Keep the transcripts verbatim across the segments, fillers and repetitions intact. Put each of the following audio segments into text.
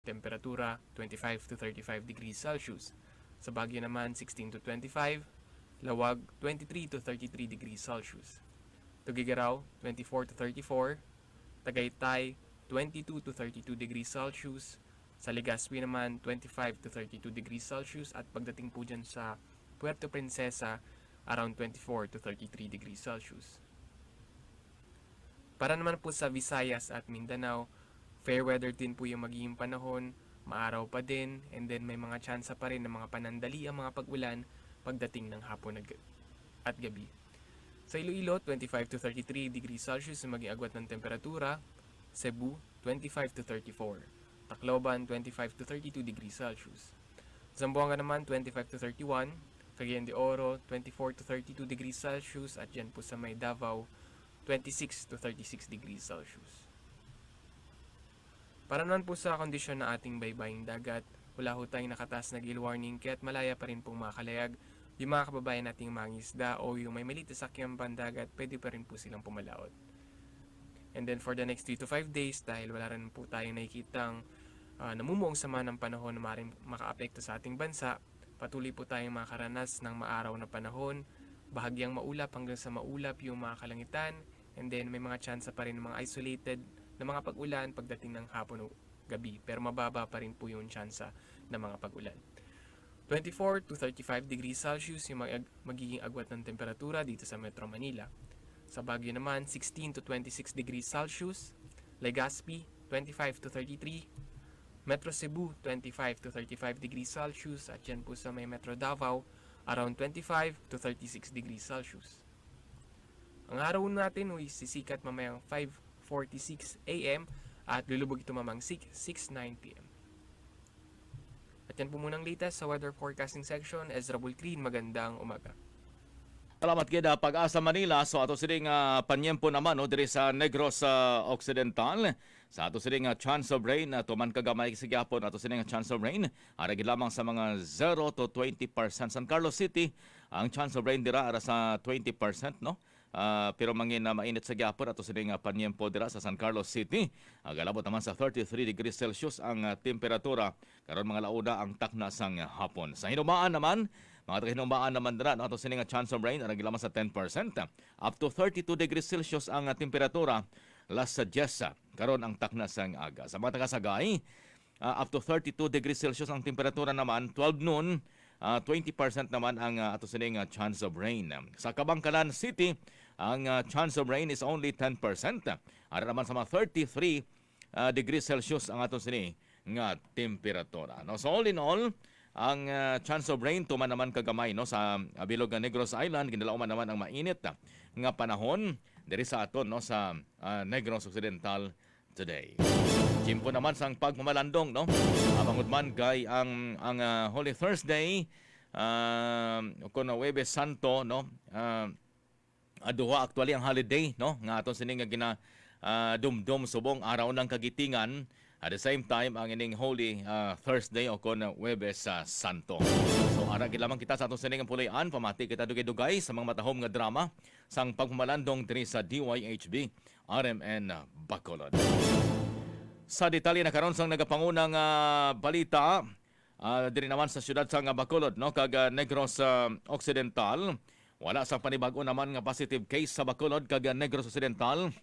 Temperatura, twenty-five to thirty-five degrees Celsius. Sa Baguio naman, sixteen to twenty-five. Laoag, twenty-three to thirty-three degrees Celsius. Tuguegarao, twenty-four to thirty-four. Tagaytay, twenty-two to thirty-two degrees Celsius. Sa Legazpi naman, twenty-five to thirty-two degrees Celsius. At pagdating po dyan sa Puerto Princesa, around twenty-four to thirty-three degrees Celsius. Para naman po sa Visayas at Mindanao, fair weather din po yung magiging panahon, maaraw pa din, and then may mga tsansa pa rin ng mga panandaliang mga pag-ulan pagdating ng hapon at gabi. Sa Iloilo, twenty-five to thirty-three degrees Celsius ang maging agwat ng temperatura. Cebu, twenty-five to thirty-four. Tacloban, twenty-five to thirty-two degrees Celsius. Zamboanga naman, twenty-five to thirty-one. Cagayan de Oro, twenty-four to thirty-two degrees Celsius. At dyan po sa may Davao, twenty-six to thirty-six degrees Celsius. Para naman po sa kondisyon ng ating baybaying dagat, wala ho tayong nakataas na gale warning, kaya't malaya pa rin pong makalayag yung mga kababayan nating mangisda o yung may maliit na sakyang pandagat, pwede pa rin po silang pumalaot. And then for the next three to five days, dahil wala rin po tayong nakikitang uh, namumuong sama ng panahon na maaaring makaapekto sa ating bansa, patuloy po tayong makaranas ng maaraw na panahon, bahagyang maulap hanggang sa maulap yung mga kalangitan, and then may mga tsansa pa rin ng mga isolated na mga pag-ulan pagdating ng hapon o gabi, pero mababa pa rin po yung tsansa ng mga pag-ulan. Twenty-four to thirty-five degrees Celsius yung mag- magiging agwat ng temperatura dito sa Metro Manila. Sa Baguio naman, sixteen to twenty-six degrees Celsius. Legazpi, twenty-five to thirty-three. Metro Cebu, twenty-five to thirty-five degrees Celsius. At yan po sa may Metro Davao, around twenty-five to thirty-six degrees Celsius. Ang araw natin ay sisikat mamayang five forty-six a m at lulubog ito mamang six nine p m. At yan po munang latest sa weather forecasting section. Ezra Bulcrin, magandang umaga. Salamat gid, ah, Pag-asa Manila. So, ato sini nga panyempo naman, no, diri sa Negros, ah, Occidental. Sa ato sini nga chance of rain, ah, tuman ka gamay sa gihapon, ato sini nga chance of rain, ara gid lamang sa mga zero to twenty percent. San Carlos City, ang chance of rain dira ara sa twenty percent, no? Ah, pero mangin na mainit sa gihapon ato sini nga panyempo dira sa San Carlos City. Nagalabot naman sa thirty-three degrees Celsius ang, ah, temperatura karon mga launa ang takna sang hapon. Sa hinumaan naman, mga taga-hinumaan naman dira, no, ato sini nga chance of rain, ara gid lamang sa ten percent. Up to thirty-two degrees Celsius ang, ah, temperatura, las sa diyes, ah, karon ang takna sang aga. Sa mga taga-Sagay, ah, up to thirty-two degrees Celsius ang temperatura naman, twelve noon, ah, twenty percent naman ang, ah, ato sini nga chance of rain. Sa Kabankalan City, ang, ah, chance of rain is only ten percent. Ara naman sa mga thirty-three, ah, degrees Celsius ang ato sini nga temperatura, no? So, all in all, ang, ah, chance of rain tuman naman kagamay, no, sa, ah, bilog nga Negros Island, ginalauman naman ang mainit, ah, nga panahon diri sa aton, no, sa, ah, Negros Occidental today. Tiyempo naman sang pagmamalandong, no? Ah, bangod man kay ang, ang, ah, Holy Thursday, ah, o kon Huwebes Santo, no? Ah, ah, duha actually ang holiday, no, nga aton sini nga gina, ah, dumdum subong araw ng kagitingan. At the same time, ang ining Holy, ah, Thursday o kon Huwebes, ah, Santo. So, ara gid lamang kita sa aton sining pulian, pamati kita dugay-dugay sa mga matahom nga drama sang pagmamalandong diri sa D Y H B R M N Bacolod. Sa detalye na karon sang nagapanguna nga balita, ah, diri naman sa siyudad sang Bacolod, no, kag, ah, Negros, ah, Occidental. Wala sang panibag-o naman nga positive case sa Bacolod kag, ah, Negros Occidental.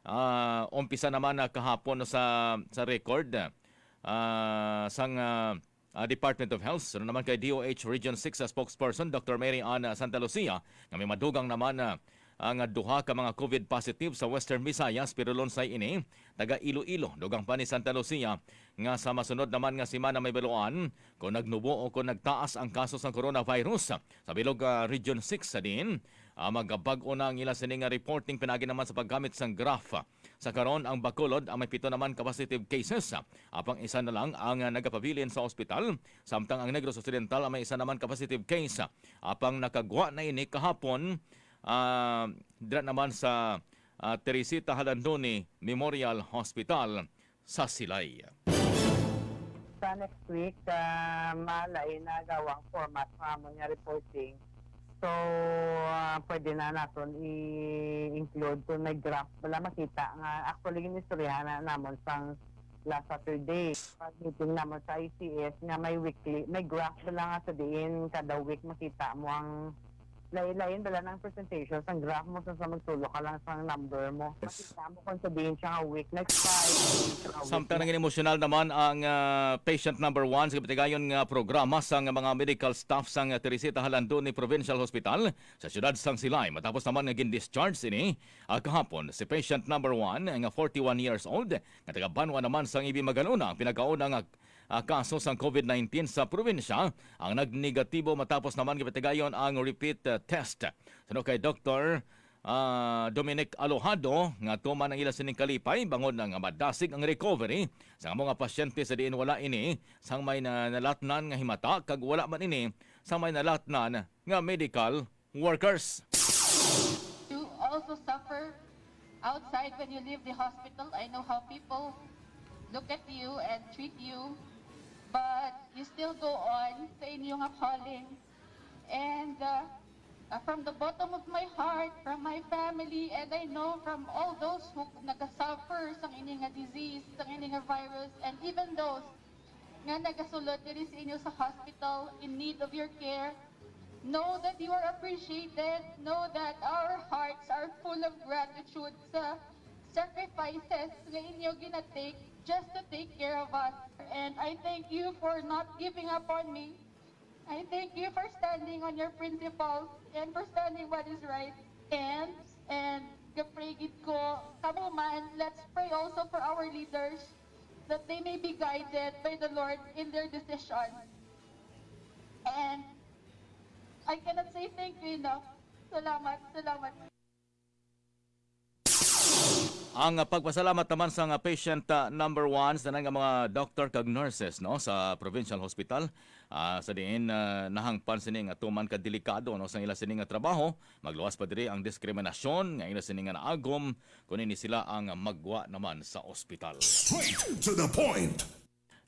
Ah, umpisa naman na kahapon sa, sa record, ah, sang, ah, ah, Department of Health. Sunod naman kay D O H Region six sa spokesperson, Doctor Mary Ann Santa Lucia, nga may madugang naman, ah, ang duha ka mga COVID positive sa Western Visayas, pero lunsay ini, taga Iloilo, dugang pa ni Santa Lucia, nga sa masunod naman nga semana may baluan kung nagnubo o kung nagtaas ang kaso sa coronavirus sa bilog, ah, Region six sa diin, ah, magabag-o na ang ila sini nga reporting pinaagi naman sa paggamit sang graph. Sa karon, ang Bacolod ang may pito naman ka positive cases, apang isa na lang ang, ah, nagapabilin sa ospital, samtang ang Negros Occidental ang may isa naman ka positive case, apang nakagwa na ini kahapon, ah, dira naman sa, ah, Teresita Jalandoni Memorial Hospital sa Silay. Sa next week, ah, malain na gawang format sa amon nga reporting. So, ah, pwede na naton i-include kung may graph. Wala makita nga actually ginistoryahan na namon sang last Saturday. Pag meeting naman sa I C S nga may weekly, may graph bala nga sa diin kada week makita mo ang lain-lain bala ng presentation sang graph mo sa, sa magtulok ka lang sa number mo. Yes. Makita mo kung sa diin siya nga week, next five, week, sa Samtang week. Naging emosyonal naman ang, ah, patient number one sa kapatigayon nga programa sa nga mga medical staff sang Teresita Jalandoni Provincial Hospital sa siyudad sang Silay, matapos naman nga gin-discharge ini, ah, kahapon si patient number one nga forty-one years old nga taga Banwa naman sang Ibi Magalona ang pinakauna nga, ah, kaso sang covid nineteen sa probinsya ang nagnegatibo matapos naman gipatigayon ang repeat, ah, test. Suno kay Doktor, ah, Dominic Alojado nga tuman ang ila sining kalipay bangod na nga madasig ang recovery sa mga pasyente sa diin wala ini sang may na-, nalatnan nga himata kag wala man ini sang may nalatnan nga medical workers. You also suffer outside when you leave the hospital. I know how people look at you and treat you, but you still go on sa inyo nga calling. And, uh, uh, from the bottom of my heart, from my family, and I know from all those who nagasuffer sang ini nga disease, sang ini nga virus, and even those nga nagasulod diri sa inyo sa hospital in need of your care, know that you are appreciated. Know that our hearts are full of gratitude sa sacrifices nga inyo ginatake just to take care of us. And I thank you for not giving up on me. I thank you for standing on your principles and for standing what is right. And, and gapray gid ko, kamo man, let's pray also for our leaders that they may be guided by the Lord in their decision. And I cannot say thank you enough. Salamat, salamat. Ang pagpasalamat naman sa nga patient, ah, number one sa nga mga doktor kag nurses, no, sa provincial hospital, ah, sa diin, ah, nahangpan sini nga tuman ka delikado, no, sa ila sini nga trabaho, magluwas pa diri ang diskriminasyon nga ila sini nga naagom kun ini sila ang magwa naman sa ospital. Straight to the point.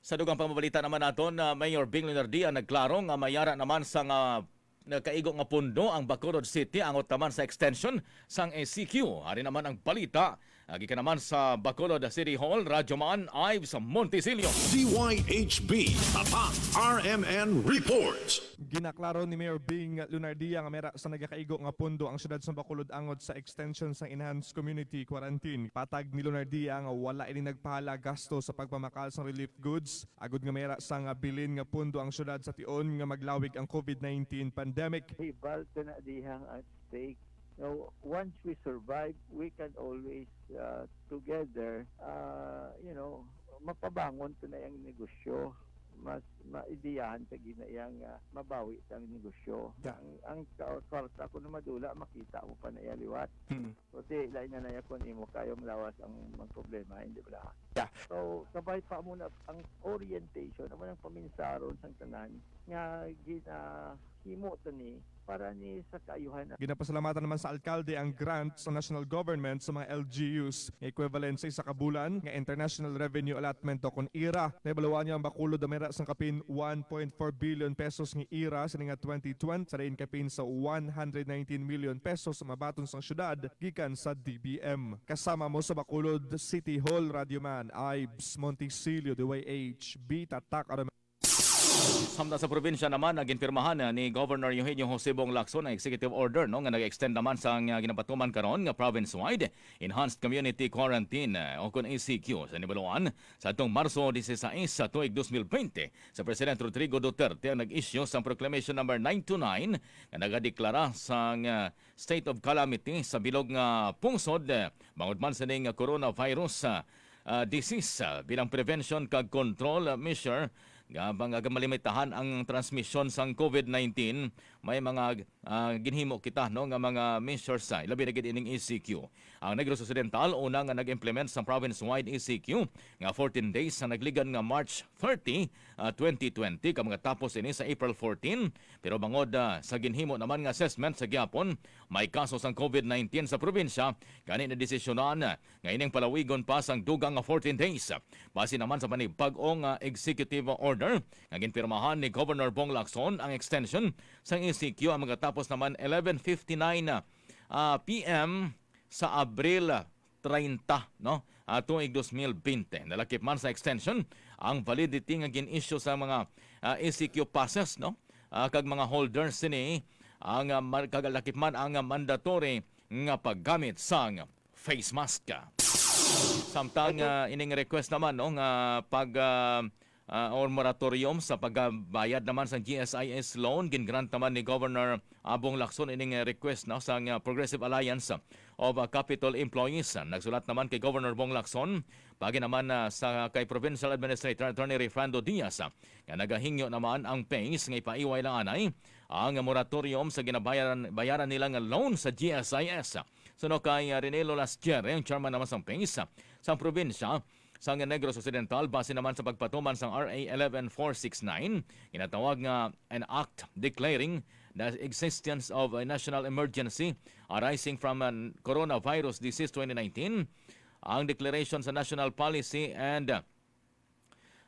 Sa dugang pamabalita naman naton, ah, Mayor Bing Lunardia nagklaro nga may ara naman sa nga nagkaigo nga pundo ang Bacolod City angot naman sa extension sang E C Q. Ari naman ang balita, ah, gikan naman sa Bacolod City Hall, Radyoman Ives Montisilio. D Y H B, Tatak R M N Report. Ginaklaro ni Mayor Bing Lunardia nga may ara sa nagakaigo nga pundo ang siyudad sa Bacolod angot sa extension sang enhanced community quarantine. Patag ni Lunardia nga wala ini nagpahala gasto sa pagpamakal sang relief goods, agod nga may ara sang bilin nga pundo ang siyudad sa tion nga maglawig ang covid nineteen pandemic. Hibal to na dihang at stake. Now, once we survive, we can always, uh, together, uh, you know, mapabangon to na yung negosyo. Mas maideyahan ta gina iyang, ah, mabawi ta ang negosyo. Yeah. Ang, ang ka-, kwarta ko na madula, makita mo pa na iya liwat. Hmm. Kundi, lain na na iya kung imo kayong lawas ang mga problema, hindi ba? Yeah. So, kabay pa mo na ang orientation, amo nang paminsaron sang tanan nga ginahimo to ni para ni sa kaayuhan. Ginapasalamatan naman sa alkalde ang grant sa national government sa mga L G Us nga equivalent sa isa ka bulan nga international revenue allotment o kon ira. Nahibaluan nga ang Bacolod may ara sang kapin one point four billion pesos nga ira sini nga twenty twenty, sa diin kapin sa one hundred nineteen million pesos ang mabaton sang syudad gikan sa D B M. Kasama mo sa Bacolod City Hall, Radyoman Ives Montisilio, D Y H B, Tatak Samtang sa probinsya naman, naginpirmahan, ah, ni Governor Eugenio Jose Bong Lacson ang executive order, no, nga nag-extend naman sa, ah, ginapatuman karon nga province-wide enhanced community quarantine, ah, o kon E C Q sa Nibaluan sa atong Marso dieciséis sa tuig dos mil bente. Sa President Rodrigo Duterte ang nag-issue sa Proclamation Number nine two nine nga nagadeklara sang, ah, state of calamity sa bilog nga pungsod, ah, bangod man sining coronavirus, ah, ah, disease, ah, bilang prevention kag control, ah, measure nga bang, ah, malimitahan ang transmisyon sang covid nineteen, may mga, ah, ginhimo kita, no, nga mga measures, ah, ilabi na gid ining E C Q. Ang Negros Occidental una nga nag-implement sa province-wide E C Q nga fourteen days sa nagligan nga March thirty, ah, twenty twenty, kag magatapos ini sa April fourteen. Pero bangod, ah, sa ginhimo naman nga assessment sa gihapon, may kaso sang covid nineteen sa probinsya, gani nadesisyonan nga ining palawigon pa sang dugang nga fourteen days. Base naman sa panibag-o nga executive order nga ginpirmahan ni Governor Bong Lacson, ang extension sang E C Q ang magatapos naman eleven fifty-nine, ah, P M sa Abril treinta, no? Ah, tuig dos mil bente. Nalakip man sa extension ang validity nga gin-issue sa mga, ah, E C Q passes, no? Ah, kag mga holders sini ang, ah, mar-, kag lakip man ang, ah, mandatory nga paggamit sang face mask. Samtang, ah, ining request naman, no, nga pag, ah, ah, or moratorium sa pagbayad naman sa G S I S loan, gingrant naman ni Governor, ah, Bong Lacson ining, ah, request, no, sang, ah, Progressive Alliance of, ah, Capitol Employees. Nagsulat naman kay Governor Bong Lacson, pagi naman, ah, sa kay Provincial Administrator Attorney Refrando Diaz, ah, nga nagahingyo naman ang PACE nga ipaiway lang anay ang moratorium sa ginabayaran, bayaran nila nga loan sa G S I S. Suno kay, ah, Renelo Lasquere, ang chairman naman sang PACE, ah, sa probinsya, sang Negros Occidental, base naman sa pagpatuman sang R A eleven four six nine, ginatawag nga an act declaring the existence of a national emergency arising from an coronavirus disease twenty nineteen, ang declaration sa national policy and,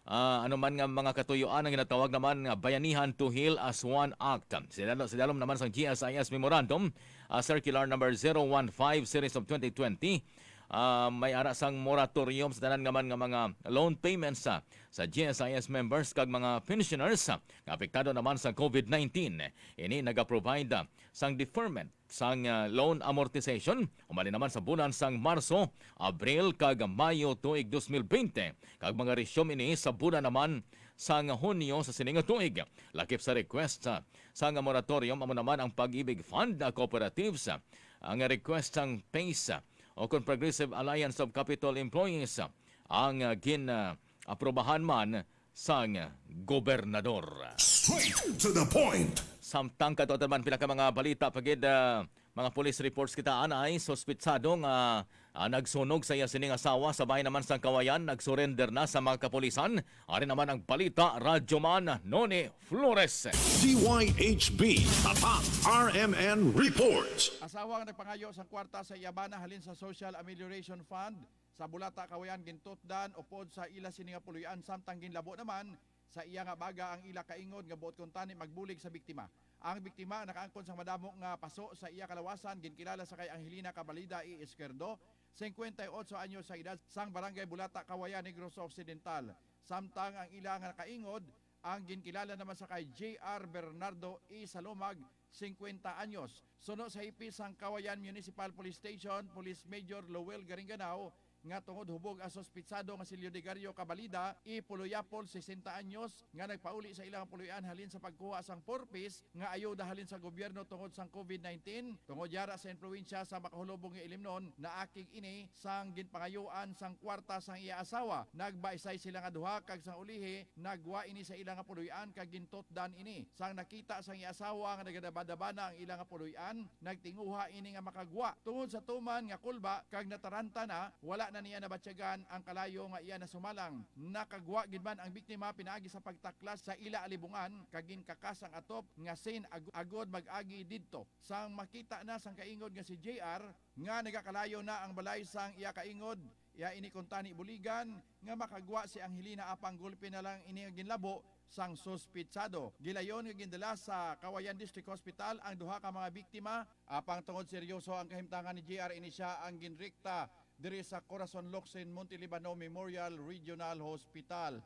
ah, ano man nga mga katuyoan ang ginatawag naman nga Bayanihan to Heal as One Act. Sa idalom, sa idalom naman sang G S I S Memorandum, ah, Circular Number zero one five Series of twenty twenty, ah, may ara sang moratorium sa tanan nga man nga mga loan payments sa, sa G S I S members kag mga pensioners, ah, nga apektado naman sa COVID nineteen. Ini naga-provide, ah, sang deferment sang, ah, loan amortization, umali naman sa bulan sang Marso, Abril, kag Mayo tuig dos mil bente, kag mga resume ini sa bulan naman sang Hunyo sa sini nga tuig. Lakip sa request, ah, sang moratorium, amo naman ang Pag-ibig Fund, ah, Cooperatives, ah, ang request sang PACE, ah, o kon Progressive Alliance of Capitol Employees, ah, ang, ah, gin, ah, aprobahan man sang gobernador. Straight to the point. Samtang kadto man pila ka mga balita pa gid, ah, mga police reports kita anay suspitsado nga, ah, nagsunog sa iya sining asawa sa bahin naman sang Kawayan, nagsurrender na sa mga kapulisan. Ari naman ang balita, Radyo Man Noni Flores. D Y H B, Tatak R M N Report. Asawa nga nagpangayo sang kwarta sa iya bana halin sa Social Amelioration Fund sa Bulata, Kawayan, gintutdan upod sa ila sini nga puloy-an, samtang ginlabo naman sa iya nga baga ang ila kaingod nga buot kuntani magbulig sa biktima. Ang biktima nakaangkon sang madamo nga paso sa iya kalawasan, ginkilala sa kay Angelina Cabalida E. Izquierdo, singkwenta y otso anyos sa edad, sang Barangay Bulata, Kawayan, Negros Occidental. Samtang ang ila nga nakaingod, ang ginkilala naman sa kay J R Bernardo E. Salomag, singkwenta anyos. Suno sa hipis sang Kawayan Municipal Police Station, Police Major Lowell Garinganao, nga tungod hubog ang suspitsado nga si Leodegario Cabalida E. Puloyapol, sesenta anyos, nga nagpauli sa ilang puloy-an halin sa pagkuha sang four Ps nga ayuda halin sa gobyerno tungod sang COVID nineteen. Tungod yara sa impluwensya sa makahulubong nga ilimnon, naakig ini sang ginpangayuan sang kwarta sang iya asawa. Nagbaisay sila nga duha kag sang ulihi nagwa ini sa ila nga puloy-an kag gintutdan ini. Sang nakita sang iya asawa nga nagadabadaba na ang ila nga puloy-an, nagtinguha ini nga makagwa. Tungod sa tuman nga kulba kag nataranta na, wala na niya nabatyagan ang kalayo nga iya nasumalang. Nakagwa gid man ang biktima pinaagi sa pagtaklas sa ila alibungan kag ginkakas ang atop nga sin ag-, agod mag-agi didto. Sang makita na sang kaingod nga si J R nga nagakalayo na ang balay sang iya kaingod, iya ini kuntani buligan nga makagwa si Angelina, apang gulpi na lang ini nga ginlabo sang suspitsado. Gilayon nga gindala sa Kawayan District Hospital ang duha ka mga biktima, apang tungod seryoso ang kahimtangan ni J R, ini siya ang ginrekta diri sa Corazon Locsin Montelibano Memorial Regional Hospital.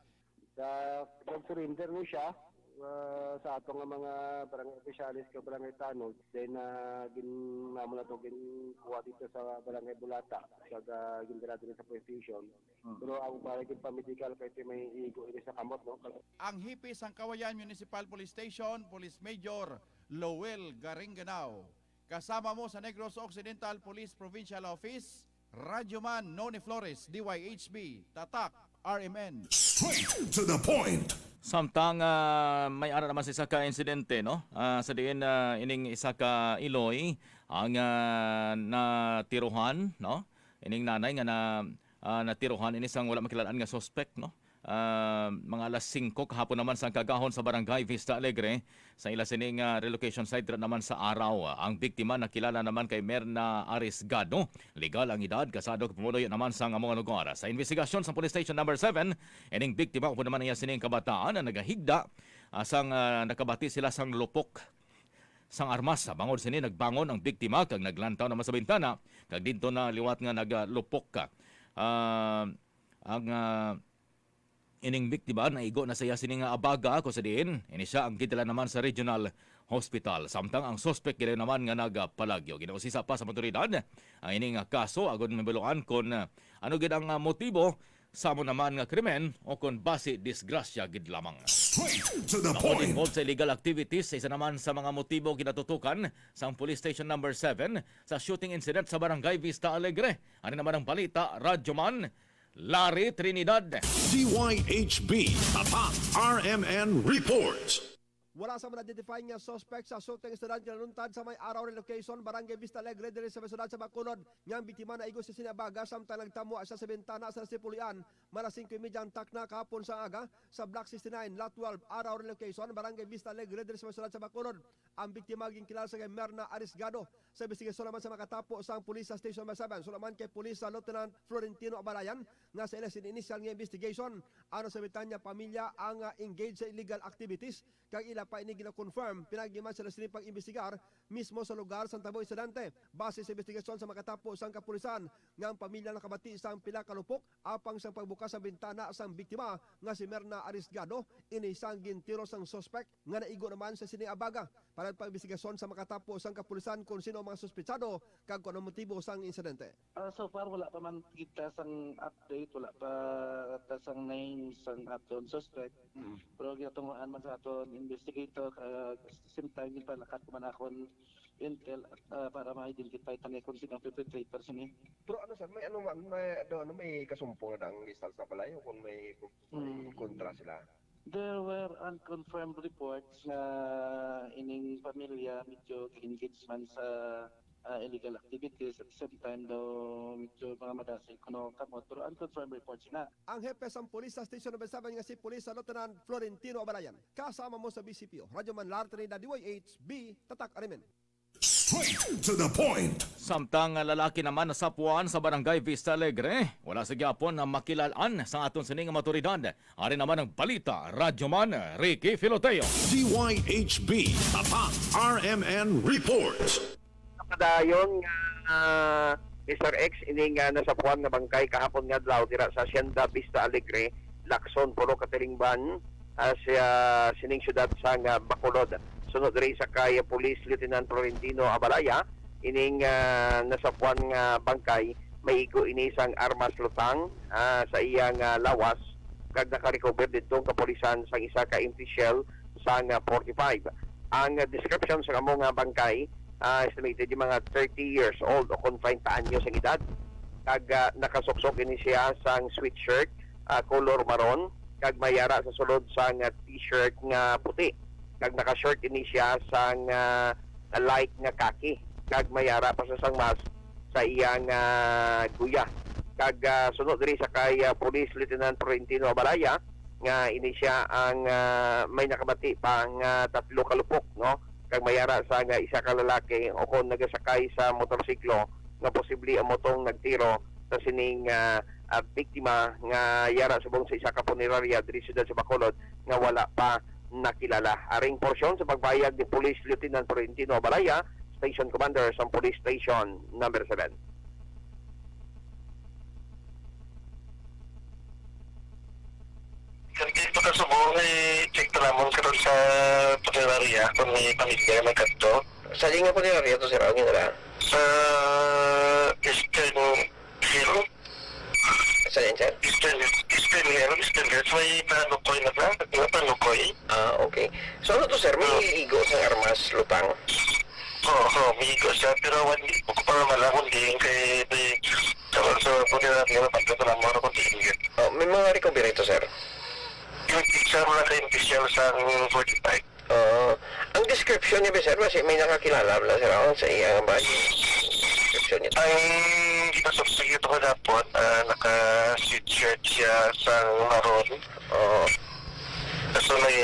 Sa pag-surrender ni siya, ah, sa ato nga mga barangay opisyalis kag barangay tanod, then, ah, gin-, namo na to ginkuha dito sa barangay Bulata, kag, ah, gindala diri sa police station. Hmm. Pero ang barangay pa-medical kay may igo ini sa kamot, no? Ang hipis sang Kawayan Municipal Police Station, Police Major Lowell Garinganao. Kasama mo sa Negros Occidental Police Provincial Office, Radyoman Noni Flores, D Y H B, Tatak, R M N. Straight to the point. Samtang, ah, may ara naman sa isa ka insidente, no? Ah, sa diin, ah, ining isa ka iloy ang, ah, natiruhan, no? Ining nanay nga na, ah, natiruhan ini sang wala makilal-an nga suspek, no? Ah, mga alas singko kahapon naman sang kagahon sa Barangay Vista Alegre, sa ila sining, ah, relocation site dira naman sa Araw. Ang biktima nakilala naman kay Merna Arisgado. Legal ang edad, kasado kag pumuluyo naman sang amo nga lugar. Sa investigasyon sa Police Station Number Seven, ining biktima upod naman niya sining kabataan na nagahigda, ah, sang, ah, nakabati sila sang lupok. sang armas. Bangod sini, nagbangon ang biktima kag naglantaw naman sa bintana, kag didto na liwat nga nagalupok ka. Ah, ang, ah, ining biktima, naigo na siya sini nga abaga, kung sa diin ini siya ang gidala naman sa regional hospital. Samtang ang suspek gid naman nga nagapalagyo. Ginausisa pa sa awtoridad ang ining kaso, agod mabaluan kon, ah, ano gid ang, ah, motibo sa amo naman nga krimen o kon basi disgrasya gid lamang. Straight to the point. Involved sa illegal activities, isa naman sa mga motibo ginatutukan sang Police Station Number Seven sa shooting incident sa Barangay Vista Alegre. Ano naman ang balita, Radyoman Larry Trinidad? D Y H B, Tatak R M N Report. Wala sa man na-identify nga suspect sa shooting incident nga naluntad sa may Araw Relocation, Barangay Vista Alegre, diri sa may siyudad sa Bacolod, nga ang biktima naigo sa sini abaga samtang nagtamwa siya sa bintana sa nasipulian. Mga alas singko y medya ang takna kahapon sa aga sa Block sixty-nine, Lot twelve, Araw Relocation, Barangay Vista Alegre, diri sa may siyudad sa Bacolod. Ang biktima ginkilala sa kay Merna Arisgado. Sa investigasyon naman sa makatapo sang pulis sa Station Number Seven, suno man kay Pulis sa Lieutenant Florentino Abalayan nga sa ila sini initial nga investigation, ano sa bintana pamilya ang, ah, engaged sa illegal activities, kag ila pa ini gina-confirm pinaagi man sila sini pag-imbestigar mismo sa lugar sang tabo insidente. Base sa investigasyon sa makatapo sang kapulisan nga ang pamilya nakabati sang pila ka lupok apang sang pagbukas sa bintana sang biktima nga si Merna Arisgado, ini sang gintiro sang suspect nga naigo naman sa sini abaga. Para pag-imbestigasyon sa makatapo sang kapulisan kung sino ang mga suspetsado kag kung ano motibo sang insidente. Ah, so far, wala pa man kita sang update, wala pa ta sang name sang aton suspect. Mm. Pero ginatunguhan man sa aton investigator, ah, same time, ginpalakat ko man akon intel, ah, para ma-identify ta ni kung sino ang perpetrator sini. Pero ano, sir, may ano, ma-, may, ano, ano, may kasumpong na ang listal sa balay o kung may, may Mm. kontra sila? There were unconfirmed reports nga ining pamilya medyo ga-engage man sa, ah, illegal activities. At the same time daw, medyo mga madasig kuno kamot. Pero unconfirmed reports na. Ang hepe sang pulis sa Station Number Seven nga si Pulis Lieutenant Florentino Abalayan. Kasama mo sa B C P O, Radyo Man Lar Trinidad, D Y H B, Tatak Arimen. Straight to the point. Samtang lalaki naman nasapuan sa Barangay Vista Alegre, wala sa gyapon na makilalaan sa aton sining mga awtoridad. Ari naman ang balita, Radyoman Ricky Filoteo. D Y H B, Tatak R M N Report. Napadayon nga, ah, Mister X, ini nga nasapuan nga bangkay kahapon nga adlaw dira sa Hacienda Vista Alegre, Lacson, Purok Katilingban, ah, sa sining siyudad sang, ah, Bacolod. Suno diri sa kay Police Lieutenant Florentino Abalaya, ining, ah, nasapuan nga bangkay may igo ini sang armas lutang, ah, sa iyang, ah, lawas, kag nakarecover didto ang kapulisan sang isa ka empty shell sang, ah, forty-five. Ang, ah, description sa amo nga bangkay, ah, estimated yung mga thirty years old o kon treinta anyos ang edad. Kag, ah, nakasuksok ini siya sang sweatshirt, ah, color maroon, kag may ara sa sulod sang, ah, t-shirt nga puti. Kag naka-short ini siya sang, ah, light nga khaki. Kag may ara pa sa sang mask sa iyang, ah, guya. Kag, ah, suno diri sa kay, ah, Police Lieutenant Florentino Abalaya, nga ini siya ang, ah, may nakabati pa nga tatlo ka lupok, no? Kag may ara sa nga isa ka lalaki o kon nagasakay sa motorsiklo nga posible amo tong nagtiro sa sining, ah, ah, biktima nga yara subong sa isa ka punerarya diri siyudad sa Bacolod nga wala pa nakilala. Aring porsyon sa pagbayag ni Police Lieutenant Florentino Abalaya, Station Commander sa Police Station Number Seven. Kung di pa kasubo, i-check pa namon karon sa punerarya kung may pamilya nga nagkadto. Sa di nga punerarya to, sir, ang ginala? Sa Eastern Hill. Sa din, sir? Eastern, Eastern Hill, Eastern Hill. May Panukoy na ba? May Panukoy. Ah, okay. So, ano to, sir? May Ah. igo sang armas, lutang? Oo, oo, may igo siya. Pero wala, di ko pa malaman din kay, kay, sa, sa punerarya, pagkatulang mo, kung di, Oh, may mga recovery to, sir? Yung picture mo na kay official sa forty-five. Oo. Ang description niya, sir, basi may nakakilala bala, sir, ako sa iya nga ba? Description niya. Ang ginasuspect nito kahapon, ah, naka-sweatshirt siya sa maroon. Oo. Tapos may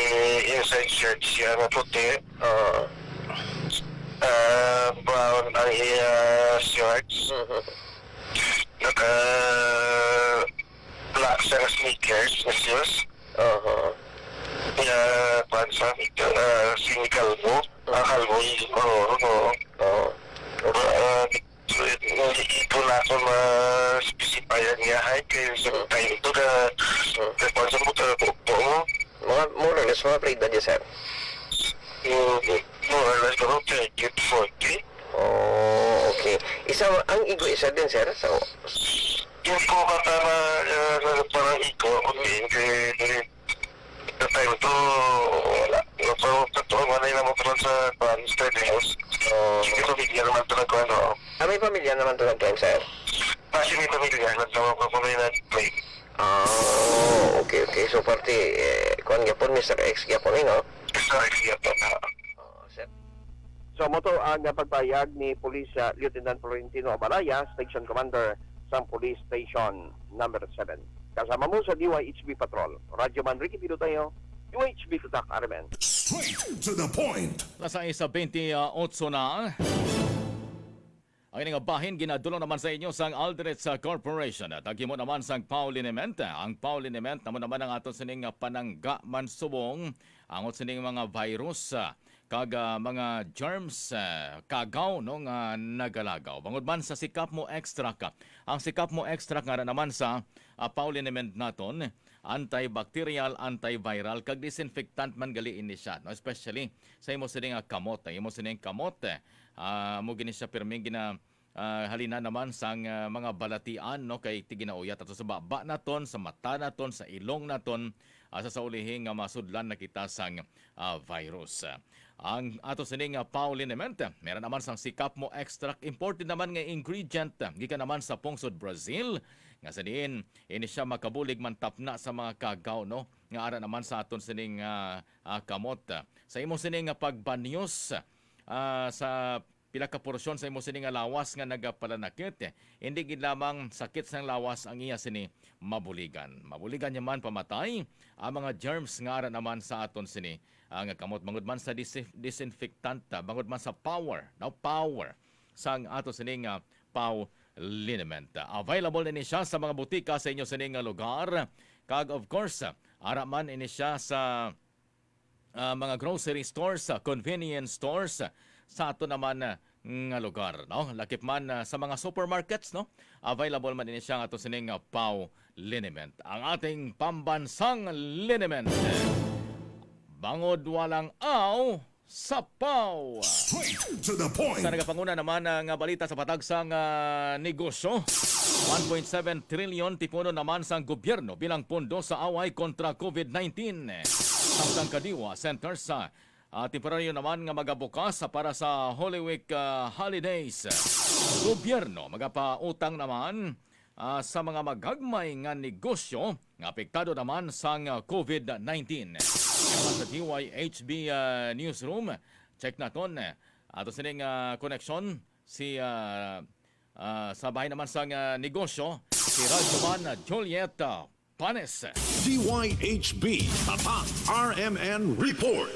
inside shirt siya na puti. Oo. Ah, brown ang iya shorts. Mhm. Naka-black siya na sneakers, na shoes. Aha. Kaya, kuwan sa, ah, sinikalbo. Mga kalbo, oo, oo. Oo. Pero, ah, di, di ko na ako ma-specify ang iya height kay sa time to ka, ka kwan sa mo, ka po, po mo. Mga, more or less, mga pila edad niya, sir? Mm, more or less, siguro thirty to forty. Oh, okay. Isa, ang igo isa din, sir? So, Yung po ka tama, ah, sa parang iko, ako din, kay, kay, sa time to, wala. Yung sa, sa tuwa, wala yung naman sa, sa study house. Oh. Hindi ko bigyan naman to nagkuhan, no? Ah, may pamilya naman to nagkuhan, sir? Kasi may pamilya, nagtawag ako na yung nag-play. Ah, okay, okay. So, parte, eh, kuwan gyapon, Mister X gyapon, eh, no? Mister X gyapon, ha? Oh, sir. So, mo to ang, ah, pagpahayag ni Police, ah, Lieutenant Florentino Abalaya, Station Commander sang Police Station Number Seven. Kasama mo sa D Y H B Patrol, Radyo Man Ricky Pido tayo, D Y H B Tutak, R M N. Straight to the point. Alas sais sa twenty-eight na. Ang ini nga bahin ginadulong naman sa inyo sang Aldrich, ah, Corporation. At naghimo naman sang Pau Liniment. Ang Pau Liniment, amo naman ang aton sining, ah, panangga man subong angot sining mga virus, ah, kag, ah, mga germs, ah, kagaw, no, nga nagalagaw. Bangod man sa Sikapmo Extract, ah, ang Sikapmo Extract nga ara naman sa, ah, Pau Liniment naton, antibacterial, antiviral, kag disinfectant man gali ini siya, no? Especially sa imo sini nga kamot, ang imo sining kamot, ah, mo gini siya pirming gina-, ah, halina naman sang, ah, mga balatian, no, kay ti ginauyat ato sa baba naton, sa mata naton, sa ilong naton, ah, sa, sa ulihi nga masudlan na kita sang, ah, virus. Ang ato sining, ah, Pau Liniment, meron naman sang Sikapmo Extract, imported naman nga ingredient, ah, gikan naman sa pungsod Brazil, nga sa diin ini siya makabulig man tapna sa mga kagaw, no, nga ara naman sa aton sining, ah, ah, kamot. Sa imo sining nga pagbanyos, ah, sa pila ka porsyon sa imo sini nga lawas nga nagapalanakit, hindi gid lamang sakit sang lawas ang iya sini mabuligan. Mabuligan niya man pamatay ang mga germs nga ara naman sa aton sini, ah, nga kamot, bangod man sa disi-, disinfectant, ah, bangod man sa power, no, power sang ato sini nga Pau Liniment. Available na ni siya sa mga butika sa inyo sini nga lugar. Kag of course, ara man ini siya sa ah, mga grocery stores, ah, convenience stores, ah, sa ato naman, ah, nga lugar, no? Lakip man, ah, sa mga supermarkets, no? Available man din siya nga ato sining, ah, Pau Liniment. Ang ating pambansang liniment. Bangod walang aw sa Pau. Straight to the point. Sa nagapanguna naman, ah, nga balita sa patag sang, ah, negosyo, one point seven trillion tipunon naman sang gobyerno bilang pondo sa away kontra covid nineteen. Samtang kadiwa, center sa, ah, temporaryo naman nga magabukas para sa Holy Week, ah, holidays. Gobyerno magapautang naman, ah, sa mga magagmay nga negosyo nga apektado naman sang, ah, covid nineteen. Naman sa D Y H B, ah, Newsroom, check naton, eh, ato sining, ah, koneksyon si, ah, ah, sa bahin naman sang, ah, negosyo, si Radyoman Juliet, ah, Panes. D Y H B Tatak R M N Report.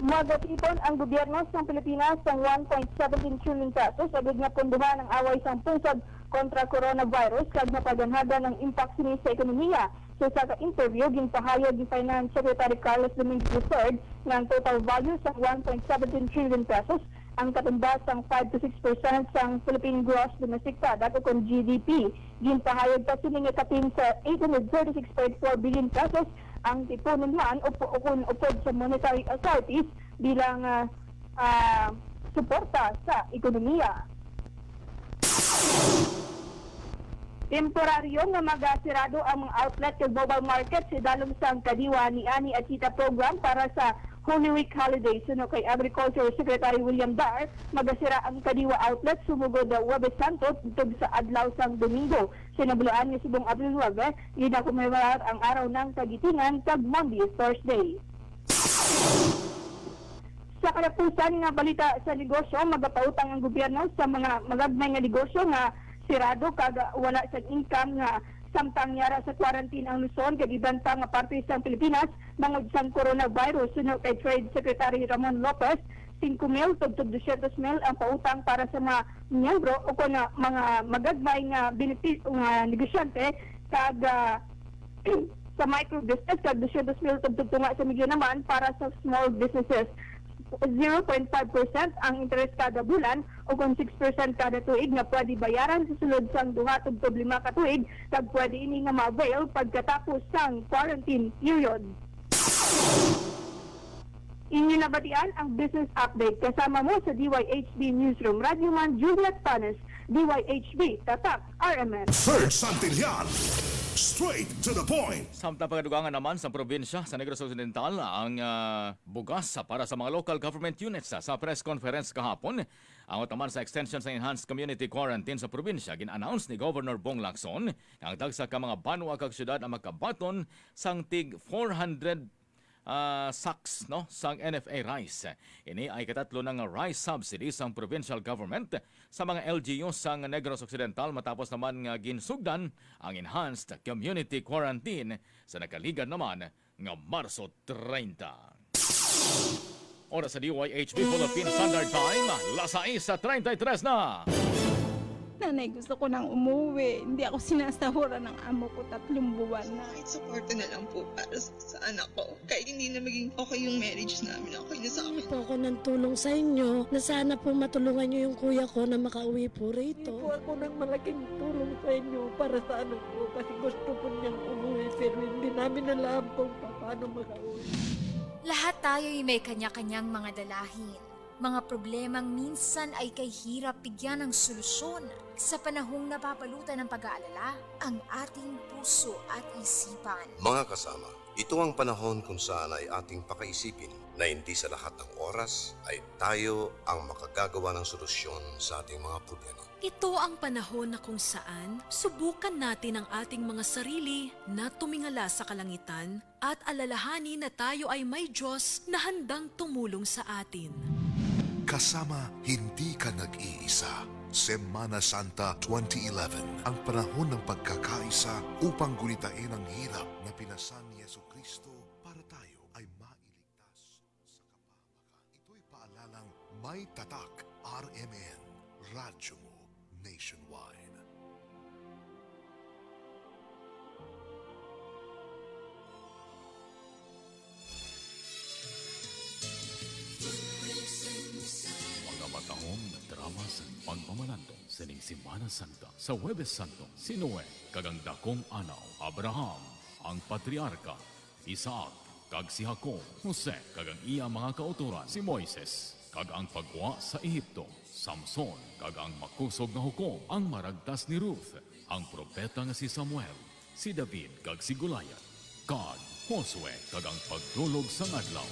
Magatipon ang gobyerno sang Pilipinas sang one point seventeen trillion pesos agud nga pondohan ang away sang pungsod kontra coronavirus kag mapaganhagan ang impact sini sa ekonomiya. Sa usa ka interview, ginpahayag ni Finance Secretary Carlos Dominguez the third nga ang total value sang one point seventeen trillion pesos, ang katumbas sang five to six percent sang Philippine Gross Domestic Product o kon G D P. Ginpahayag pa sini nga kapin sa eight hundred thirty-six point four billion pesos ang tipunon man upo-, o kon upod sa monetary authorities bilang, ah, ah, suporta sa ekonomiya. Temporaryo nga magasirado ang mga outlet kag mobile market sa idalom sang Kadiwa Niani Achita program para sa Holy Week holiday. Suno kay Agriculture Secretary William Dar, magasira ang Kadiwa outlet sumugod Huwebes Santo tubtob sa adlaw sang Domingo. Sa nabaluan nga subong Abril nuebe, ginakomemorar ang Araw ng Kagitingan kag Maundy Thursday. Sa katapusan nga balita sa negosyo, magapautang ang gobyerno sa mga magagmay nga negosyo nga sirado kag wala sa income nga samtang yara sa quarantine ang Luzon kag iban pa nga parte sang Pilipinas bangod sang coronavirus. Suno kay Trade Secretary Ramon Lopez, singko mil tubtob dosyentos mil ang pautang para sa mga miyembro o kon, ah, mga magagmay nga benepi-, nga negosyante kag, ah, sa micro business kag dosyentos mil tubtob tunga sa milyon naman para sa small businesses. zero point five percent ang interes kada bulan, o kon six percent kada tuig nga pwede bayaran sa sulod sang duha tubtob lima ka tuig, kag pwede ini nga ma-avail pagkatapos sang quarantine period. Inyo nabatian ang business update. Kasama mo sa D Y H B Newsroom, Radyo Man Juliet Panes, D Y H B, Tatak, R M N. Third Santillan, straight to the point. Samtang pagadugangan naman sa probinsya sa Negros Occidental ang, ah, bugas para sa mga local government units. Sa press conference kahapon, ang utaman sa extension sa enhanced community quarantine sa probinsya, gin-announce ni Governor Bong Lacson nga ang tagsa ka mga banwa kag syudad ang makabaton sang tig four hundred, ah, sacks, no, sang N F A rice. Ini ay katatlo na nga rice subsidy sang provincial government sa mga L G U sang Negros Occidental, matapos naman nga ginsugdan ang enhanced community quarantine sa nakaligad naman nga Marso treinta. Oras sa D Y H P Philippine Standard Time, las sais sa treinta y tres na. Nanay, gusto ko nang umuwi. Hindi ako sinasahuran ng amo ko, tatlong buwan na. Kahit suporta na lang po para sa, sa anak ko. Kahit hindi na maging okay yung marriage namin, okay na sa akin. Humingi po ako ng tulong sa inyo na sana po matulungan niyo yung kuya ko na makauwi po rito. Humingi po ako ng malaking tulong sa inyo para sa anak ko kasi gusto po niyang umuwi, pero hindi namin alam kung paano makauwi. Lahat tayo'y may kanya-kanyang mga dalahin, mga problemang minsan ay kay hirap bigyan ng solusyon. Sa panahong nababalutan ng pag-aalala ang ating puso at isipan. Mga kasama, ito ang panahon kung saan ay ating pakaisipin na hindi sa lahat ng oras ay tayo ang makagagawa ng solusyon sa ating mga problema. Ito ang panahon na kung saan subukan natin ang ating mga sarili na tumingala sa kalangitan at alalahanin na tayo ay may Diyos na handang tumulong sa atin. Kasama, hindi ka nag-iisa. Semana Santa twenty eleven, ang panahon ng pagkakaisa upang gunitain ang hirap na pinasan ni Jesucristo para tayo ay mailigtas sa kapahamakan. Ito'y paalalang may tatak, R M N, Radyo Mo Nationwide. Mga matahom nga drama sa pagpamalandong sining Semana Santa, sa Huwebes Santo, si Noe kag ang dakong anaw, Abraham, ang patriarka, Isaac, kag si Jacob, Jose, kag ang iya mga kautoran, si Moises, kag ang paggwa sa Ehipto, Samson, kag ang makusog nga hukom, ang maragtas ni Ruth, ang propeta nga si Samuel, si David, kag si Goliath, kag Josue, kag ang pagdulog sang adlaw.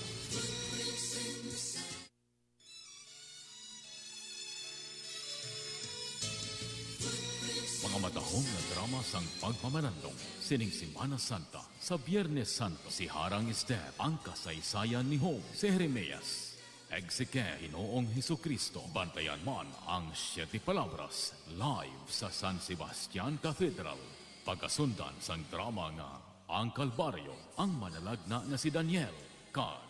Mga matahom nga drama sang pagpamalandong sining Semana Santa, sa Biyernes Santo, si Harang Esther, ang kasaysayan ni Job, si Jeremias, Exeque, Ginoong Jesucristo, Bantayan Man, ang Siete Palabras, live sa San Sebastian Cathedral. Pagasundan sang drama nga Ang Kalbaryo, ang manalagna nga si Daniel, kag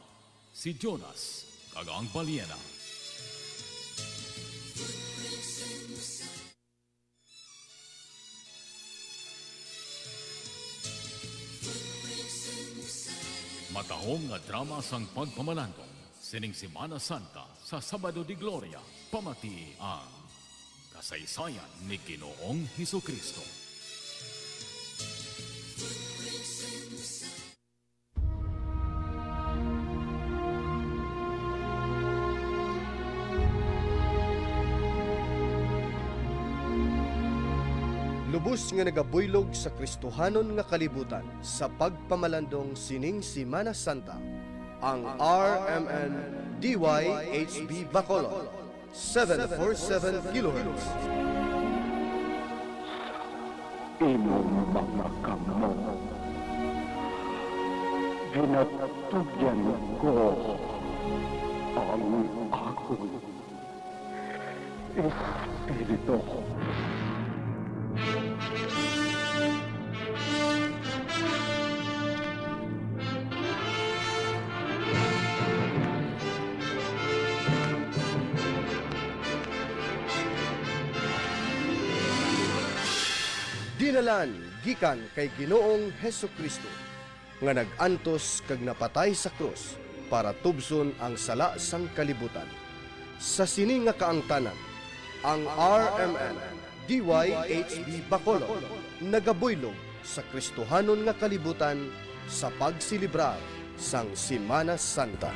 si Jonas kag ang Balyena. Matahom nga drama sang pagpamalandong sining Semana Santa sa Sabado de Gloria, pamatii ang kasaysayan ni Ginoong Jesucristo. Lubos nga nagabuylog sa Kristohanon nga kalibutan sa pagpamalandong sining Semana Santa, ang R M N D Y H B Bacolod, seven four seven kilohertz. Imong mga kamot, ginatugyan ko ang akon espiritu. Dinalan gikan kay Ginoong Jesu-Cristo, nga nag-antos kag napatay sa krus, para tubson ang sala sang kalibutan. Sa sini nga kaangtanan, ang R M N D Y H B Bacolod nagabuylog sa Kristohanon nga kalibutan sa pagselebrar sang Semana Santa.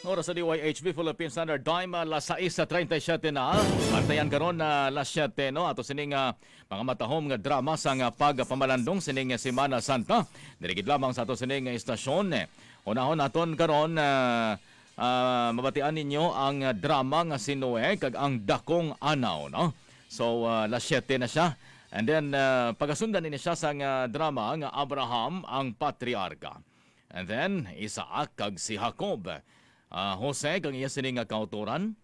Oras sa D Y H B Philippine Standard Time, ah, las sais sa treinta y siete na. Bantayan karon na las siete, no? Ato sining, ah, mga matahom nga drama sang, ah, pagpamalandong sining, ah, Semana Santa. Diri gid lamang sa ato sining, ah, istasyon, eh. Unahon naton karon, ah, ah, mabatian ninyo ang, ah, drama nga si Noe kag ang Dakong Anaw, no? So, ah, las siete na siya. And then, ah, pagasundan ini siya sang, ah, drama nga Abraham ang Patriarka. And then, Isaac kag si Jacob. Ah, Jose kag iya sini nga kautoran.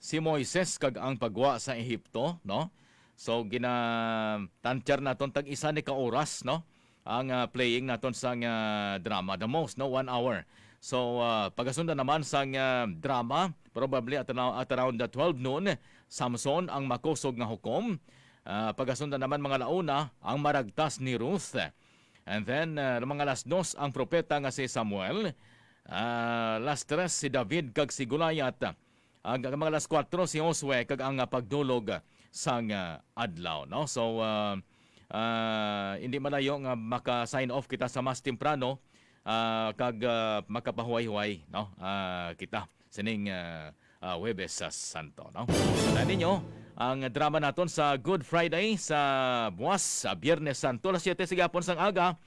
Si Moises kag ang pagwa sa Ehipto, no? So, gina-, tantiyar naton tag isa ni ka oras, no? Ang, ah, playing naton sang, ah, drama, the most, no? One hour. So, ah, pagasundan naman sang, ah, drama, probably at, around- at around the twelve noon, Samson, ang makusog nga hukom. Ah, pagasundan naman mga launa, ang maragtas ni Ruth. And then, ah, mga las dos, ang propeta nga si Samuel. Ah, las tres, si David kag si Goliath. Ang, ang mga las kuwatro, si Josue kag ang, ah, pagdulog sang, ah, adlaw, no? So, ah, ah, hindi malayo nga maka-sign off kita sa mas temprano, ah, kag, ah, makapahuway-huway, no? Ah, kita sining, ah, ah, Huwebes sa Santo, no? Tandaan ninyo, ang drama naton sa Good Friday sa buwas, sa Biyernes Santo, alas siyete sa gihapon sang aga.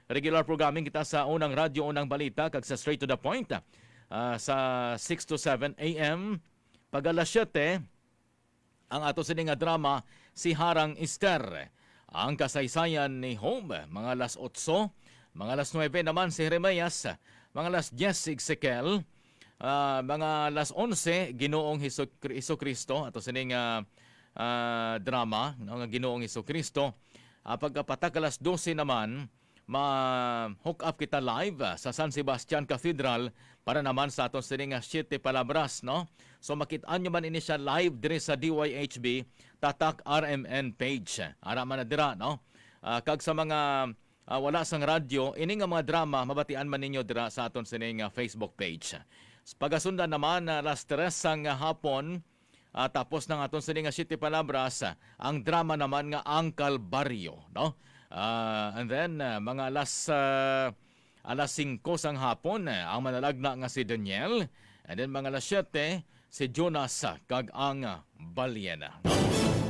Regular programming kita sa Unang Radyo, Unang Balita, kag sa Straight to the Point, ah, sa six to seven A M. Pag alas siyete, ang ato sini nga drama, Si Harang Ester. Ang kasaysayan ni Job, mga alas otso, mga alas nuebe naman si Jeremias, mga alas dyes si Ezekiel, ah, mga alas onse, Ginoong Hesu-, Jesu-Cristo, ato sini nga, ah, drama, no, nga Ginoong Jesu-Cristo. Ah, pagkapatak alas dose naman, ma-hook up kita live, ah, sa San Sebastian Cathedral para naman sa aton sini nga Siete Palabras, no? So, makit-an nyo man ini siya live diri sa D Y H B Tatak R M N page. Ara man na dira, no? Ah, kag sa mga, ah, wala sang radyo, ini nga mga drama, mabatian man ninyo dira sa aton sini nga Facebook page. Pagasundan naman, ah, alas tres sang hapon, ah, tapos ng aton sini nga Siete Palabras, ah, ang drama naman nga Ang Kalbaryo, no? Ah, and then, ah, mga alas, ah, alas singko sang hapon, eh, ang manalagna nga si Daniel. And then mga alas siyete, si Jonas, ah, kag ang, ah, balyena, no?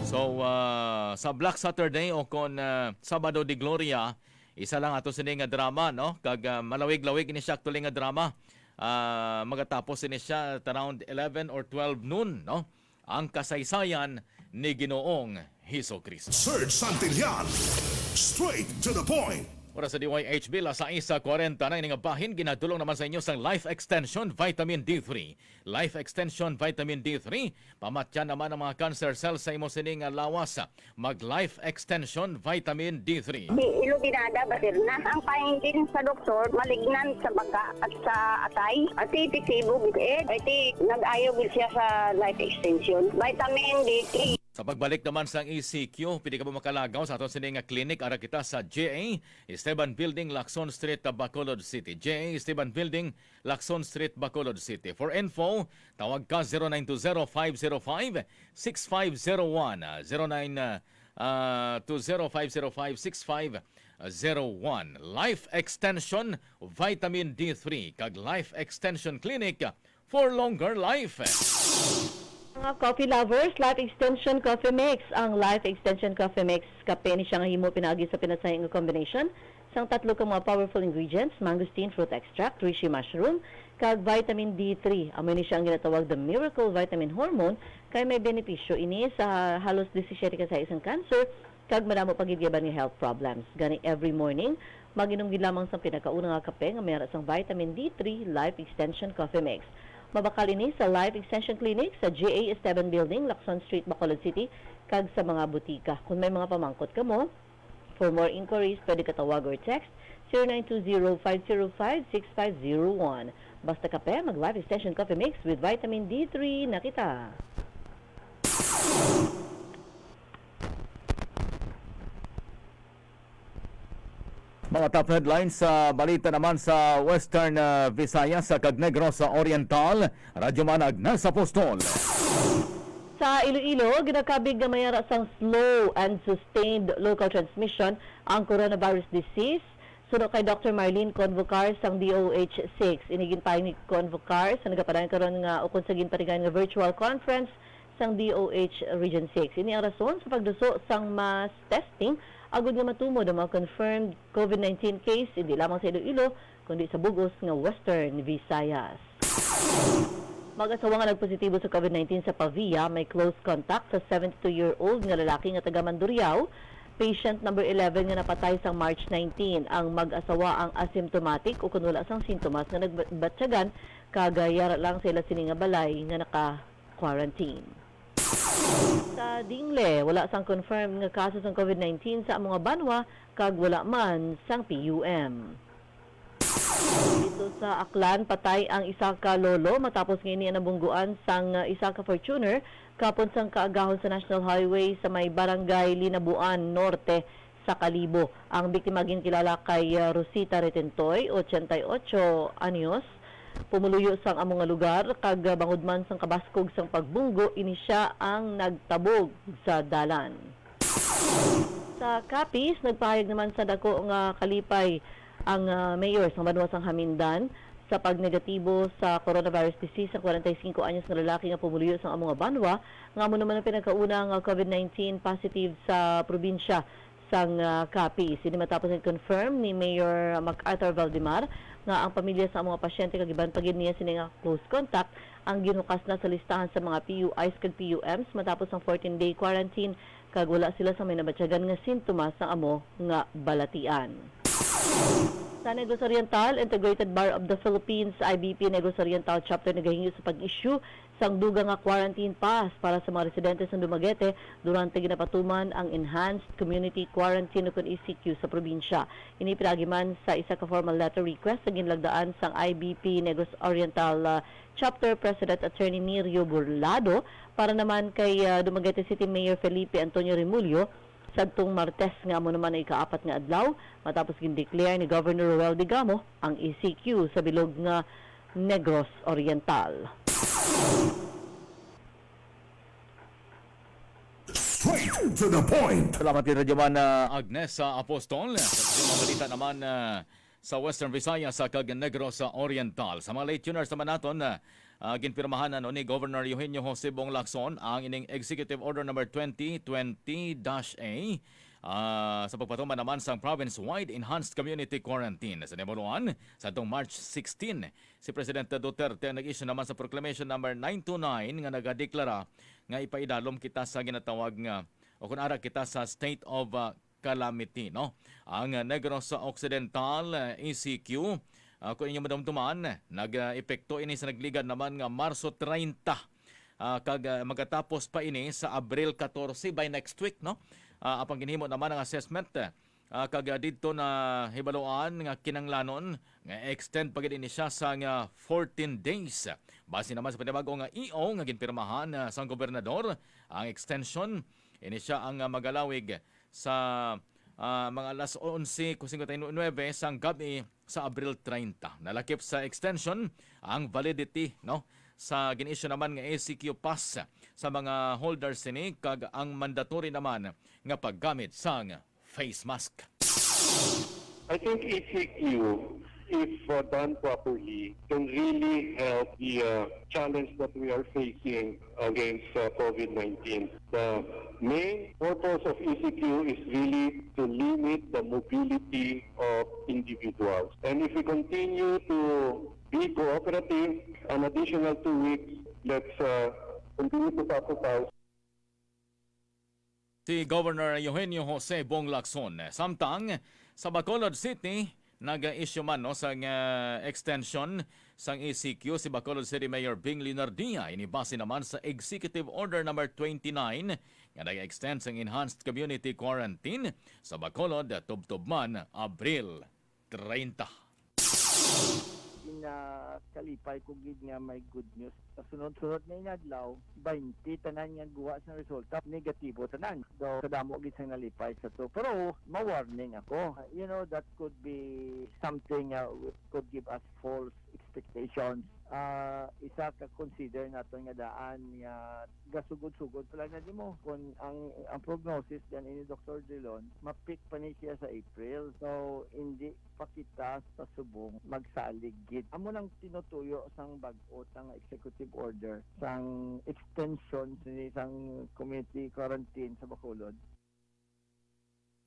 So, ah, sa Black Saturday o kon, ah, Sabado de Gloria, isa lang ato sini nga drama, no? Kag, ah, malawig-lawig ini siya actually nga drama. Ah, magatapos ini siya at around eleven or twelve noon, no? Ang kasaysayan ni Ginoong Hesus Kristo. Serge Santillan, straight to the point. Oras sa D Y H B, alas sais kwarenta na. Ini nga bahin ginadulong naman sa inyo sang Life Extension Vitamin D three. Life Extension Vitamin D three, pamatyan naman ang mga cancer cells sa imo sining lawas. Mag Life Extension Vitamin D three. Di ilubinada, basir na. Ang finding sa doktor, malignant sa baga at sa atay. Ati, iti sibog, eh. Iti, nag-ayo gid siya sa Life Extension. Vitamin D three. Sa pagbalik naman sa E C Q, pwede ka mo makalagaw sa aton sini nga clinic. Ara kita sa J A Esteban Building, Lacson Street, Bacolod City. J A Esteban Building, Lacson Street, Bacolod City. For info, tawag ka zero nine two zero five zero five six five zero one, ah, zero nine, ah, ah, two zero five zero five six five zero one. Life Extension, Vitamin D three, kag Life Extension Clinic for longer life. Mga coffee lovers, Life Extension Coffee Mix. Ang Life Extension Coffee Mix, kape ni siya nga himo pinaagi sa pinasahi nga combination sang tatlo ka mga powerful ingredients, mangosteen fruit extract, reishi mushroom, kag vitamin D three. Amo ni siya ang ginatawag the miracle vitamin hormone, kay may benepisyo ini sa halos disisiete ka sahi sang cancer, kag madamo pa gid nga iban nga health problems. Gani, every morning, mag-inom gid lamang sang pinakauna nga kape nga may ara sang vitamin D three Life Extension Coffee Mix. Mabakal ini sa Life Extension Clinic sa J A Esteban Building, Lacson Street, Bacolod City, kag sa mga butika. Kung may mga pamangkot kamo, for more inquiries, pwede ka tawag or text zero nine two zero five zero five six five zero one. Basta kape, mag Life Extension Coffee Mix with Vitamin D three na kita. Mga top headlines sa balita naman sa Western, ah, Visayas, ah, kag Negros Oriental. Radyo Man Agnes Apostol. Sa Iloilo, ginakabig nga may ara sang slow and sustained local transmission ang coronavirus disease. Suno kay Doctor Marlene Convocar sang D O H six. Ini ginpahayag ni Convocar sa nagapadayon karon nga ukon sa ginparingayan nga virtual conference sang D O H Region six. Ini ang rason sa pagduso sang mass testing agud nga matumod ang mga confirmed COVID nineteen case, hindi lamang sa Iloilo, kundi sa bug-os nga Western Visayas. Mag-asawa nga nagpositibo sa COVID nineteen sa Pavia may close contact sa seventy-two-year-old nga lalaki nga taga Mandurriao, patient number eleven nga napatay sang March nineteen. Ang mag-asawa ang asymptomatic o kun wala sang sintomas nga nagbatyagan, kag yara lang sa ila sini nga balay nga naka-quarantine. Sa Dingle, wala sang confirmed nga kaso sang COVID nineteen sa amo nga banwa, kag wala man sang P U M. Dito sa Aklan, patay ang isa ka lolo matapos nga ini ang nabungguan sang isa ka Fortuner kapon sang kaagahon sa National Highway sa may Barangay Linabuan Norte sa Kalibo. Ang biktima ginkilala kay, ah, Rosita Retentoy, ochenta y ocho anyos, pumuluyo sang amo nga lugar, kag, ah, bangod man sang kabaskog sang pagbunggo, ini sia ang nagtabog sa dalan. Sa Capiz, nagpahayag naman sa dako nga kalipay ang, ah, mayor sang banwa sang Jamindan sa pagnegatibo sa coronavirus disease sa kwarenta y singko anyos nga lalaki nga pumuluyo sang amo nga banwa, nga amo naman ang pinakauna nga COVID nineteen positive sa probinsya sang, ah, Capiz. Ini matapos nga confirm ni Mayor MacArthur Valdemar nga ang pamilya sa amo nga pasyente kag iban pa gid niya sini nga close contact ang ginhukas na sa listahan sa mga P U Is kag P U Ms matapos ang fourteen-day quarantine kag wala sila sang may nabatyagan nga sintomas sang amo nga balatian. Sa Negros Oriental, Integrated Bar of the Philippines, I B P Negros Oriental Chapter nagahingyo sa pag-issue sang dugang nga quarantine pass para sa mga residente sa Dumaguete durante ginapatuman ang Enhanced Community Quarantine o kun E C Q sa probinsya. Ini pinaagi man sa isa ka formal letter request nga ginlagdaan sang I B P Negros Oriental, ah, Chapter President Attorney Nirio Burlado para naman kay, ah, Dumaguete City Mayor Felipe Antonio Remulla sadtong Martes, nga amo naman ang ikaapat nga adlaw matapos gindeclare ni Governor Roel Digamo ang E C Q sa bilog nga Negros Oriental. Straight to the point. Salamat kay Radyo Man, ah, Agnes, ah, Apostol. Sa mga balita naman, ah, sa Western Visayas, ah, kag Negros Oriental. Sa mga late tuners naman naton, ah, ah, ginpirmahan na ni Governor Eugenio Jose Bong Lacson ang ining Executive Order Number twenty twenty dash A, ah, sa pagpatuman naman sang province-wide enhanced community quarantine. Sa nahibaluan, sa atong March sixteen, si Presidente Duterte nag-issue naman sa Proclamation Number nine two nine nga nagadeklara nga ipaidalom kita sa ginatawag nga, o kung ara kita sa state of, ah, calamity, no? Ang, ah, Negros Occidental, ah, E C Q, ah, kung inyo madumduman, nag, ah, epekto ini sa nagligad naman nga Marso treinta, ah, kag, ah, magatapos pa ini sa Abril catorce, by next week, no? Ah, apang ginhimo naman ang assessment, ah, kag, ah, didto na hibaluan nga kinanglanon nga extend pa gid ini siya sa nga fourteen days. Base naman sa panibago nga E O nga ginpirmahan, ah, sang gobernador, ang extension ini siya ang, ah, magalawig sa, ah, mga alas onse cincuenta y nueve sang gab-i sa Abril treinta. Nalakip sa extension ang validity, no, sa gin-issue naman nga E C Q pass sa mga holders sini, kag ang mandatory naman nga paggamit sang face mask. I think E C Q, if, uh, done properly, can really help the, uh, challenge that we are facing against, uh, COVID nineteen. The main purpose of E C Q is really to limit the mobility of individuals. And if we continue to be cooperative, an additional two weeks, let's, uh, continue to sacrifice. Si Governor Eugenio Jose Bong Lacson. Samtang sa Bacolod City, nag-issue man, no, sang, ah, extension sang E C Q si Bacolod City Mayor Bing Leonardia. Ini base naman sa Executive Order Number twenty-nine nga nag-extend sang enhanced community quarantine sa Bacolod tubtob man Abril treinta. Ginakalipay ko gid nga may good news. Sa sunod-sunod nga inadlaw, twenty tanan nga guwa sa resulta, negatibo tanan. So, kadamo gid sang nalipay sa to. Pero, ma-warning ako. Uh, you know, that could be something, uh, could give us false expectations. Uh, isa ka consider naton nga daan nga gasugod-sugod pa lang na di mo. Kung ang, ang prognosis diyan ini Doktor Drilon, ma-peak pa ni siya sa April. So, hindi pa kita sa subong magsalig gid. Amo nang tinutuyo sang bag-o nga executive order sang extension sini sang community quarantine sa Bacolod.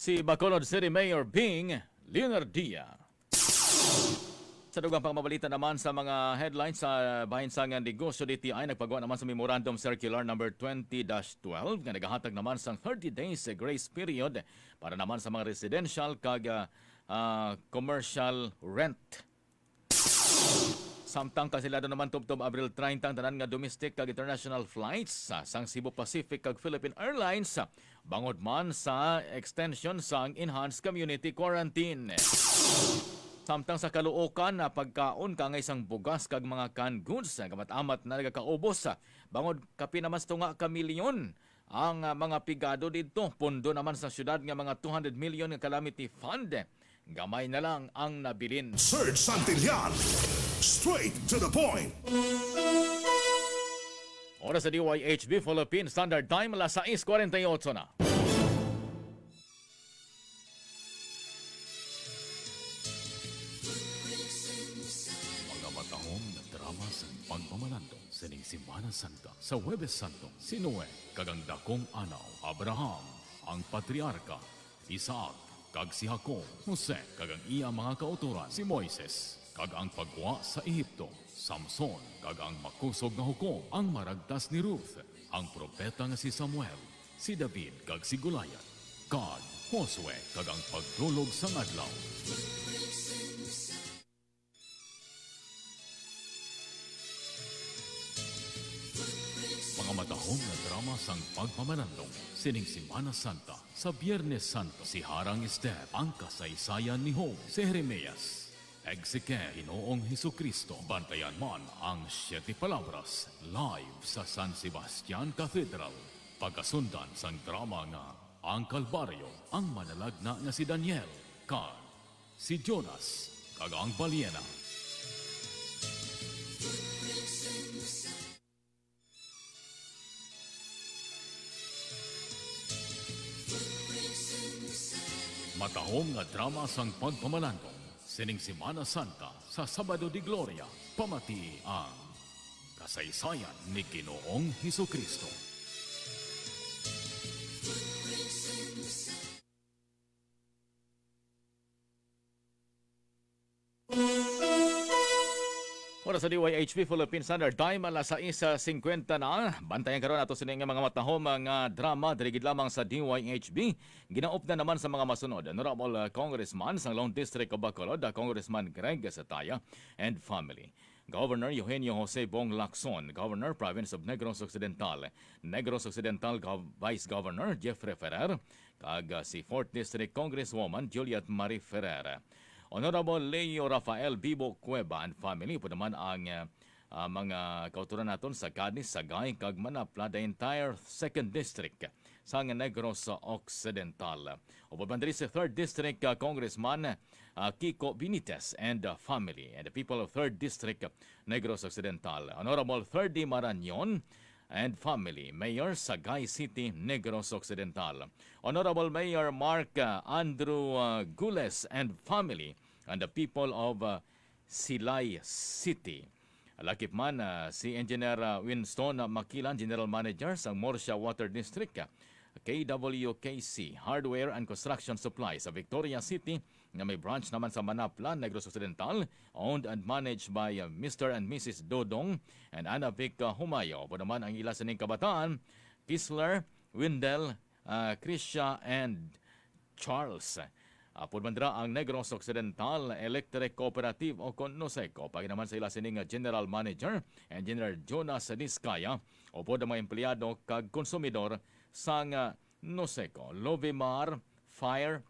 Si Bacolod City Mayor Bing Leonardia. Sa dugang pang mabalita naman sa mga headlines sa bahin sang negosyo, D T I nagpagawa naman sa Memorandum Circular number twenty dash twelve nga nagahatag naman sang thirty days grace period para naman sa mga residential kag, ah, ah, commercial rent. Samtang kansilado naman tubtob Abril treinta ang tanan nga domestic kag international flights sa sang Cebu Pacific kag Philippine Airlines, bangod man sa extension sang enhanced community quarantine. Samtang sa Caloocan, na pagkaon kaangay sang bugas kag mga canned goods, nagamat-amat na nagakaubos, bangod kapin naman sa tunga ka milyon ang, ah, mga pigado didto. Pondo naman sa syudad nga mga two hundred million nga calamity fund. Gamay na lang ang nabilin. Serge Santillan, straight to the point. Oras sa D Y H B Philippine Standard Time, alas sais kuwarenta y otso na. Mga matahom nga drama sa pagpamalandong sining Semana Santa, sa Huwebes Santo, si Noe kag ang dakong anaw, Abraham, ang patriarka, Isaac, kag si Jacob, Jose, kag ang iya mga kautoran, si Moises, kag ang pagwa sa Ehipto, Samson, kag ang makusog nga hukom, ang maragtas ni Ruth, ang propeta nga si Samuel, si David, kag si Goliath, kag Josue, kag ang pagdulog sang adlaw. Mga matahom nga drama sang pagpamalandong sining Semana Santa, sa Biyernes Santo, si Harang Esther, ang kasaysayan ni Job, si Jeremias, Ezekiel, Ginoong Jesucristo. Bantayan man ang Siete Palabras live sa San Sebastian Cathedral. Pagasundan sang drama nga Ang Kalbaryo, ang manalagna nga si Daniel, kag si Jonas kag ang balyena. Matahom nga drama sang pagpamalandong sining Semana Santa, sa Sabado de Gloria, pamatii ang kasaysayan ni Ginoong Jesucristo. Oras sa D Y H P Philippine Standard Time, alas sais singkwenta na. Bantayan karon ato sini nga mga matahom nga drama diri gid lamang sa D Y H P. Ginaupdan naman sa mga masunod: Honorable, uh, Congressman sang Lone District of Bacolod, uh, Congressman Greg Sataya and family. Governor Eugenio Jose Bong Lacson, Governor, Province of Negros Occidental. Negros Occidental Gov-, Vice Governor Jeffrey Ferrer, kag, ah, si Fourth District Congresswoman Juliet Marie Ferrer. Honorable Leo Rafael Bibo Cueva and family, upod naman ang, ah, ah, mga kautoran naton sa Canis, Sagay, kag Manapla, the entire Second District sang Negros Occidental. Upod man diri si Third District, ah, Congressman, ah, Kiko Benitez and, ah, family, and the people of Third District, Negros Occidental. Honorable Ferdy Marañon and family, Mayor, Sagay City, Negros Occidental. Honorable Mayor Mark, ah, Andrew, ah, Gules and family, and the people of, ah, Silay City. Lakip man, ah, si Engineer, ah, Winston Makilan, General Manager sa Murcia Water District, ah, K W K C Hardware and Construction Supply sa Victoria City, nga may branch naman sa Manapla, Negros Occidental, owned and managed by, uh, Mister and Missus Dodong and Ana Vic, uh, Humayo. Upod naman ang ila sining kabataan, Kisler, Windel, uh, Krisha, and Charles. Upod man dira ang Negros Occidental Electric Cooperative o kon NOCECO, paagi naman sa ila sining, uh, General Manager, Engineer Jonas Discaya, upod ang mga empleyado kag konsumidor sang, uh, NOCECO, Lovimar Fire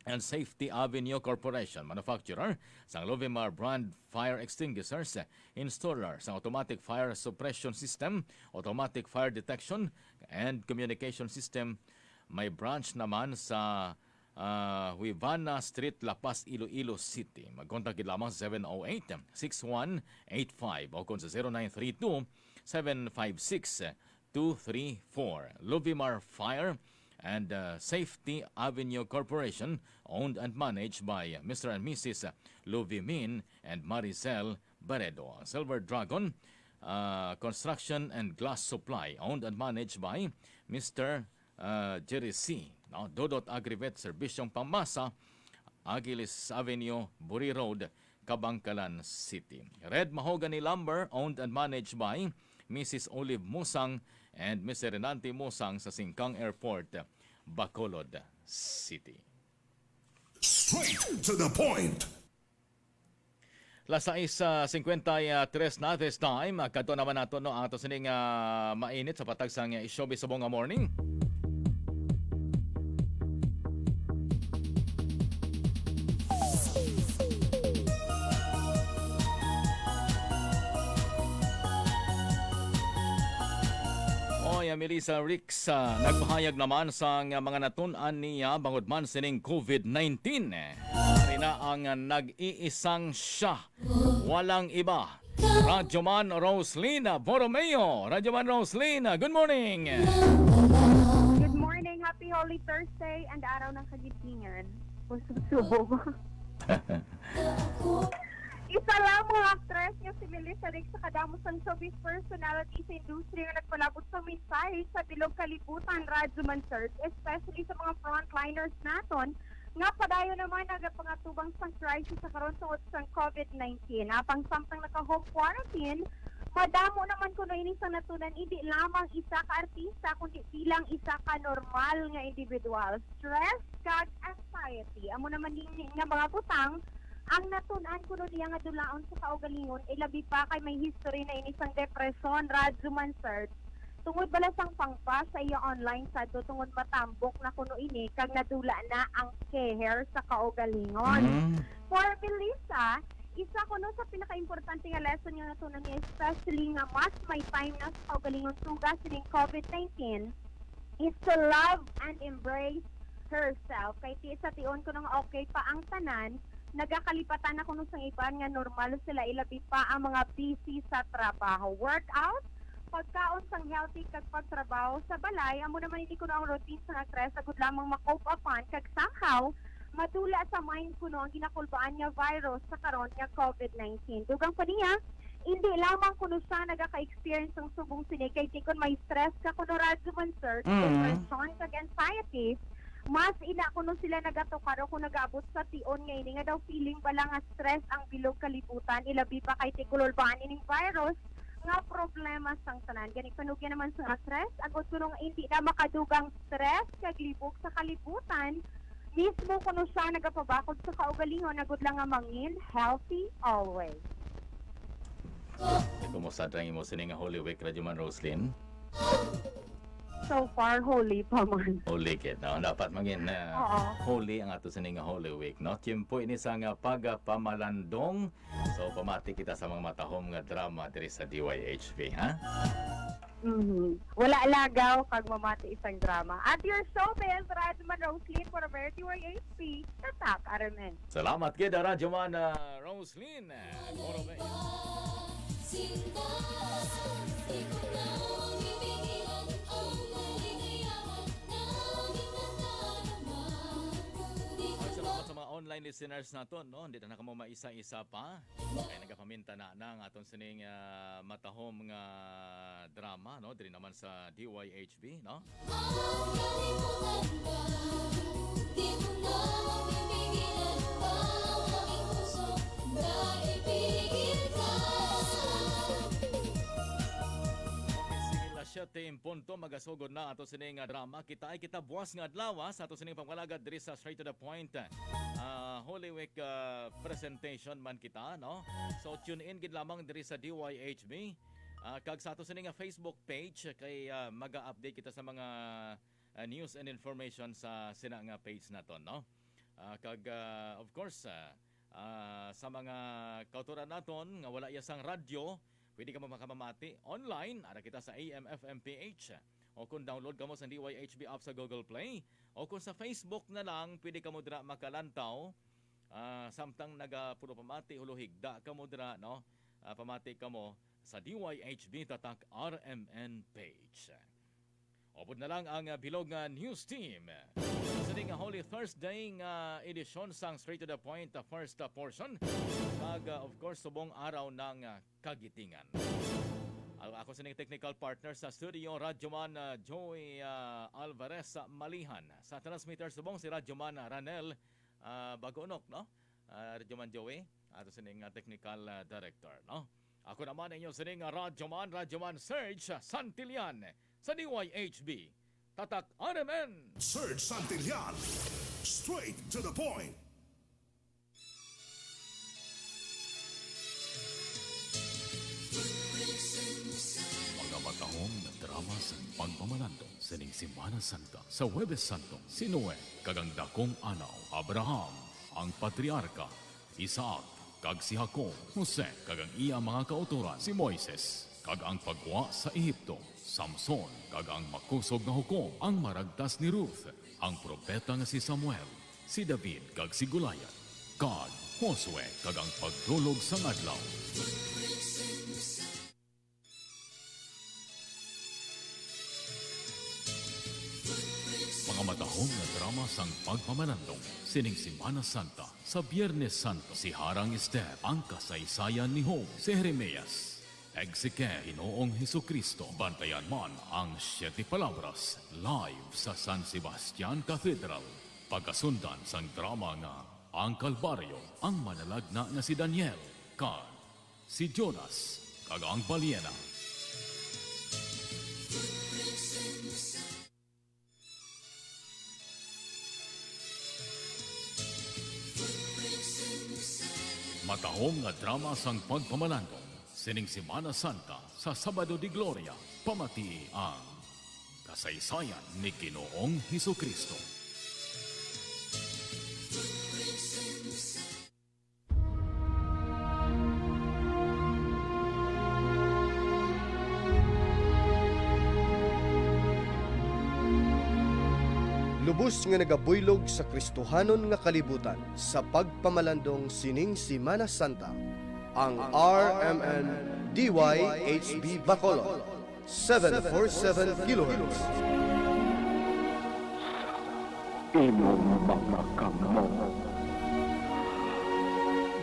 and Safety Avenue Corporation, manufacturer sang Lovimar brand fire extinguishers, installer sang automatic fire suppression system, automatic fire detection, and communication system. May branch naman sa, ah, Huevana Street, La Paz, Iloilo City. Mag-contact gid lamang sa seven oh eight, six one eight five o kung sa zero nine three two, seven five six, two three four. Luvimar Fire and, uh, Safety Avenue Corporation, owned and managed by Mister and Missus Luvimin and Maricel Baredo. Silver Dragon, uh, Construction and Glass Supply, owned and managed by Mister, uh, Jerry C. No? Dodot Agrivet, Serbisyong Pamasa, Agilis Avenue, Buri Road, Kabankalan City. Red Mahogany Lumber, owned and managed by Missus Olive Musang and Mister Renante Musang sa Singkang Airport, Bacolod City. Straight to the point. Las sais, ah, cincuenta y tres na this time. Ah, kadto naman nato, no, ato sining, ah, mainit sa patag sang, ah, showbiz subong nga morning. Oy, ah, Melissa Ricks, ah, nagpahayag naman sang mga natun-an niya bangod man sining covid nineteen. Ari na ang, ah, nag-iisang siya. Walang iba. Radyoman Roslyn Borromeo. Radyoman Roslyn, good morning. Good morning. Happy Holy Thursday and Araw ng Kagitingan. Pusong subong. Isa lamang ang actress nga si Melissa Ricks sa kadamo sang showbiz personality sa industriya nga nagpalabot sa mensahe sa bilog kalibutan, Radyo Mansert, especially sa mga frontliners naton nga padayon naman nagapangatubang sang crisis sa karon tungod sang covid nineteen. Apang samtang naka-home quarantine, madamo naman kuno ini sang natunan, hindi lamang isa ka artista, kundi bilang isa ka normal nga individual. Stress kag anxiety, amo naman ini nga mga butang ang natun-an kuno niya nga dulaon sa kaugalingon, ilabi pa kay may history na ini sang depresyon, Radyo Mansert. Tungod bala sang pangpas sa iya online sadto, tungod matambok na kuno ini kag nadula na ang keher sa kaugalingon. Mm. For Melissa, isa kuno sa pinakaimportante nga lesson nga natunan niya, especially nga mas may time na sa kaugalingon tuga sining covid nineteen, is to love and embrace herself. Kay ti sa tion kuno nga okay pa ang tanan, nagakalipatan na kuno sang iban nga normal sila, ilabi pa ang mga busy sa trabaho. Workout, pagkaon sang healthy kag pagtrabaho sa balay, amo naman ini kuno ang routine sang aktres agud lamang ma-cope upan kag somehow madula sa mind kuno ang ginakulbaan nga virus sa karon nga covid nineteen. Dugang pa niya, hindi lamang kuno siya nagaka-experience sang subong sini, kay ti kon may stress ka kuno, Radyo Mansert, Mm. depression kag anxiety, mas ina kuno sila nagatukar o kung nagaabot sa tion nga ini nga daw feeling bala nga stress ang bilog kalibutan, ilabi pa kay ti kulbaan ining virus nga problema sang tanan. Gani, panugyan naman sa stress, agud kuno nga hindi na makadugang stress kag libog sa kalibutan, mismo kuno siya nagapabakod sa kaugalingon, agud lang nga mangin healthy always. Kumusta ang imo sini nga Holy Week, Radyoman Roslyn? So far, holy pa man. Holy gid, no? Dapat mangin, uh, Oo. holy ang ato sini nga Holy Week, no? Tiyempo ini sa nga pagpamalandong. So, pamati kita sa mga matahom nga drama diri sa D Y H P, ha? Mhm. Wala lagaw kag mamati isang drama. At your showbiz, Radman Roslyn, for a very D Y H P, tatak, Aramen. Salamat gid, Radyoman, ah, Roslyn. Moro ba? Ay, salamat sa mga online listeners naton, no? Hindi na kamo maisa-isa pa. Kay nagapaminta na, na ang aton sining, ah, matahom nga drama, no? Diri naman sa D Y H P, no? Ang kalimutan ba? Di mo na mapipigilan pa ang aking puso na ipigil ka. Okay, sige, las siyete en punto, magasugod na ato sini nga drama. Kita ay kita buwas nga adlaw, ah, sa ato sining pangwalagad diri sa Straight to the Point, ah, Holy Week, ah, presentation man kita, no? So, tune in gid lamang diri sa D Y H B, ah, kag sa ato sini nga Facebook page kay, ah, maga-update kita sa mga, ah, news and information sa sina nga page naton, no? Ah, kag, ah, of course, ah, ah, sa mga kautoran naton nga wala iya sang radyo, pwede kamo makamamati online, ara kita sa A M F M P H. O kung download kamo sa D Y H B app sa Google Play, o kung sa Facebook na lang, pwede kamo dira makalantaw. Ah, samtang nagapuno pamati, hulohigda kamo dira, no? Ah, pamati kamo sa D Y H B Tatak R M N page. Upod na lang ang, ah, bilog nga news team. Sa sining nga Holy Thursday nga edisyon sang Straight to the Point, ah, first, ah, portion. Kag, ah, of course, subong araw ng, ah, kagitingan. Ang ako sining technical partner sa studio, Radyoman, ah, Joey, ah, Alvarez, ah, Malihan. Sa transmitter subong si Radyoman, ah, Ranel, ah, Bagonok, no? Ah, Radyoman Joey, ato sining, ah, technical, ah, director, no? Ako naman inyo sining, ah, Radyoman, Radyoman Serge Santillan sa D Y H B. Tatak R M N. Serge Santillan, straight to the point. Mga matahom nga drama sa pagpamalandong sining Semana Santa, sa Huwebes Santo, si Noe kag ang dakong anaw, Abraham, ang patriarka, Isaac, kag si Jacob, Jose, kag ang iya mga kautoran, si Moises, kag ang paggwa sa Ehipto, Samson, kag ang makusog nga hukom, ang maragtas ni Ruth, ang propeta nga si Samuel, si David, kag si Goliath, kag Josue, kag ang pagdulog sang adlaw. Mga matahom nga drama sang pagpamalandong sining Semana Santa, sa Biyernes Santo, si Harang Esther, ang kasaysayan ni Job, si Jeremias, Exequiel, Ginoong Jesu-Cristo, Bantayan Man ang Siete Palabras, live sa San Sebastian Cathedral. Pagasundan sang drama nga Ang Kalbaryo, ang manalagna nga si Daniel, kag si Jonas kag ang Balyena. Matahom nga drama sang pagpamalandong sining Semana Santa sa Sabado de Gloria, pamatii ang kasaysayan ni Ginoong Jesu-Cristo. Lubos nga nagabuylog sa Kristohanon nga kalibutan sa pagpamalandong sining Semana Santa, ang R M N D Y H B Bacolod, seven four seven kilohertz. Imong mga kamot,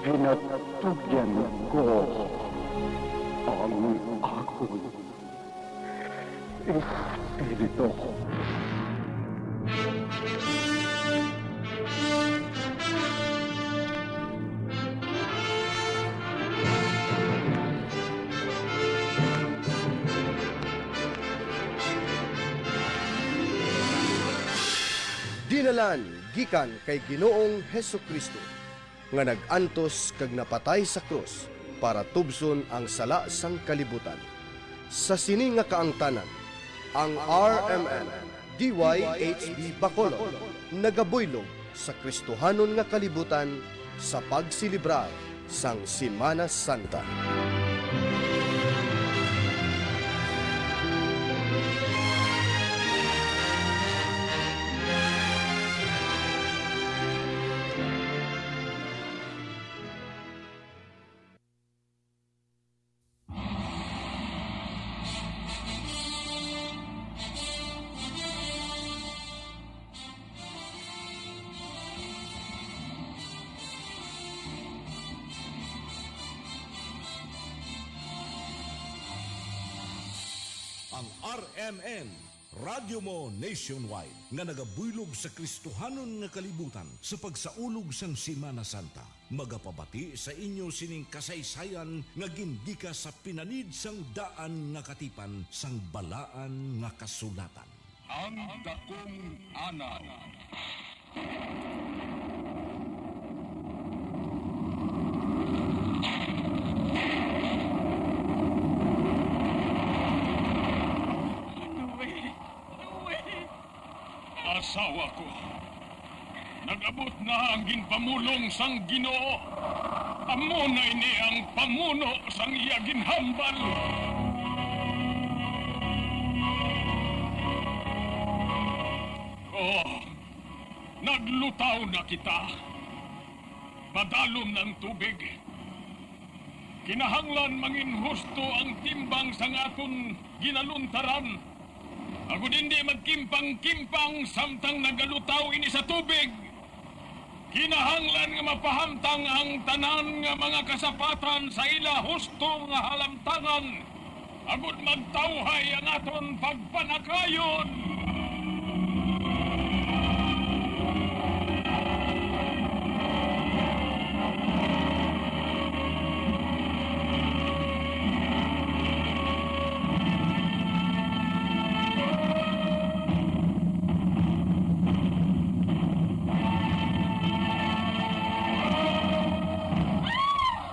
ginatugyan ko ang akon espiritu. Dinalan gikan kay Ginoong Jesu-Cristo, nga nag-antos kag napatay sa krus para tubson ang sala sang kalibutan. Sa sini nga kaangtanan, ang R M N D Y H B Bacolod nagabuylog sa Kristohanon nga kalibutan sa pagselebrar sang Semana Santa. Ang R M N, Radyo Mo Nationwide, nga nagabuylog sa Kristohanon nga kalibutan sa pagsaulog sang Semana Santa, magapabati sa inyo sining kasaysayan nga gingikas sa pinanid sang daan nga katipan sang Balaan nga Kasulatan. Ang Dakong Anaw. No way! No way! Asawa ko, Nag-abot na ang ginpamulong sang Ginoo. Amo na ini ang pamuno sang iya ginhambal. Oh, naglutaw na kita. Padalom na ang tubig. Kinahanglan mangin husto ang timbang sang aton ginaluntaran, agod indi magkimpang-kimpang samtang nagalutaw ini sa tubig. Kinahanglan nga mapahamtang ang tanan nga mga kasapatan sa ila husto nga halamtangan, agod magtawhay ang aton pagpanakayon.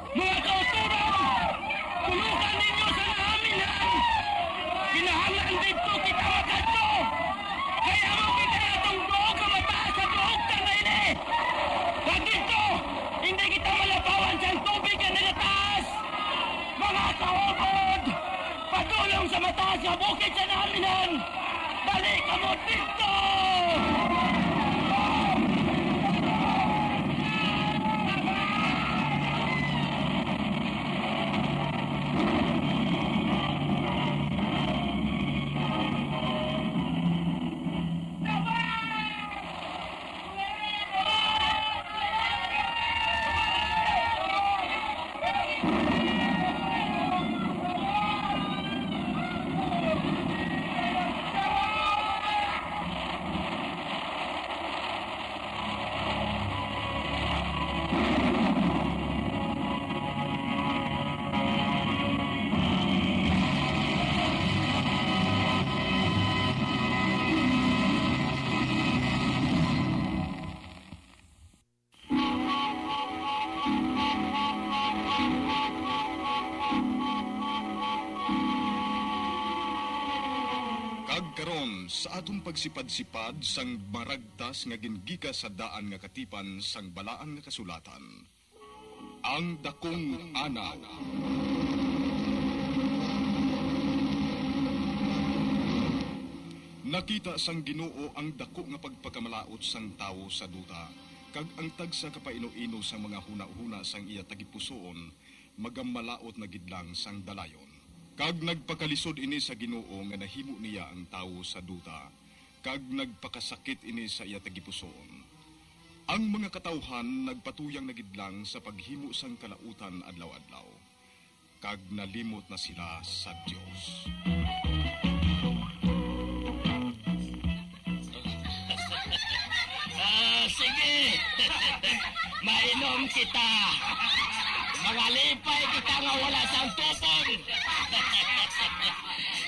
Mga kauturan, tulukan ninyo sa naaminan. Kinahanglan didto kita makadto. Kay amo kita atong duog ka mataas sa duog ka na ini. Kag didto, hindi kita malapawan sang tubig nga nagataas. Mga kaupod, padulong sa mataas nga bukid sa naaminan. Dali kamo didto! Kag karon, sa aton pagsipad-sipad sang maragtas nga gingikas sa daan nga katipan sang Balaan nga Kasulatan, ang dakong anaw. Nakita sang Ginoo ang daku nga pagpakamalaut sang tawo sa duta, kag ang tagsa ka paino-ino sang mga hunahuna sang iya tagipusoon magamalaut na gid lang sang dalayon. Kag nagpakalisod ini sa Ginoo nga nahimo niya ang tawo sa duta, kag nagpakasakit ini sa iya tagipusoon. Ang mga katawuhan nagpatuyang na gid lang sa paghimo sang kalautan adlaw-adlaw, kag nalimot na sila sa Dios. Ah, sige. Mainom kita. Mangalipay kita nga wala sang tupon.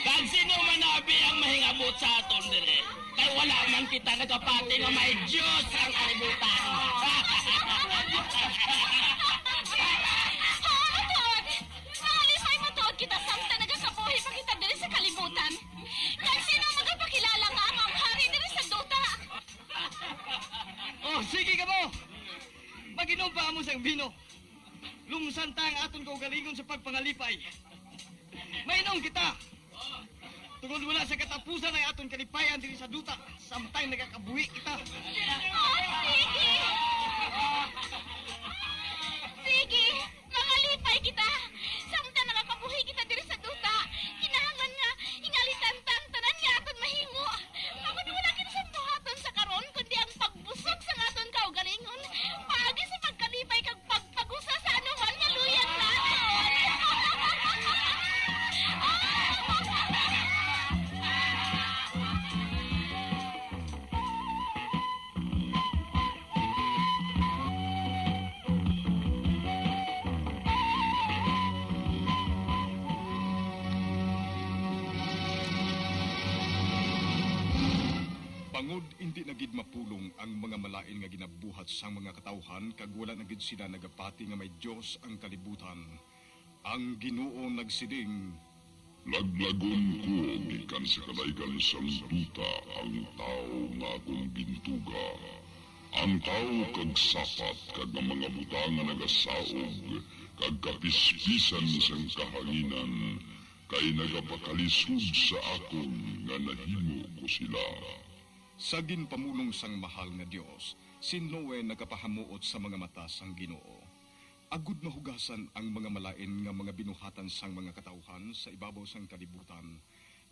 Kag sino man abi ang mahingabot sa aton diri? Kay wala man kita nagapati nga may Dios ang kalibutan. Matuod! Mangalipay matuod kita samtang nagakabuhi pa kita diri sa kalibutan. Kag sino magapakilala nga amo ang hari diri sa duta? Oh, sige kamo! Mag-inom pa amo sang bino. Lumsan ta ang aton kaugalingon sa pagpangalipay. Mainom kita! Tungod wala sa katapusan ang aton kalipayan diri sa duta, samtang nagakabuhi kita. Oh, sige! Sige! Mangalipay kita! Samtang nagakabuhi kita diri sa duta, kinahanglan nga ingalitan ta ang tanan nga aton mahimo. Tungod wala kita sang buhaton sa karon, kundi ang pagbusog sang aton kaugalingon, paagi sa pagkalipay kag pagpagusa sa anuman nga luyag naton. Bangod indi na gid mapulong ang mga malain nga ginabuhat sang mga katawuhan, kag wala na gid sila nagapati nga may Dios ang kalibutan, ang Ginoo nagsiling, "Laglagon ko gikan sa kalaygan sang duta ang tawo nga akon gintuga, Ang tawo kag sapat kag ang mga butang nga nagasaog kag kapispisan sang kahanginan, kay nagapakalisod sa akon nga nahimo ko sila. Sa ginpamulong sang Mahal nga Dios, si Noe nagapahamuot sa mga mata sang Ginoo, agud mahugasan ang mga malain nga mga binuhatan sang mga katawuhan sa ibabaw sang kalibutan.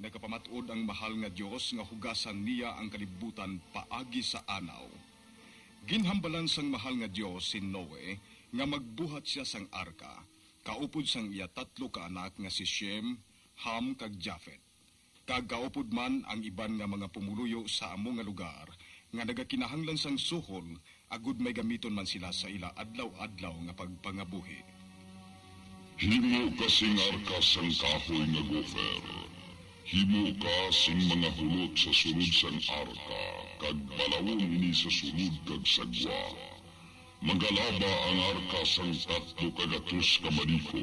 Nagapamat-od ang Mahal nga Dios nga hugasan niya ang kalibutan paagi sa anaw. Ginhambalan sang Mahal nga Dios si Noe nga magbuhat sia sang arka, kaupod sang iya tatlo ka anak nga si Shem, Ham, kag Jafet, kag kaupod man ang iban nga mga pumoluyo sa amo nga lugar nga nagakinahanglan sang suhol, agud may gamiton man sila sa ila adlaw-adlaw nga pagpangabuhi. Himo ka sing arka sang kahoy nga gofer. Himo ka sing mga hulot sa sulod sang arka, kag balawon ini sa sulod kag sa gwa. Magalaba ang arka sang tatlo ka gatos ka maniko.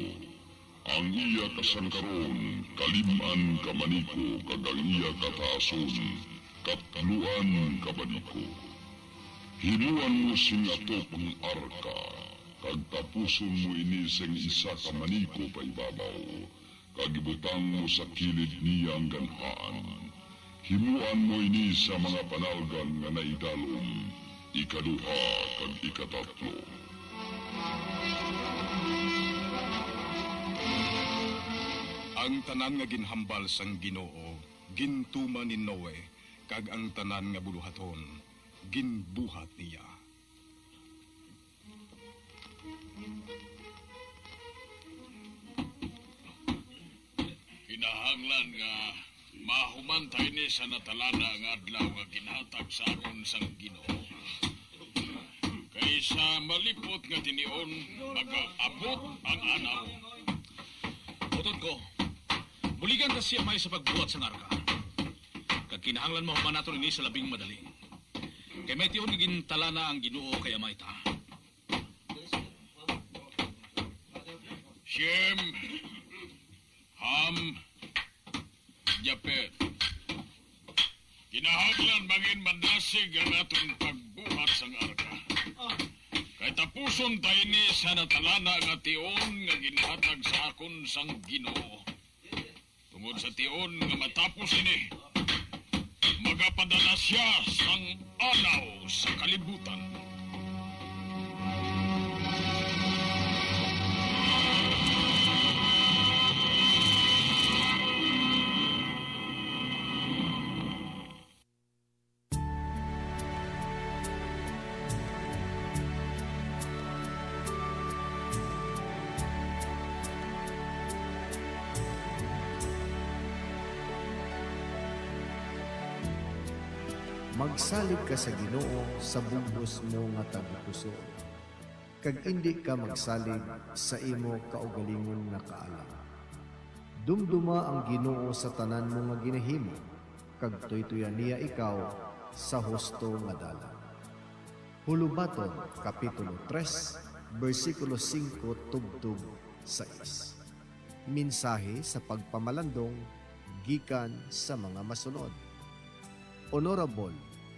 Ang iya kasangkaron, kalim-an ka maniko, kag ang iya kataason, katluan ka maniko. Himuan mo sing atop ang arka, kag tapuson mo ini sing isa ka maniko paibabaw, kag ibutang mo sa kilid niya ang ganhaan. Himuan mo ini sa mga panalgan nga naidalom, ikaduha kag ikatatlo. Ang tanan nga ginhambal sang Ginoo gintuman ni Noe, kag ang tanan nga buluhaton ginbuhat niya. Kinahanglan nga mahuman ta ini sa natalana nga adlaw nga ginhatag sa akon sang Ginoo. Kay sa malipot nga tinion, mag-abot ang anaw. Utod ko, buligan ta si Amay sa pagbuhat sang arka. Kag kinahanglan mahuman naton ini sa labing madali. Kay may tion nga gintalana ang Ginoo kay Amay ta. Shem, Ham, Japet. Kinahanglan bangin madasig ang aton pagbuhat sang arka. Kay tapuson ta ini sa natalana nga tion nga ginhatag sa akon sang Ginoo. Tungod sa tion nga matapos ini, magapadala sia sang anaw sa kalibutan. Magsalig ka sa Ginoo sa bug-os mo nga tagipusoon, kag indi ka magsalig sa imo kaugalingon nga kaalam. Dumduma ang Ginoo sa tanan mo nga ginahimo, kag tuytoyan niya ikaw sa husto nga dalan. Hulubaton, Kapitulo tres, bersikulo singko tubtob sais. Mensahe sa pagpamalandong gikan sa mga masunod. Honorable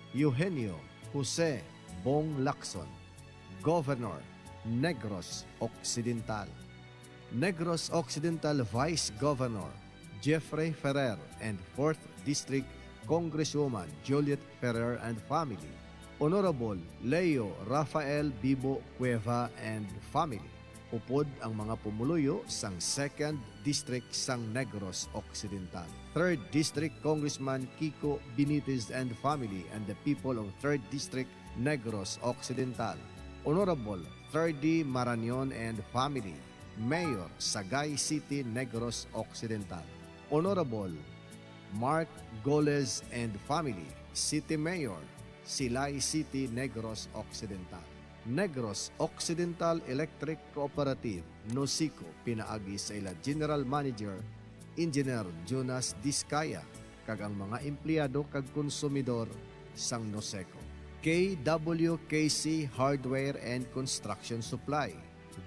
Eugenio Jose Bong Lacson, Governor, Negros Occidental. Negros Occidental Vice Governor Jeffrey Ferrer and fourth District Congresswoman Juliet Ferrer and family. Honorable Leo Rafael Bibo Cueva and family. Upod ang mga pumuluyo sang Second District sang Negros Occidental, Third District Congressman Kiko Benitez and family, and the people of Third District Negros Occidental, Honorable Ferdy Marañon and family, Mayor, Sagay City, Negros Occidental, Honorable Mark Goles and family, City Mayor, Silay City, Negros Occidental, Negros Occidental Electric Cooperative, NOCECO, pinaagi sa ila General Manager, Engineer Jonas Discaya, kag ang mga empleyado kag konsumidor sang NOCECO. K W K C Hardware and Construction Supply,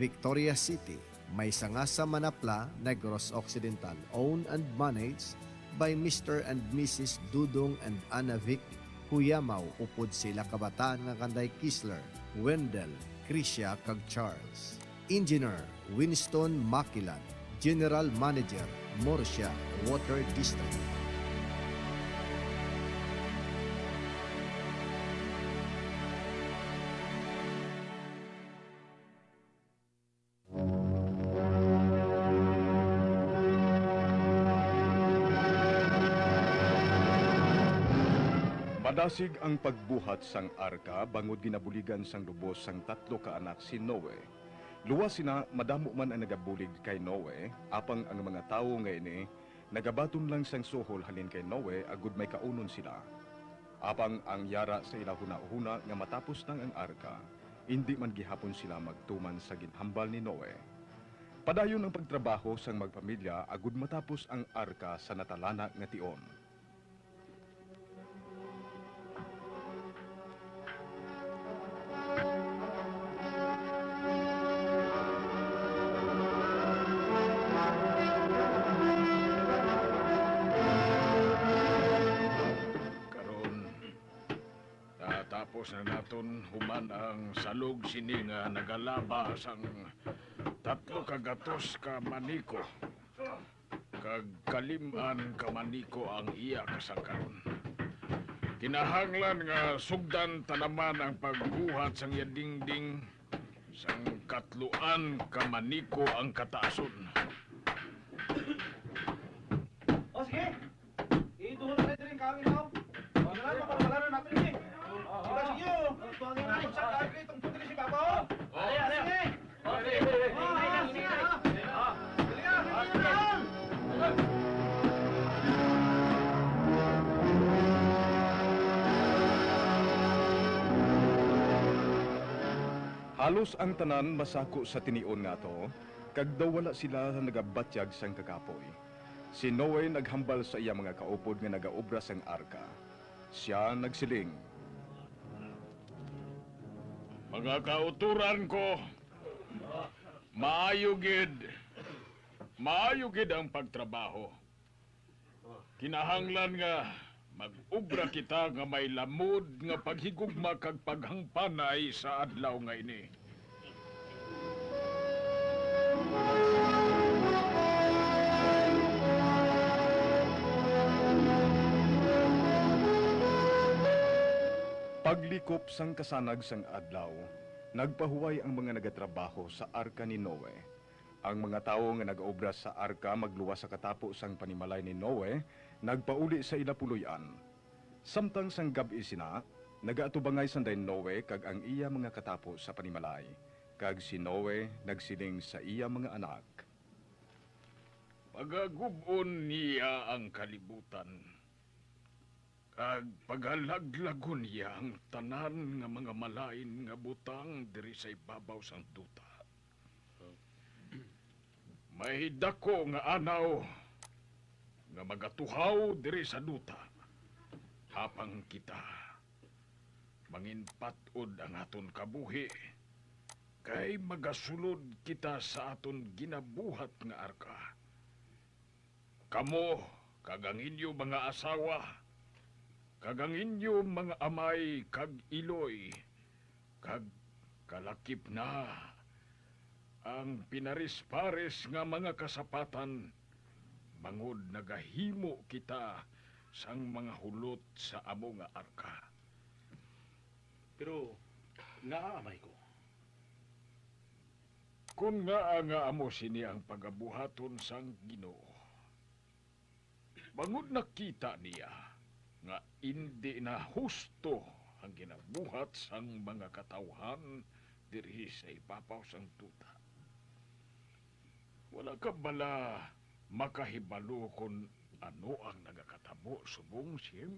Victoria City, may sanga sa Manapla, Negros Occidental, owned and managed by Mister and Missus Dudong and Ana Vic Cuyamao upod sa ila kabataan nga kanday Kisler, Wendell, Krisha, kag Charles. Engineer Winston Makilan, General Manager, Murcia Water District. Madasig ang pagbuhat sang arka bangod ginabuligan sang lubos sang tatlo ka anak si Noe. Luwas sina, madamo man ang nagabulig kay Noe, apang ang mga tawo nga ini nagabaton lang sang suhol halin kay Noe agod may kaunon sila. Apang ang yara sa ila hunahuna nga matapos lang ang arka, indi man gihapon sila magtuman sa ginhambal ni Noe. Padayon ang pagtrabaho sang magpamilya agud matapos ang arka sa natalana nga tion. Karon, natapos na naton human ang salog sini nga nagalaba sang tatlo ka gatos ka maniko, kag kalim-an ka maniko ang iya kasangkaron. Kinahanglan nga sugdan ta naman ang pagbuhat sang iya dingding sang katluan ka maniko ang kataason. O, sige. Iduhol na diri ang kahoy, no? O, dala mo, para wala na natin, eh. Sige, sige, o. Tapos sa kahoy, itong putri si Papa, o. Ari, ari. Sige. O, sige, sige, sige. O, sige, sige. O, sige, sige. Halos ang tanan masako sa tinion nga ato, kag daw wala sila nagabatyag sang kakapoy. Si Noe naghambal sa iya mga kaupod nga nagaobra sang arka. Sia nagsiling, "Mga kautoran ko, maayo gid, maayo gid ang pagtrabaho. Kinahanglan nga mag-obra kita nga may lamod nga paghigugma kag paghangpanay sa adlaw nga ini." Paglikop sang kasanag sang adlaw, nagpahuway ang mga nagatrabaho sa arka ni Noe. Ang mga tawo nga nag-obra sa arka magluwas sa katapo sang panimalay ni Noe nagpauli sa ila puloy-an. Samtang sang gab-i sina, nagaatubangay sanday Noe kag ang iya mga katapo sa panimalay, kag si Noe nagsiling sa iya mga anak, "Pagagub-on niya ang kalibutan, kag pagalaglagon niya ang tanan nga mga malain nga butang diri sa ibabaw sang duta. May dako nga anaw nga magatuhaw diri sa duta, apang kita, manginpat-od ang aton kabuhi, kay magasulod kita sa aton ginabuhat nga arka. Kamo kag ang inyo mga asawa, kag ang inyo mga amay kag iloy, kag kalakip na ang pinarisparis nga mga kasapatan, bangod nagahimo kita sang mga hulot sa amo nga arka." Pero ngaa, amay ko? Kon ngaa nga amo sini ang pagabuhaton sang Ginoo, bangod nakita niya nga indi na husto ang ginabuhat sang mga katawuhan diri sa ibabaw sang duta. Wala ka bala makahibalo kon ano ang nagakatabo subong, Shem?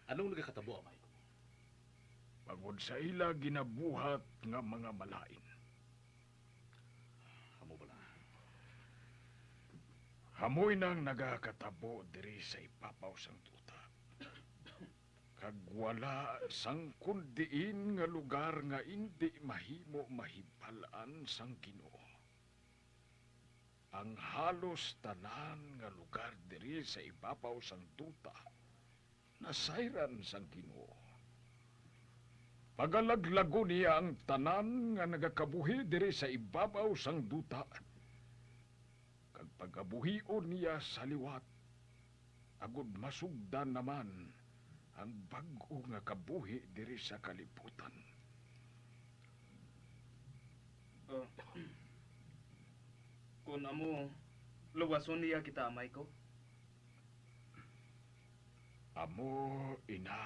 Anong nagakatabo, amay ko? Bangod sa ila ginabuhat nga mga malain. Amo bala? Amo inang nagakatabo diri sa ibabaw sang duta. Kag wala sang kon diin nga lugar nga indi mahimo mahibal-an sang Ginoo. Ang halos tanan nga lugar diri sa ibabaw sang duta Nasayran sang Ginoo. Pagalaglagon niya ang tanan nga nagakabuhi diri sa ibabaw sang duta, kag pagabuhion niya sa liwat, agod masugdan naman ang bag-o nga kabuhi diri sa kalibutan. Ah, kun amo, luwason niya kita, amay ko. Amo ina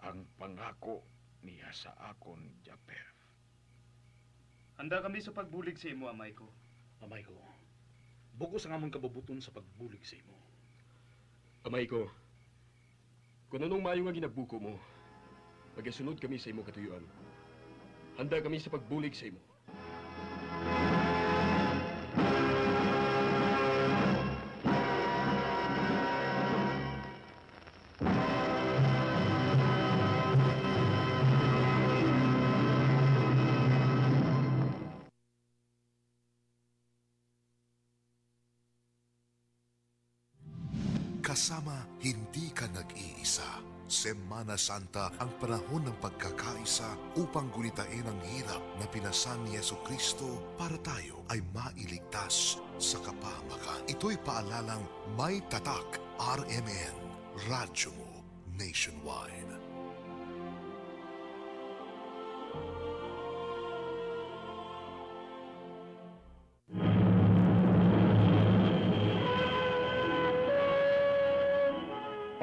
ang pangako niya sa akon, Japeth. Handa kami sa pagbulig sa imo, amay ko. Amay ko, bug-os ang amon kabubuton sa pagbulig sa imo. Amay ko, kun anong maayo nga ginabuko mo, magasunod kami sa imo katuyoan. Handa kami sa pagbulig sa imo. Kasama, hindi ka nag-iisa. Semana Santa ang panahon ng pagkakaisa upang gunitain ang hirap na pinasan ni Jesucristo para tayo ay mailigtas sa kapahamakan. Ito'y paalalang may tatak, R M N, Radyo Mo Nationwide.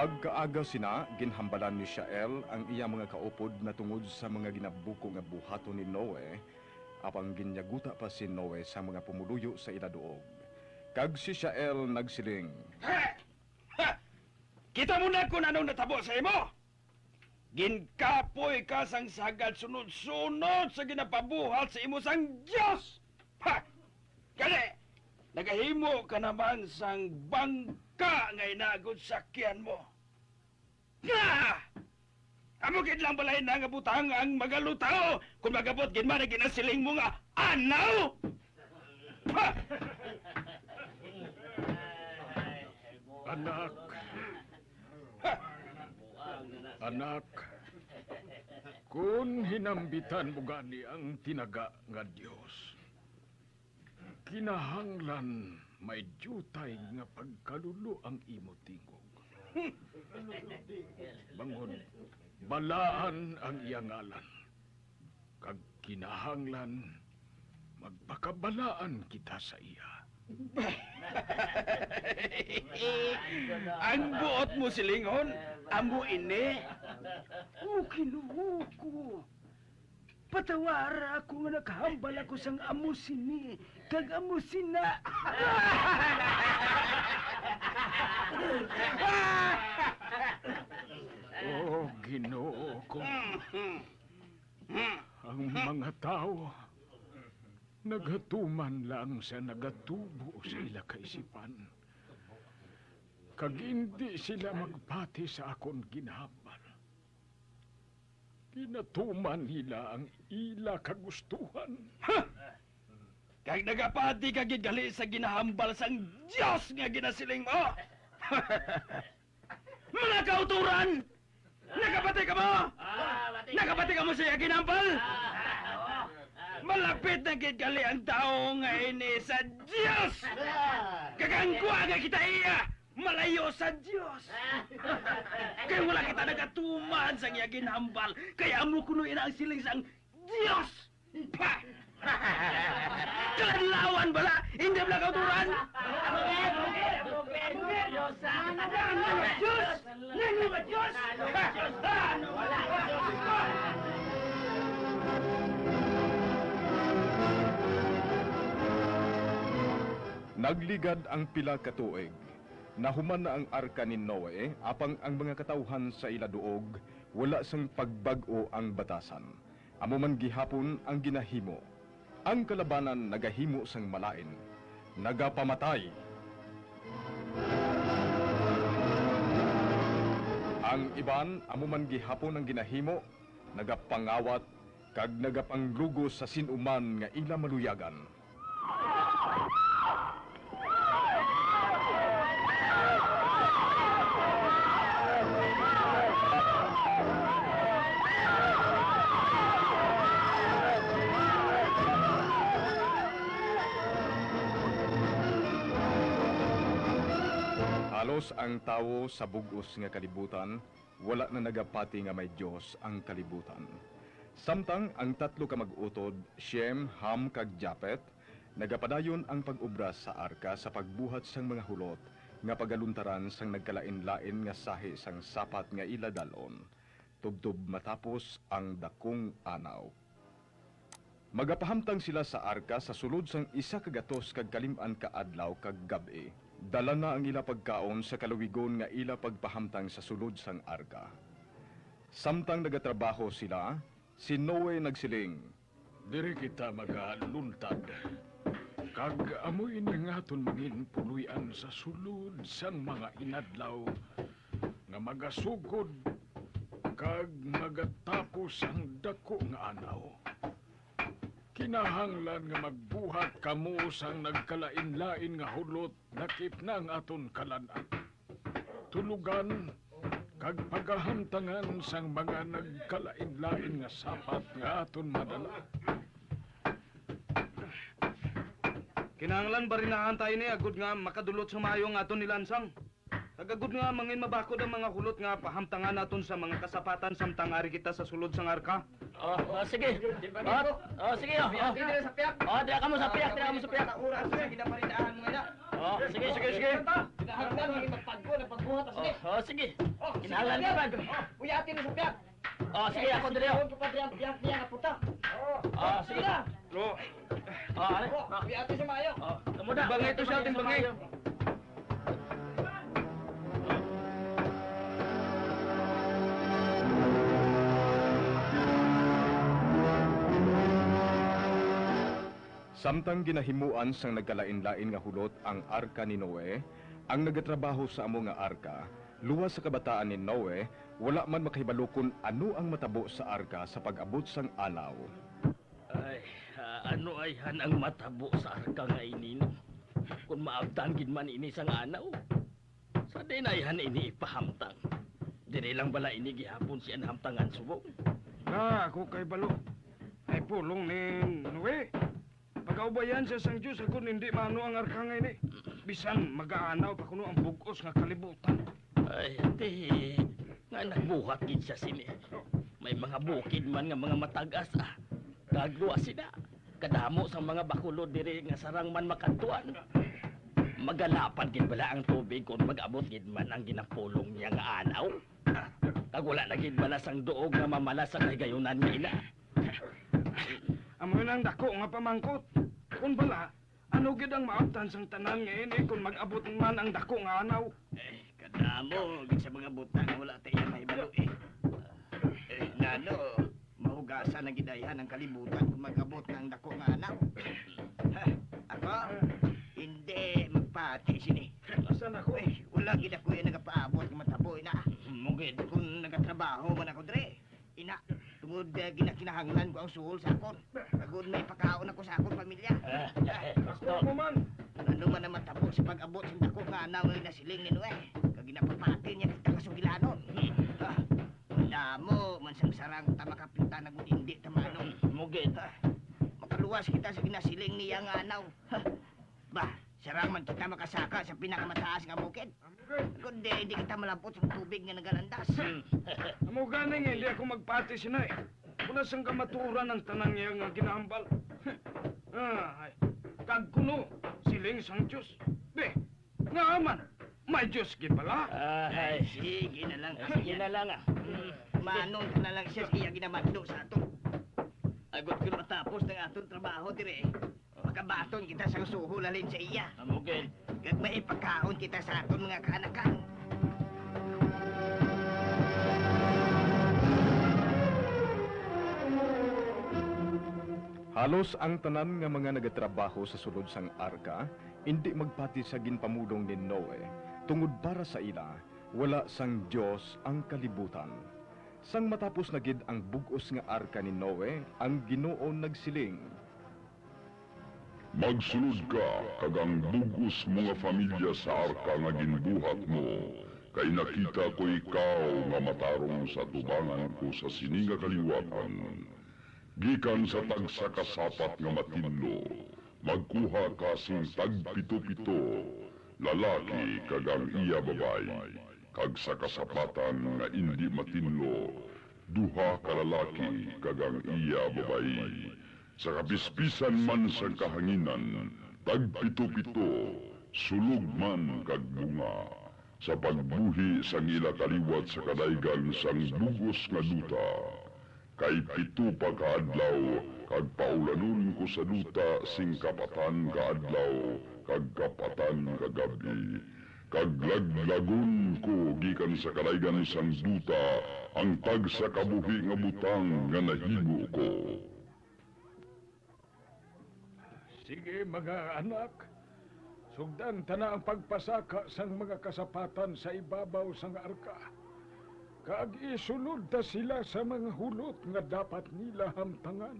Pagkaaga sina, ginhambalan ni Shael ang iya mga kaupod natungod sa mga ginabuko nga buhaton ni Noe, apang ginyaguta pa si Noe sang mga pumuluyo sa ila duog. Kag si Shael nagsiling, Ha! Ha! Kita mo na kung anong natabo sa imo! Ginkapoy ka sang sagad sunod-sunod sa ginapabuhat sa imo sang Dios! Ha! Gani, nagahimo ka naman sang bangka nga inagod sakyan mo. Nga! Amo gid lang balay na nga butang ang magalutaw kung magabot gid man ang ginasiling mo nga anaw! Ha! Anak. Anak, kun hinambitan mo gani ang tinaga nga Dios, kinahanglan may diutay nga pagkalulo ang imo tingog. Bangod balaan ang iya ngalan, kag kinahanglan magpakabalaan kita sa iya. Ang buot mo silingon, amo ini. O Ginoo ko, patawara ako nga nakahambal ako sang amo sini kag amo sina. O Ginoo ko, ang mga tawo nagatuman lang sa nagatubo sa ila kaisipan, kag indi sila magpati sa akon ginahambal. Ginatuman nila ang ila kagustuhan. Ha! Kag nagapati ka gid gali sa ginahambal sang Dios nga ginasiling mo? Mga kauturan! Nakabati kamo? Ah, bati. Nakabati kamo sa iya ginhambal? Ah, oo. Ah. Malapit na gid gali ang tawo nga ini sa Dios! Ah. Kag ang gwa nga kita iya, malayo sa Dios! Ah. Kay wala kita nagatuman sang iya ginhambal, kay amo kuno ina ang siling sang Dios! Pa! Kaladlawan bala! Hindi bala kauturan! Diyos! Ano ba Diyos? Ano ba Diyos? Ano ba Diyos? Nagligad ang pila ka tuig. Nahuman na ang arka ni Noe, apang ang mga katawuhan sa ila duog wala sang pagbag-o ang batasan. Amo man gihapon ang ginahimo. Ang kalabanan nagahimo sang malain, nagapamatay. Ang iban amo man gihapon ang ginahimo, nagapangawat, kag nagapanglugos sa sin-o man nga ila maluyagan. Halos ang tawo sa bug-os nga kalibutan, wala na nagapati nga may Dios ang kalibutan. Samtang ang tatlo ka mag-utod, Shem, Ham, kag Japet, nagapadayon ang pag-obra sa arka sa pagbuhat sang mga hulot nga pagaluntaran sang nagkalain-lain nga sahi sang sapat nga ila dal-on, tubtob matapos ang dakong anaw. Magapahamtang sila sa arka sa sulod sang isa ka gatos kag kalim-an ka adlaw kag gab-i. Dala na ang ila pagkaon sa kaluwigon nga ila pagpahamtang sa sulod sang arka. Samtang nagatrabaho sila, si Noe nagsiling, "Diri kita magaluntad, kag amo ini ang aton manginpuloy-an sa sulod sang mga inadlaw nga magasugod kag magatapos ang daku nga anaw. Kinahanglan nga magbuhat kamo sang nagkalain-lain nga hulot, dakip na ang aton kalan-an, tulugan, kag pagahamtangan sang mga nagkalain-lain nga sapat nga aton madala." Kinahanglan barinahan ta ini agod nga makadulot sa maayo ang aton nilansang. Kag agod nga manginmabakod ang mga hulot nga pahamtangan naton sa mga kasapatan samtang ari kita sa sulod sang arka. Oh, oh, sige. Oh, oh, sige, oh, oh. Dira sa piyak. Oh, dira kamo sa piyak, dira kamo sa piyak. Oras na ginaparindahan mo na. Oh, sige, sige, sige. Kinahanglan nga magpagko na pagbuhat, oh, sige. Oh, oh, sige, kinahanglan piyak. Oh, uyati na sa piyak. Oh, sige, ako diri, oh. Ang piyak niya na puta. Oh, sige. Sige na. Oh. Ah, ari. Oh, may ate sa maayo. Oh, tamo na. Timbangay to siya, timbangay. Samtang ginahimuan sang nagkalain-lain nga hulot ang arka ni Noe, ang nagatrabaho sa amo nga arka, luwas sa kabataan ni Noe, wala man makahibalo kon ano ang matabo sa arka sa pag-abot sang anaw. Ay, ah, ano ayhan ang matabo sa arka nga ini, no? Kon maabtan gid man ini sang anaw, sa diin ayhan ini ipahamtang? Diri lang bala ini gihapon siya nahamtangan subong? Nga, ako kay balo. Ay pulong ni Noe. Pagaubayan siya sang Dios, agod hindi maano ang arka nga ini. Bisan mag-aanaw pa kuno ang bug-os nga kalibutan. Ay, ati, nga nagbuhat gid siya sini. May mga bukid man nga mga matag-as, ah. Kag luwas sina, kadamo sang mga bakulod diri nga sarang man makadtuan. Magalapad gid bala ang tubig kon mag-abot gid man ang ginapulong niya nga anaw? Kag wala na gid bala sang duog nga mamala sa kahigayunan nga ina? Amo na ang dako nga pamangkot. Kon bala, ano gid ang maabtan sang tanan nga ini kon mag-abot man ang dako nga anaw? Eh, kadamo gid sa mga butang nga wala ta iya mahibalo, eh. Eh, nano, mahugasan na gid ayhan ang kalibutan kon mag-abot na ang dako nga anaw. Ha, ako, hindi magpati sini. Asa na ko? Eh, wala gid ako iya nagapaabot nga matabo ina. Mugid. Kon nagatrabaho man ako dre, ina, tungod, eh, ginakinahanglan ko ang suhol sa akon, agod may pakaon ako sa akon pamilya. Ah, eh, Pastor mo man. Ano man ang matabo sa pag-abot sa dako nga anaw nga ginasiling ni Noe, kag ginapapati niya kita nga sugilanon. Ah, damo man sang sarang ta makapintan agud indi ta maano. Mugid. Ah, makaluwas kita sa ginasiling niya nga anaw. Ha, ba, sarang man kita makasaka sa pinakamataas nga bukid. Kundi hindi kita malabot sa tubig nga nagalandas. Hmm. Amo gani nga hindi ako magpati sina, eh. Wala sang kamatuoran ang tanan niya nga ginahambal. Ah, ay. Kag kuno, siling sang Dios. Be, nga man, may Dios gid bala. Ah, ay. Sige na lang. Ay, sige na lang, ah. Hmm. Manon ka na lang siya sa iya ginamando sa aton. Agot ko matapos ng aton trabaho dire. Makabaton kita sang suhol halin sa iya. Amo gid. Kag maipakaon kita sa aton mga kaanakan. Halos ang tanan nga mga nagatrabaho sa sulod sang arka indi magpati sa ginpamulong ni Noe, tungod para sa ila, wala sang Dios ang kalibutan. Sang matapos na gid ang bug-os nga arka ni Noe, ang Ginoo nagsiling, "Magsulod ka kag ang bug-os mo nga familya sa arka nga ginbuhat mo, kay nakita ko ikaw nga matarong sa atubangan ko sa sini nga kaliwatan. Gikan sa tagsa ka sapat nga matinlo, magkuha ka sing tagpito-pito, lalaki kag ang iya babayi, kag sa kasapatan nga indi matinlo, duha ka lalaki kag ang iya babayi. Sa kapispisan man sang kahanginan, tagpito-pito, sulog man kag bunga. Sa pagbuhi sang ila kaliwat sa kadaygan sang bug-os nga duta. Kay pito pa ka adlaw, kag paulanon ko sa duta sing kapatan ka adlaw kag kapatan ka gab-i, kag laglagon ko gikan sa kadaygan sang duta ang tagsa ka buhi nga butang nga nahimo ko. Sige, mga anak, sugdan ta na ang pagpasaka sang mga kasapatan sa ibabaw sang arka, kag isulod ta sila sa mga hulot nga dapat nila hamtangan.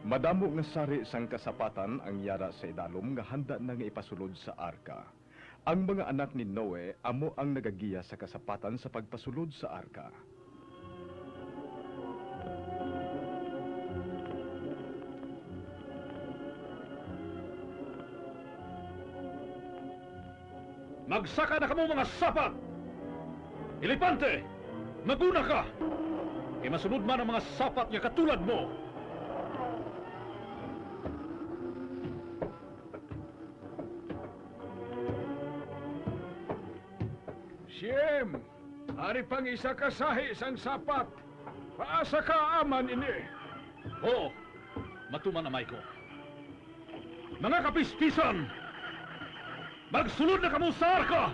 Madamo nga sari sang kasapatan ang yara sa idalom nga handa na nga ipasulod sa arka. Ang mga anak ni Noe amo ang nagagiya sa kasapatan sa pagpasulod sa arka. Magsaka na kamo, mga sapat! Elepante, mag-una ka! Kay masunod man ang mga sapat nga katulad mo! Siem, ari pang isa ka sahi sang sapat. Paasa ka, Aman, ini. Huo, matuman, amay ko. Mga kapispisan, magsulod na kamo sa arka!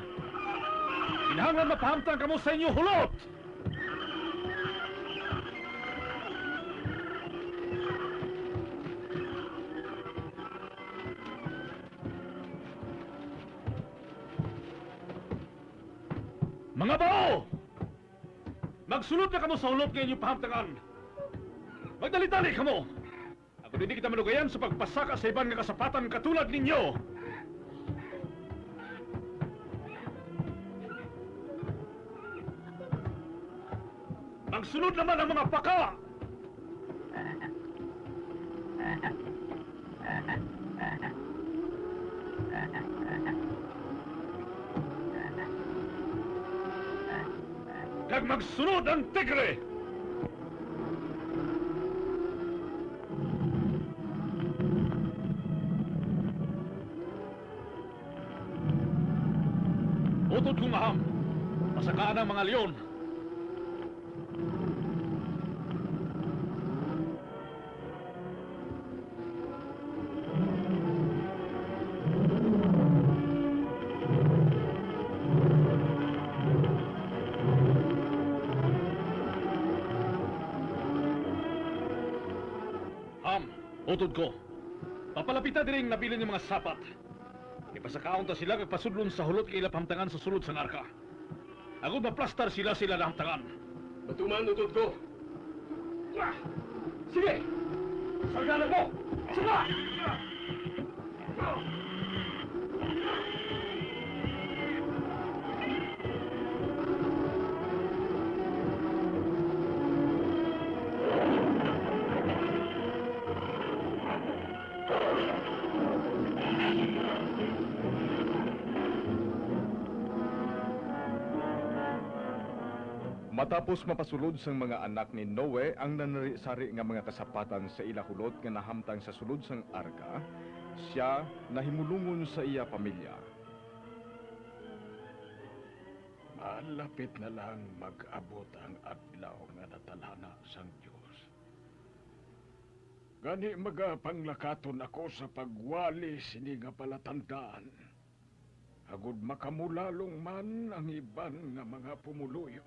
Kinahanglan mapahamtang kamo sa inyo hulot! Mga bao! Magsulod na kamo sa hulot nga inyo pahamtangan. Magdali-dali kamo! Agod hindi kita malugayan sa pagpasaka sa iban nga kasapatan katulad ninyo. Magsunod naman ang mga paka! Kag magsunod ang tigre! Utod ko nga, Ham, pasakaan ang mga leon. Ham, utod ko. Papalapita diri ang nabilin nga mga sapat. Ipasakaon ta sila kag pasudlon sa hulot nga ila pahamtangan sa sulod sang arka, agod maplastar sila sa ila nahamtangan. Matuman, utod ko. Sige! Sarga na ko! Sarga! Matapos mapasulod sang mga anak ni Noe ang nanari-sari nga mga kasapatan sa ila hulot nga nahamtang sa sulod sang arka, sia nahimulongon sa iya pamilya. Malapit na lang mag-abot ang adlaw nga natalhana sang Dios. Gani, magapanglakaton ako sa pagwali sini nga palatandaan, agod makamulalong man ang iban nga mga pumoluyo.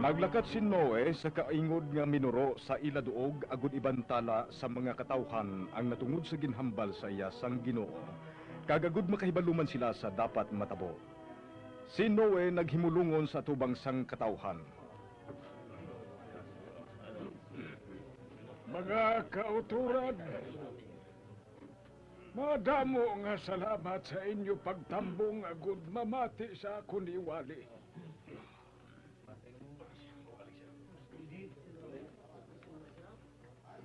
Naglakat si Noe sa kaingod nga minuro sa ila duog agud ibantala sa mga katawuhan ang natungod sa ginhambal sa iya sang Ginoo, kag agud makahibaluman sila sa dapat matabo. Si Noe naghimulongon sa atubang sang katawuhan. Mga kautoran, madamo nga salamat sa inyo pagtambong agud mamati sa akon iwali.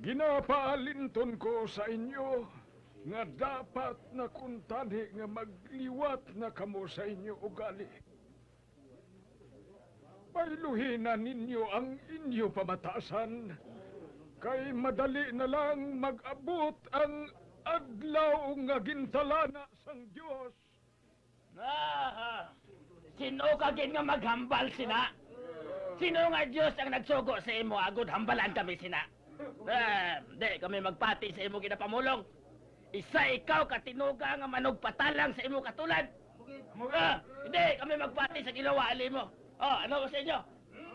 Ginapaalinton ko sa inyo nga dapat na kuntani nga magliwat na kamo sa inyo ugali. Pailuhina ninyo ang inyo pamatasan, kay madali na lang mag-abot ang adlaw nga gintalana sang Dios. Ah, sino ka gid nga maghambal sina? Sino nga Dios ang nagsugo sa imo agud hambalan kami sina? Ah, di kami magpati sa imo ginapamulong. Isa ikaw ka tinuga nga manugpatalang sa imo katulad. Ah, hindi kami magpati sa ginawa mo. Oh, ano ba sa inyo?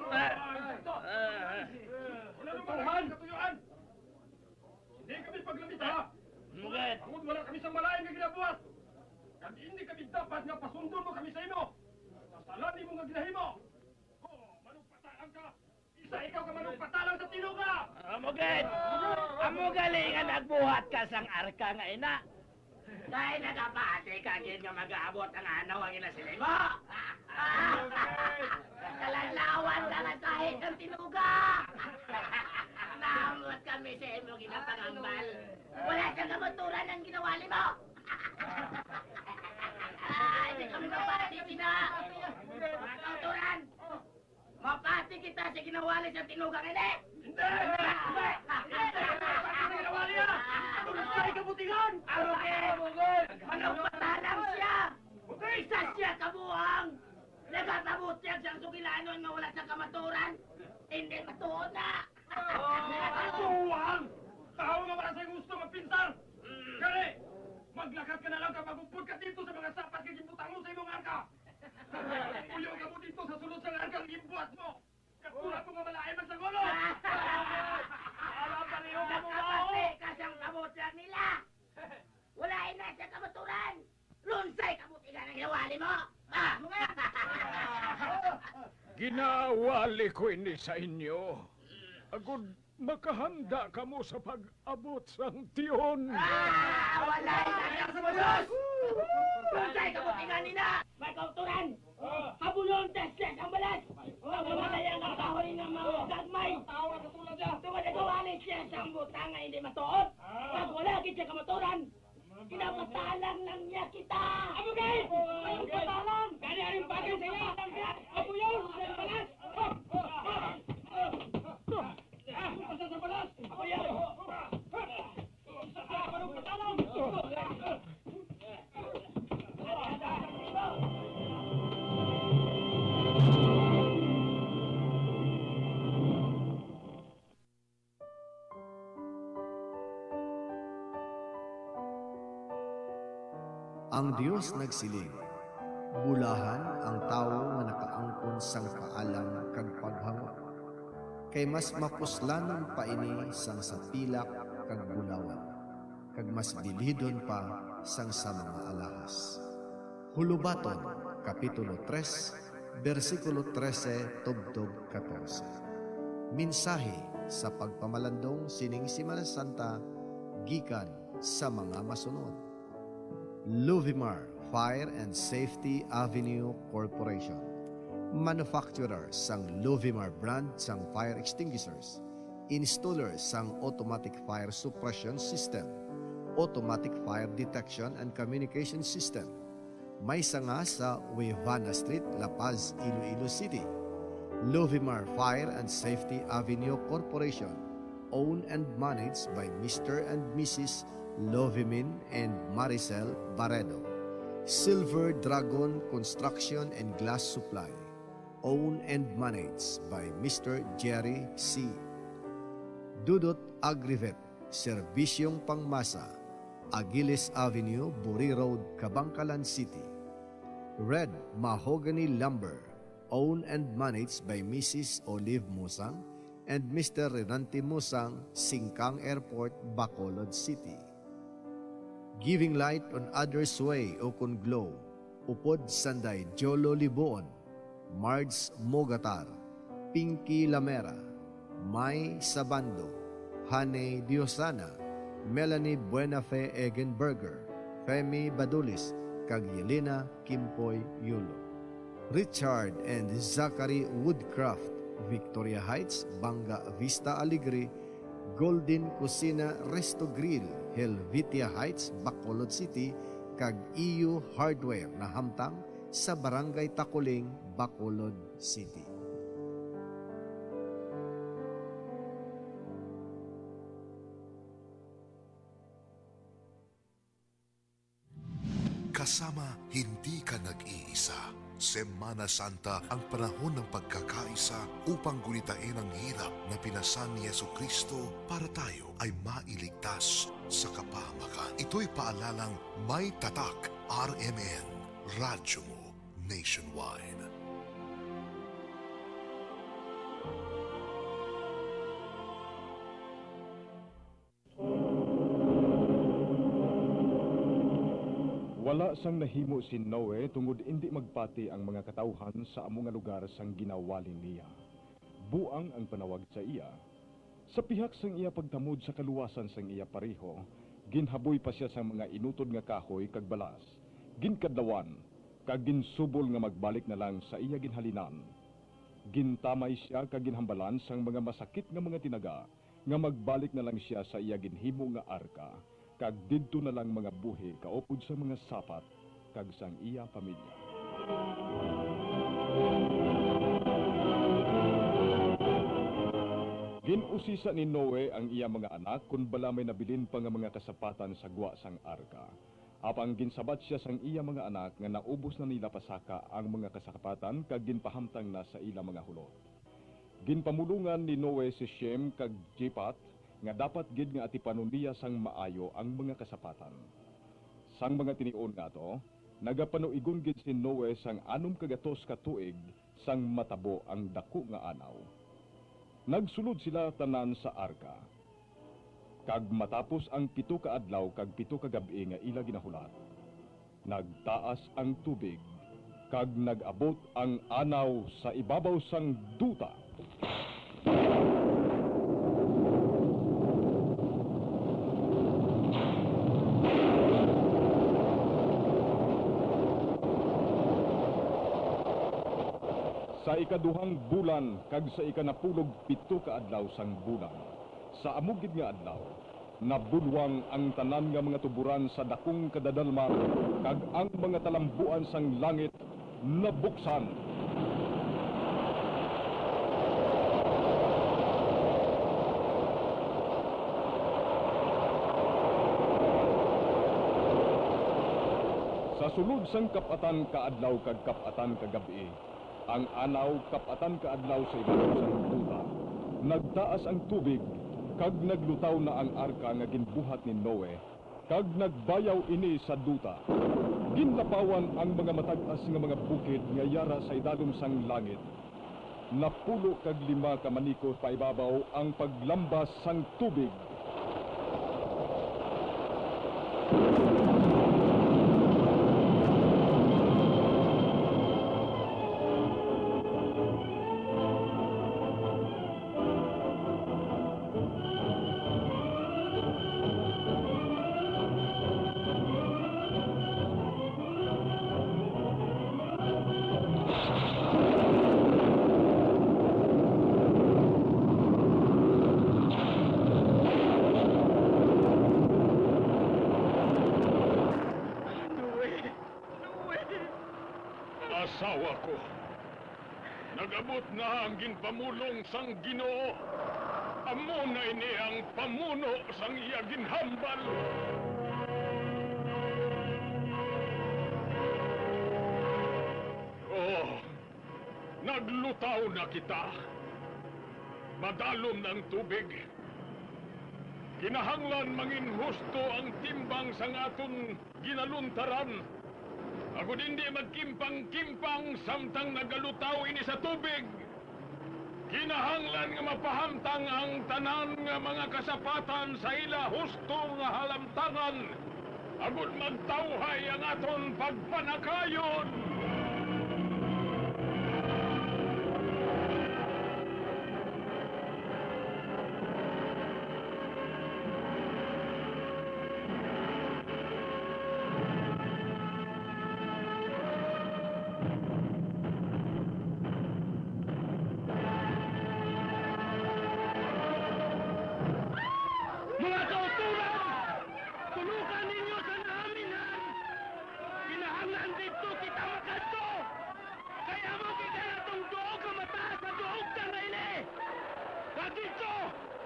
Ah, ah, ah. Wala nang katuyoan, katuyuan. Hindi kami paglamita. Mugad. Tungod wala kami sa malain nga ginabuhat. Kag hindi kami dapat nga pasundon mo kami sa imo. Sa sala nimo nga ginahimo. Oh, manugpatalang ka. Isa ikaw ka manugpatalang sa tinuga! Amo gid! Amo gali nga nagbuhat ka sang arka nga ina. Kay nagapati ka gid nga magaabot ang anaw ang ginasiling mo. Kalanlawan ka nga kahit ang tinuga. Naamot kami sa imo ginapangambal. Wala sa kamaturan ang ginawali mo. Ay, di kami mapati sina. Mga kauturan. Mapati kita sa ginawali sa tinugang ini! Hindi! Hindi! Hindi! Hindi! Hindi! Ginawali, ah! Ano na tayo kabutigan? Ano ka? Manugpatalang siya! Isa siya kabuang! Nagatabutyag siyang sugilanon nga wala sa kamaturan! Hindi matuod na! Katuwang! Tawo nga wala sa gusto magpinsar! Kani, maglakat ka na lang kag mag-upod ka dito sa mga sapat nga gibutang mo sa imong arka! Puyo ka mo dito sa sulod sang arka nga gimbuhat mo! Katulad mo nga malain man sa gulo! Alam, pareho ka mo, Nagkapati ka siyang kabutyag nila! Wala na siya kamaturan! Lunsay kabutigan ang ginawali mo! Ah! Ginawali ko ini sa inyo. Agud makahanda kamo sa pag-abot sang tion. Ah! Wala na siya sa bulos! Lunsay kabutigan nila! May kauturan! Habuyon ta siya sang balas! Pagmamatay ang kahoy nga mga gagmay! Tungod nagawali siya sang butang nga hindi matuod! Pag wala gid siya kamaturan! Ginapatalang lang niya kita! Amo gid! Amo gid! Patalang! Gani ang bagay sa iya! Abuyaw! Sa balas! Ah! Basta sa balas! Abuyaw! Sa balas! Patalang! Ang Dios nagsiling, "Bulahan ang tawo nga nakaangkon sang kaalam kag paghangop, kay mas mapuslanon pa ini sang sa pilak kag bulawan, kag mas bilidon pa sang sa mga alahas." Hulubaton, Kapitulo tres, bersikulo trese tubtob katorse. Mensahe sa pagpamalandong sining Semana Santa gikan sa mga masunod. Luvimar Fire and Safety Avenue Corporation, manufacturer sang Luvimar brand sang fire extinguishers, installer sang automatic fire suppression system, automatic fire detection and communication system, may sanga sa Wevana Street, La Paz, Iloilo City. Luvimar Fire and Safety Avenue Corporation, owned and managed by Mister and Missus Lovimin and Maricel Barredo. Silver Dragon Construction and Glass Supply, owned and managed by Mister Jerry C. Dudot Agrivet, Serbisyong Pangmasa, Aguiles Avenue, Buri Road, Kabankalan City. Red Mahogany Lumber, owned and managed by Missus Olive Musang and Mister Renante Musang, Singkang Airport, Bacolod City. Giving light on others' way ukon glow, upod sanday Jolo Libuon, Marge Mogatar, Pinky Lamera, May Sabando, Hane Diosana, Melanie Buenafe Egenberger, Femi Badulis, kag Yelena Kimpoy Yulo. Richard and Zachary Woodcraft, Victoria Heights, Banga Vista Alegre, Golden Cusina Resto Grill, Helvetia Heights, Bacolod City, kag E U Hardware, nahamtang sa Barangay Taculing, Bacolod City. Kasama, hindi ka nag-iisa. Semana Santa ang panahon ng pagkakaisa upang gunitain ang hirap na pinasan ni Jesucristo para tayo ay mailigtas sa kapahamakan. Ito'y paalalang may tatak R M N, Radyo Mo Nationwide. Wala sang nahimo si Noe tungod indi magpati ang mga katawuhan sa amo nga lugar sang ginawali niya. Buang ang panawag sa iya. Sa pihak sang iya pagtamod sa kaluwasan sang iya pareho, ginhaboy pa sia sang mga inutod nga kahoy kag balas, ginkadlawan, kag ginsubol nga magbalik na lang sa iya ginhalinan. Gintamay sia kag ginhambalan sang mga masakit nga mga tinaga nga magbalik na lang sia sa iya ginhimo nga arka, kag didto na lang mangabuhi kaupod sang mga sapat kag sang iya pamilya. Gin-usisa ni Noe ang iya mga anak kon bala may nabilin pa nga mga kasapatan sa gwa sang arka. Apang ginsabat sia sang iya mga anak nga naubos na nila pasaka ang mga kasapatan kag ginpahamtang na sa ila mga hulot. Ginpamulongan ni Noe si Shem kag Japheth nga dapat gid nga atipanon niya sang maayo ang mga kasapatan. Sang mga tinion nga ato, nagapanuigon gid si Noe sang anom ka gatos ka tuig sang matabo ang daku nga anaw. Nagsulod sila tanan sa arka, kag matapos ang pito ka adlaw kag pito ka gab-i nga ila ginahulat, nagtaas ang tubig, kag nag-abot ang anaw sa ibabaw sang duta. Sa ikaduhang bulan kag sa ikanapulog pito ka adlaw sang bulan, sa amo gid nga adlaw, nabulwang ang tanan nga mga tuboran sa dakong kadadalman, kag ang mga talambuan sang langit nabuksan. Sa sulod sang kap-atan ka adlaw kag kap-atan ka gab-i, ang anaw kap-atan ka adlaw sa ibabaw sang duta. Nagtaas ang tubig, kag naglutaw na ang arka nga ginbuhat ni Noe, kag nagbayaw ini sa duta. Ginlapawan ang mga matag-as nga mga bukid nga yara sa idalom sang langit. Napulo kag lima ka maniko paibabaw ang paglambas sang tubig. Noe! Noe! Asawa ko, nag-abot na ang ginpamulong sang Ginoo. Amo na ini ang pamuno sang iya ginhambal. Oh, naglutaw na kita. Madalom na ang tubig. Kinahanglan mangin husto ang timbang sang aton ginaluntaran, agod indi magkimpang-kimpang samtang nagalutaw ini sa tubig. Kinahanglan nga mapahamtang ang tanan nga mga kasapatan sa ila husto nga halamtangan, agod magtawhay ang aton pagpanakayon.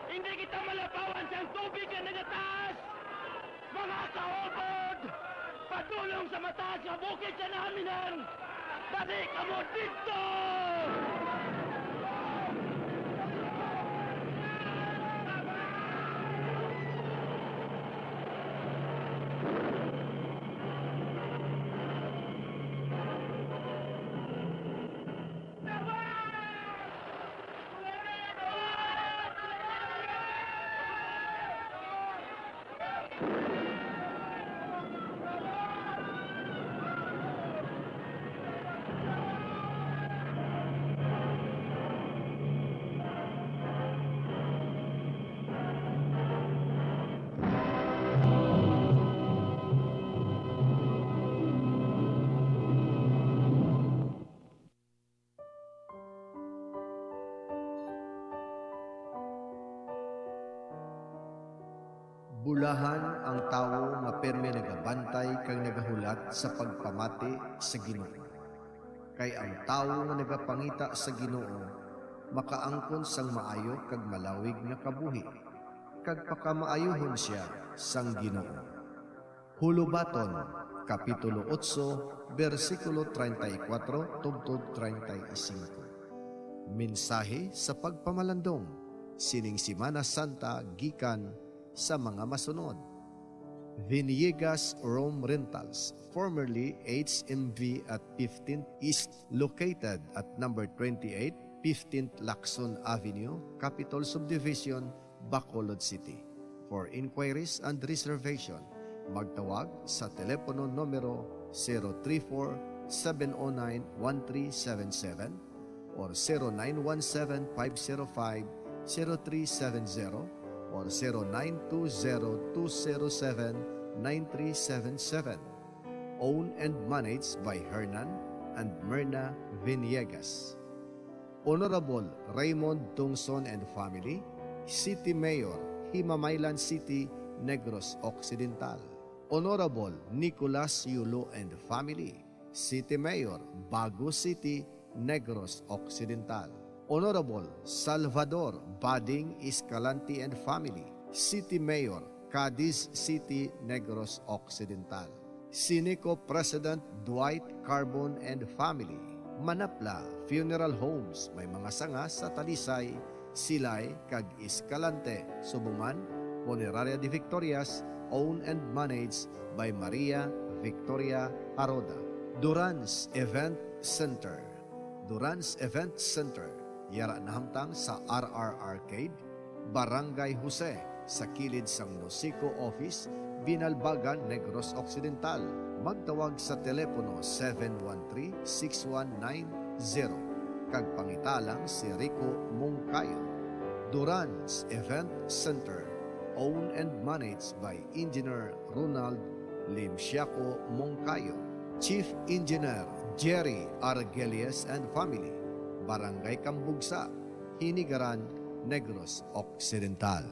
Hindi kita malapawan sang tubig nga nagataas! Mga kaupod, padulong sa mataas nga bukid sa nahaminan! Dali kamo didto! Bulahan ang tawo nga pirme nagabantay kag nagahulat sa pagpamati sa Ginoo. Kay ang tawo nga nagapangita sa Ginoo makaangkon sang maayo kag malawig nga kabuhi, kag pakamaayohon sia sang Ginoo. Hulubaton, Kapitulo otso, bersikulo treinta y cuatro tubtob treinta y cinco. Mensahe sa pagpamalandong sining Semana Santa gikan sa mga masunod: Vinigas Rome Rentals, formerly H M V at fifteenth East, located at number twenty-eight, fifteenth Lacson Avenue, Capitol Subdivision, Bacolod City. For inquiries and reservation, magtawag sa telepono numero zero three four, seven oh nine, one three seven seven or zero nine one seven, five zero five, zero three seven zero or zero nine two zero, two zero seven, nine three seven seven. Owned and managed by Hernan and Myrna Villegas. Honorable Raymond Tungson and family, City Mayor, Himamaylan City, Negros Occidental. Honorable Nicolas Yulo and family, City Mayor, Bago City, Negros Occidental. Honorable Salvador Bading Escalante and family, City Mayor, Cadiz City, Negros Occidental. Sineco President Dwight Carbon and family, Manapla Funeral Homes, may mga sanga sa Talisay, Silay, kag Escalante, Subuman, Funeraria de Victorias, owned and managed by Maria Victoria Aroda. Duran's Event Center. Duran's Event Center, yara nahamtang sa R R Arcade, Barangay Jose, sa kilid sang Nosico Office, Binalbagan, Negros Occidental. Magtawag sa telepono seven one three, six one nine zero, kag pangita lang si Rico Moncayo. Duran's Event Center, owned and managed by Engineer Ronald Limsiaco Moncayo, Chief Engineer Jerry Argelius and family, Barangay Cambugsa, Hinigaran, Negros Occidental.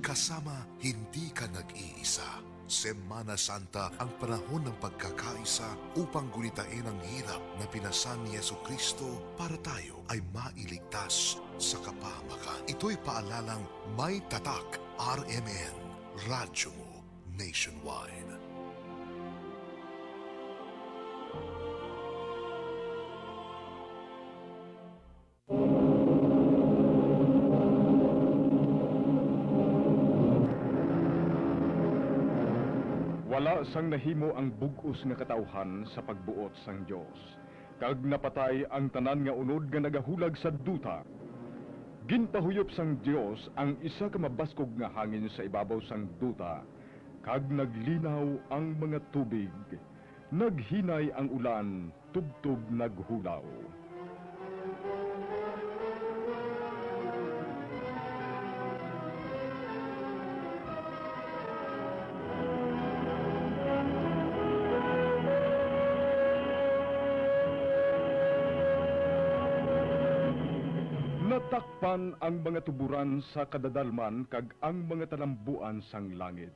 Kasama, hindi ka nag-iisa. Semana Santa ang panahon ng pagkakaisa upang gulitain ang hirap na pinasan ni Jesucristo para tayo ay mailigtas sa kapahamakan. Ito'y paalalang may tatak, R M N, Radyo Mo Nationwide. Wala sang nahimo ang bug-os nga katawuhan sa pagbuot sang Dios, kag napatay ang tanan nga unod nga nagahulag sa duta. Ginpahuyop sang Dios ang isa ka mabaskog nga hangin sa ibabaw sang duta, kag naglinaw ang mga tubig. Naghinay ang ulan tubtob naghulaw. Nagtakpan ang mga tuboran sa kadadalman kag ang mga talambuan sang langit.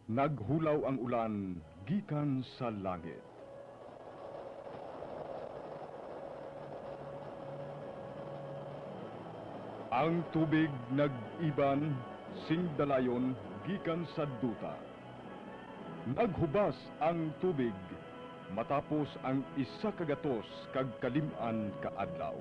Naghulaw ang ulan gikan sa langit. Ang tubig nag-iban sing dalayon gikan sa duta. Naghubas ang tubig matapos ang isa ka gatos kag kalim-an ka adlaw.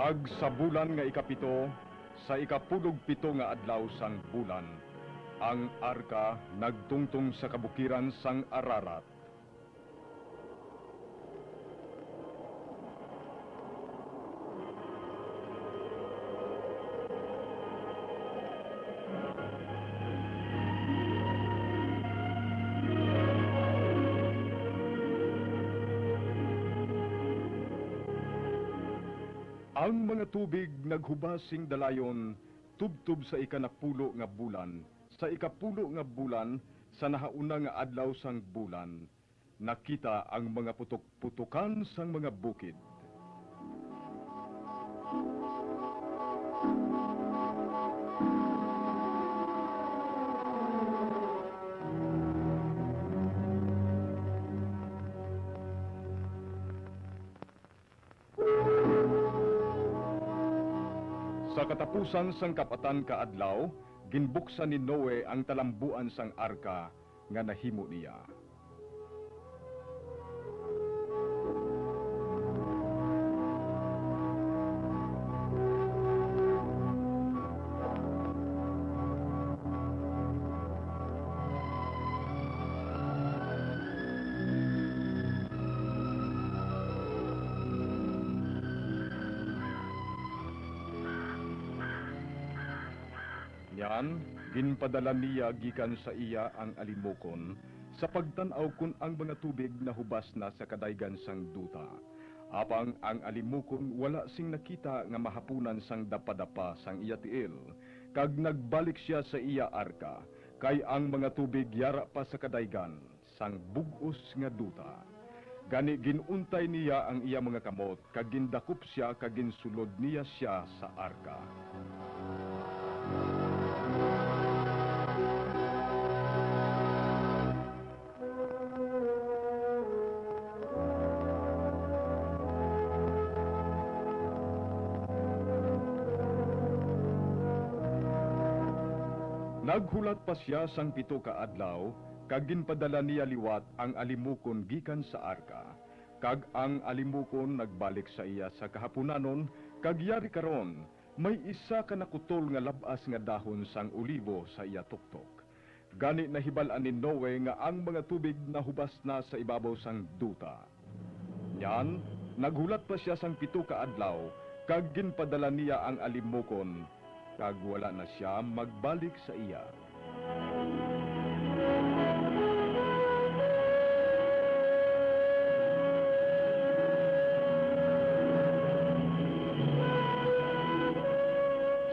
Kag sa bulan nga ikapito, sa ikapulog pito nga adlaw sang bulan, ang arka nagtungtong sa kabukiran sang Ararat. Ang mga tubig naghubas sing dalayon tubtob sa ikanapulo nga bulan, sa ikapulo nga bulan, sa nahauna nga adlaw sang bulan. Nakita ang mga putok-putokan sang mga bukid. Sa katapusan sang kap-atan ka adlaw, ginbuksan ni Noe ang talambuan sang arka nga nahimo niya. Niyan, ginpadala niya gikan sa iya ang alimokon, sa pagtan-aw kon ang mga tubig nahubas na sa kadaygan sang duta. Apang ang alimokon wala sing nakita nga mahapunan sang dapadapa sang iya tiil, kag nagbalik sia sa iya arka, kay ang mga tubig yara pa sa kadaygan sang bug-os nga duta. Gani gin-untay niya ang iya mga kamot, kag gindakop sia, kag ginsulod niya sia sa arka. Naghulat pa sia sang pito ka adlaw, kag ginpadala niya liwat ang alimokon gikan sa arka, kag ang alimokon nagbalik sa iya sa kahapunanon, kag yari karon may isa ka nakutol nga lab-as nga dahon sang olivo sa iya tuktok. Gani nahibal-an ni Noe nga ang mga tubig nahubas na sa ibabaw sang duta. Niyan, naghulat pa sia sang pito ka adlaw, kag ginpadala niya ang alimokon, kag wala na sia magbalik sa iya.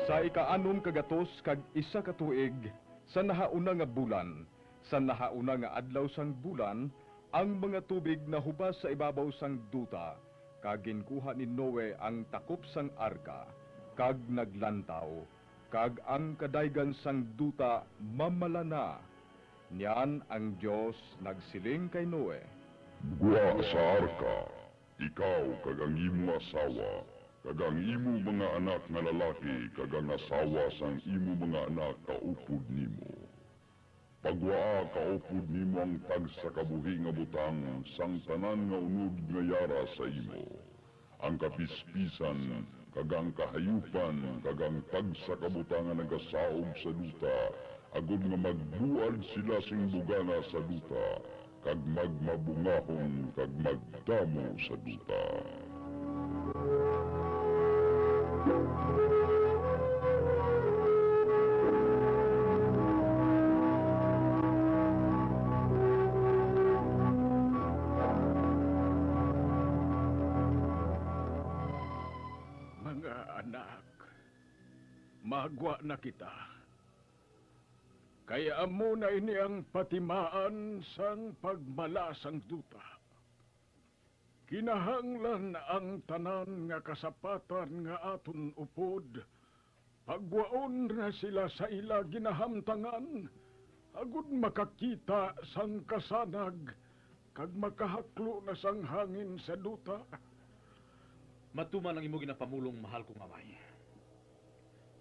Sa ikaanom ka gatos kag isa ka tuig, sa nahauna nga bulan, sa nahauna nga adlaw sang bulan, ang mga tubig nahubas sa ibabaw sang duta, kag ginkuha ni Noe ang takop sang arka, kag naglantaw, kag ang kadaygan sang duta mamala na. Niyan ang Dios nagsiling kay Noe, "Gwa sa arka, ikaw kag ang imo asawa, kag ang imo mga anak nga lalaki, kag ang asawa sang imo mga anak kaupod nimo. Pagwaa kaupod nimo ang tagsa ka buhi nga butang sang tanan nga unod nga yara sa imo, ang kapispisan, kag ang kahayupan, kag ang tagsa ka butang nga nagasaob sa duta, agod nga magbuad sila sing bugana sa duta, kag magmabungahon, kag magdamo sa duta." Mga anak, magwa na kita, kay amo na ini ang patimaan sang pagmala sang duta. Kinahanglan ang tanan nga kasapatan nga aton upod pagwaon na sila sa ila ginahamtangan, agod makakita sang kasanag kag makahaklo na sang hangin sa duta. Matuman ang imo ginapamulong, mahal kong amay.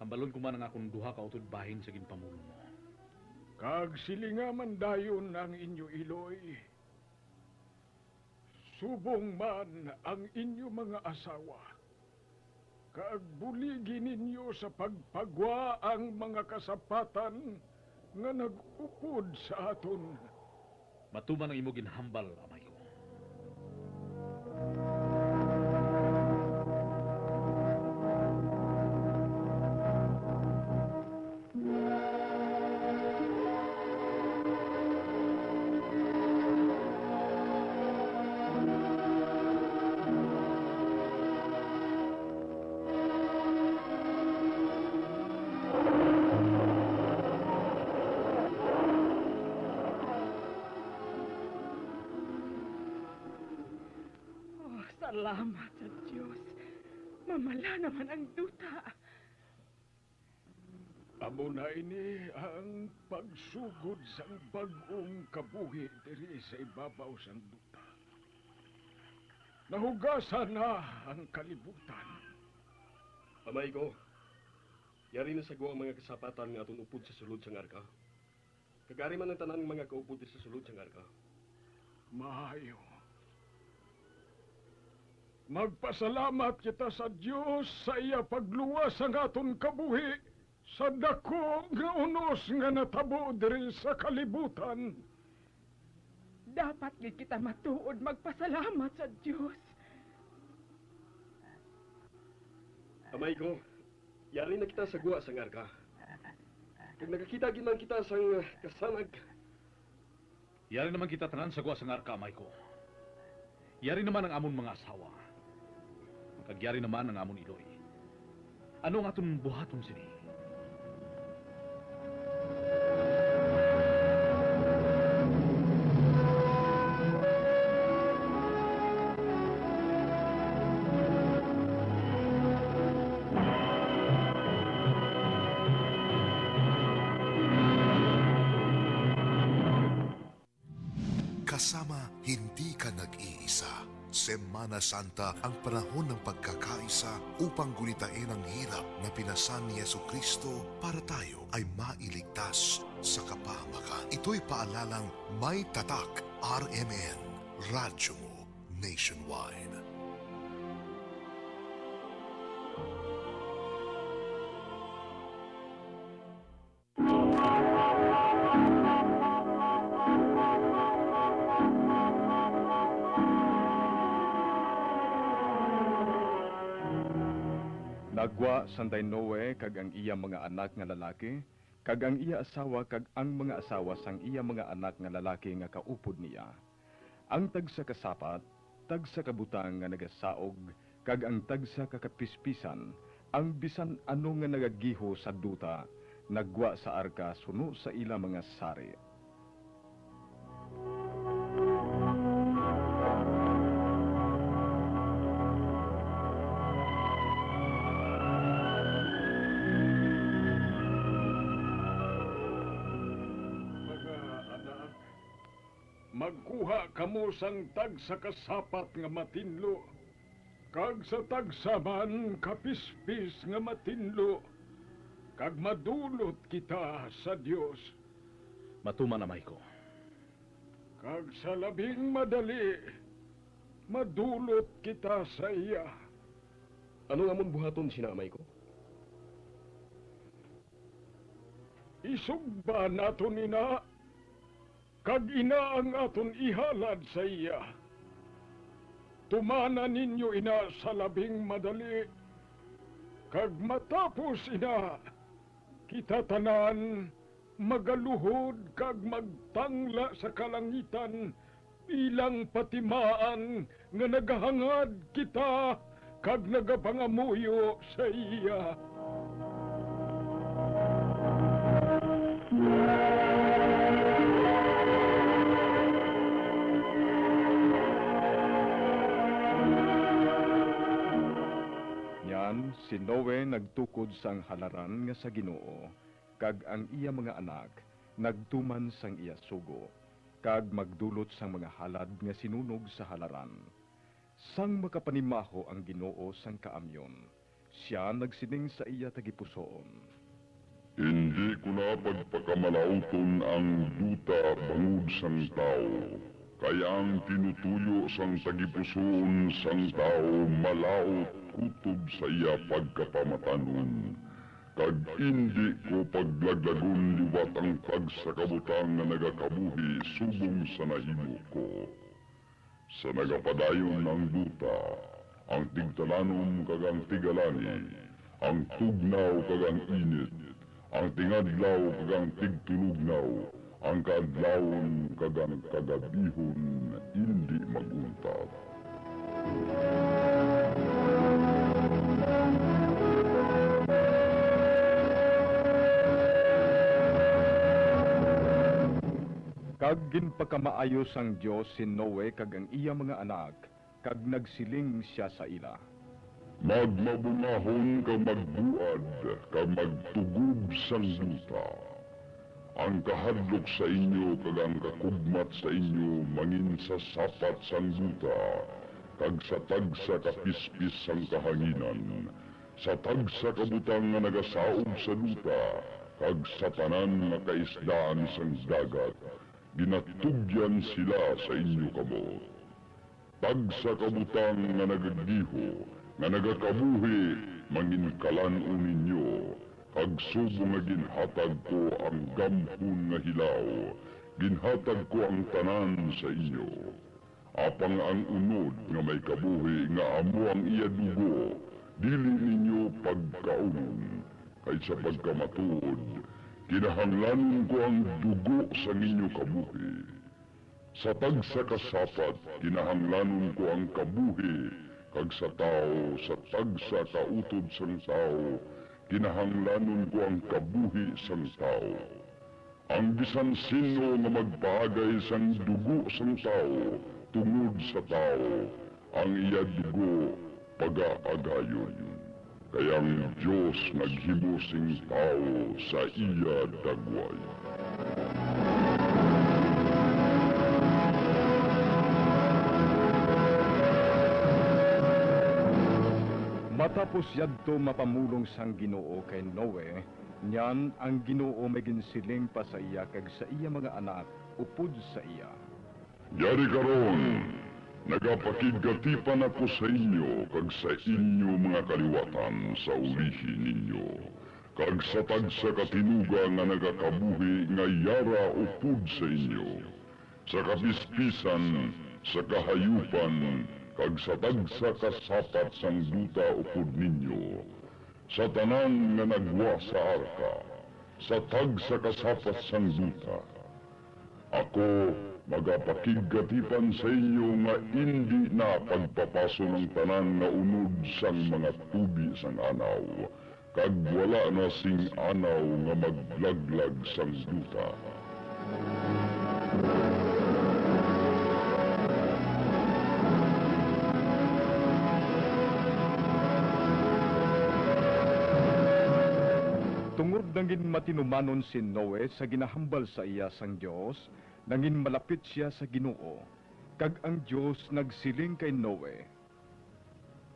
Hambalon ko man ang akon duha ka utod bahin sa ginpamulong mo. Kag silinga man dayon ang inyo iloy, subong man ang inyo mga asawa, kag buligi ninyo sa pagpagwa ang mga kasapatan nga nag-upod sa aton. Matuman ang imo ginhambal, amay ko. Oh, salamat sa Dios. Mamala naman ang duta. Amo na ini ang pagsugod sang bag-ong kabuhi diri sa ibabaw sang duta. Nahugasan na ang kalibutan. Amay ko, yari na sa gwa ang mga kasapatan nga aton upod sa sulod sang arka. Kag ari man ang tanan nga mga kaupod sa sulod sang arka. Maayo. Magpasalamat kita sa Dios sa iya pagluwas sang aton kabuhi sa daku nga unos nga natabo diri sa kalibutan. Dapat gid kita matuod magpasalamat sa Dios. Amay ko, yari na kita sa gwa sang arka. Kag nakakita gid man kita sang, ah, kasanag. Yari naman kita tanan sa gwa sang arka, amay ko. Yari naman ang amon mga asawa. Kag yari naman ang amon iloy. Ano ang aton buhaton sini? Kasama, hindi ka nag-iisa. Semana Santa ang panahon ng pagkakaisa upang gulitain ang hirap na pinasan ni Jesucristo para tayo ay mailigtas sa kapahamakan. Ito'y paalalang may tatak R M N, Radyo Mo Nationwide. Nagwa sanday Noe kag ang iya mga anak nga lalaki, kag ang iya asawa, kag ang mga asawa sang iya mga anak nga lalaki nga kaupod niya. Ang tagsa ka sapat, tagsa ka butang nga nagasaog, kag ang tagsa ka kapispisan, ang bisan ano nga nagagiho sa duta, naggwa sa arka suno sa ila mga sari. Mga anak, magkuha kamo sang tagsa ka sapat nga matinlo, kag sa tagsa man ka pispis nga matinlo, kag madulot kita sa Dios. Matuman, amay ko. Kag sa labing madali, madulot kita sa iya. Ano nga amon buhaton sina, amay ko? Isugba naton ina, kag ina ang aton ihalad sa iya. Tumana ninyo ina sa labing madali, Kag matapos ina, kita tanan magaluhod kag magtangla sa kalangitan bilang patimaan nga nagahangad kita kag nagapangamuyo sa iya. Niyan si Noe nagtukod sang halaran nga sa Ginoo, kag ang iya mga anak nagtuman sang iya sugo, kag magdulot sang mga halad nga sinunog sa halaran. Sang makapanimaho ang Ginoo sang kaamyon, sia nagsiling sa iya tagipusoon, "Indi ko na pagpakamalaoton ang duta bangod sang tawo, kay ang tinutuyo sang tagipusoon sang tawo malaut kutob sa iya pagkapamatanon, kag indi ko paglaglagon liwat ang tagsa ka butang nga nagakabuhi subong sa nahimo ko." Sa nagapadayon ang duta, ang tigtalanom kag ang tigalani, ang tugnaw kag ang init, ang tingadlaw kag ang tigtulognaw, ang kaadlawon kag ang kagabihon indi mag-untat. Kag ginpakamaayo sang Dios si Noe kag ang iya mga anak, kag nagsiling sia sa ila, "Magmabungahon kag magbuad kag magtugob sang duta. Ang kahadlok sa inyo kag ang kakugmat sa inyo mangin sa sapat sang duta, kag sa tagsa ka pispis sang kahanginan, sa tagsa ka butang nga nagasaog sa duta, kag sa tanan nga kaisdaan sang dagat, ginatugyan sila sa inyo kamot. Tagsa ka butang nga nagagiho, nga nagakabuhi, mangin kalan-on ninyo, kag subong nga ginhatag ko ang gamhon nga hilaw, ginhatag ko ang tanan sa inyo. Apang ang unod nga may kabuhi nga amo ang iya dugo, dili ninyo pagkaunon, kay sa pagkamatuod, kinahanglanon ko ang dugo sang inyo kabuhi. Sa tagsa ka sapat, kinahanglanon ko ang kabuhi, kag sa tawo, sa tagsa ka utod sang tawo, kinahanglanon ko ang kabuhi sang tawo. Ang bisan sin-o nga magpaagay sang dugo sang tawo tungod sa tawo, ang iya dugo pagaagayon, kay ang Dios naghimo sing tawo sa iya dagway. Matapos yadto mapamulong sang Ginoo kay Noe, niyan ang Ginoo may ginsiling pa sa iya kag sa iya mga anak upod sa iya, Yari karon, nagapakigkatipan ako sa inyo kag sa inyo mga kaliwatan sa ulihi ninyo, kag sa tagsa ka tinuga nga nagakabuhi nga yara upod sa inyo, sa kapispisan, sa kahayupan, kag sa tagsa ka sapat sang duta upod ninyo, sa tanan nga nagwa sa arka, sa tagsa ka sapat sang duta. Ako magapakigkatipan sa inyo nga indi na pagpapason ang tanan nga unod sang mga tubi sang anaw, kag wala na sing anaw nga maglaglag sang duta. Tungod nangin matinumanon si Noe sa ginahambal sa iya sang Dios, nangin malapit sia sa Ginoo, kag ang Dios nagsiling kay Noe,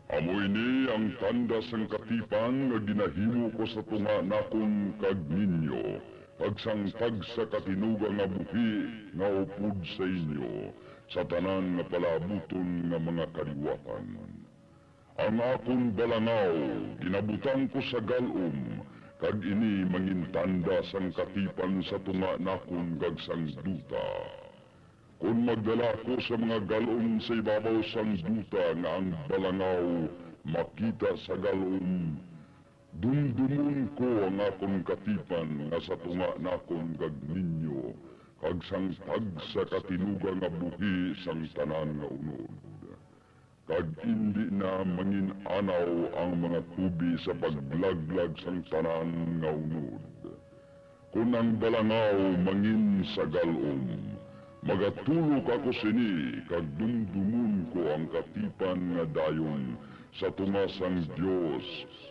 Amo ini ang tanda sang katipan nga ginahimo ko sa tunga nakon kag ninyo, kag sang tagsa ka tinuga nga buhi nga upod sa inyo, sa tanan nga palaabuton nga mga kaliwatan. Ang akon balangaw ginabutang ko sa gal-om, kag ini mangintanda sang katipan sa tunga nakon kag sang duta. Kon magdala ako sa mga gal-om sa ibabaw sang duta nga ang balangaw makita sa gal-om, Dumdumon ko ang akon katipan nga sa tunga nakon kag ninyo, kag sang tagsa ka tinuga nga buhi sang tanan nga unod. Kag indi na mangin-anaw ang mga tubi sa paglaglag sang tanan nga unod. Kon ang balangaw mangin-sagal-om, magatulok ako sini, kag dumdumon ko ang katipan nga dayon sa tunga sang Dios,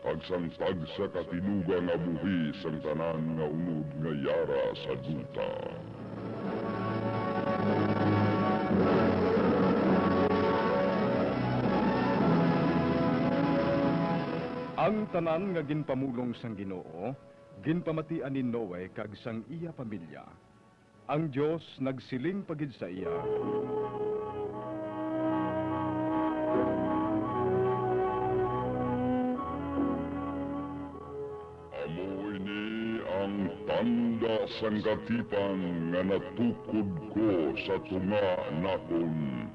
kag sang tagsa ka tinuga nga buhi sang tanan nga unod nga yara sa duta. Ang tanan nga ginpamulong sang Ginoo ginpamatian ni Noe kag sang iya pamilya. Ang Dios nagsiling pa gid sa iya, "Amo ini ang tanda sang katipan nga natukod ko sa tunga nakon,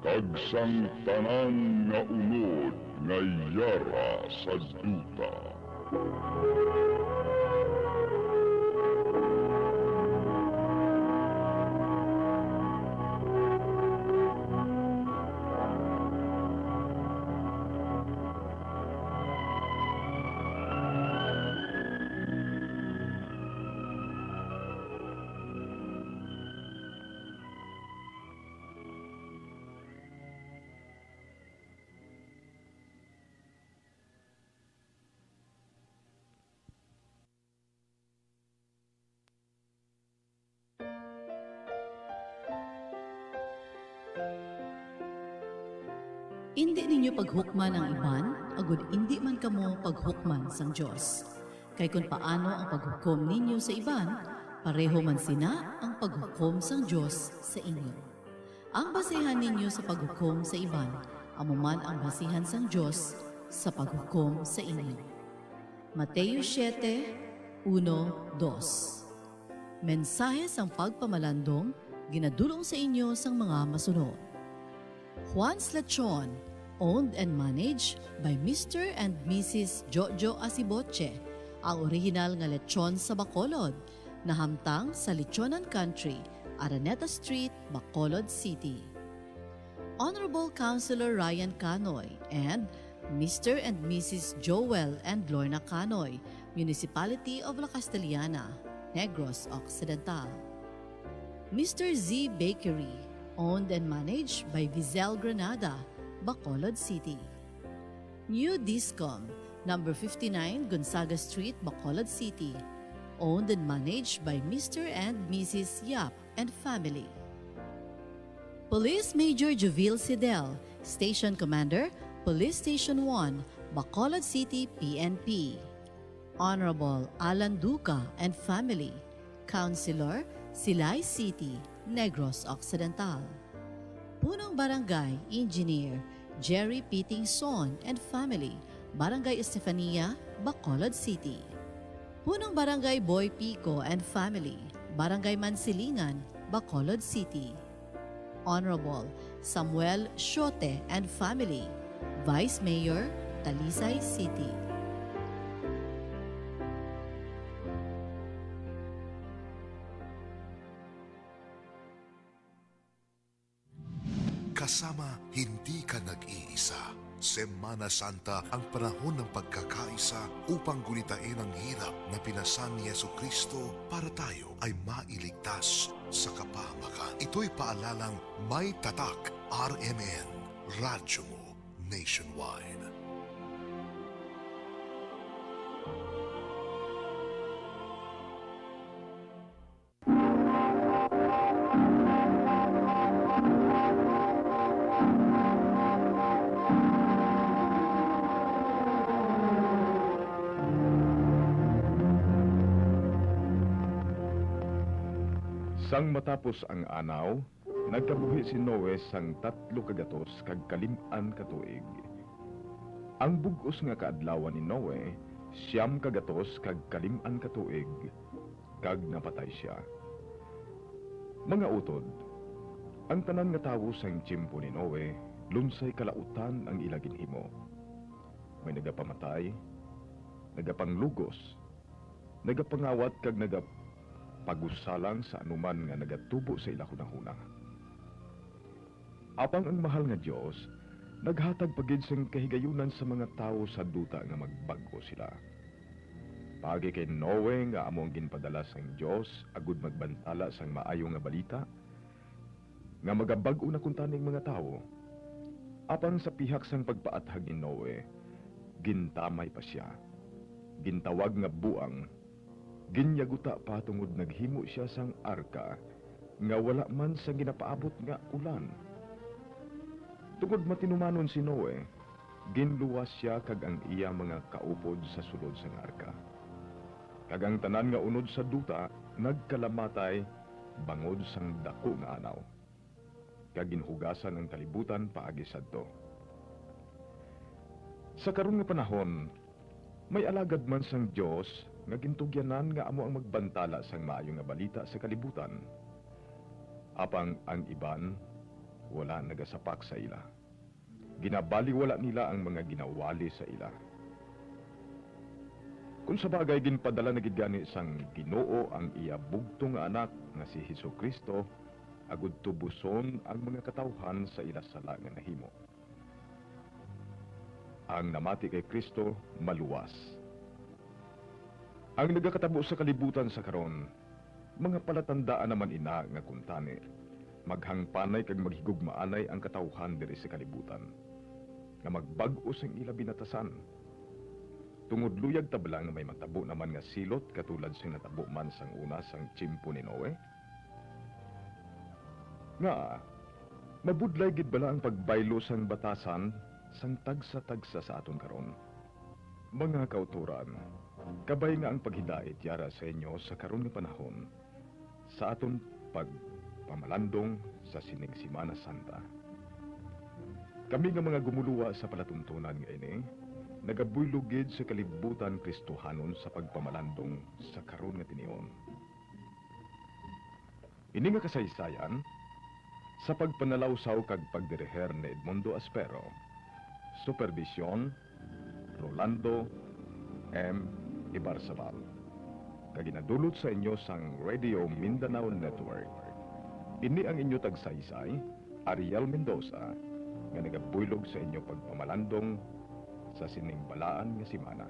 kag sang tanan nga unod nga yara sa duta." Indi ninyo paghukman ang iban, agod indi man kamo paghukman sang Dios. Kay kon paano ang paghukom ninyo sa iban, pareho man sina ang paghukom sang Dios sa inyo. Ang basihan ninyo sa paghukom sa iban, amo man ang basihan sang Dios sa paghukom sa inyo. Mateo siete, uno, dos. Mensahe sang pagpamalandong ginadul-ong sa inyo sang mga masuno. Juan's Lechon, owned and managed by Mister and Missus Jojo Asiboche, ang orihinal nga lechon sa Bacolod, nahamtang sa Lechonan Country, Araneta Street, Bacolod City. Honorable Councilor Ryan Canoy and Mister and Missus Joel and Lorna Canoy, Municipality of La Castellana, Negros Occidental. Mister Z Bakery, owned and managed by Vizel Granada, Bacolod City. New Discom, number fifty-nine Gonzaga Street, Bacolod City, owned and managed by Mister and Missus Yap and family. Police Major Jovil Sidel, Station Commander, Police Station one, Bacolod City, P N P. Honorable Alan Duca and family, Councilor, Silay City, Negros Occidental. Punong Barangay Engineer Jerry Piting Son and family, Barangay Estefania, Bacolod City. Punong Barangay Boy Pico and family, Barangay Mansilingan, Bacolod City. Honorable Samuel Shote and family, Vice Mayor, Talisay City. Kasama, hindi ka nag-iisa. Semana Santa ang panahon ng pagkakaisa upang gunitain ang hirap na pinasan ni Jesucristo para tayo ay mailigtas sa kapahamakan. Ito'y paalalang may tatak, R M N, Radyo Mo Nationwide. Sang matapos ang anaw, nagkabuhi si Noe sang tatlo ka gatos kag kalim-an ka tuig. Ang bug-os nga kaadlawan ni Noe, siyam ka gatos kag kalim-an ka tuig, kag napatay sia. Mga utod, ang tanan nga tawo sang tiyempo ni Noe, lunsay kalautan ang ila ginhimo. May nagapamatay, nagapanglugos, nagapangawat kag nagapagusalang sa anuman nga nagatubo sa ila hunahuna. Apang ang mahal nga Dios naghatag pa gid sing kahigayunan sa mga tawo sa duta nga magbag-o sila. Paagi kay Noe nga amo ang ginpadala sang Dios agud magbantala sang maayo nga balita, nga magabag-o na kuntani ang mga tawo. Apang sa pihak sang pagpaathag ni Noe, gintamay pa sia, gintawag nga buang, ginyaguta pa tungod naghimo sia sang arka nga wala man sang ginapaabot nga ulan. Tungod matinumanon si Noe, ginluwas sia kag ang iya mga kaupod sa sulod sang arka. Kag ang tanan nga unod sa duta nagkalamatay bangod sang daku nga anaw, kag ginhugasan ang kalibutan paagi sadto. Sa karon nga panahon, may alagad man sang Dios nga gintugyanan nga amo ang magbantala sang maayo nga balita sa kalibutan. Apang ang iban wala nagasapak sa ila. Ginabaliwala nila ang mga ginawali sa ila. Kon sa bagay, ginpadala na gid gani sang Ginoo ang iya bugtong nga Anak nga si Jesu-Cristo agud tubuson ang mga katawuhan sa ila sala nga nahimo. Ang namati kay Cristo maluwas. Ang nagakatabo sa kalibutan sa karon, mga palatandaan naman ina nga kuntani maghangpanay kag maghigugmaanay ang katawuhan diri sa kalibutan, nga magbag-o sing ila binatasan. Tungod luyag ta bala nga may matabo naman nga silot katulad sing natabo man sang una sang tiyempo ni Noe? Ngaa, mabudlay gid bala ang pagbaylo sang batasan sang tagsa-tagsa sa aton karon? Mga kautoran, kabay nga ang paghidait yara sa inyo sa karon nga panahon, sa aton pagpamalandong sa sining Semana Santa. Kami nga mga gumuluwa sa palatuntunan nga ini, nagabuylog gid sa kalibutan Kristohanon sa pagpamalandong sa karon nga tinion. Ini nga kasaysayan sa pagpanalawsaw kag pagdiriher ni Edmundo Aspero, superbisyon Rolando M. Ibarzabal, kag ginadulot sa inyo sang Radio Mindanao Network. Ini ang inyo tagsaysay, Ariel Mendoza, nga nagabuylog sa inyo pagpamalandong sa sining balaan nga semana.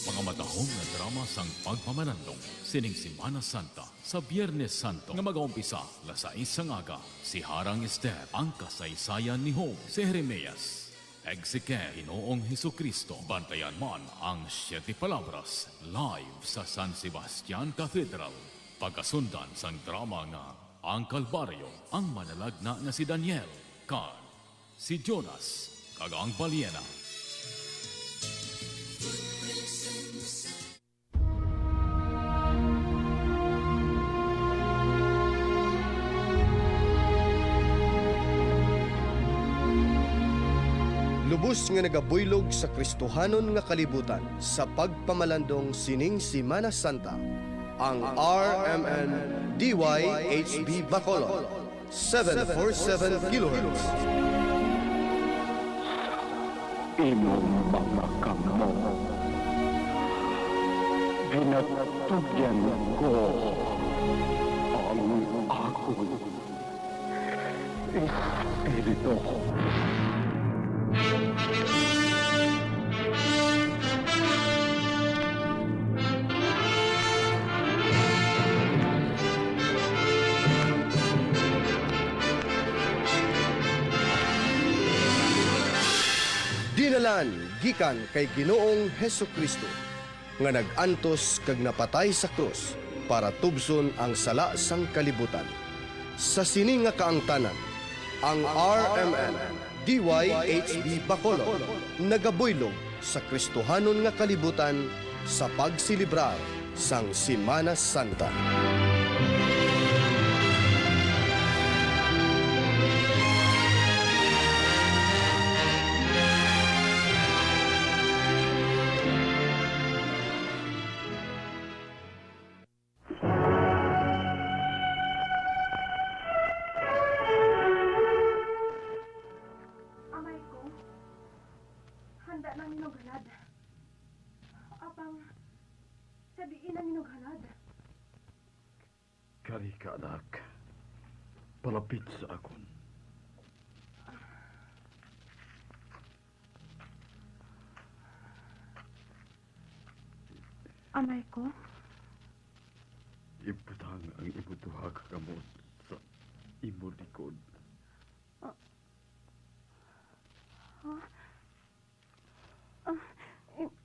Mga matahom nga drama sang pagpamalandong sining Semana Santa sa Biyernes Santo nga magaumpisa alas sais sang aga. Si Harang Ester, ang kasaysayan ni Job, si Jeremias, Ezekiel, Ginoong Jesu-Cristo. Bantayan man ang Siete Palabras live sa San Sebastian Cathedral. Pagasundan sang drama nga Ang Kalbaryo, ang manalagna nga si Daniel, kag si Jonas kag ang Balyena. Lubos nga nagabuylog sa Kristohanon nga kalibutan sa pagpamalandong sining Semana Santa, ang R M N D Y H B Bacolod, seven four seven kilohertz. Imong mga kamot, ginatugyan ko ang akon Espiritu. Dinalan gikan kay Ginoong Jesu-Cristo, nga nag-antos kag napatay sa krus para tubson ang sala sang kalibutan. Sa sini nga kaangtanan, ang R M N D Y H B Bacolod, nagabuylog sa Kristohanon nga kalibutan sa pagselebrar sang Semana Santa. Amay ko, handa na ang inughalad. Apang, sa diin ang inughalad? Kari ka, anak. Palapit sa akon. Amay ko? Ibutang ang imo duha ka kamot sa imo likod. Ah. Ah. Ah. I-,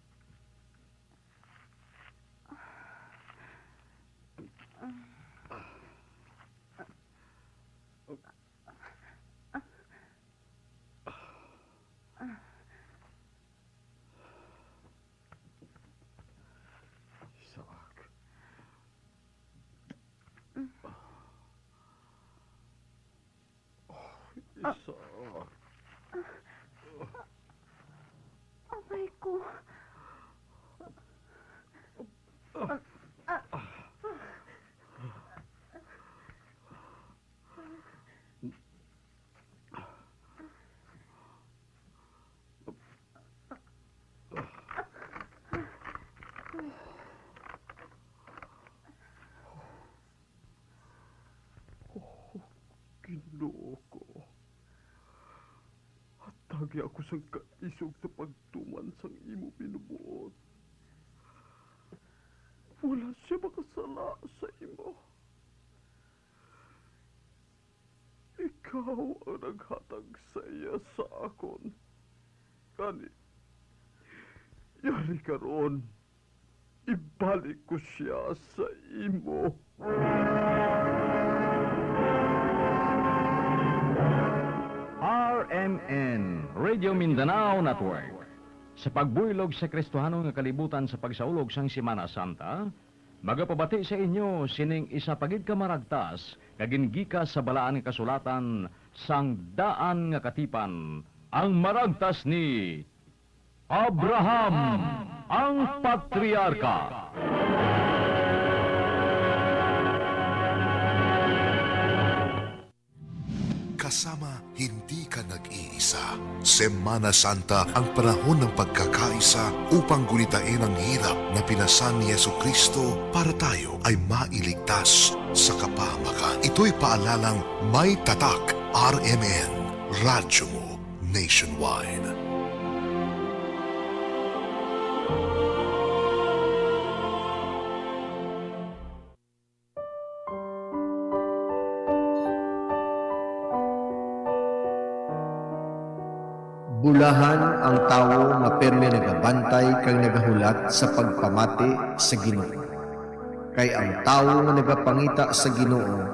Isaac. Ah. Isaac. Amay ko. Ah. Oh, Ginoo ko, hatagi ako sang kaisog sa pagtuman sang imo binubuot. Wala sia makasala sa imo. Ikaw ang naghatag sa iya sa akon. Gani, yari karon, ibalik ko sia sa imo. R M N, Radio Mindanao Network. Sa pagbuylog sa Kristohanon nga kalibutan sa pagsaulog sang Semana Santa, magapabati sa inyo sining isa pa gid ka maragtas nga gingikas sa Balaan nga Kasulatan sang Daan nga Katipan, ang maragtas ni Abraham, ang Patriarka. Kasama, hindi ka nag-iisa. Semana Santa ang panahon ng pagkakaisa upang gulitain ang hirap na pinasan ni Jesucristo para tayo ay mailigtas sa kapahamakan. Ito'y paalalang may tatak, R M N, Radyo Mo Nationwide. Bulahan ang tawo nga pirme nagabantay kag nagahulat sa pagpamati sa Ginoo. Kay ang tawo nga nagapangita sa Ginoo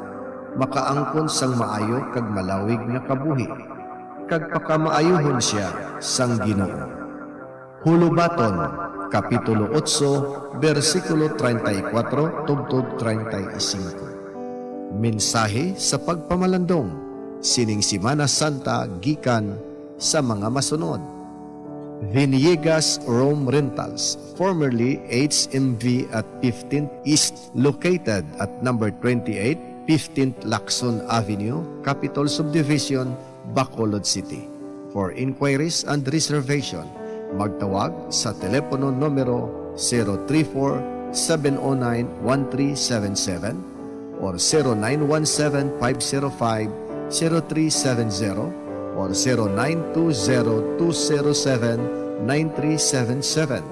makaangkon sang maayo kag malawig nga kabuhi, kag pakamaayohon sia sang Ginoo. Hulubaton, Kapitulo otso, bersikulo treinta y cuatro tubtob treinta y cinco. Mensahe sa pagpamalandong sining Semana Santa gikan sa mga masunod: Villegas Room Rentals, formerly H M V at fifteenth East, located at number twenty-eight, fifteenth Lacson Avenue, Capitol Subdivision, Bacolod City. For inquiries and reservation, magtawag sa telepono numero zero three four, seven oh nine, one three seven seven or zero nine one seven, five zero five, zero three seven zero or zero nine two zero, two zero seven, nine three seven seven.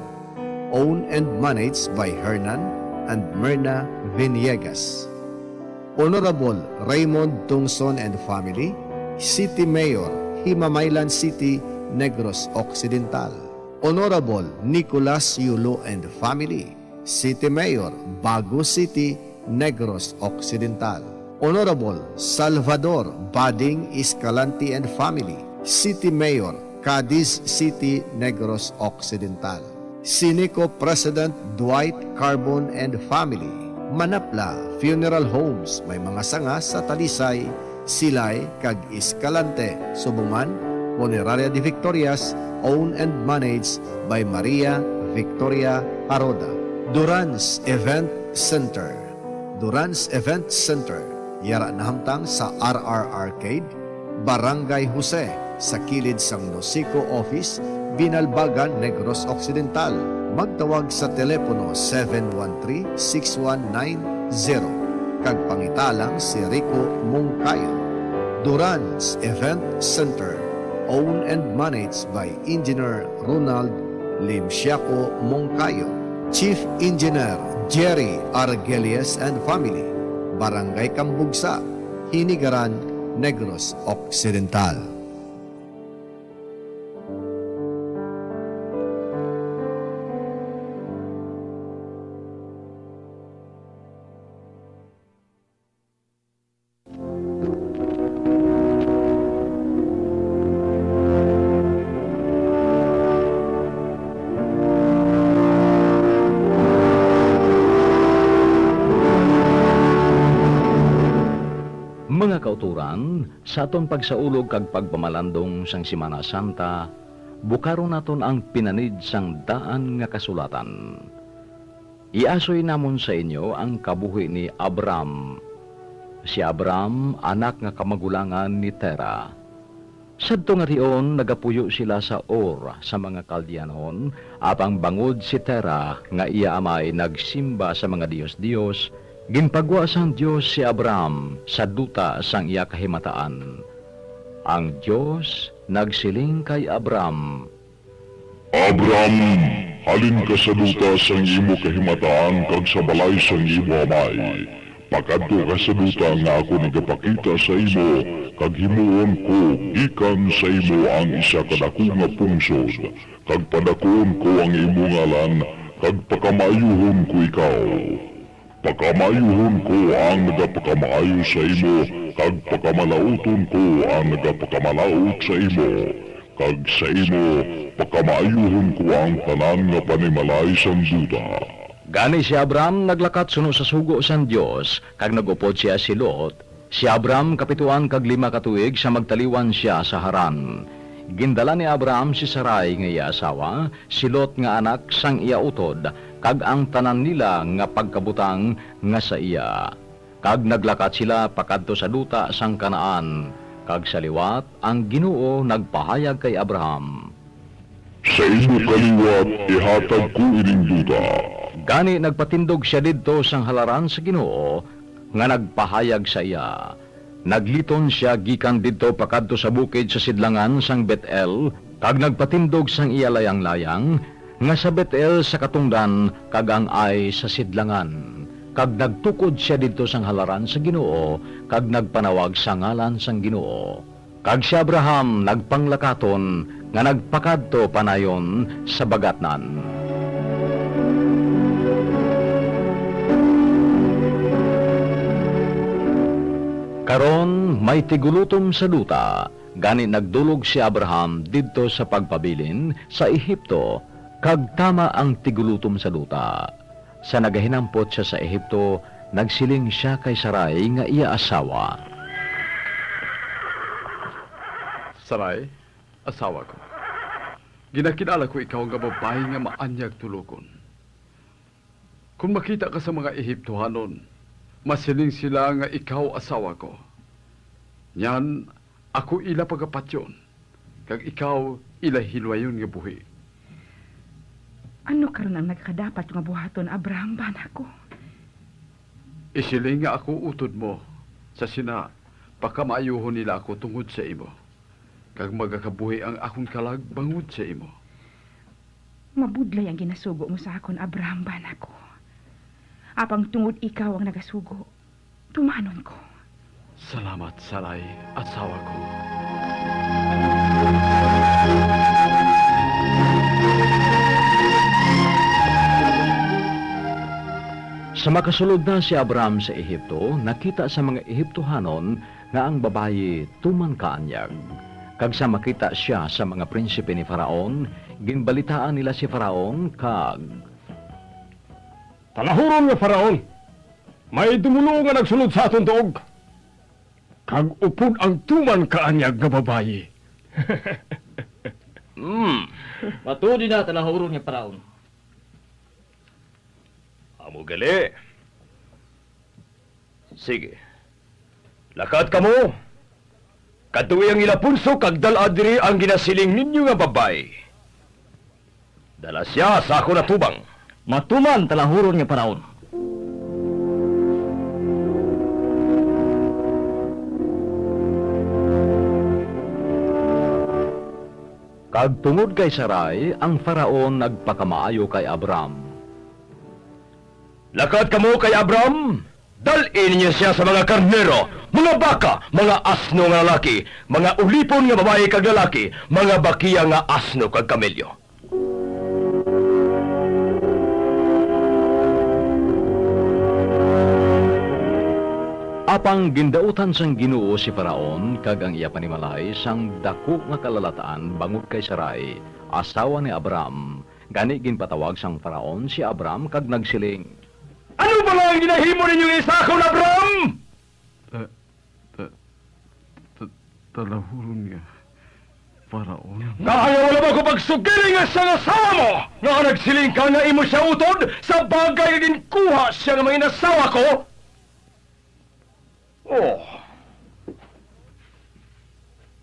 Owned and managed by Hernan and Myrna Villegas. Honorable Raymond Tungson and family, City Mayor, Himamaylan City, Negros Occidental. Honorable Nicolas Yulo and family, City Mayor, Bago City, Negros Occidental. Honorable Salvador Bading Escalante and family, City Mayor, Cadiz City, Negros Occidental. Sineco President Dwight Carbon and family. Manapla Funeral Homes, may mga sanga sa Talisay, Silay, kag Escalante, Subuman. Funeraria de Victorias, owned and managed by Maria Victoria Aroda. Duran's Event Center. Duran's Event Center, yara nahamtang sa R R Arcade, Barangay Jose, sa kilid sang Nosico Office, Binalbagan, Negros Occidental. Magtawag sa telepono seven one three, six one nine zero kag pangita lang si Rico Moncayo. Duran's Event Center, owned and managed by Engineer Ronald Limsiaco Moncayo, Chief Engineer Jerry Argelies and family, Barangay Cambugsa, Hinigaran, Negros Occidental. Mga kauturan, sa aton pagsaulog kag pagpamalandong sang Semana Santa, bukaron naton ang pinanid sang daan nga kasulatan. Iasoy namon sa inyo ang kabuhi ni Abram. Si Abram anak nga kamagulangan ni Tera. Sadto nga tion nagapuyo sila sa Ur sa mga Kaldianon, apang bangod si Tera nga iya amay nagsimba sa mga dios-dios, ginpagwa sang Dios si Abram sa duta sang iya kahimataan. Ang Dios nagsiling kay Abram, "Abram, halin ka sa duta sang imo kahimataan kag sa balay sang imo amay, pakadto ka sa duta nga ako nagapakita sa imo, kag himuon ko gikan sa imo ang isa ka dako nga pungsod, kag padakuon ko ang imo ngalan, kag pakamaayuhon ko ikaw. Pakamaayuhon ko ang nagapakamaayo sa imo, kag pakamalaoton ko ang nagapakamalaot sa imo, kag sa imo pakamaayuhon ko ang tanan nga panimalay sang duta." Gani si Abram naglakat suno sa sugo sang Dios, kag nag-upod sia si Lot. Si Abram kapituan kag lima ka tuig sa magtaliwan sia sa Haran. Gindala ni Abram si Sarai nga iya asawa, si Lot nga anak sang iya utod, kag ang tanan nila nga pagkabutang nga sa iya. Kag naglakat sila pakadto sa duta sang Canaan, kag sa liwat ang Ginoo nagpahayag kay Abraham, "Sa imo kaliwat ihatag ko ining duta." Gani nagpatindog sia didto sang halaran sa Ginoo, nga nagpahayag sa iya. Nagliton sia gikan didto pakadto sa bukid sa sidlangan sang Bet-el, kag nagpatindog sang iya layanglayang, nga sa Bet-el sa katungdan kag ang Ai sa sidlangan. Kag nagtukod sia didto sang halaran sa Ginoo, kag nagpanawag sa ngalan sang Ginoo. Kag si Abraham nagpanglakaton nga nagpakadto panayon sa bagatnan. Karon may tigulutom sa duta, gani nagdulog si Abraham didto sa pagpabilin sa Ehipto, kag tama ang tigulutom sa duta. Sa nagahinampot sia sa Ehipto, nagsiling sia kay Sarai nga iya asawa, "Sarai, asawa ko, ginakilala ko ikaw nga babayi nga maanyag tulogon. Kon makita ka sa mga Ehiptohanon, masiling sila nga ikaw asawa ko. Niyan, ako ila pagapatyon, kag ikaw ila hinwayon nga buhi." Ano karon ang nagakadapat nga buhaton, Abraham, bana ko? Isiling nga ako utod mo, sa sina, pakamaayuhon nila ako tungod sa imo, kag magakabuhi ang akon kalag bangod sa imo. Mabudlay ang ginasugo mo sa akon, Abraham, bana ko. Apang tungod ikaw ang nagasugo, tumanon ko. Salamat, Sarai, asawa ko. Sa makasulod na si Abraham sa Ehipto, nakita sa mga Ehiptohanon nga ang babayi tuman kaanyag. Kag sa makita sia sa mga prinsipe ni Faraon, ginbalitaan nila si Faraon, kag, "Talahuron nga Faraon, may dumolo nga nagsulod sa aton tuog, kag upod ang tuman kaanyag nga babayi." Hmm, matuod na, talahuron nga Faraon. Amo gali. Sige. Lakat kamo. Kadtoi ang ila punso kag dal-a diri ang ginasiling ninyo nga babayi. Dala sia sa akon atubang. Matuman, talahuron nga Faraon. Kag tungod kay Sarai, ang Faraon nagpakamaayo kay Abram. Lakat kamo kay Abram, dal-i ninyo sia sa mga karnero, mga baka, mga asno nga lalaki, mga ulipon nga babayi kag lalaki, mga bakiya nga asno kag kamelyo. Apang gindautan sang Ginoo si Faraon kag ang iya panimalay sang daku nga kalalat-an bangod kay Sarai, asawa ni Abram. Gani ginpatawag sang Faraon si Abram kag nagsiling, "Ano bala ang ginahimo ninyo nga isakon, Abram?" Ta-, ta-, ta-, talahuron nga Faraon. Ngaa nga wala ba ko pagsugili nga sang asawa mo? Nga nagsiling ka nga imo siya utod sa bagay nga ginkuha siya nga mga inasawa ko? Oh.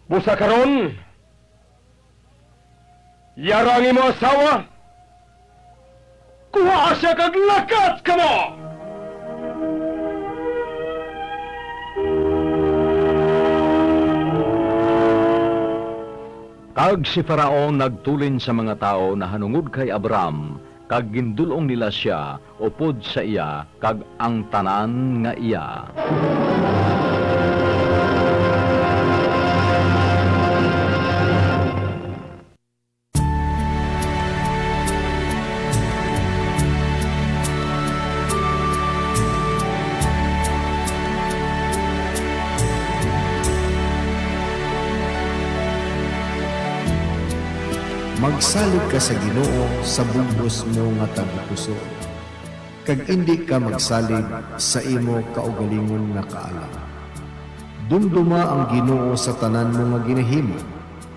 Busa karon, yara ang imo asawa. Kuhaa sia kag lakat kamo! Kag si Faraon nagtulin sa mga tawo nahanungod kay Abram, kag gindul-ong nila sia upod sa iya kag ang tanan nga iya. Magsalig ka sa Ginoo sa bug-os mo nga tagipusoon, kag indi ka magsalig sa imo kaugalingon nga kaalam. Dumduma ang Ginoo sa tanan mo nga ginahimo,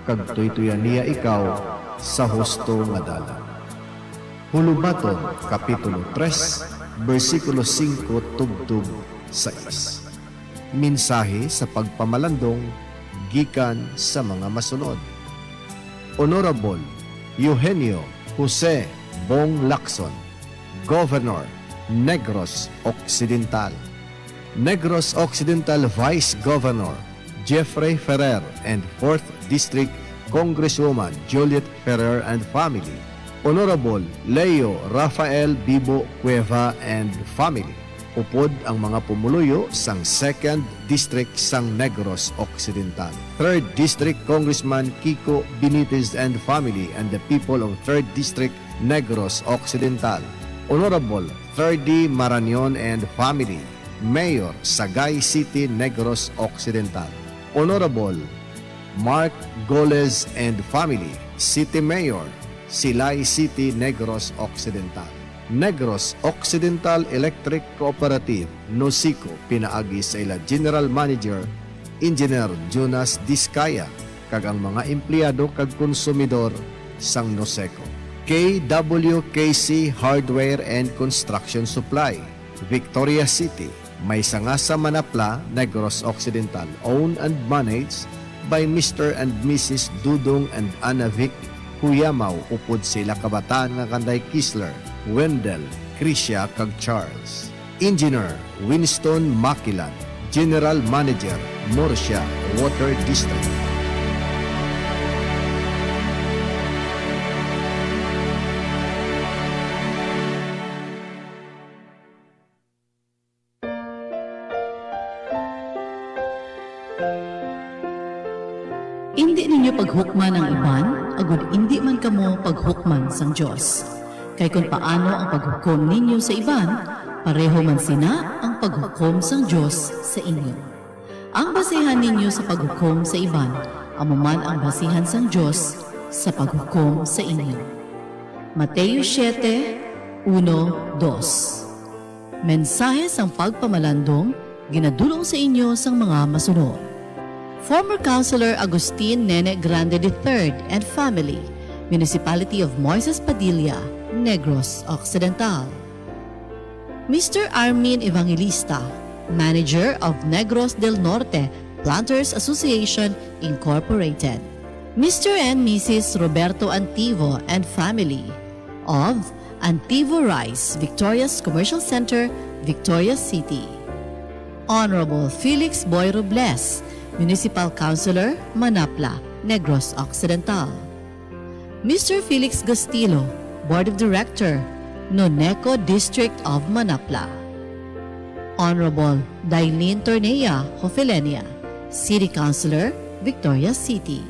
kag tuytoyan niya ikaw sa husto nga dalan. Hulubaton, Kapitulo tres, bersikulo singko tubtob sais. Mensahe sa pagpamalandong gikan sa mga masunod. Honorable Eugenio Jose Bong Lacson, Governor, Negros Occidental. Negros Occidental Vice Governor Jeffrey Ferrer and fourth District Congresswoman Juliet Ferrer and family. Honorable Leo Rafael Bibo Cueva and family. Upod ang mga pumuluyo sang second District sang Negros Occidental. Third District Congressman Kiko Benitez and family and the people of third District Negros Occidental. Honorable Ferdy Marañon and family, Mayor, Sagay City, Negros Occidental. Honorable Mark Goles and family, City Mayor, Silay City, Negros Occidental. Negros Occidental Electric Cooperative, NOCECO, pinaagi sa ila General Manager, Engineer Jonas Discaya, kag ang mga empleyado kag konsumidor sang NOCECO. K W K C Hardware and Construction Supply, Victoria City, may sanga sa Manapla, Negros Occidental, owned and managed by Mister and Missus Dudong and Ana Vic Cuyamao, upod sa ila kabataan nga kanday Kisler, Wendell, Krisha, kag Charles. Engineer Winston Makilan, General Manager, Murcia Water District. Indi ninyo paghukman ang iban, agod indi man kamo paghukman sang Dios. Kay kon paano ang paghukom ninyo sa iban, pareho man sina ang paghukom sang Dios sa inyo. Ang basihan ninyo sa paghukom sa iban Amo man ang basihan sang Dios sa paghukom sa inyo. Mateo siete, uno, dos. Mensahe sang pagpamalandong ginadul-ong sa inyo sang mga masuno. Former Councilor Agustin Nene Grande the third and family, Municipality of Moises Padilla, Negros Occidental. Mister Armin Evangelista, Manager of Negros del Norte Planters Association Incorporated. Mister and Missus Roberto Antivo and family of Antivo Rice, Victorias Commercial Center, Victorias City. Honorable Felix Boy Robles, Municipal Councilor, Manapla, Negros Occidental. Mister Felix Gastilo, Board of Director, Noneco District of Manapla. Honorable Dailin Tornea Hofelenia, City Councilor, Victorias City.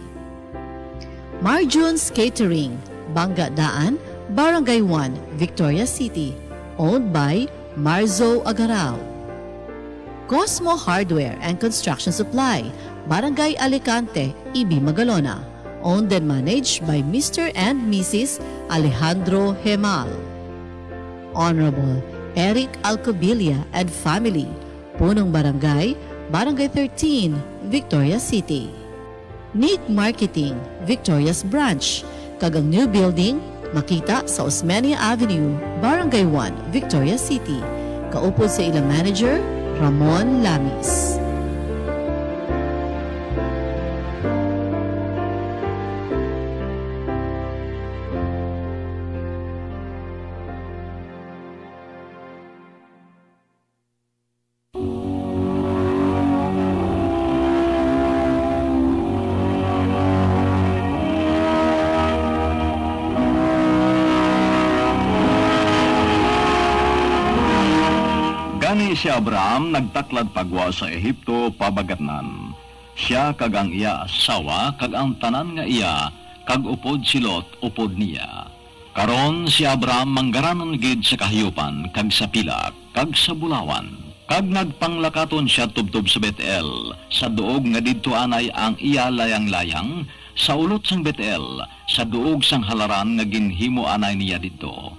Marjun's Catering, Bangga Daan, Barangay one, Victorias City, owned by Marzo Agarao. Cosmo Hardware and Construction Supply, Barangay Alicante, Ibi, Magalona, owned and managed by Mister and Missus Alejandro Hemal. Honorable Eric Alcobilla and family, Punong Barangay, Barangay thirteen, Victorias City. Nick Marketing, Victorias Branch, kag ang new building makita sa Osmeña Avenue, Barangay one, Victorias City, kaupod sa ila manager, Ramon Lamis. Gani si Abraham nagtaklad pa gwa sa Egipto pabagatnan, sia kag ang iya asawa kag ang tanan nga iya, kag upod si Lot upod niya. Karon si Abraham manggaranon gid sa kahayupan kag sa pilak kag sa bulawan, kag nagpanglakaton sia tubtob sa Bet-el, sa duog nga didto anay ang iya layang-layang, sa ulot sang Bet-el, sa duog sang halaran nga ginhimo anay niya didto.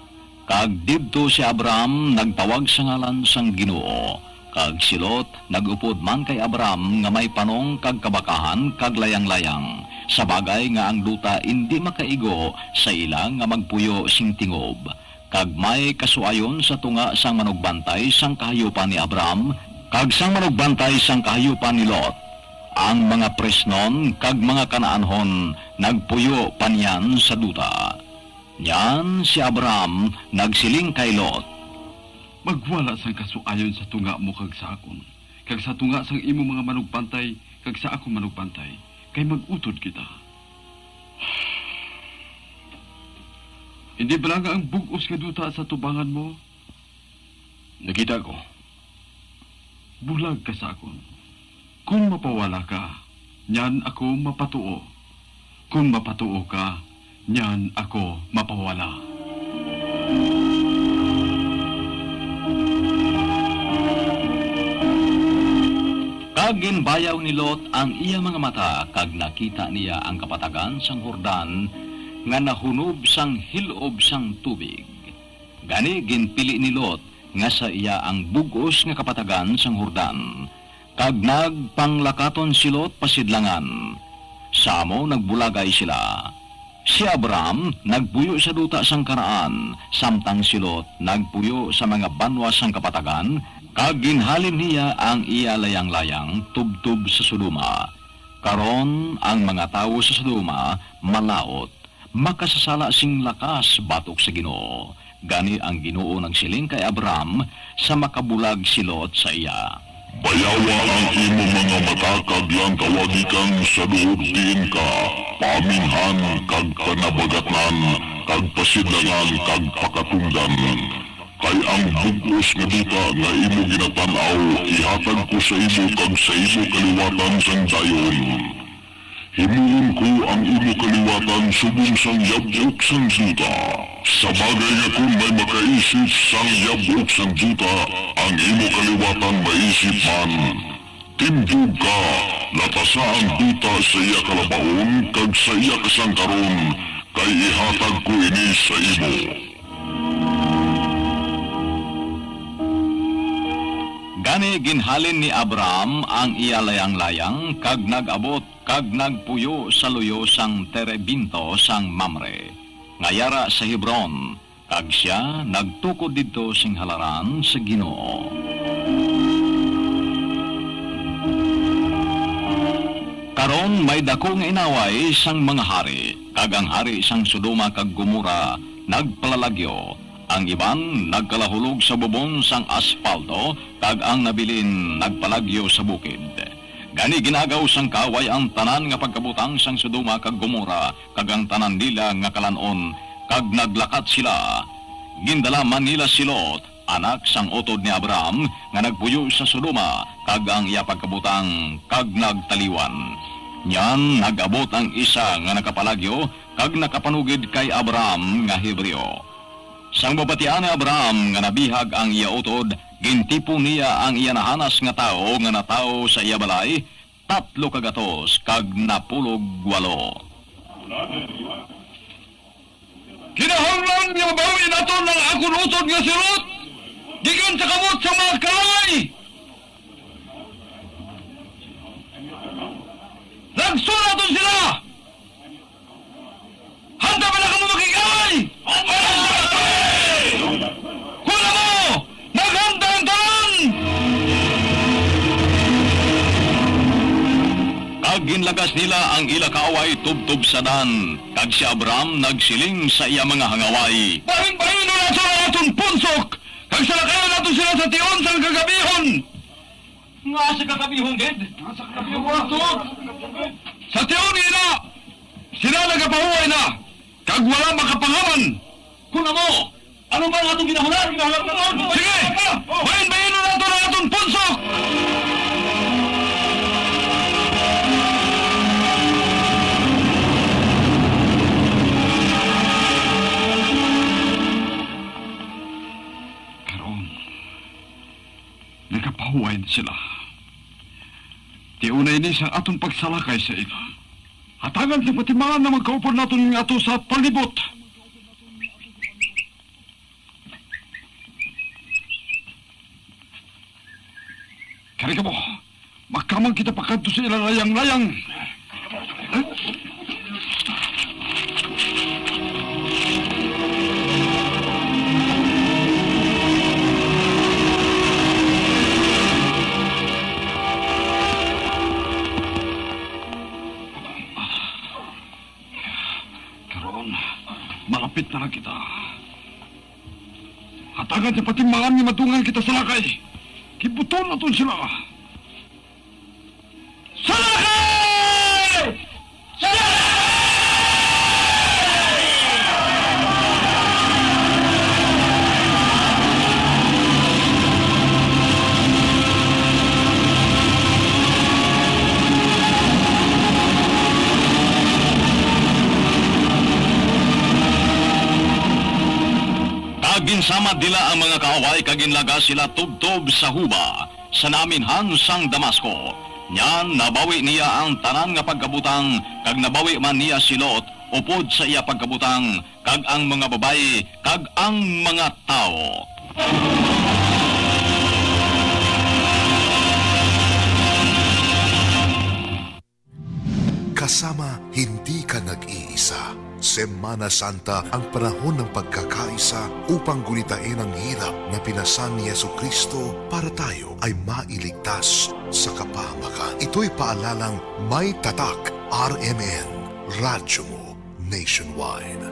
Kag didto si Abraham nagtawag sa ngalan sang Ginoo, kag si Lot nag-upod man kay Abraham nga may panong kag kabakahan kag layang-layang, sa bagay nga ang duta indi makaigo sa ila nga magpuyo sing tingob. Kag may kasuayon sa tunga sang manugbantay sang kahayupan ni Abraham kag sang manugbantay sang kahayupan ni Lot, ang mga presnon kag mga Kanaanhon nagpuyo pa niyan sa duta. Niyan si Abraham nagsiling kay Lot, "Magwala sang kasuayon sa tunga mo kag sa akon, kag sa tunga sang imo mga manugbantay kag sa akon manugbantay, kay mag-utod kita. Indi bala nga ang bug-os nga duta sa tubangan mo?" "Nakita ko." "Bulag ka sa akon. Kon mapawala ka, niyan ako mapatuo. Kon mapatuo ka, niyan ako mapawala." Kag ginbayaw ni Lot ang iya mga mata, kag nakita niya ang kapatagan sang Jordan nga nahunob sang hil-ob sang tubig. Gani ginpili ni Lot nga sa iya ang bug-os nga kapatagan sang Jordan, kag nagpanglakaton si Lot pasidlangan. Sa amo nagbulagay sila. Si Abraham nagpuyo sa duta sang Canaan, samtang si Lot nagpuyo sa mga banwa sang kapatagan, kag ginhalin niya ang iya layang-layang tubtob sa Sodoma. Karon ang mga tawo sa Sodoma malaut, makasasala sing lakas batok sa Ginoo. Gani ang Ginoo nagsiling kay Abram sa makabulag si Lot sa iya, "Bayawa ang imo mga mata kag langkawa gikan sa duog diin ka, paaminhan kag panabagatnan, kag pasidlangan kag pakatungdan. Kay ang bug-os nga duta nga imo ginatan-aw ihatag ko sa imo kag sa imo kaliwatan sang dayon. Himuon ko ang imo kaliwatan subong sang yab-ok sang duta, sa bagay nga kon may makaisip sang yab-ok sang duta, ang imo kaliwatan maisip man. Tindog ka, Latasa ang duta sa iya kalabaon kag sa iya kasangkaron, kay ihatag ko ini sa imo. Gani ginhalin ni Abram ang iya layang-layang kag nag-abot kag nagpuyo sa luyo sang terebinto sang Mamre, nga yara sa Hebron, kag sia nagtukod didto sing halaran sa Ginoo. Karon may daku nga inaway sang mga hari, kag ang hari sang Sodoma kag Gomora nagpalalagyo, ang iban nagkalahulog sa bubon sang aspalto, kag ang nabilin nagpalagyo sa bukid. Gani gin-agaw sang kaaway ang tanan nga pagkabutang sang Sodoma kag Gomora, kag ang tanan nila nga kalan-on, kag naglakat sila. Gindala man nila si Lot, anak sang utod ni Abraham, nga nagpuyo sa Sodoma, kag ang iya pagkabutang, kag nagtaliwan. Niyan nag-abot ang isa nga nakapalagyo kag nakapanugid kay Abraham nga Hebreo. Sang mabatian ni Abraham nga nabihag ang iya utod, gintipon niya ang iya nahanas nga tawo nga natawo sa iya balay, tatlo ka gatos kag napulog walo. Kinahanglan nga mabawi naton ang akon utod nga si Lot gikan sa kamot sa mga kalangay. Lagso naton sila! Handa ba na kamo makig-away? Handa! Kung amo, maghanda ang tanan! Kag ginlagas nila ang ila kaaway tubtob sa Dan, kag si Abram nagsiling sa iya mga hangaway, "Bahinbahinon naton ang aton punsok, kag salakayon naton sila sa tion sang kagabihon." Nga sa kagabihon gid? Nga sa kagabihon, Pastor. Sa tion ina, sila nagapahuway na, kag wala makapangaman. Kun amo, ano ba ang atong ginahulat? Sige! Bahinbahinon naton ang aton punsok! Karon, nagapahuway na sila. Tion na ini sang aton pagsalakay sa ila. Hatagan sang patimangan ang mga kaupod naton nga ato sa palibot. Kari kamo, makamang kita pakadto sa ila layang-layang. Karon, malapit na lang kita. Hatagan sa patimangan nga madungan kita sa lakay. Kibuton naton sila. Sa lakay! Sa lakay! Kag ginsamad nila ang mga kaaway, kag ginlagas sila tubtob sa Hoba, sa naminhan sang Damasco. Niyan nabawi niya ang tanan nga pagkabutang, kag nabawi man niya si Lot upod sa iya pagkabutang, kag ang mga babayi, kag ang mga tawo. Kasama, hindi ka nag-iisa. Semana Santa ang panahon ng pagkakaisa upang gunitain ang hirap na pinasan ni Jesucristo para tayo ay mailigtas sa kapahamakan. Ito'y paalalang may tatak R M N, Radyo Mo Nationwide.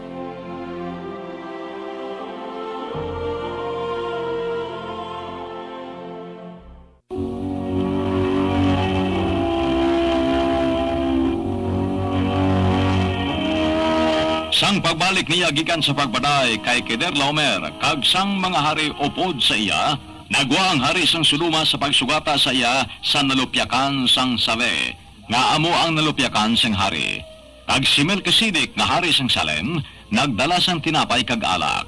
Sang pagbalik niya gikan sa pagbaday kay Kedorlaomer kag sang mga hari upod sa iya, nagwa ang hari sang Sodoma sa pagsugata sa iya sa nalupyakan sang Save, nga amo ang nalupyakan sang hari. Kag si Melquisedec nga hari sang Salem nagdala sang tinapay kag alak.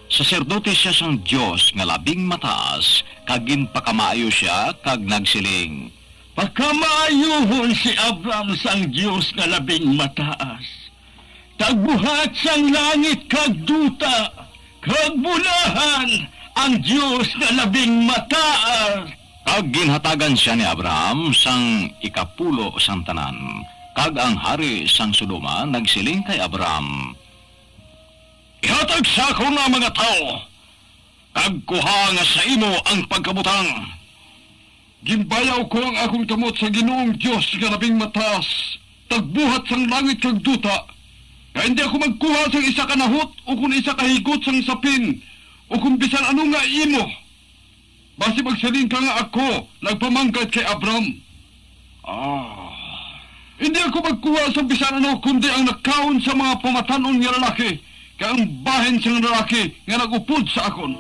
Saserdote sia sang Dios nga Labing Mataas, kag ginpakamaayo sia kag nagsiling, Pakamaayuhon si Abram sang Dios nga Labing Mataas, kag buhat sang langit kag duta, kag bulahan ang Dios nga Labing Mataas. Kag ginhatagan sia ni Abraham sang ikapulo sang tanan. Kag ang hari sang Sodoma nagsiling kay Abraham, "Ihatag sa akon ang mga tawo, kag kuha nga sa imo ang pagkabutang." Ginbayaw ko ang akon kamot sa Ginoong Dios nga Labing Mataas, kag buhat sang langit kag duta, nga indi ako magkuha sang isa ka nahot ukon isa ka higot sang sapin ukon bisan ano nga imo. Basi magsiling ka nga ako nagpamanggad kay Abram. Ah. Hindi ako magkuha sa bisan ano, kundi ang nakaon sa mga pamatanon nga lalaki, kag ang bahin sang lalaki nga nag-upod sa akon.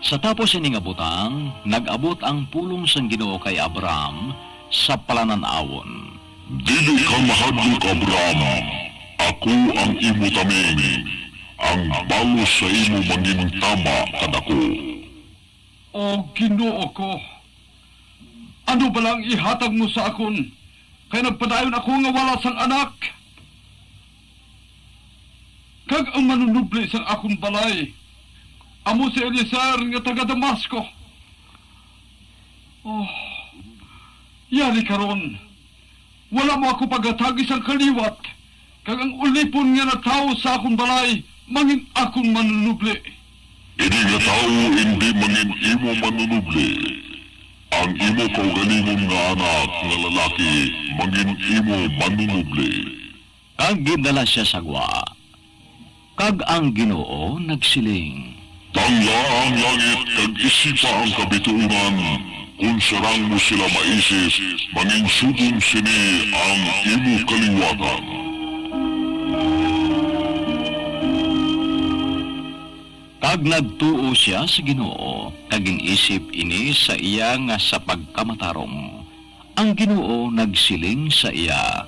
Sa tapos ini nga butang, nag-abot ang pulong sang Ginoo kay Abram sa palanan-awon. Dili ka mahadlok, Abram. Ako ang imo taming. Ang balos sa imo mangintama kadako. O Ginoo ko, ano bala ang ihatag mo sa akon, kay nagpadayon ako nga wala sang anak? Kag ang manunubli sang akon balay amo si Eliezer nga taga Damasco. Oh, yari karon, wala mo ako paghatagi sang kaliwat, kag ang ulipon nga natawo sa akon balay mangin akon manunubli. Ini nga tawo indi mangin imo manunubli. Ang imo kaugalingon nga anak nga lalaki mangin imo manunubli. Kag gindala sia sa gwa. Kag ang Ginoo nagsiling, "Tanglaa ang langit kag isipa ang kabituonan, kon sarang mo sila maisip, manginsugon sini ang imo kaliwatan." Kag nagtuo sia sa Ginoo, kag gin-isip ini sa iya nga sa pagkamatarong. Ang Ginoo nagsiling sa iya,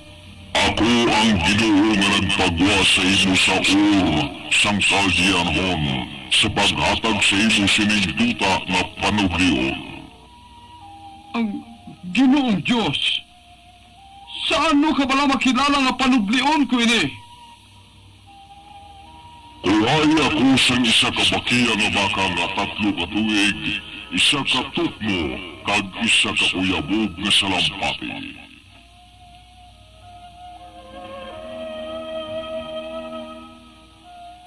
"Ako ang Ginoo nga nagpagwa sa imo sa Ur sang Kaldeanhon, sa paghatag sa imo sining duta nga panublion." Ang Ginoong Dios, sa ano ka bala makilala nga panublion ko ini? Kuhai ako sang isa ka bakiya nga baka nga tatlo ka tuig, isa ka tukmo, kag isa ka kuyabog nga salampati.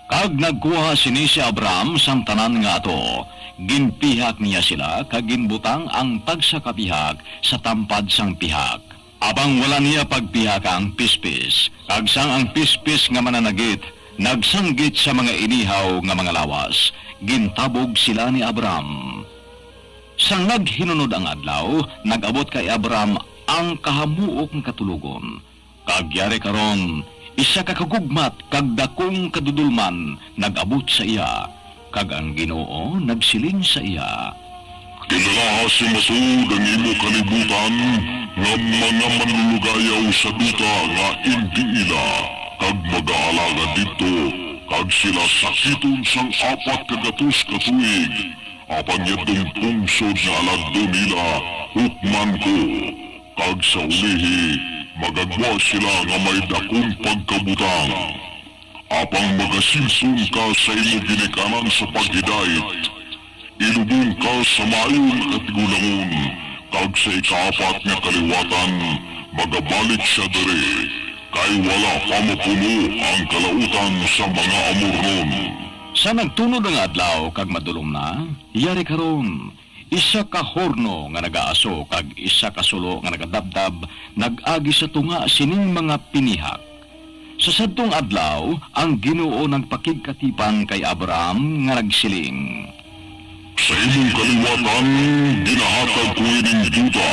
Kag nagkuha sini si Abraham sang tanan nga ato. Ginpihak niya sila, kag ginbutang ang tagsa ka pihak sa tampad sang pihak. Apang wala niya pagpihaka ang pispis, kag sang ang pispis nga mananagit nagsanggit sa mga inihaw nga mga lawas, gintabog sila ni Abram. Sang naghinunod ang adlaw, nag-abot kay Abram ang kahamuok nga katulogon, kag yari karon, isa ka kagugmat kag dakong kadudolman nag-abot sa iya. Kag ang Ginoo nagsiling sa iya, "Kinalaha sing matuod ang imo kalibutan nga mga manlulugayaw sa duta nga indi ila, kag mag-aalagad didto, kag sila sakiton sang apat ka gatos ka tuig, apang yadtong pungsod nga alagdon nila hukman ko, kag sa ulihi magagwa sila nga may dakong pagkabutang." Apang magasimson ka sa imo ginikanan sa paghidait, ilubong ka sa maayo nga katigulangon, kag sa ikaapat nga kaliwatan magabalik sia diri, kay wala pa mapuno ang kalautan sa mga Amornon. Sa nagtunod nga adlaw kag madulom na, yari karon, isa ka horno nga nagaaso kag isa ka sulo nga nagadabdab nag-agi sa tunga sining mga pinihak. Sa sadtong adlaw, ang Ginoo nagpakigkatipan kay Abraham nga nagsiling, "Sa imong kaliwatan ginahatag ko ining duta,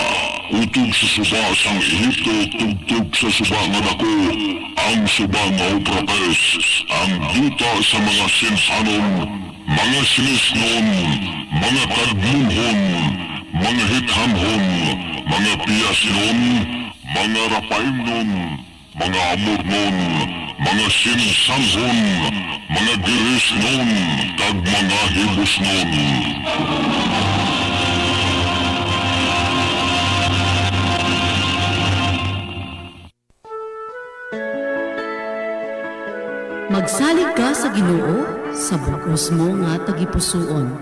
utog sa suba sang Egipto tubtob sa suba nga dako, ang suba nga Eufrates, ang duta sa mga Sin-anon, mga Silisnon, mga Kadmonhon, mga Hithanhon, mga Piasinon, mga Rapaimnon, mga Amornon, Mga sinsanhon, mga girisnon, kag mga hibusnon. Magsalig ka sa Ginoo sa bug-os mo nga tagipusoon,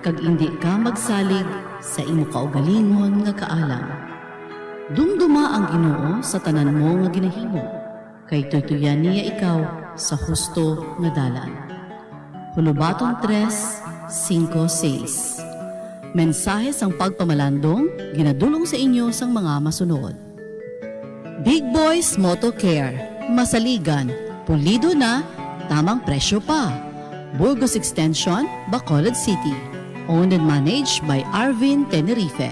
kag indi ka magsalig sa imo kaugalingon nga kaalam. Dumduma ang Ginoo sa tanan mo nga ginahimo, kay tuytuyan niya ikaw sa husto nga dalan. Hulubaton tres, singko, seis. Mensahe sang pagpamalandong ginadulong sa inyo sang mga masunod. Big Boys Moto Care, masaligan, pulido na, tamang presyo pa. Burgos Extension, Bacolod City. Owned and managed by Arvin Tenerife.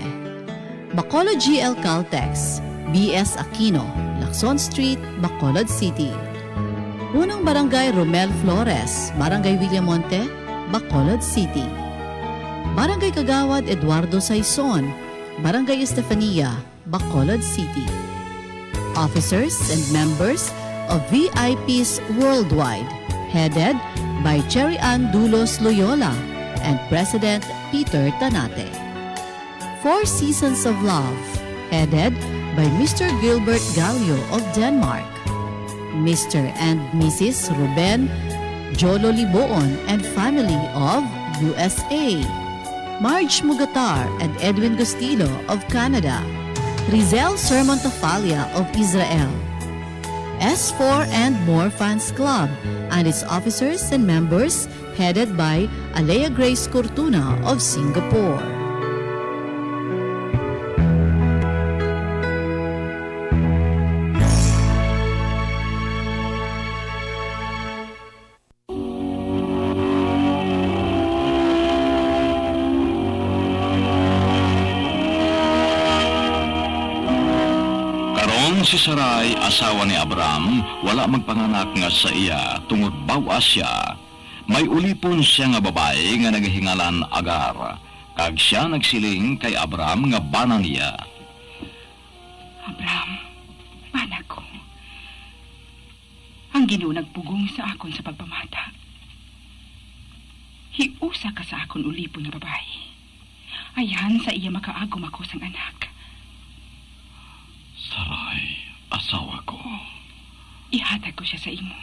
Bacolod G L Caltex, B S Aquino, Lacson Street, Bacolod City. Punong Barangay Romel Flores, Barangay Villamonte, Bacolod City. Barangay Kagawad Eduardo Saison, Barangay Estefania, Bacolod City. Officers and members of V I Ps Worldwide, headed by Cherry Ann Dulos Loyola and President Peter Tanate. Four Seasons of Love, headed by Mister Gilbert Gallo of Denmark, Mister and Missus Ruben Jolo Liboon and family of U S A, Marge Mugatar and Edwin Gustilo of Canada, Rizel Sermon Tafalia of Israel, S four and More Fans Club and its officers and members, headed by Alea Grace Cortuna of Singapore. Karon si Sarai, asawa ni Abram, wala magpanganak nga sa iya, tungod baw-a sia. May ulipon sia nga babayi nga nagahingalan Agar, kag sia nagsiling kay Abram nga bana niya. Abram, bana ko. Ang Ginoo nagpugong sa akon sa pagpamata. Hiusa ka sa akon ulipon nga babayi. Ayhan sa iya makaagom ako sang anak. Sarai, asawa ko. Ihatag ko sia sa imo,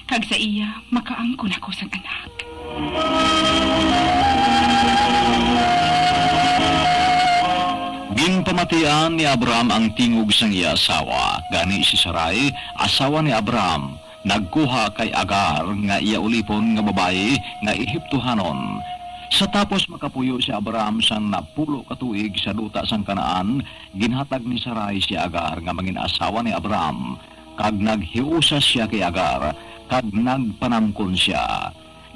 kag sa iya makaangkon ako sang anak. Ginpamatian ni Abram ang tingog sang iya asawa. Gani si Sarai, asawa ni Abram, nagkuha kay Agar nga iya ulipon nga babayi nga Ehiptohanon. Sa tapos makapuyo si Abram sang napulo ka tuig sa duta sang Canaan, ginhatag ni Sarai si Agar nga mangin-asawa ni Abram, kag naghiusa sia kay Agar, kag nagpanamkon sia.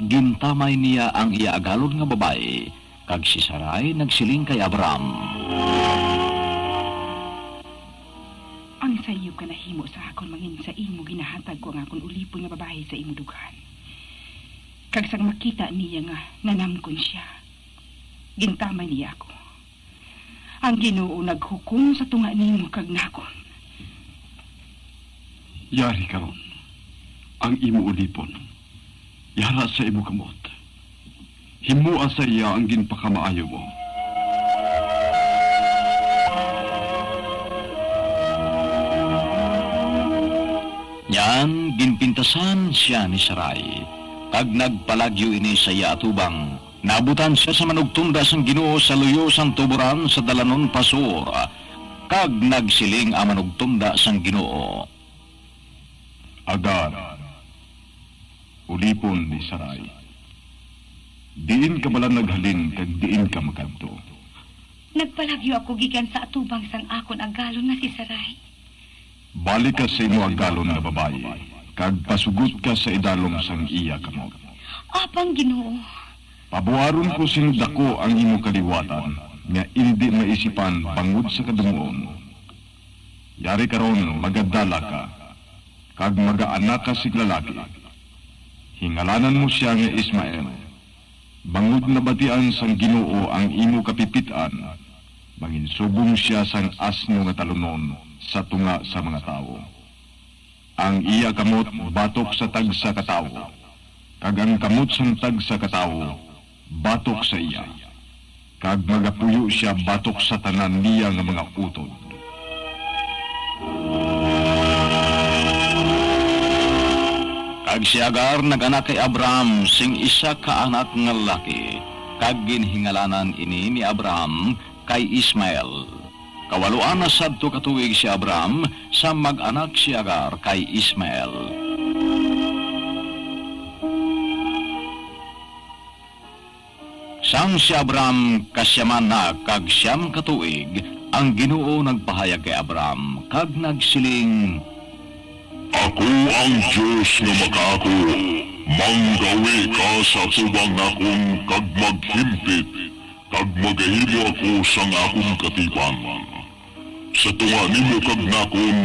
Gintamay niya ang iya agalon nga babayi, kag si Sarai nagsiling kay Abram. Ang sayop nga nahimo sa akon mangin sa imo, ginahatag ko ang akon ulipon nga babayi sa imo dughan. Kag sang makita niya nga nanamkon sia, gintamay niya ako. Ang Ginoo naghukom sa tunga nimo kag nakon. Yari karon ang imo ulipon, yara sa imo kamot. Himoa sa iya ang ginpakamaayo mo. Niyan ginpintasan sia ni Sarai, kag nagpalagyo ini sa iya atubang. Naabutan sia sa manugtunda sang Ginoo sa luyo sang tuboran sa dalanon Pasor, kag nagsiling ang manugtunda sang Ginoo, Agar, ulipon ni Sarai, diin ka bala naghalin kag diin ka makadto? Nagpalagyo ako gikan sa atubang sang akon agalon nga si Sarai. Balik ka sa imo agalon nga babayi, kag pasugot ka sa idalom sang iya kamot. Apang, Ginoo. Pabuaron ko sing dako ang imo kaliwatan, nga indi maisipan bangod sa kadumuon. Yari karon magadala ka, kag magaanak ka sing lalaki. Hingalanan mo sia nga Ismael. Bangod nabatian sang Ginoo ang imo kapipit-an, manginsubong sia sang asno nga talunon sa tunga sa mga tawo. Ang iya kamot batok sa tagsa ka tawo, kag ang kamot sang tagsa ka tawo batok sa iya, kag magapuyo sia batok sa tanan niya nga mga utod. Kag si Agar nag-anak kay Abram sing isa ka anak nga lalaki, kag ginhingalanan ini ni Abram kay Ismael. Kawaluan na sadto ka tuig si Abram sa mag-anak si Agar kay Ismael. Sang si Abram kasyaman na kag siyam ka tuig, ang Ginoo nagpahayag kay Abram kag nagsiling, "Ako ang Dios nga makaako, manggawi ka sa atubang nakon kag maghimpit, kag magahimo ako sang akon katipan sa tunga nimo kag nakon,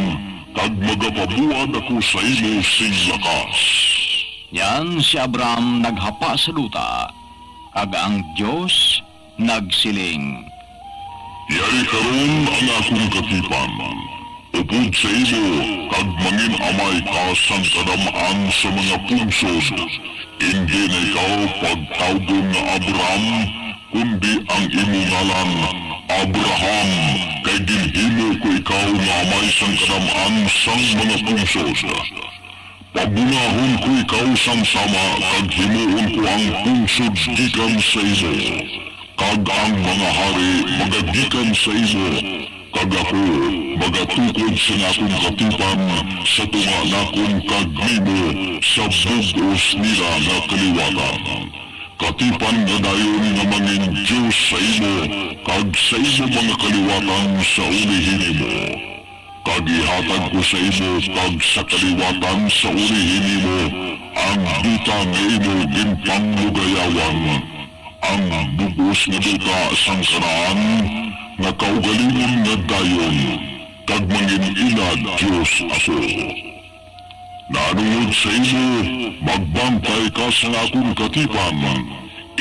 kag magapabuad ako sa imo sing lakas." Yan si Abram naghapa sa duta, kag ang Dios nagsiling, "Yari karon ang akon katipan upod sa imo, kag mangin-amay ka sang kadam-an sa mga pungsod. Indi na ikaw pagtawgon nga Abram, kundi ang imo ngalan Abraham, kay ginhimo ko ikaw nga amay sang kadam-an sang mga pungsod. Pabungahon ko ikaw sang tama, kag himuon ko ang pungsod gikan sa imo, kag ang mga hari magagikan sa imo, kag ako magatukod sang akon katipan sa tunga nakon kag nimo sa bug-os nila nga kaliwatan. Katipan nga dayon nga mangin-Dios sa imo kag sa imo mga kaliwatan sa ulihi nimo. Kag ihatag ko sa imo kag sa kaliwatan sa ulihi nimo ang duta nga imo ginpanglugayawan, ang bug-os nga duta sang Canaan, nga kaugalingon nga dayon, kag mangin-ila Dios ako. Nahanungod sa imo, magbantay ka sang akon katipan.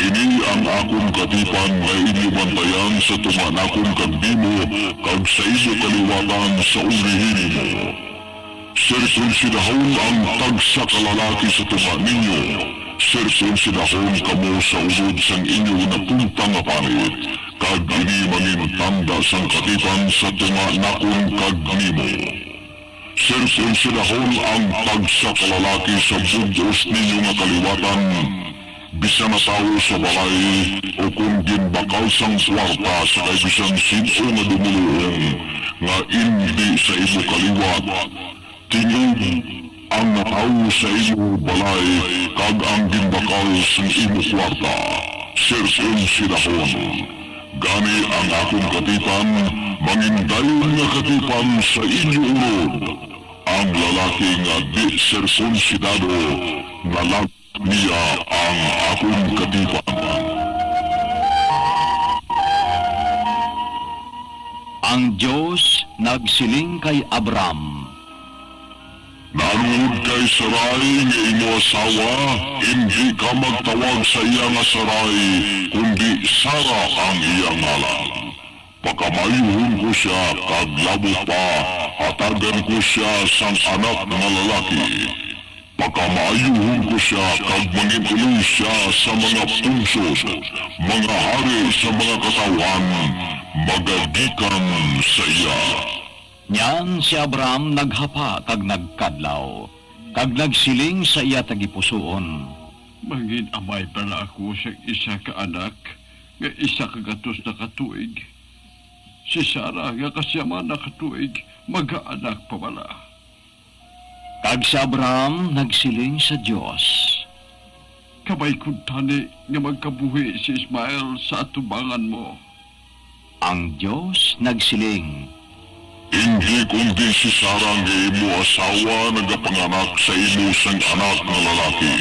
Ini ang akon katipan nga inyo bantayan sa tunga nakon kag nimo, kag sa imo kaliwatan sa ulihi nimo. Sirkunsidahon ang tagsa ka lalaki sa tunga ninyo. Sirkunsidahon kamo sa unod sang inyo napunta nga panit, kag ini mangintanda sang katipan sa tunga nakon kag nimo. Sirkunsidahon ang tagsa ka lalaki sa bug-os ninyo nga kaliwatan, bisan na tawo sa balay, o kon ginbakal sang kuwarta sa kay bisan sin-o nga dumoluong nga indi sa imo kaliwat. Tingog ang natawo sa imo balay kag ang ginbakal sang imo kuwarta, sirkunsidahon. Gani ang akon katipan mangindayon nga katipan sa inyo unod. Ang lalaki nga di-sirkunsidado, nalag niya ang akon katipan. Ang Dios nagsiling kay Abram, "Nahanungod kay Sarai nga imo asawa, indi ka magtawag sa iya nga Sarai, kundi Sara ang iya ngalan. Pakamaayuhon ko sia, kag labot pa, hatagan ko sia sang anak nga lalaki. Pakamaayuhon ko sia, kag mangin-iloy sia sa mga pungsod, mga hari sa mga katawuhan magagikan sa iya." Niyan si Abram naghapa kag nagkadlaw, kag nagsiling sa iya tagipusoon, "Mangin-amay bala ako sang isa ka anak nga isa ka gatos na ka tuig? Si Sara nga kasyaman na ka tuig magaanak pa bala?" Kag si Abram nagsiling sa Dios, "Kabay kuntani nga magkabuhi si Ismael sa atubangan mo." Ang Dios nagsiling, "Indi, kundi si Sara nga imo asawa nagapanganak sa imo sang anak nga lalaki,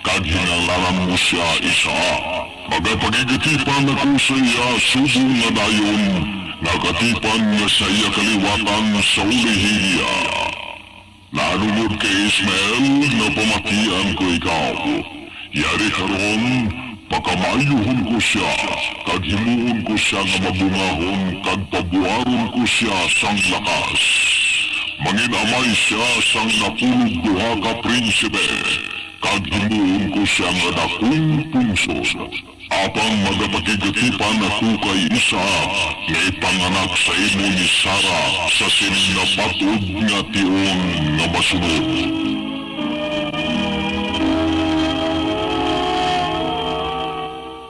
kag ginhingalanan mo sia Isaac. Magapakigatipan ako sa iya subong nga dayon nga katipan nga sa iya kaliwatan sa ulihi niya. Nahanungod kay Ismael, napamatian ko ikaw. Yari karon, pakamaayuhon ko sia, kag himuon ko sia nga mabungahon, kag pabuaron ko sia sang lakas. Mangin-amay sia sang napulog duha ka prinsipe, kag himuon ko sia nga dakong pungsod. Apang magapakigatipan ako kay Isaac nga ipanganak sa imo ni Sara sa sining nabat-od nga tion nga masunod.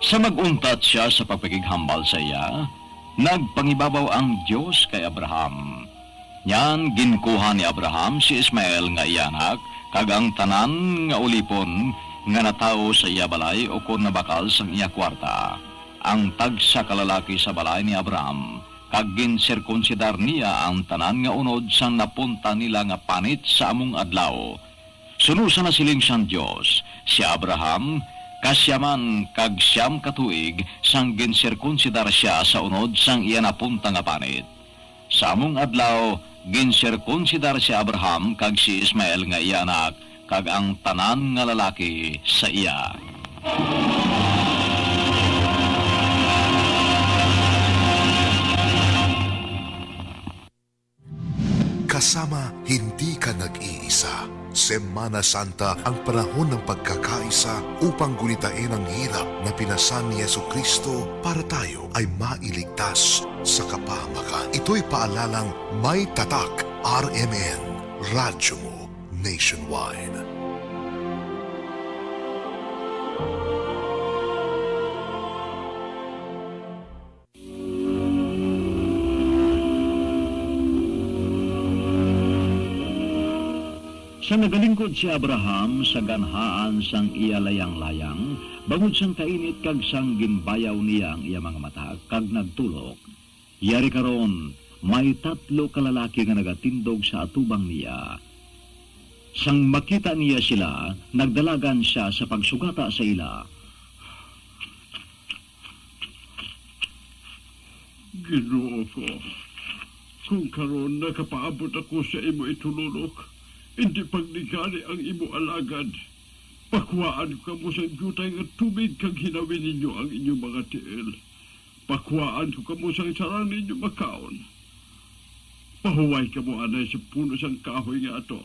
Sa mag-untat sia sa pagpakighambal sa iya, nagpangibabaw ang Dios kay Abraham. Nyan ginkuha ni Abraham si Ismael nga iya anak, kag ang tanan nga ulipon nga natawo sa iya balay ukon nabakal sang iya kuwarta, ang tagsa ka lalaki sa balay ni Abraham, kag ginsirkunsidar niya ang tanan nga unod sang napunta nila nga panit sa among adlaw. Suno sa nasiling sang Dios, si Abraham kasyaman kag siyam ka tuig sang ginsirkunsidar sia sa unod sang iya napunta nga panit. Sa among adlaw, ginsirkunsidar si Abraham kag si Ismael nga iya anak, kag ang tanan nga lalaki sa iya. Kasama, hindi ka nag-iisa. Semana Santa ang panahon ng pagkakaisa upang gunitain ang hirap na pinasan ni Jesucristo para tayo ay mailigtas sa kapahamakan. Ito'y paalalang may tatak, R M N, Radyo Mo Nationwide. Sa nagalingkod si Abraham sa ganhaan sang iya layang-layang, bangod sang kainit kag sang ginbayaw niya ang iya mga mata, kag nagtulok, "Yari karon, may tatlo ka lalaki nga nagatindog sa atubang niya." Sang makita niya sila, nagdalagan sia sa pagsugata sa ila. Ginoo ko, kung karon nakapaabot ako sa imo itununok, indi pagligari ang imo alagad. Pakuhaan ko kamo sang diutay nga tubig kag hinawi ninyo ang inyo mga tiil. Pakuhaan ko kamo sang sarang ninyo makaon. Pahuway kamo anay sa puno sang kahoy nga ato.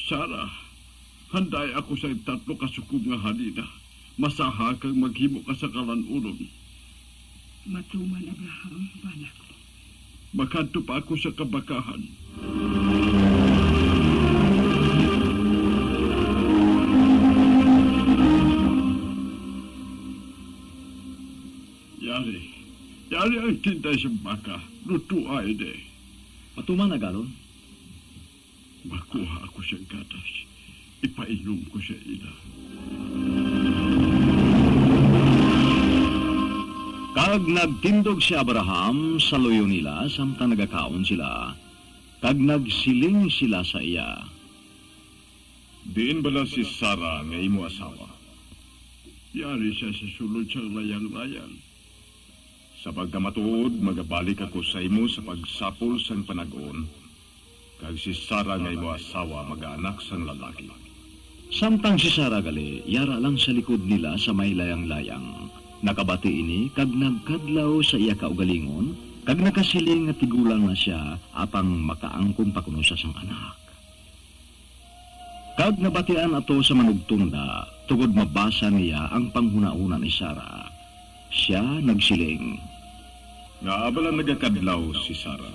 Sara, handai ako sang tatlo ka sukob nga halina. Masaha kag maghimo ka sa kalan-unon. Matuman, Abraham, bana ko. Makadto pa ako sa kabakahan. Yari, yari ang tinday sa baka. Lutoa ini. Matuman, agalon. Makuha ako sang gatas, ipainom ko sa ila. Kag nagtindog si Abraham sa luyo nila samtang nagakaon sila, kag nagsiling sila sa iya, "Diin bala si Sara nga imo asawa?" "Yari sia sa sulod sang layang-layang." "Sa pagkamatuod, magabalik ako sa imo sa pagsapol sang panag-on, kag si Sara nga imo asawa magaanak sang lalaki." Samtang si Sara gali yara lang sa likod nila sa may layang-layang, nakabati ini kag nagkadlaw sa iya kaugalingon, kag nakasiling nga tigulang na sia apang makaangkon pa kuno sia sang anak. Kag nabatian ato sa manugtunda, tungod mabasa niya ang panghunahuna ni Sara. Sia nagsiling, "Ngaa bala nagakadlaw si Sara,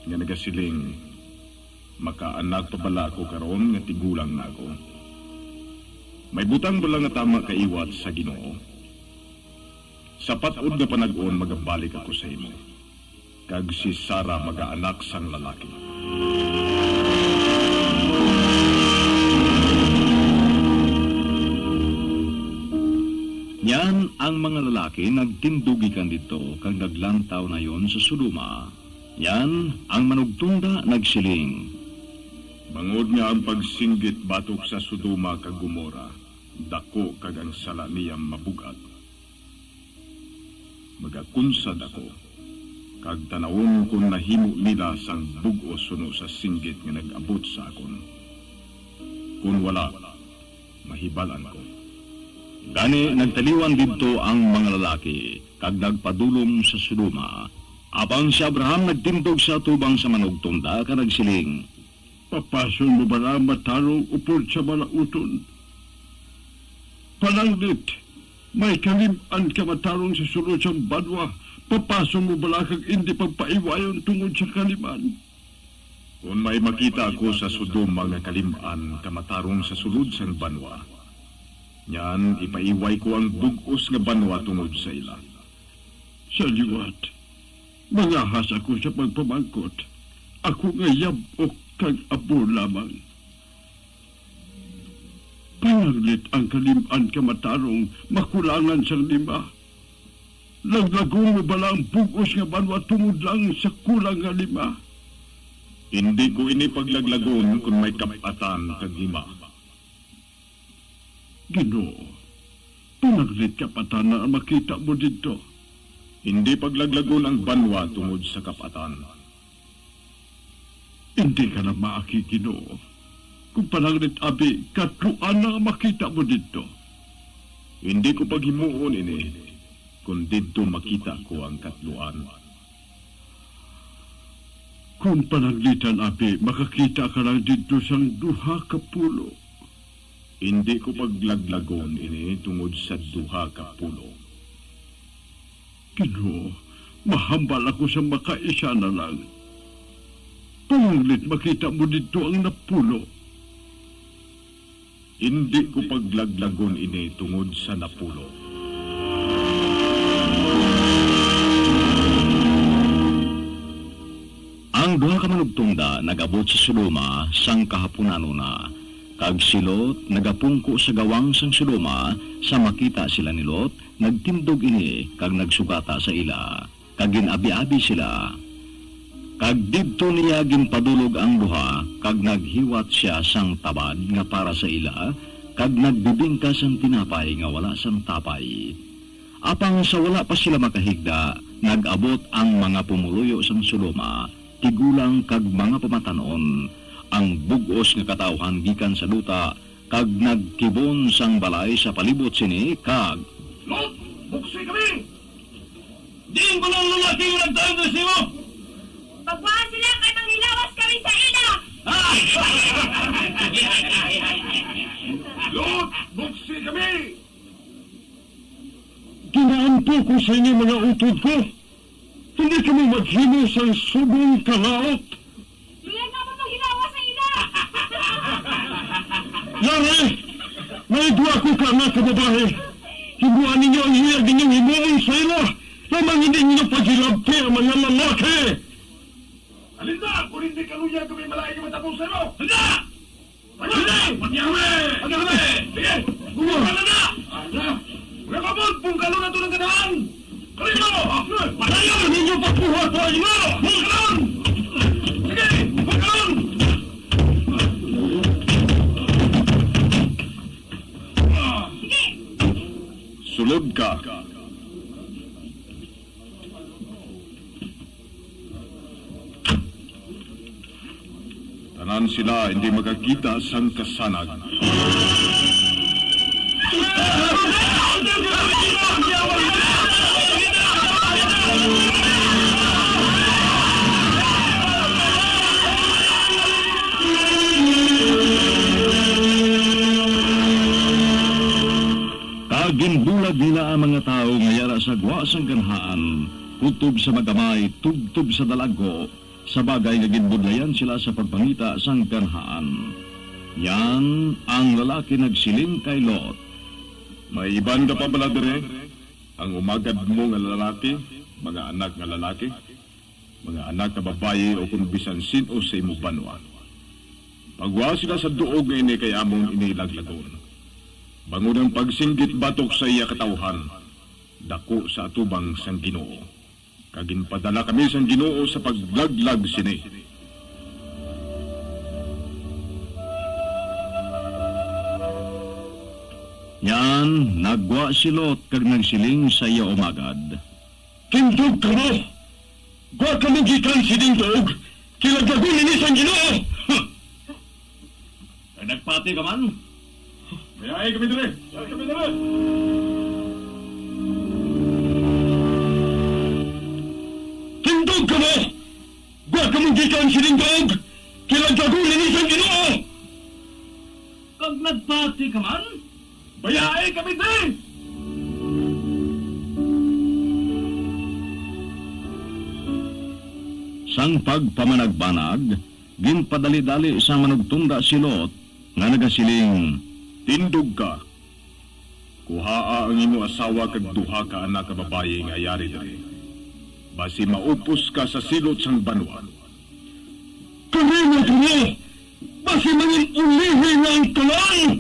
nga nagasiling, 'Makaanak pa bala ako karon nga tigulang na ako?' May butang bala nga tama kaiwat sa Ginoo? Sa pat-od nga panag-on magabalik ako sa imo, kag si Sara magaanak sang lalaki." Niyan ang mga lalaki nagtindog gikan didto kag naglantaw nayon sa Sodoma. Niyan ang manugtunda nagsiling, "Bangod nga ang pagsinggit batok sa Sodoma kag Gomorra daku kag ang sala niya mabug-at, magakunsad ako, kag tan-awon kon nahimo nila sang bug-os suno sa singgit nga nag-abot sa akon. Kon wala, mahibal-an ko." Gani nagtaliwan didto ang mga lalaki, kag nagpadulom sa Sodoma. Apang si Abraham nagtindog sa atubang sa manugtunda kag nagsiling, "Papason mo bala ang matarong upod sa malauton? Pananglit, may kalim-an ka matarong sa sulod sang banwa. Papason mo bala kag indi pagpaiwayon tungod sa kalim-an?" Kon may makita ako sa Sodoma nga kalim-an ka matarong sa sulod sang banwa, nyan ipaiway ko ang bug-os nga banwa tungod sa ila. Sa liwat, mangahas ako sa pagpamangkot, ako nga yab-ok kag abo lamang. Pananglit ang kalim-an ka matarong makulangan sang lima. Laglagon mo bala ang bug-os nga banwa tungod lang sa kulang nga lima? Indi ko ini paglaglagon kon may kap-atan kag lima. Ginoo, pananglit kap-atan na ang makita mo didto? Indi paglaglagon ang banwa tungod sa kap-atan. Indi ka na maaki, Ginoo. Kung pananglit abi, katluan na ang makita mo didto. Indi ko paghimuon ini, kon didto makita ko ang katluan. Kung pananglitan abi, makakita ka lang didto sang duha ka pulo. Indi ko paglaglagon ini tungod sa duha ka pulo. Ginoo, mahambal ako sa makaisa na lang. Pananglit makita mo didto ang napulo. Indi ko paglaglagon ini tungod sa napulo. Ang duha ka manugtunda nag-abot sa Sodoma sang kahapunanon na, kag si Lot nagapungko sa gawang sang Sodoma. Sa makita sila ni Lot, nagtindog ini kag nagsugata sa ila, kag gin-abiabi sila. Kag didto niya ginpadulog ang duha, kag naghiwat sia sang tabad nga para sa ila, kag nagbibingka sang tinapay nga wala sang tapay. Apang sa wala pa sila makahigda, nag-abot ang mga pumoluyo sang Sodoma, tigulang kag mga pamatan-on, ang bug-os nga katawuhan gikan sa duta, kag nagkibon sang balay sa palibot sini, kag, "Lot, buksi kami! Diin bala ang lalaki nga nagtago sa imo?" "Pagwaa sila kay manghilawas kami sa ila." "Lot, buksi kami! Ginaampo ko sa inyo mga utod ko. Hindi kamo maghimo sang subong kalaot." "Diin nga mapanghilawas sa ila?" "Yari, may duha ko ka anak nga babayi. Himoa ninyo ang luyag ninyong himuon sa ila, lamang hindi ninyo paghilabti ang mga lalaki." "Halin na, kon hindi ka luyag, kami malain nga matabo sa imo." "Halin na!" Pati kami! Pati kami! Sige! Gumana na! Ala! Mga kapon, pungkalo na to ng ganahan! Kalino! Malayo ninyo pagbuhat sa inyo! Pungkalon! Sige! Pungkalon! Sige! Sulod ka! Tanan sila hindi makakita sang kasanag. Kag ginbulag nila ang mga tawo nga yara sa gwa sang ganhaan, kutob sa magamay, tubtob sa dalagku, sa bagay nga ginbudlayan sila sa pagpangita sang ganhaan. Yan ang lalaki nagsiling kay Lot, "May iban ka pa bala diri? Ang umagad mo nga lalaki, mga anak nga lalaki, mga anak nga babayi, o kon bisan sin-o sa imo banwa. Pagwa sila sa duog nga ini kay amon ini laglagon. Bangod ang pagsinggit batok sa iya katawuhan, daku sa atubang sang Ginoo. Kag ginpadala kami sang Ginoo sa paglaglag sini." Yan, naggwa si Lot kag nagsiling sa iya umagad, "Tindog kamo! Gwa kamo gikan sining duog! Kay laglagon ini sang Ginoo!" Kag nagpati ka man? Ay, kami diri! Ay, kami diri! Tindog kamo! Gwa kamo gikan sining daog! Kay laglagon ini sang Ginoo! Kag nagpati ka man? Bayai kami diri! Sang pagpamanagbanag, ginpadali-dali sang manugtunda si Lot nga nagasiling, "Tindog ka, kuhaa ang imo asawa kag duha ka anak nga babayi nga yari diri, basi maupos ka sa silot sang banwa." "Kami na diri, basi mangin-ulihi nga ang tanan!"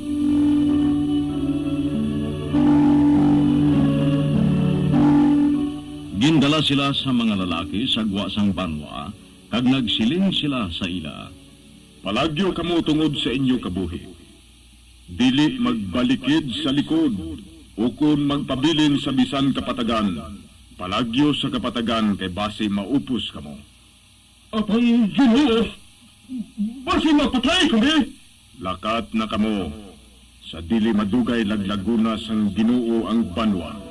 Gindala sila sa mga lalaki sa gwa sang banwa, kag nagsiling sila sa ila, "Palagyo kamo tungod sa inyo kabuhi. Dili magbalikid sa likod, ukon magpabilin sa bisan kapatagan. Palagyo sa kapatagan, kay basi maupos kamo." "Apang Ginoo, basi mapatay kami!" "Lakat na kamo, sa dili madugay laglaguna sang Ginoo ang banwa."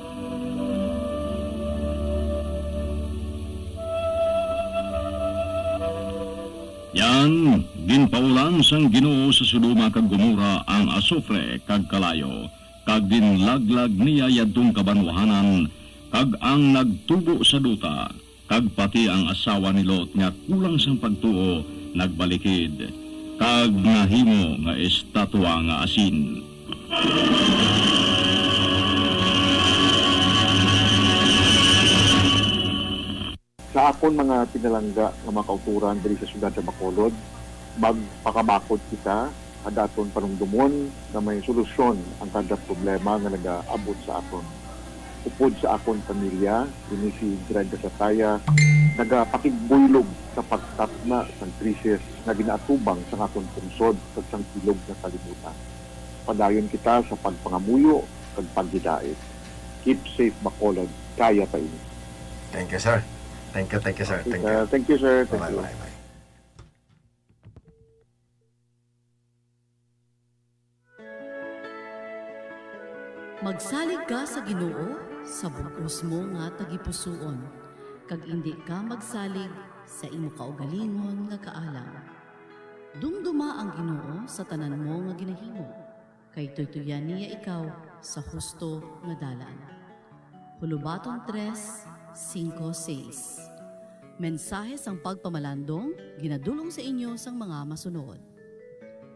Yan, ginpaulan sang Ginoo sa Sodoma kag Gomora ang asufre kag kalayo, kag ginlaglag niya yadtong kabanwahanan, kag ang nagtubo sa duta, kag pati ang asawa ni Lot nga kulang sang pagtuo nagbalikid, kag nahimo nga estatwa nga asin. Sa akon mga pinalangga nga mga kauturan diri sa siyudad sa Bacolod, magpakabakod kita, sa daton panumdomon nga may solusyon ang kada problema nga nagaabot sa aton. Upod sa akon pamilya, ini si Dred Dasataya, nagapakigbuylog sa pagtapna sang krisis nga ginaatubang sang aton pungsod kag sang bilog nga kalibutan. Padayon kita sa pagpangamuyo kag paghidait. Keep safe, Bacolod. Kaya pa ini. Thank you, sir. Thank you, thank you, sir. Okay, Thank you. uh, thank you, sir. Thank Bye-bye, you. bye-bye. Magsalig ka sa Ginoo sa bug-os mo nga tagipusoon, kag indi ka magsalig sa imo kaugalingon nga kaalam. Dumduma ang Ginoo sa tanan mo nga ginahimo, kay tuytuyan niya ikaw sa husto nga dalan. Hulubaton tres, singko, seis. Mensahe sang pagpamalandong ginadul-ong sa inyo sang mga masunod.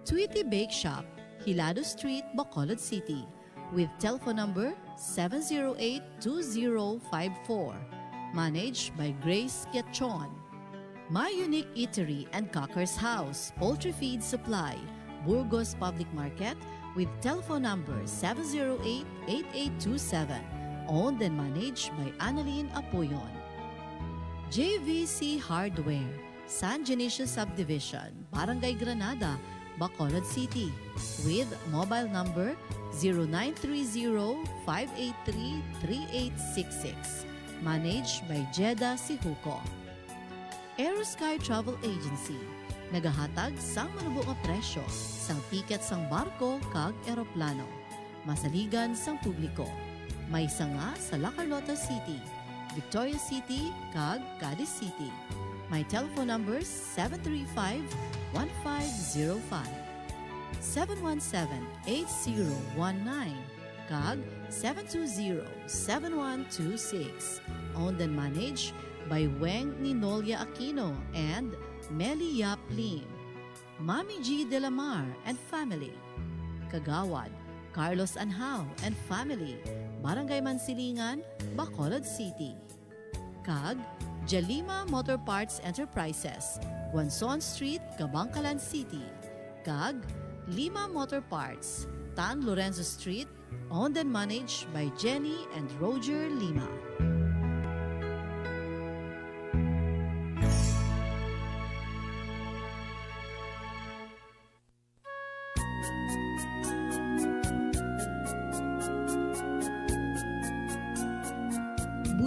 Tweety Bake Shop, Hilado Street, Bacolod City, with telephone number seven zero eight two zero five four. Managed by Grace Quiachon. My Unique Eatery and Cockers House, Poultry Feed Supply, Burgos Public Market, with telephone number seven zero eight eight eight two seven. Owned and managed by Annalyn Apuyon. J V C Hardware, San Dionisio Subdivision, Barangay Granada, Bacolod City, with mobile number zero nine three zero five eight three three eight six six. Managed by Jeda Sihuko. Aerosky Travel Agency, nagahatag sang manubo nga presyo sang tiket sang barko kag eroplano. Masaligan sang publiko. May sanga sa La Carlota City, Victoria City, kag Cadiz City. May telephone numbers seven three five, one five zero five, seven one seven, eight zero one nine, kag seven two zero, seven one two six. Owned and managed by Weng Ninolia Aquino and Meli Yap Lim. Mami G de la Mar and family. Kagawad Carlos Anhao and family, Barangay Mansilingan, Bacolod City. Kag Jalima Motor Parts Enterprises, Guanzon Street, Kabankalan City. Kag Lima Motor Parts, Tan Lorenzo Street, owned and managed by Jenny and Roger Lima.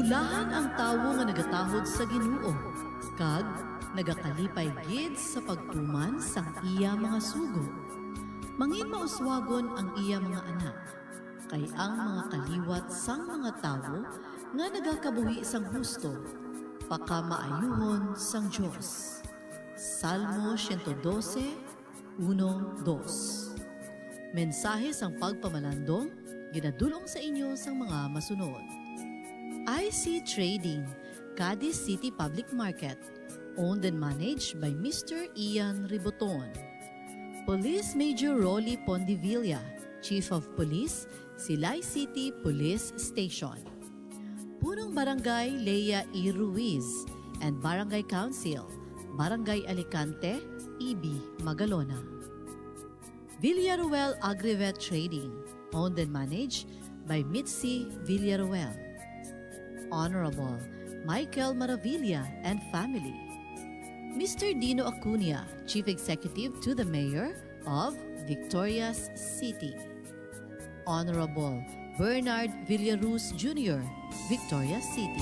Bulahan ang tawo nga nagatahod sa Ginoo, kag nagakalipay gid sa pagtuman sang iya mga sugo. Mangin mauswagon ang iya mga anak, kay ang mga kaliwat sang mga tawo nga nagakabuhi sang husto pakamaayuhon sang Dios. Salmo siento dose, uno, dos. Mensahe sang pagpamalandong ginadul-ong sa inyo sang mga masunod. I C Trading, Cadiz City Public Market, owned and managed by Mister Ian Riboton. Police Major Rolly Pondevilla, Chief of Police, Silay City Police Station. Punong Barangay Lea E. Ruiz and Barangay Council, Barangay Alicante, E B, Magalona. Villaruel Agrivet Trading, owned and managed by Mitzi Villaruel. Honorable Michael Maravilla and family. Mister Dino Acuña, Chief Executive to the Mayor of Victorias City. Honorable Bernard Villaruz Junior, Victorias City.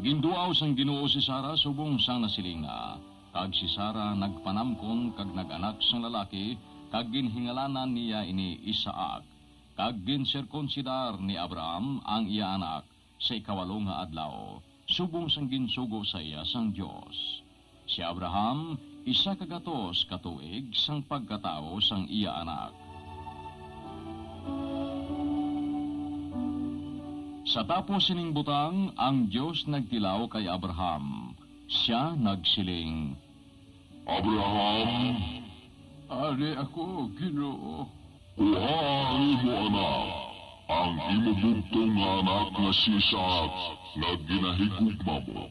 Ginduaw sang Ginoo si Sara subong sang nasiling na, kag si Sara nagpanamkon kag nag-anak sang lalaki, kag ginhingalanan niya ini Isaac. Kag ginsirkunsidar ni Abraham ang iya anak sa ikawalo nga adlaw, subong sang ginsugo sa iya sang Dios. Si Abraham isa ka gatos ka tuig sang pagkatawo sang iya anak. Sa tapos sining butang, ang Dios nagtilaw kay Abraham. Sia nagsiling, "Abraham!" "Ari ako, Ginoo." "Kuhaa ang imo anak, ang imo bugtong nga anak nga si Isaac nga ginahigugma mo."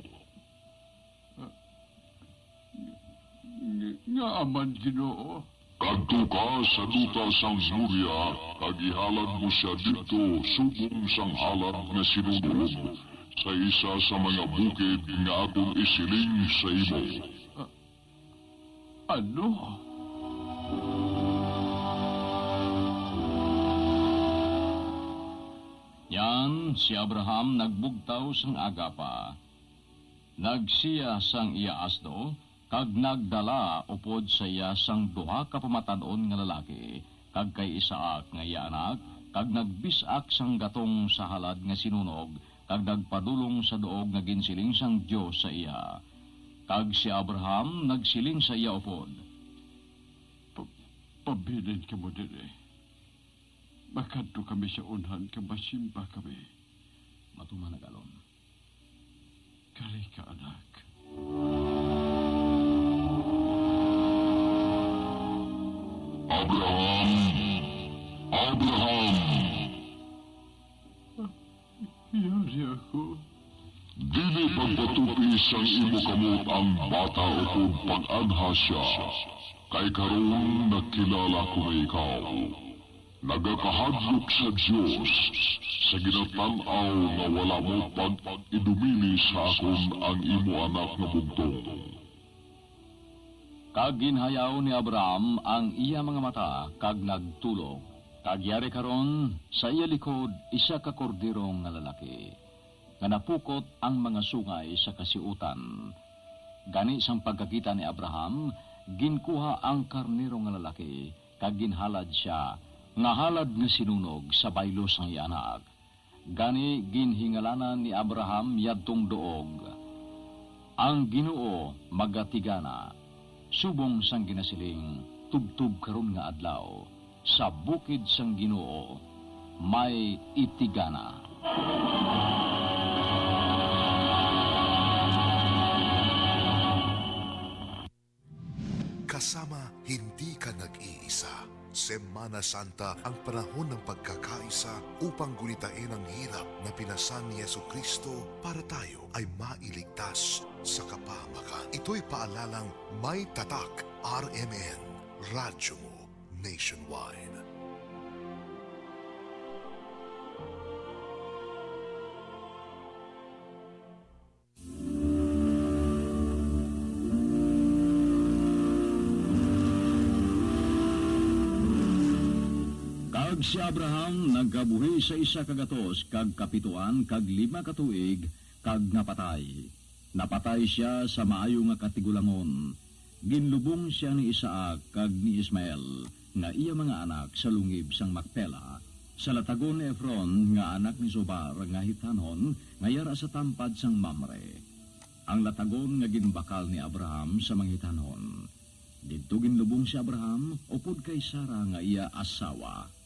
"Ng-, ngaa man, Ginoo?" "Kadto ka sa duta sang Moria, kag ihalad mo sia didto subong sang halad nga sinunog, sa isa sa mga bukid nga akon isiling sa imo." "A-, ano?" Yan si Abraham nagbugtaw sang aga pa. Nagsiya sang iya asno, kag nagdala upod sa iya sang duha ka pamatan-on nga lalaki, kag kay Isaac nga iya anak, kag nagbis-ak sang gatong sa halad nga sinunog, kag nagpadulong sa duog nga ginsiling sang Dios sa iya. Kag si Abraham nagsiling sa iya upod, "Pa-, pabilin kamo diri. Makadto kami sa unhan kag masimba kami." Matuman nagalon. "Kari ka, anak." "Abraham! Abraham!" "Yari ako." "Dili pagpatupi sang imo kamot ang bata upod pag-anha sia, kay karon nakilala ko na ikaw. Nagakahadlok sa Dios sa ginatan-aw nga wala mo pag-idumili sa akon ang imo anak nga bugtong." Kag ginhayaw ni Abraham ang iya mga mata kag nagtulog. Kag yari karon sa iya likod isa ka kordero nga lalaki, nga napukot ang mga sungay sa kasiutan. Gani sang pagkakita ni Abraham, ginkuha ang karnero nga lalaki, kag ginhalad sia nga halad nga sinunog sa baylo sang iya anak. Gani ginhingalanan ni Abraham yadtong duog, "Ang Ginoo magatigana," subong sang ginasiling tubtob karon nga adlaw, "Sa bukid sang Ginoo may itigana." Kasama, hindi ka nag-iisa. Semana Santa ang panahon ng pagkakaisa upang gunitain ang hirap na pinasan ni Jesucristo para tayo ay mailigtas sa kapahamakan. Ito'y paalalang may tatak R M N, Radyo Mo Nationwide. Si Abraham nagkabuhi sa isa ka gatos kag kapituan kag lima ka tuig kag napatay. Napatay sia sa maayo nga katigulangon. Ginlubong sia ni Isaac kag ni Ismael nga iya mga anak sa lungib sang Macpela, sa latagon ni Efron nga anak ni Zobar nga hitanhon nga yara sa tampad sang Mamre. Ang latagon nga ginbakal ni Abraham sa manghitanhon. Didto ginlubong si Abraham upod kay Sara nga iya asawa.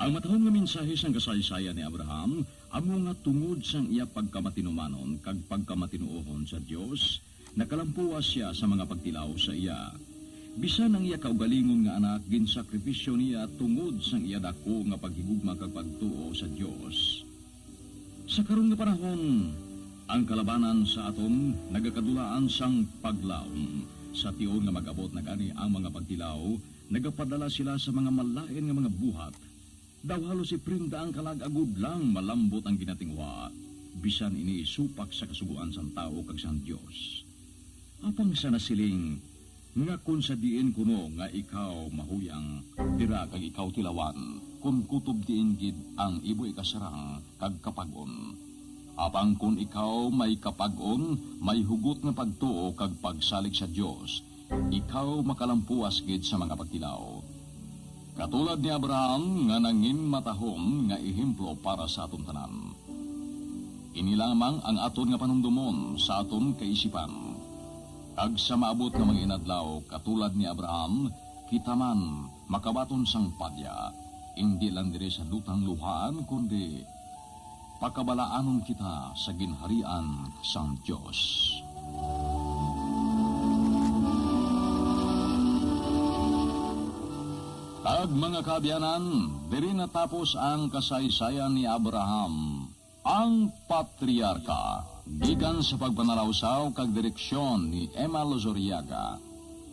Ang matahom nga mensahe sang kasaysayan ni Abraham amo nga tungod sang iya pagkamatinumanon kag pagkamatinuohon sa Dios, nakalampuas sia sa mga pagtilaw sa iya. Bisan ang iya kaugalingon nga anak ginsakripisyo niya tungod sang iya daku nga paghigugma kag pagtuo sa Dios. Sa karon nga panahon, ang kalabanan sa aton nagakadulaan sang paglaom. Sa tion nga mag-abot na gani ang mga pagtilaw, nagapadala sila sa mga malain nga mga buhat. Daw halos iprenda ang kalag agod lang malambot ang ginatinguha, bisan ini supak sa kasugoan sang tawo kag sang Dios. Apang sa nasiling nga, "Kon sa diin kuno nga ikaw mahuyang dira kag ikaw tilawan, kon kutob diin gid ang imo ikasarang kag kapag-on. Apang kon ikaw may kapag-on, may hugot nga pagtuo kag pagsalig sa Dios, ikaw makalampuas gid sa mga pagtilaw." Katulad ni Abraham nga nangin matahom nga ehemplo para sa aton tanan. Ini lamang ang aton nga panumdomon sa aton kaisipan. Kag sa maabot nga mga inadlaw, katulad ni Abraham, kita man makabaton sang padya, indi lang diri sa lutang luhaan, kundi pakabalaanon kita sa ginharian sang Dios. Kag, mga kaabyanan, diri natapos ang kasaysayan ni Abraham, ang patriarka, gikan sa pagpanalawsaw kag direksyon ni Emma Lozoriaga,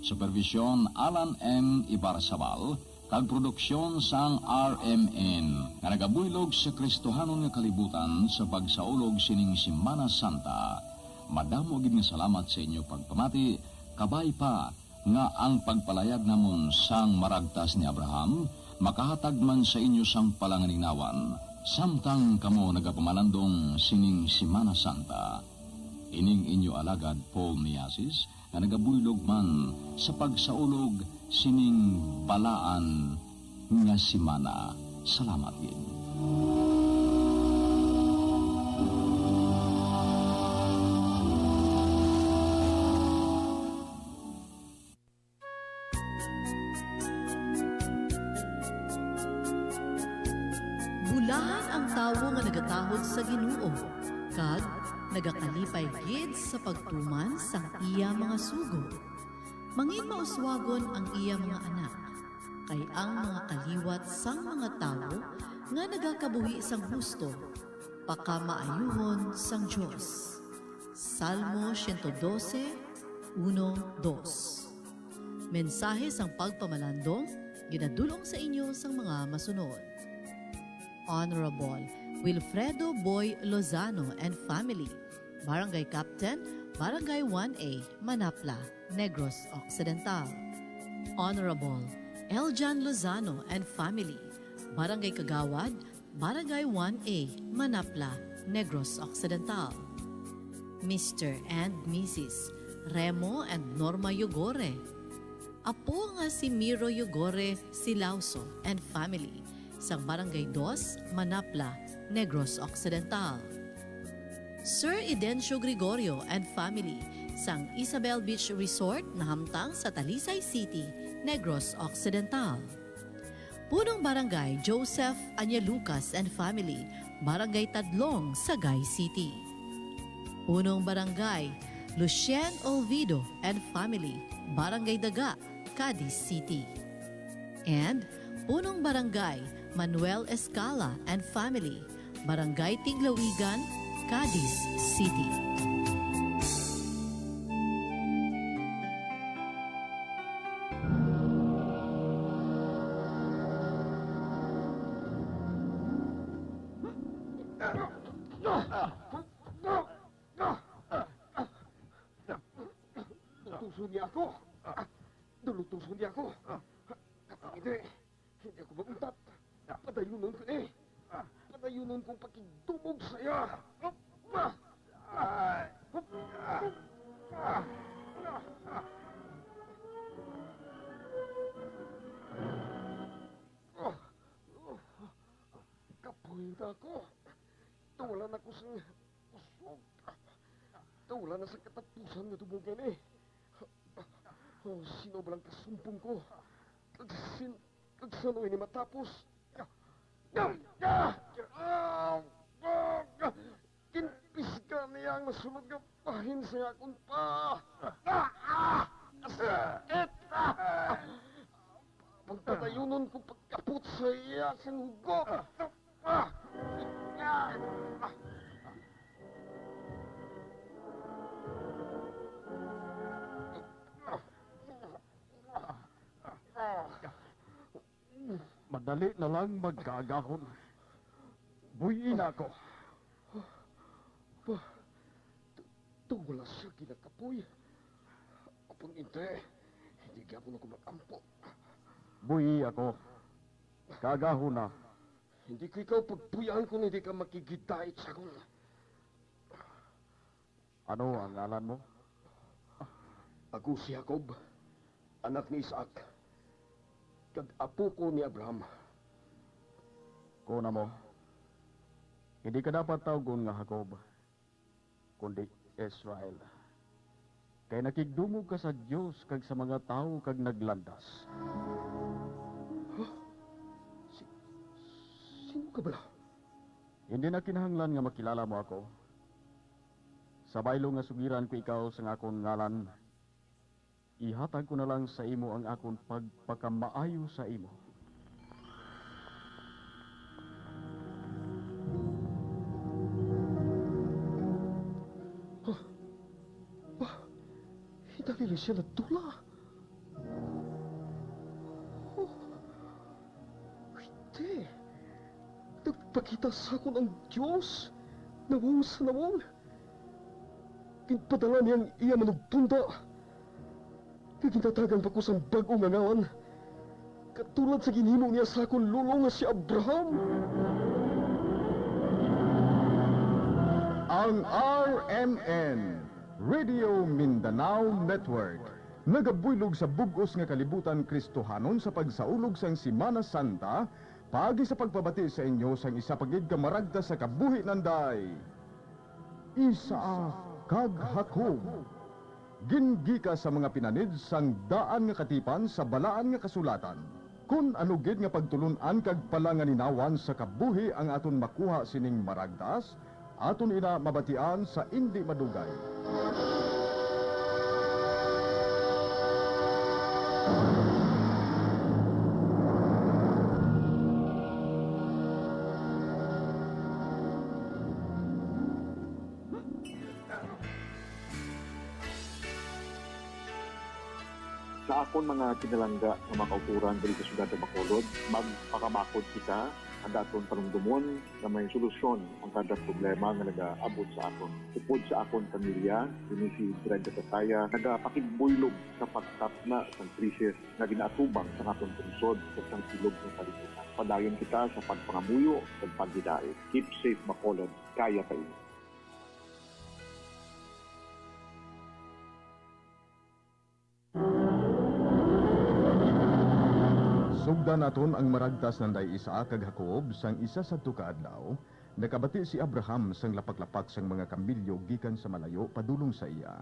supervisyon Alan M. Ibarzabal, kag produksyon sang R M N nga nagabuylog sa Kristohanon nga kalibutan sa pagsaulog sining Semana Santa. Madamo gid nga salamat sa inyo pagpamati, kabay pa nga ang pagpalayag namon sang maragtas ni Abraham makahatag man sa inyo sang palangalinawan, samtang kamo nagapamalandong sining Semana Santa. Ining inyo alagad, Paul Miasis, nga nagabuylog man sa pagsaulog sining balaan nga semana. Salamat gid. Bulahan ang tawo nga nagatahod sa Ginoo, kag nagakalipay gid sa pagtuman sang iya mga sugo. Manginmauswagon ang iya mga anak, kay ang mga kaliwat sang mga tawo nga nagakabuhi sang husto pakamaayuhon sang Dios. Salmo siento dose, uno, dos. Mensahe sang pagpamalandong ginadul-ong sa inyo sang mga masunod. Honorable Wilfredo Boy Lozano and family, Barangay Captain, Barangay one A, Manapla, Negros Occidental. Honorable Eljan Lozano and family, Barangay Kagawad, Barangay one A, Manapla, Negros Occidental. Mister and Missus Remo and Norma Yogore. Apo nga si Miro Yogore Silauso and family, sang Barangay Dos, Manapla, Negros Occidental. Sir Idencio Gregorio and family, sang Isabel Beach Resort, nahamtang sa Talisay City, Negros Occidental. Punong Barangay Joseph Anyalucas and family, Barangay Tadlong, Sagay City. Punong Barangay Lucien Olvido and family, Barangay Daga, Cadiz City. And Punong Barangay Manuel Escala and family, Barangay Tiglawigan, Cadiz City. Tuso Niya ako. Ah, dulutuson niya ako. Ah. Kapag hindi, hindi ako maguntat. Ah. Padayunon ko ni. Ah. Padayunon kong pakigdumog sa iya. Ah. Ah. Ah. Ah. Ah. Ah. Kapoy na ako. Tawala na ko sang kusog. Tawala na sa katapusan nga dumogan eh. Oh, sino ba lang kasumpong ko? Kag sin-, kag sano ini matapos? Kinpisga niya ang nasulod nga bahin sa akon pa. Ah! Ah! Sakit! Ah! Pagpatayunon ko pagkapot sa iya sang hugot. Ah! Ah! Madali na lang magkaagahon. Buy-i na ako. Ba, tu-, tu wala siya ginakapoy. Apang hindi, hindi gyapon ako mag-ampo. Buy-i ako. Kaagahon na. Hindi ko ikaw pagbuy-an kung hindi ka makigidait sa akon. Ano ang ngalan mo? Ako si Jacob, anak ni Isaac, kag apo ko ni Abraham. Kuon mo, hindi ka dapat tawgon nga Jacob, kundi Israel. Kay nakigdumog ka sa Dios kag sa mga tawo kag naglandas. Huh? Si-, sino ka bala? Hindi na kinahanglan nga makilala mo ako. Sa baylo nga sugiran ko ikaw sang akon ngalan, ihatag ko na lang sa imo ang akon pagpakamaayo sa imo. Huh? Ba, hinali lang siya nadula. Oh. Hindi. Nagpakita sa akon ang Dios, nawong sa nawong. Ginpadala niya ang iya manugpunda, kag ginhatagan pa ko sang bag-o nga ngalan, katulad sa ginhimo niya sa akon lolo nga si Abraham. Ang R M N, Radio Mindanao Network, nagabuylog sa bug-os nga kalibutan Kristohanon sa pagsaulog sang Semana Santa, paagi sa pagpabati sa inyo sang isa pa gid ka maragtas sa kabuhi nanday, Isaac kag Jacob. Gingikas sa mga pinanid sang daan nga katipan sa Balaan nga Kasulatan. Kon ano gid nga pagtulon-an kag palanganinawan sa kabuhi ang aton makuha sining maragtas, aton ina mabatian sa indi madugay. Sa akon mga kinalangga nga mga kauturan diri sa siyudad sa Bacolod, magpakamakod kita nga daton panumdomon nga may solusyon ang kada problema nga nagaabot sa aton. Upod sa akon pamilya, ini si Brenda Tataya, nagapakigbuylog sa pagtapna sang krisis nga ginaatubang sang aton pungsod ug sang bilog nga kalibutan. Padayon kita sa pagpangamuyo ug paghidait. Keep safe, Bacolod. Kaya pa ini. Sugdan naton ang maragtas nanday Isaac kag Jacob. Sang isa sadto ka adlaw, nakabati si Abraham sang lapak-lapak sang mga kamilyo gikan sa malayo padulong sa iya.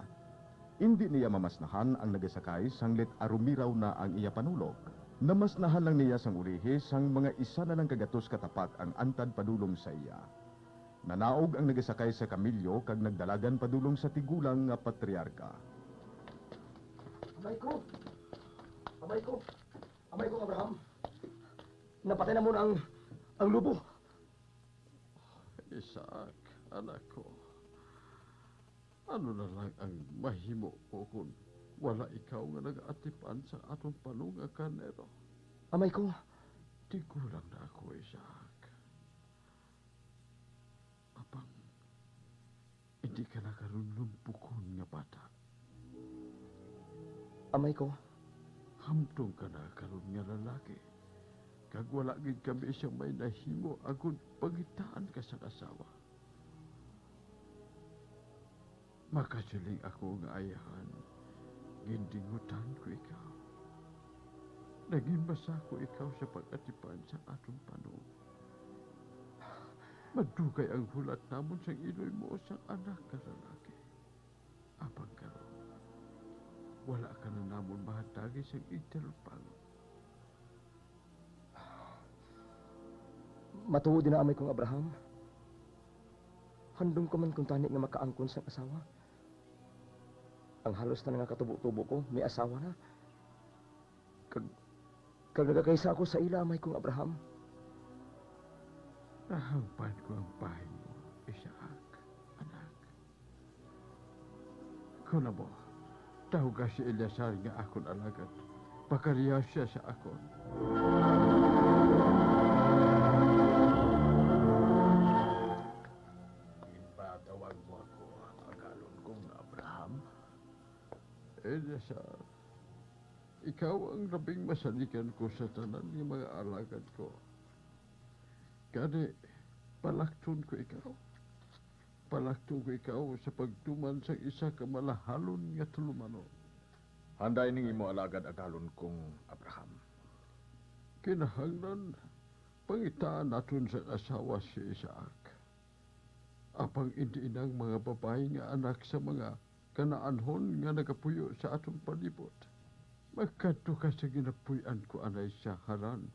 Indi niya mamasnahan ang nagasakay sanglit arumiraw na ang iya panulok. Namasnahan lang niya sang ulihi sang mga isa na lang ka gatos ka tapak ang antad padulong sa iya. Nanaog ang nagasakay sa kamilyo kag nagdalagan padulong sa tigulang nga patriarka. Amay ko! Amay ko! Amay ko, Abraham! Napatay na mo na ang, ang lobo. Isaac, anak ko, ano na lang ang mahimo ko kon wala ikaw nga nag-atipan sa aton panong nga karnero? Amay ko. Tigulang na ako, Isaac. Apang, hindi ka na karon lumpukon nga bata. Amay ko. Hamtong ka na karon nga lalaki, kag wala gid kami sang may nahimo agod pangitaan ka sang asawa. Makasiling ako nga ayahan, gindingutan ko ikaw. Naging masako ikaw sa pag-atipan sang aton panong. Madugay ang hulat namon sang iloy mo sang anak nga lalaki. Apang karon, wala ka na namon mahatagi sang igtalupang. Matuod ina, amay kong Abraham. Handom ko man kuntani nga makaangkon sang asawa. Ang halos tanan nga katubo-tubo ko may asawa na. Kag, kag nagakaisa ako sa ila, amay kong Abraham. Nahangpan ko ang bahin mo, Isaac, anak. Kon amo, tahoga si Eleazar nga akon alagad. Pakareha sia sa akon. Ginpatawag mo ako, agalon kong Abraham? Eleazar, ikaw ang labing masaligan ko sa tanan nga mga alagad ko. Gani, palakton ko ikaw. Palakton ko ikaw sa pagtuman sang isa ka malahalon nga tulumanon. Handa ining imo alagad, agalon kong Abraham. Kinahanglan pangitaan naton sang asawa si Isaac. Apang indi inang mga babayi nga anak sa mga Kanaanhon nga nagapuyo sa aton palibot. Magkadto ka sa ginapuy-an ko anay sa Haran,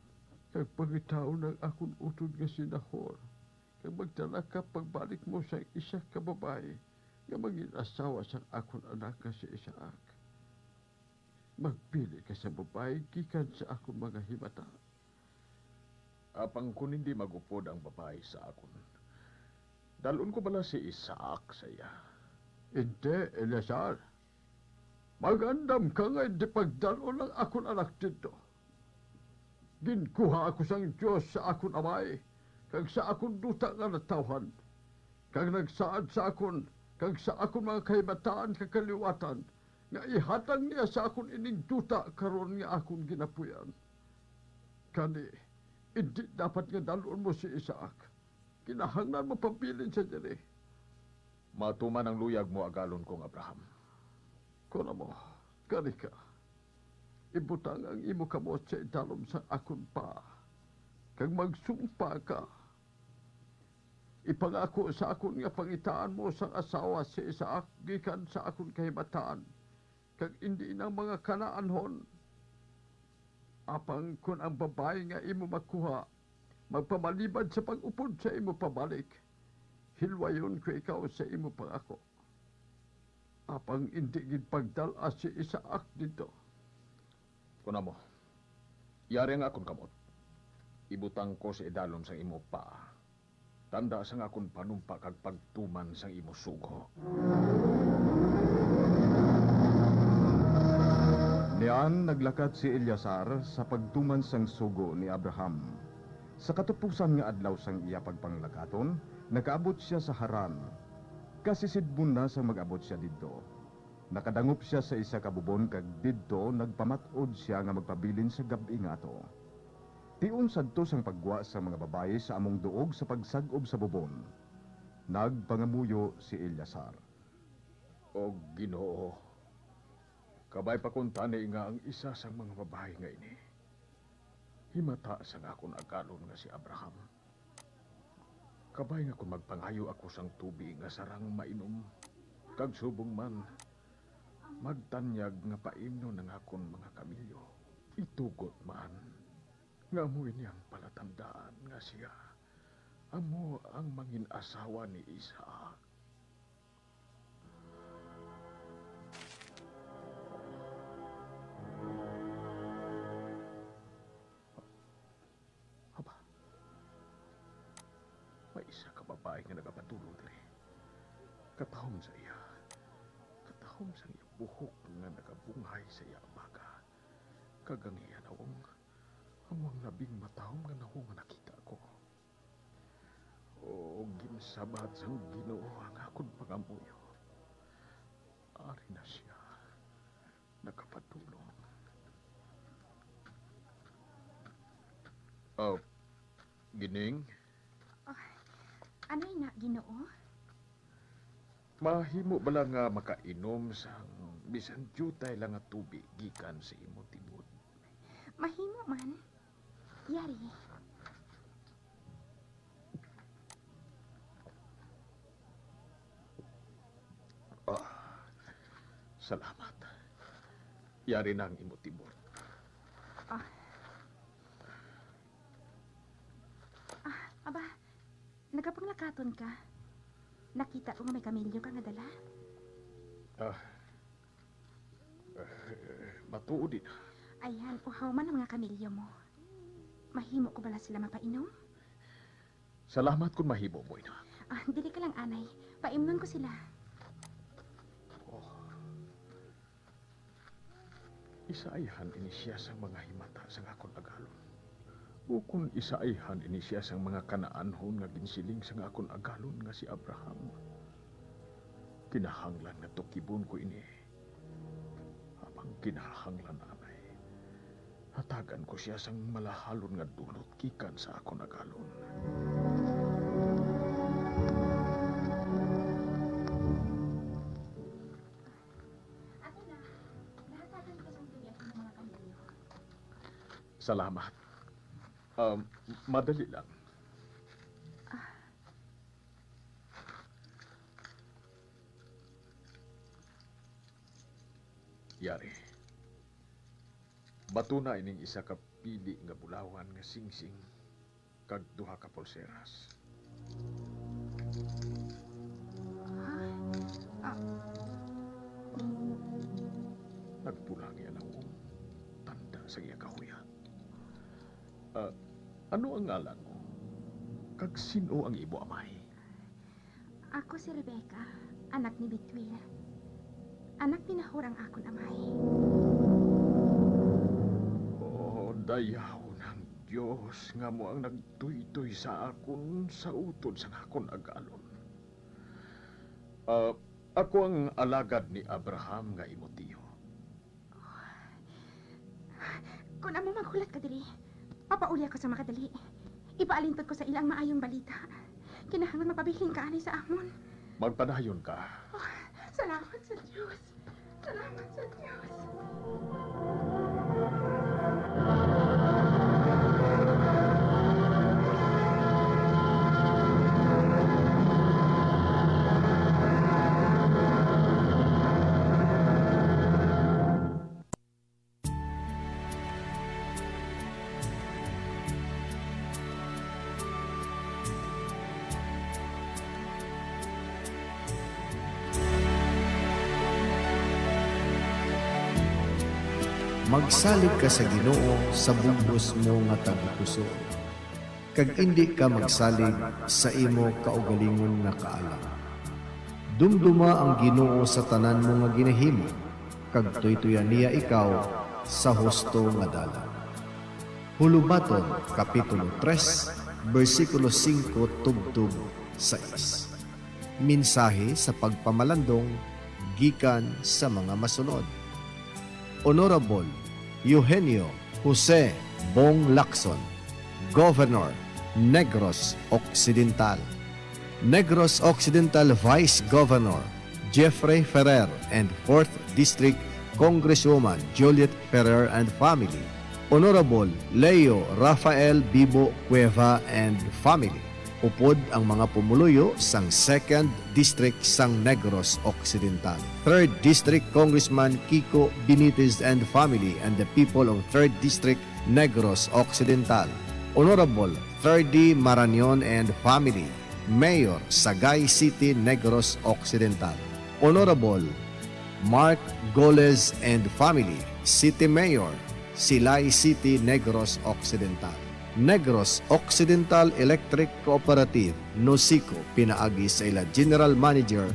kag pangitaon ang akon utod nga si Nahor, kag magdala ka pagbalik mo sang isa ka babayi nga mangin-asawa sang akon anak nga si Isaac. Magpili ka sa babayi gikan sa akon mga himata. Apang kon indi mag-upod ang babayi sa akon, dal-on ko bala si Isaac sa iya? Indi, Eleazar. Mag-andam ka nga indi pagdal-on ang akon anak didto. Ginkuha ako sang Dios sa akon amay, kag sa akon duta nga natawhan, kag nagsaad sa akon, kag sa akon mga kahimataan kag kaliwatan, nga ihatag niya sa akon ining duta karon nga akon ginapuy-an. Gani, indi dapat nga dal-on mo si Isaac. Kinahanglan magpabilin sia diri. Matuman ang luyag mo, agalon kong Abraham. Kon amo, kari ka. Ibutang ang imo kamot sa idalom sang akon paa, kag magsumpa ka. Ipangako sa akon nga pangitaan mo sang asawa si Isaac gikan sa akon kahimataan, kag indi ina ang mga Kanaanhon. Apang kon ang babayi nga imo makuha magpamalibad sa pag-upod sa imo pabalik, hilwayon ko ikaw sa imo pangako. Apang indi gid pagdal-a si Isaac didto. Kon amo, yari ang akon kamot. Ibutang ko sa idalom sang imo paa, tanda sang akon panumpa kag pagtuman sang imo sugo. Niyan naglakat si Eleazar sa pagtuman sang sugo ni Abraham. Sa katapusan nga adlaw sang iya pagpanglakaton, nakaabot sia sa Haran. Kasisidmon na sang mag-abot sia didto. Nakadangop sia sa isa ka bubon kag didto nagpamat-od sia nga magpabilin sa gab-i nga ato. Tion sadto sang paggwa sang mga babayi sa among duog sa pagsag-ob sa bubon. Nagpangamuyo si Eleazar, "O Ginoo, kabay pa kuntani nga ang isa sang mga babayi nga ini himata sang akon agalon nga si Abraham. Kabay nga kon magpangayo ako sang tubig nga sarang mainom, kag subong man, magtanyag nga paimnon ang akon mga kamelyo. Itugot man nga amo ini ang palatandaan nga sia amo ang mangin-asawa ni Isaac." Aba, may isa ka babayi nga nagapadulong diri. Katahom sa iya, katahom sang iya buhok nga nagabunghay sa iya abaga, kag ang iya nawong amo ang labing matahom nga nawong nga nakita ko. O, ginsabat sang Ginoo ang akon pangamuyo. Ari na sia. nakapadulong. Oh, Gining? Oh, ano ina, Ginoo? Mahimo bala nga makainom sang bisan diutay lang nga tubig gikan sa imo tibod? Mahimo man. Yari. Ah, salamat. Yari na ang imo tibod. Ah. Ah, aba, nagapanglakaton ka. Nakita ko nga may kamilyo ka nga dala. Ah, eh, matuod ina. Ayan, uhaw man ang mga kamilyo mo. Mahimo ko bala sila mapainom? Salamat kon mahimo mo ina. Ah, dili ka lang, anay. Paimnon ko sila. Oh. Isaayhan ini sia sang mga himata sang akon agalon, ukon isaayhan ini sia sang mga kanaanhon nga ginsiling sang akon agalon nga si Abraham. Kinahanglan nga tukibon ko ini. Apang kinahanglan anay, hatagan ko sia sang malahalon nga dulot gikan sa akon agalon. Ato na, nahatagan ko sang tuyan ang mga kamilyo. Salamat. Um, madali lang. Yari. Batuna ining isa ka pili nga bulawan nga singsing kag duha ka pulseras. Ah, ah. Nagpula ang iya lawom, tanda sa iya kahuya. Ah, ano ang ngalan mo? Kag sin-o ang imo amay? Ako si Rebecca, anak ni Bethuel. Anak ni Nahor ang akon amay. Oh, dayawon ang Dios nga amo ang nagtuytoy sa akon sa utod sang akon agalon. Ah, ako ang alagad ni Abraham nga imo tiyo. Kon amo, maghulat ka diri. Papauli ako sa makadali. Ipaalintod ko sa ila ang maayong balita. Kinahanglan mapabilin ka anay sa amon. Magpadayon ka. Oh, salamat sa Dios. Salamat sa Dios. Magsalig ka sa Ginoo sa bug-os mo nga tagipusoon, kag indi ka magsalig sa imo kaugalingon nga kaalam. Dumduma ang Ginoo sa tanan mo nga ginahimo, kag tuytoyan niya ikaw sa husto nga dalan. Hulubaton, Kapitulo tres, bersikulo singko tubtob sais. Mensahe sa pagpamalandong gikan sa mga masunod. Honorable Eugenio Jose Bong Lacson, Governor, Negros Occidental. Negros Occidental Vice Governor Jeffrey Ferrer and fourth District Congresswoman Juliet Ferrer and family. Honorable Leo Rafael Bibo Cueva and family. Upod ang mga pumuluyo sang Second District sang Negros Occidental, Third District Congressman Kiko Benitez and family, and the people of Third District, Negros Occidental. Honorable Ferdy Marañon and family, Mayor, Sagay City, Negros Occidental. Honorable Mark Goles and family, City Mayor, Silay City, Negros Occidental. Negros Occidental Electric Cooperative, NOCECO, pinaagi sa ila General Manager,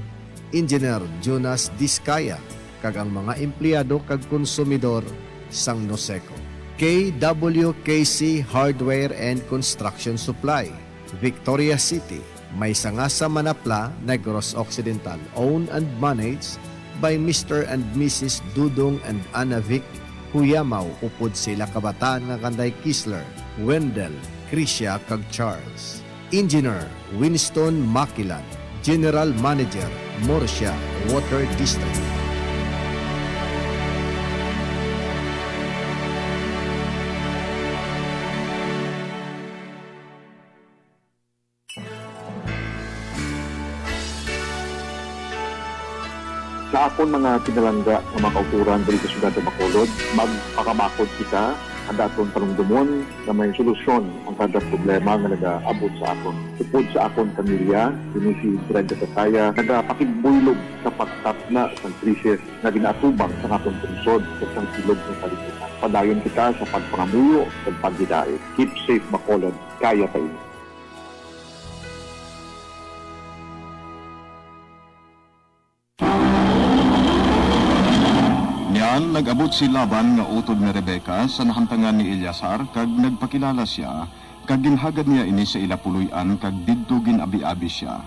Engineer Jonas Discaya, kag ang mga empleyado kag konsumidor sang NOCECO. K W K C Hardware and Construction Supply, Victoria City, may sanga sa Manapla, Negros Occidental, owned and managed By Mister and Missus Dudong and Anna Vic Huyamaw upod sa ila kabataan nga kanday Kisler, Wendell, Krisha, kag Charles. Engineer, Winston Makilan. General Manager, Murcia Water District. Sa akon mga pinalangga nga mga kautoran diri sa siyudad sa Bacolod, magpakabakod kita nga daton panumdumon nga may solusyon ang kada problema nga nagaabot sa aton. Upod sa akon pamilya, ini si Brenda Tataya, nagapakigbuylog sa pagtapna sang krisis nga ginaatubang sang aton pungsod kag sang bilog nga kalibutan. Padayon kita sa pagpangamuyo kag paghidait. Keep safe, Bacolod. Kaya pa ini. Niyan nag-abot si Laban nga utod ni Rebecca sa nahamtangan ni Eleazar, kag nagpakilala sia, kag ginhagad niya ini sa ila puloy-an, kag didto gin-abiabi sia.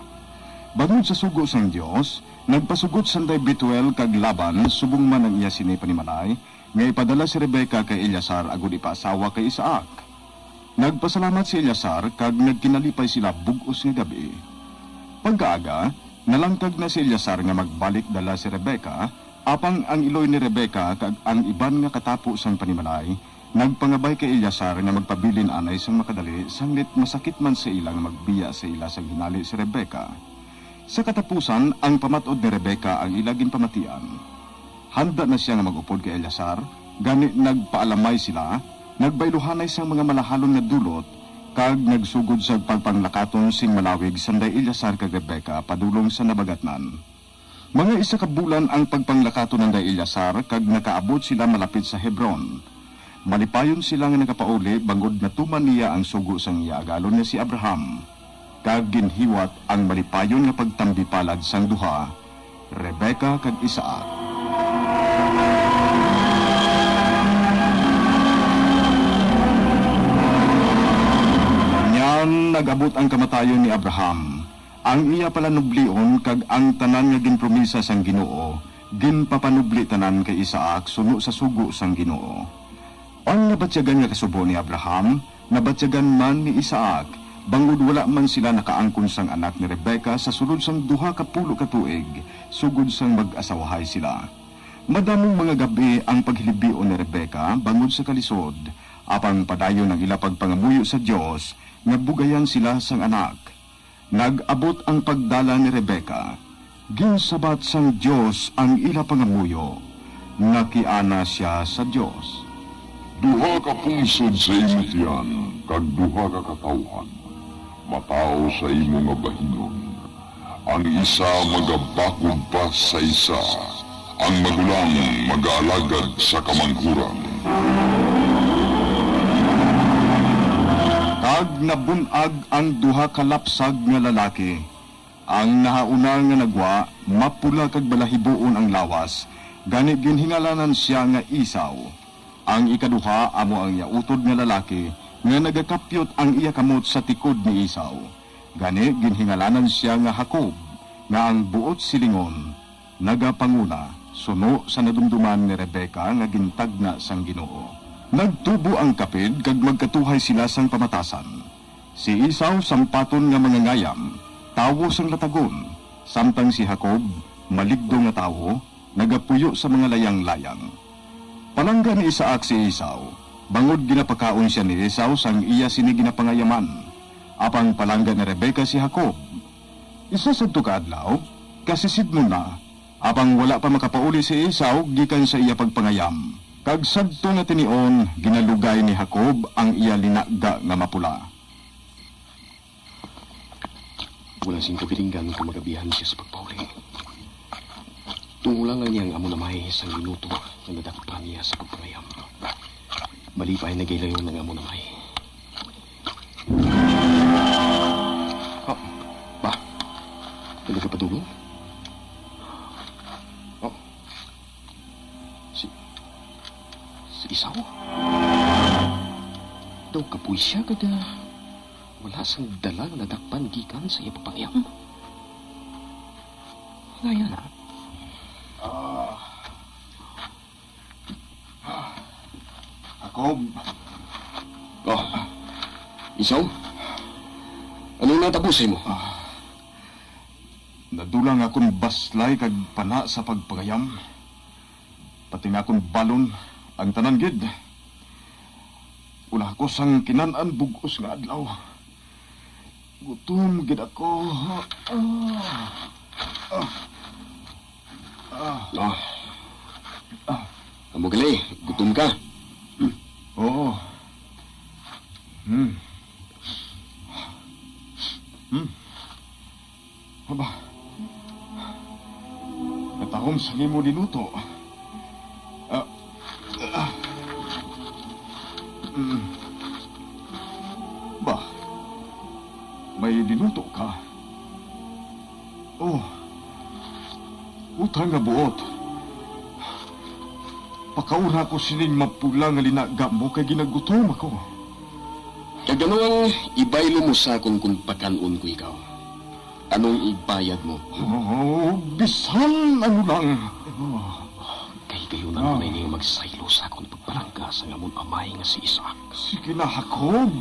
Bangod sa sugo sang Dios, nagpasugot sanday Betuel kag Laban, subong man ang iya sini panimalay, nga ipadala si Rebecca kay Eleazar agod ipaasawa kay Isaac. Nagpasalamat si Eleazar, kag nagkinalipay sila bug-os nga gab-i. Pagkaaga, nalangkag na si Eleazar nga magbalik dala si Rebecca, apang ang iloy ni Rebecca kag ang iban nga katapo sang panimalay nagpangabay kay Eleazar nga magpabilin anay sang makadali, sanglit masakit man sa ila nga magbiya sa ila sang hinali si Rebecca. Sa katapusan, ang pamat-od ni Rebecca ang ila ginpamatian. Handa na sia nga mag-upod kay Eleazar, gani nagpaalamay sila, nagbayluhanay sang mga malahalon nga dulot, kag nagsugod sa pagpanglakaton sing malawig sanday Eleazar kag Rebecca padulong sa nabagatnan. Mga isa ka bulan ang pagpanglakaton nanday Eleazar, kag nakaabot sila malapit sa Hebron. Malipayon sila nga nagapauli, bangod natuman niya ang sugo sang iya agalon nga si Abraham, kag ginhiwat ang malipayon nga pagtambi palad sang duha, Rebecca kag Isaac. Niyan nag-abot ang kamatayon ni Abraham, ang iya palanublion, kag ang tanan nga ginpromisa sang Ginoo ginpapanubli tanan kay Isaac suno sa sugo sang Ginoo. Ang nabatyagan nga kasubo ni Abraham, nabatyagan man ni Isaac, bangod wala man sila nakaangkon sang anak ni Rebecca sa sulod sang duha ka pulo ka tuig sugod sang mag-asawahay sila. Madamong mga gab-i ang paghilibion ni Rebecca bangod sa kalisod, apang padayon ang ila pagpangamuyo sa Dios nga bugayan sila sang anak. Nag-abot ang pagdala ni Rebecca. Ginsabat sang Dios ang ila pangamuyo. Nakiana sia sa Dios. Duha ka pungsod sa imo tiyan, kag duha ka katawuhan, matawo sa imo nga bahinon. Ang isa magabakod pa sa isa, ang magulang magaalagad sa kamanghuran. Kag nabun-ag ang duha ka lapsag nga lalaki. Ang nahauna nga nagwa, mapula kag balahiboon ang lawas, gani ginhingalanan sia nga Esau. Ang ikaduha amo ang iya utod nga lalaki, nga nagakapyot ang iya kamot sa tikod ni Esau. Gani ginhingalanan sia nga Jacob, nga ang buot silingon, nagapanguna, suno sa nadumduman ni Rebecca nga gintagna sang Ginoo. Nagtubo ang kapid kag magkatuhay sila sang pamatasan. Si Esau sampaton nga mangangayam, tawo sang latagon, samtang si Jacob, maligdo nga tawo, nagapuyo sa mga layang-layang. Palangga ni Isaac si Esau, bangod ginapakaon sia ni Esau sang iya sini ginapangayaman. Apang palangga ni Rebecca si Jacob. Isa sadto ka adlaw, kasisidmon na, apang wala pa makapauli si Esau gikan sa iya pagpangayam. Kag sadto nga tinion, ginalugay ni Jacob ang iya linaga nga mapula. Wala sing kabilinggan kung magabihan sia sa pagpauli. Tungolan lang niya ang amo na may isang minuto nga nadakpan niya sa pagpangayam. Malipay na gilayon ang amo na may. Oh, ba? Talaga padulong? Oh. Si, si Esau? Daw kapoy siya kada wala sang dala nga nadakpan gikan sa iya pagpangayam. Wala yan. Jacob. Oh, Esau? Anong natabo sa imo? Ah, nadula ang akon baslay kag pana sa pagpangayam. Pati nga akon balon, ang tanan gid. Wala ako sang kinan-an bug-os nga adlaw. Gutom gid ako. Ah. Ah. Ah. Ah. Amo gali, gutom ka. Oo. Hmm. Hmm. Aba. Katahom sa imo linuto. Ah, ah. Mm. Ba, may linuto ka? Oh. Utang nga buot. Pakauna ko sining mapula nga linaga mo kay ginagutom ako. Kag ano ang ibaylo mo sa akon kon pakan-on ko ikaw? Anong ibayad mo? Oh, bisan ano lang. Oh. Kay gayunan ko Ah. na ini nga magsaylo sa akon pagpalangga sang amon amay nga si Isaac. Sige na, Jacob.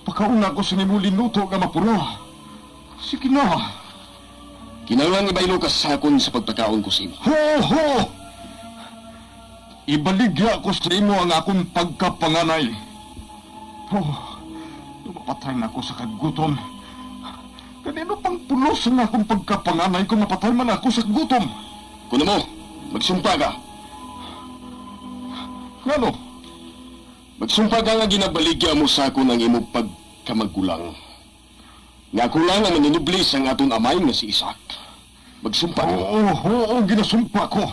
Pakauna ko sa nimo linuto nga mapula. Sige na. Kinahanglan ibaylo ka sa akon sa pagpakaon ko sa imo. Ho, ho! Ibaligya ko sa imo ang akon pagkapanganay. Oh, mapatay na ako sa kagutom. Kanino pang pulos ang akong pagkapanganay kung mapatay man ako sa gutom? Kuno mo, magsumpa ka. Ngano? Magsumpa ka nga ginabaligya mo sa akon ang imo pagkamagulang. Nga ako lang ang manunubli sang aton amay nga si Isaac. Magsumpa ka. Oo, oo, ginasumpa ko.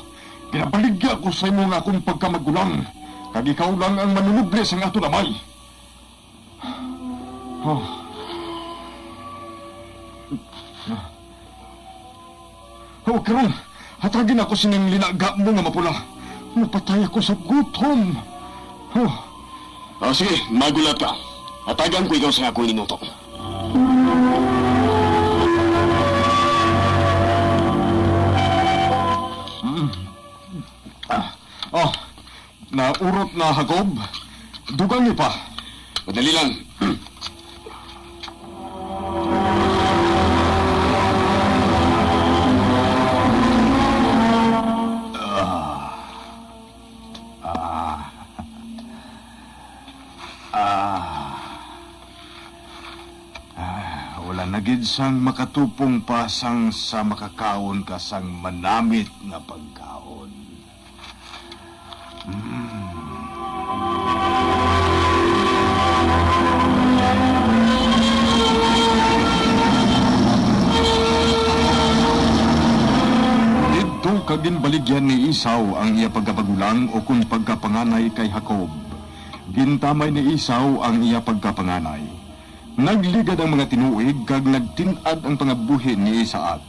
Ginabaligya ko sa imo nga akong pagkamagulang, kag ikaw lang ang manunubli sang aton amay. Oh. Oh, karon, hatagi na ako sining linaga mo nga mapula. Mapatay ako sa gutom. Oh. Ah, sige, magulat ka. Hatagan ko ikaw sa akong linuto. Mm. Ah, oh, naurot na, Jacob. Dugang ni pa. Madali lang. Ah. Ah. Ah. Ah, wala na gid sang makatupong pa sang sa makakaon ka sang manamit nga pagkaon. Mm. Didto kag ginbaligyan ni Esau ang iya pagkapagulang, ukon pagkapanganay kay Jacob. Gintamay ni Esau ang iya pagkapanganay. Nagligad ang mga tinuig kag nagtin-ad ang pangabuhi ni Isaac.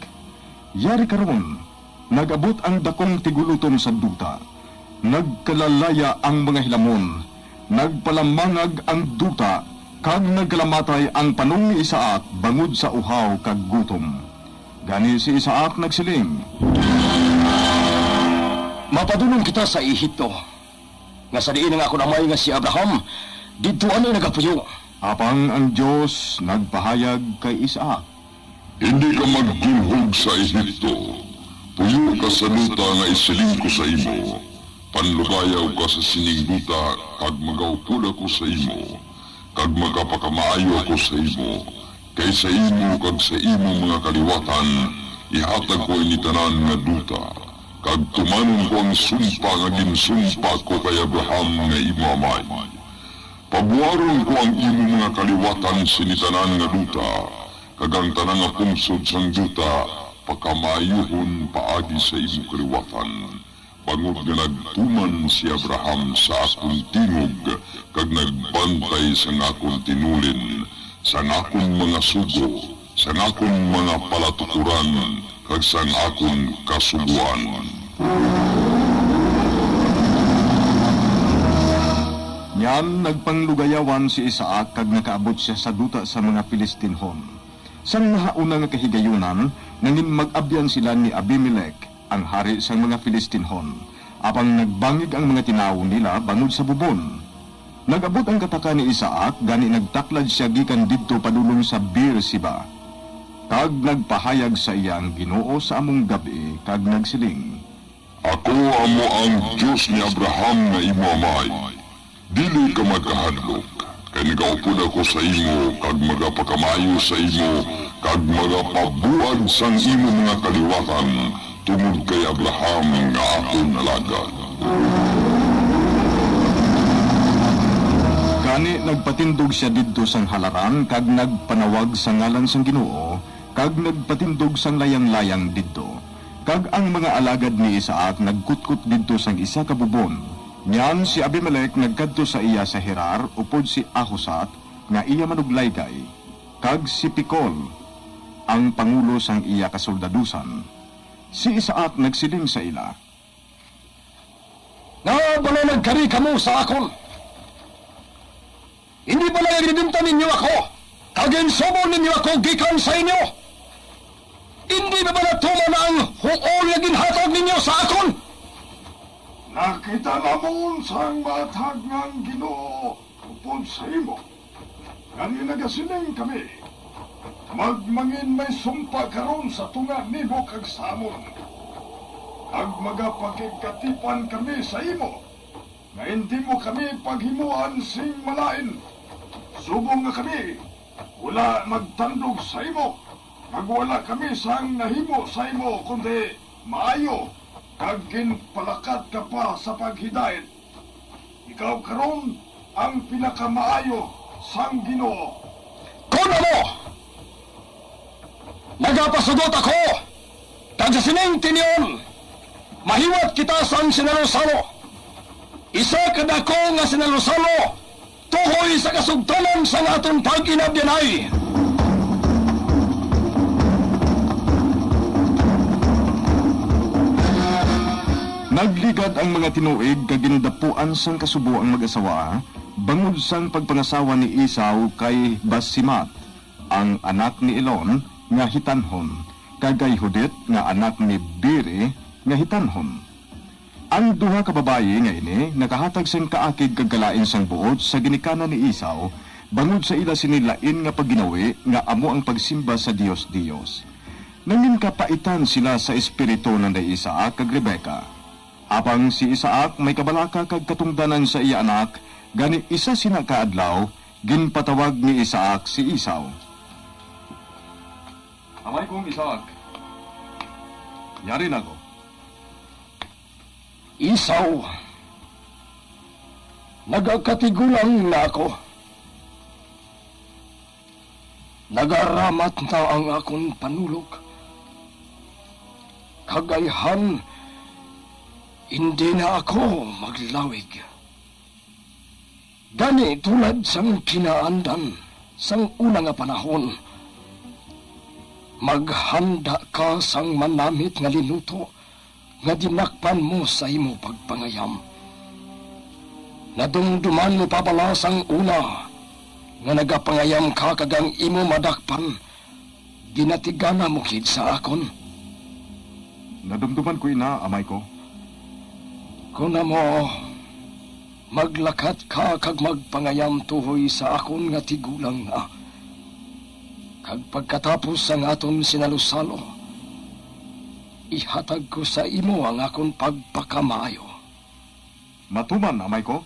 Yari karon, nag-abot ang dakong tigulutom sa duta. Nagkalalaya ang mga hilamon, nagpalamangag ang duta, kag nagkalamatay ang panong ni Isaac bangod sa uhaw kag gutom. Gani si Isaac nagsiling, "Mapadulong kita sa Egipto, nga sa diin ang akon amay nga si Abraham didto anay nagapuyo." Apang ang Dios nagpahayag kay Isaac, "Indi ka magdulhog sa Egipto. Puyo ka sa duta nga isiling ko sa imo. Panlugayaw ka sa sining duta, kag magaupod ako sa imo, kag magapakamaayo ako sa imo, kay sa imo kag sa imo mga kaliwatan ihatag ko ini tanan nga duta, kag tumanon ko ang sumpa nga ginsumpa ko kay Abraham nga imo amay. Pabuaron ko ang imo mga kaliwatan sini tanan nga duta, kag ang tanan nga pungsod sang duta pakamaayuhon paagi sa imo kaliwatan, bangod nga nagtuman si Abraham sa akon tingog kag nagbantay sang akon tinulin, sang akon mga sugo, sang akon mga palatukoran, kag sang akon kasugoan." Niyan nagpanglugayawan si Isaac kag nakaabot sia sa duta sa mga Filistinhon. Sang nahauna nga kahigayunan, nangin mag-abyan sila ni Abimelec, ang hari sang mga Filistinhon, apang nagbangig ang mga tinawo nila bangod sa bubon. Nag-abot ang kataka ni Isaac, gani nagtaklad sia gikan didto padulong sa Beer-seba. Kag nagpahayag sa iya ang Ginoo sa among gab-i, kag nagsiling, "Ako amo ang Dios ni Abraham nga imo amay. Dili ka magkahadlok, kay nagaupod ako sa imo kag magapakamaayo sa imo kag magapabuad sang imo mga kaliwatan tungod kay Abraham nga akon alagad." Gani nagpatindog sia didto sang halaran kag nagpanawag sa ngalan sang Ginoo, kag nagpatindog sang layang-layang didto. Kag ang mga alagad ni Isaac nagkutkot didto sang isa ka bubon. Niyan si Abimelec nagkadto sa iya sa Gerar upod si Ahuzat nga iya manuglaygay, kag si Ficol, ang pangulo sang iya kasoldadusan. Si Isaac nagsiling sa ila, "Ngaa bala nagkari kamo sa akon? Indi bala ginibinta ninyo ako, kag ginsubo ninyo ako gikan sa inyo? Indi ba bala tuman na ang huol nga ginhatag ninyo sa akon?" Nakita namon sang matag nga ang Ginoo upod sa imo. Gani nagasiling kami, magmangin may sumpa karon sa tunga nimo kag sa amon, kag magapakigkatipan kami sa imo, nga indi mo kami paghimuan sing malain, subong nga kami wala magtandog sa imo, kag wala kami sang nahimo sa imo, kundi maayo, kag ginpalakat ka pa sa paghidait. Ikaw karon ang pinakamaayo sang Ginoo. Kon amo, nagapasugot ako, kag sa sining tinion, mahiwat kita sang sinalosalo, isa ka dako nga sinalosalo, tuhoy sa kasugtanan sang aton pag-inabyanay. Nagligad ang mga tinuig kag gindapuan sang kasubo ang mag-asawa, bangod sang pagpangasawa ni Esau kay Basmat, ang anak ni Elon nga hitanhon, kag kay Judith nga anak ni Beeri nga hitanhon. Ang duha ka babayi nga ini nakahatag sing kaakig kag kalain sang buot sa ginikanan ni Esau, bangod sa ila sini lain nga pagginawi nga amo ang pagsimba sa dios-dios. Nanginkapaitan sila sa espiritu nanday Isaac kag Rebecca. Apang si Isaac may kabalaka kag katungdanan sa iya anak, gani isa sina ka adlaw ginpatawag ni Isaac si Esau. "Amay kong Isaac, yari na ko." "Esau, nagakatigulang na ako. Nagaramat na ang akon panulok, kag ayhan indi na ako maglawig. Gani, tulad sang kinaandan sang una nga panahon, maghanda ka sang manamit nga linuto nga dinakpan mo sa imo pagpangayam. Nadumduman mo pa bala sang una nga nagapangayam ka kag ang imo madakpan ginatigana mo gid sa akon?" "Nadumduman ko ina, amay ko." "Kon amo, maglakat ka kag magpangayam tuhoy sa akon nga tigulang na. Kag pagkatapos sang aton sinalosalo, ihatag ko sa imo ang akon pagpakamaayo." "Matuman, amay ko."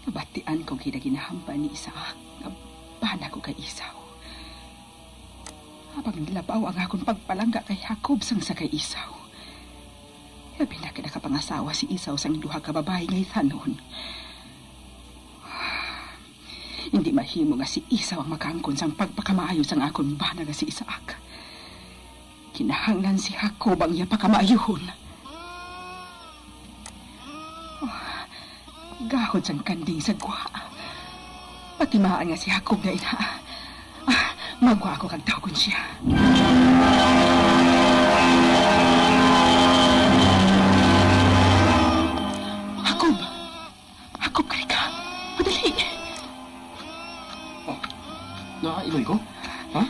Nabatian ko gid ang ginahambal ni Isaac nga bana ko kay Esau. Apang nilabaw ang akon pagpalangga kay Jacob sang sa kay Esau. Labi na kay nakapangasawa si Esau sang duha ka babayi nga hitanhon. Hindi mahimo nga si Esau ang makaangkon sang pagpakamaayo sang akon bana nga si Isaac. Kinahanglan si Jacob ang iya pakamaayuhon. Oh, gahod sang kanding sa gwa. Patimaan nga si Jacob na ina. Ah, magwa ako kag tawgon siya. Jacob! Padali! Oh, naa, Iloy ko? Ha?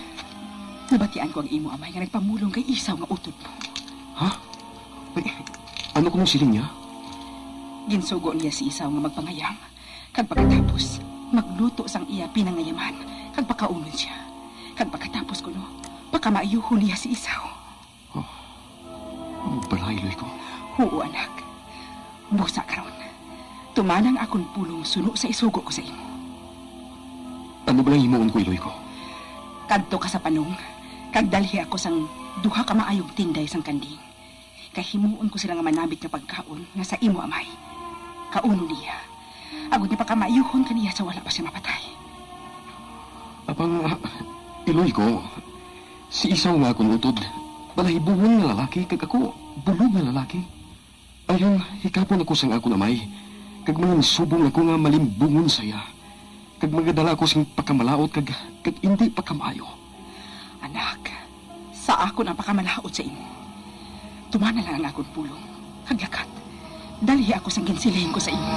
Nabatian ko ang imo amay nga nagpamulong kay Esau nga utod mo. Ha? Ay, ano kuno siling niya? Ginsugo niya si Esau nga magpangayam, kag pagkatapos, magluto sang iya pinangayaman, kag pakaunon sia. Kag pagkatapos kuno, pakamaayuhon niya si Esau. Oh, amo bala, Iloy ko? Huo, anak. Busa karon, tumana ang akon pulong suno sa isugo ko sa imo. Ano bala ang himuon ko, Iloy ko? Kadto ka sa panong, kag dalhi ako sang duha ka maayong tinday sang kanding. Kay himuon ko sila nga manamit nga pagkaon nga sa imo amay. Kaunon niya, agod nga pakamaayuhon ka niya sa wala pa sia mapatay. Apang, ah, Iloy ko, si Esau nga akon utod, balahibohon nga lalaki, kag ako, bulog nga lalaki. Ayon, hikapon ako sang akon amay, kag manginsubong ako nga malimbungon sa iya, kag magadala ako sing pakamalaut kag, kag indi pakamaayo. Anak, sa akon ang pakamalaut sa imo. Tumana lang ang akon pulong, kag lakat, dalhi ako sang ginsiling ko sa imo.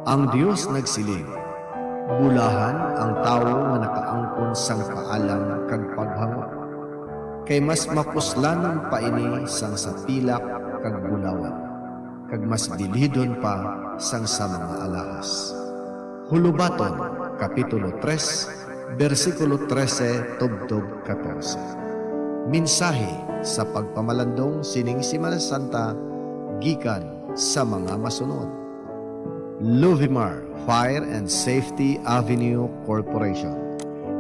Ang Dios nagsiling, "Bulahan ang tawo nga nakaangkon sang paalam kag paghangop, kay mas mapuslanon pa ini sang sa pilak kag bulawan, kag mas bilidon pa sang sa mga alahas." Hulubaton, Kapitulo tres, bersikulo trese tubtob katorse. Mensahe sa pagpamalandong sining Semana Santa gikan sa mga masunod. Luvimar Fire and Safety Avenue Corporation,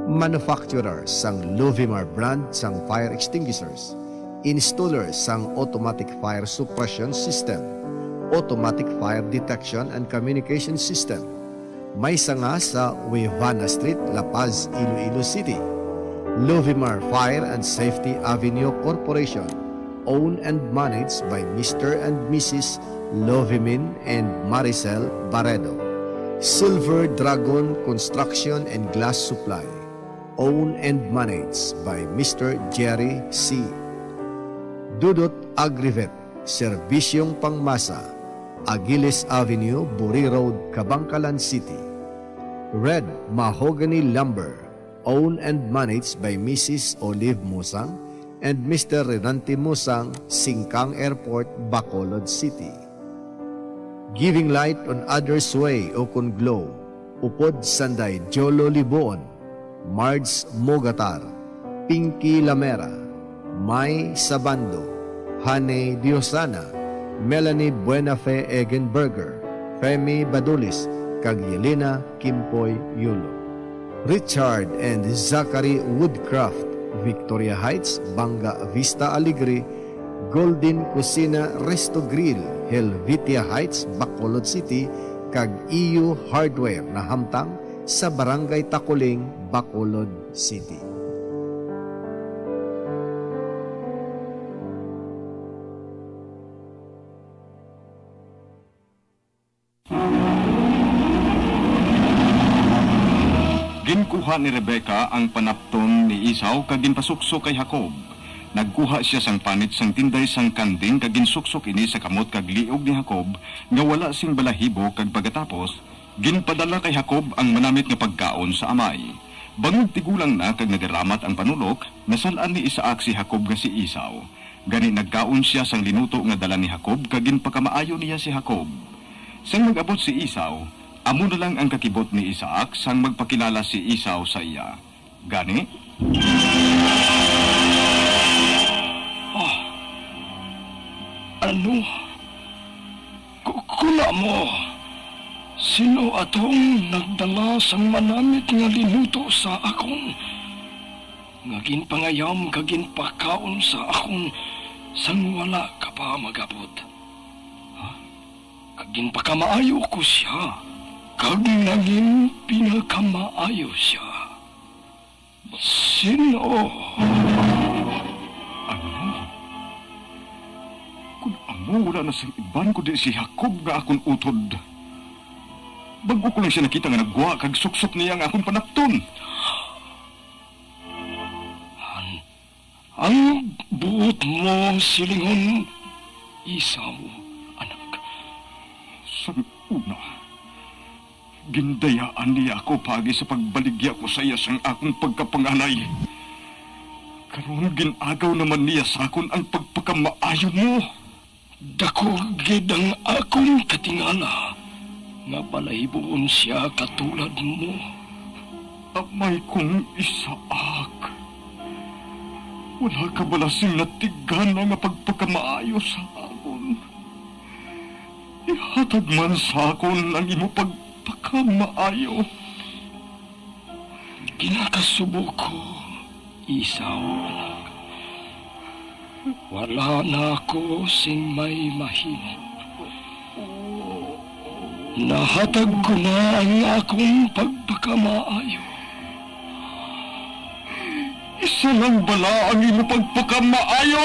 manufacturer sang Luvimar brand sang fire extinguishers, installer sang automatic fire suppression system, automatic fire detection and communication system, may sanga sa Wevana Street, La Paz, Iloilo City. Lovimar Fire and Safety Avenue Corporation, owned and managed by Mister and Missus Lovimin and Maricel Barredo. Silver Dragon Construction and Glass Supply, owned and managed by Mister Jerry C. Dudot Agrivet, Serbisyong Pangmasa, Aguiles Avenue, Buri Road, Kabankalan City. Red Mahogany Lumber, owned and managed by Missus Olive Musang and Mister Renante Musang, Singkang Airport, Bacolod City. Giving light on others' way, ukon glow, upod sanday Jolo Libuon, Marge Mogatar, Pinky Lamera, May Sabando, Hane Diosana, Melanie Buenafe Egenberger, Femi Badulis, kag Yelena Kimpoy Yulo. Richard and Zachary Woodcraft, Victoria Heights, Banga Vista Alegre, Golden Cusina Resto Grill, Helvetia Heights, Bacolod City, kag E U Hardware nahamtang sa Barangay Taculing, Bacolod City. Ginkuha ni Rebecca ang panapton ni Esau kag ginpasuksok kay Jacob. Nagkuha sia sang panit sang tinday sang kanding kag ginsuksok ini sa kamot kag liog ni Jacob nga wala sing balahibo, kag pagkatapos, ginpadala kay Jacob ang manamit nga pagkaon sa amay. Bangod tigulang na kag nadiramat ang panulok, nasal-an ni Isaac si Jacob nga si Esau. Gani nagkaon sia sang linuto nga dala ni Jacob, kag ginpakamaayo niya si Jacob. Sang nag-abot si Esau, amo na lang ang kakibot ni Isaac sang magpakilala si Esau sa iya. Gani, "Ah, ano? Ku-, kuna mo, sino atong nagdala sang manamit nga linuto sa akon?" Nga ginpangayam kag ginpakaon sa akon sang wala ka pa mag-abot. Ha? Kag ginpakamaayo ko sia, kag nangin pinakamaayo sia. Sin-o? Ano? Kon amo, wala na sing iban kundi si Jacob nga akon utod. Bag-o ko lang siya nakita nga naggwa kag suksok niya ang akon panapton. An-, ang buot mo silingon, Esau, anak. Sang una, gindayaan niya ako paagi sa pagbaligya ko sa iya sang akon pagkapanganay. Karon, gin-agaw naman niya sa akon ang pagpakamaayo mo. Daku gid ang akon katingala nga balahiboon sia katulad mo. Amay kong Isaac, wala ka bala sing natigana nga pagpakamaayo sa akon? Ihatag man sa akon ang imo pagpakamaayo. Ginakasubo ko, Esau, anak. Wala na ako sing may mahimo. Nahatag ko na ang akong pagpakamaayo. Isa lang bala ang imo pagpakamaayo?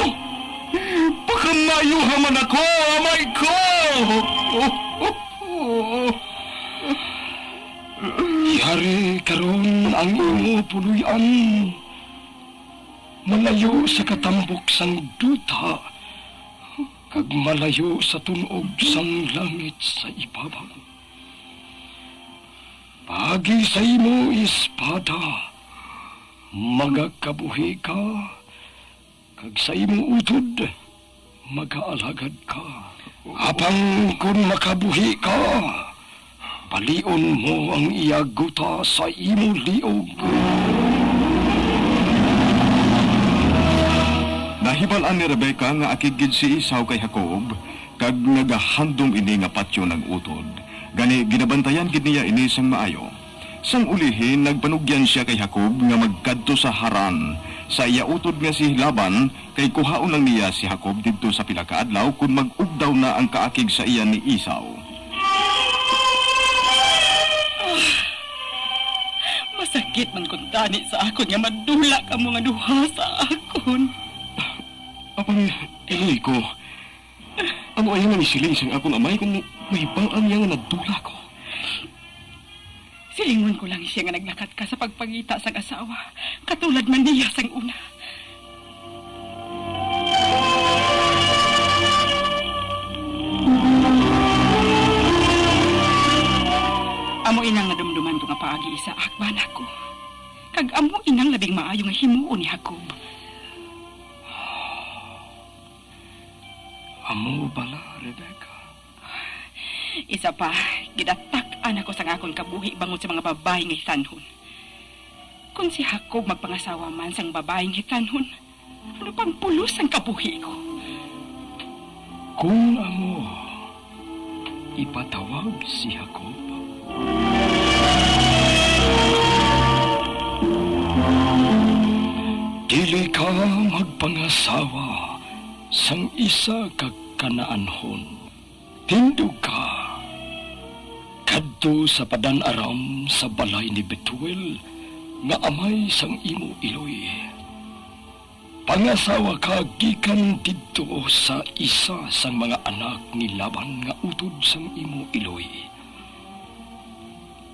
Pakamaayoha man ako, amay ko! Yari karon ang imo puloy-an. Malayo sa katambok sang duta, kag malayo sa tun-og sang langit sa ibabaw. Paagi sa imo espada, magakabuhi ka, kag sa imo utod, magaalagad ka. Apang kon makabuhi ka, balion mo ang iya guta sa imo liog. Nahibal-an ni Rebecca nga akig gid si Esau kay Jacob, kag nagahandom ini nga patyon ang utod. Gani, ginabantayan gid niya ini sang maayo. Sang ulihi, nagpanugyan sia kay Jacob nga magkadto sa Haran, sa iya utod nga si Laban, kay kuhaon lang niya si Jacob didto sa pila ka adlaw kon mag-ugdaw na ang kaakig sa iya ni Esau. Ah, masakit man kuntani sa akon nga madula kamo nga duha sa akon. Apang iloy ko, ano aya nga nisiling sang akon amay kung mahibal-an niya nga nadula ko? Silingon ko lang siya nga naglakat ka sa pagpangita sang asawa, katulad man niya sang una. Amo inang nadumduman ko nga paagi, Isaac, bana ko. Kag amo inang labing maayo nga himuon ni Jacob. Amo bala, Rebecca? Isa pa, gidatak-an ako sang akon kabuhi bangod sa mga babayi nga hitanhon. Kon si Jacob magpangasawa man sang babaying hitanhon, ano pang pulos ang kabuhi ko? Kung amo, ipatawag si Jacob. Dili ka magpangasawa sang isa ka Canaanhon. Tindog ka, kadto sa Padan-aram sa balay ni Betuel nga amay sang imo iloy. Pangasawa ka gikan didto sa isa sang mga anak ni Laban nga utod sang imo iloy.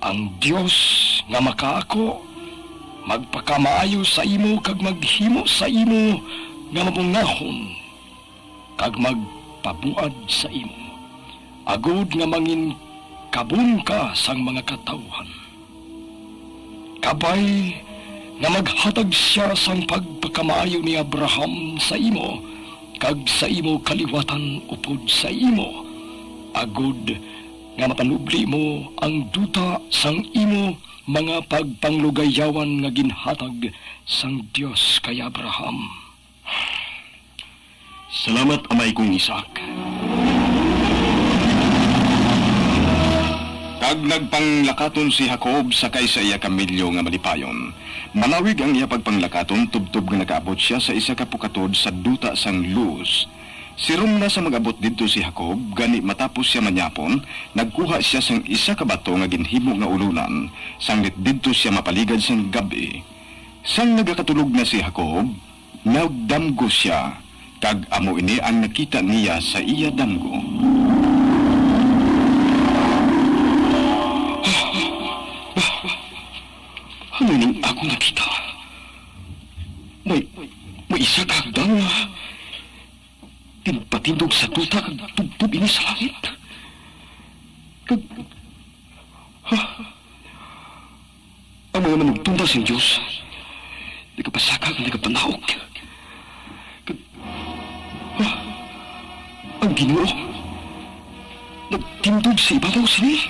Ang Dios nga makaako magpakamaayo sa imo kag maghimo sa imo nga mabungahon kag magpabuad sa imo, agod nga manginkabon ka sang mga katawuhan. Kabay nga maghatag sia sang pagpakamaayo ni Abraham sa imo kag sa imo kaliwatan upod sa imo, agod nga mapanubli mo ang duta sang imo mga pagpanglugayawan nga ginhatag sang Dios kay Abraham. Salamat, amay kong Isaac. Kag nagpanglakaton si Jacob sakay sa iya kamelyo nga malipayon. Malawig ang iya pagpanglakaton tubtob nga nakaabot sia sa isa ka pukatod sa duta sang Luz. Sirom na sa mag-abot didto si Jacob, gani matapos sia manyapon, nagkuha sia sang isa ka bato nga ginhimo nga ulonan, sanglit didto sia mapaligad sang gab-i. Sang nagakatulog na si Jacob, nagdamgo sia, kag amo ini ang nakita niya sa iya damgo. Ako nakita. May, may isa ka hagdan nga ginpatindog sa duta kag tubtob ini sa langit. Kag, ha? Ang mga manugtunda sang Dios nagapasaka kag nagapanaog. Kag, ha? Ang Ginoo nagtindog sa ibabaw sini.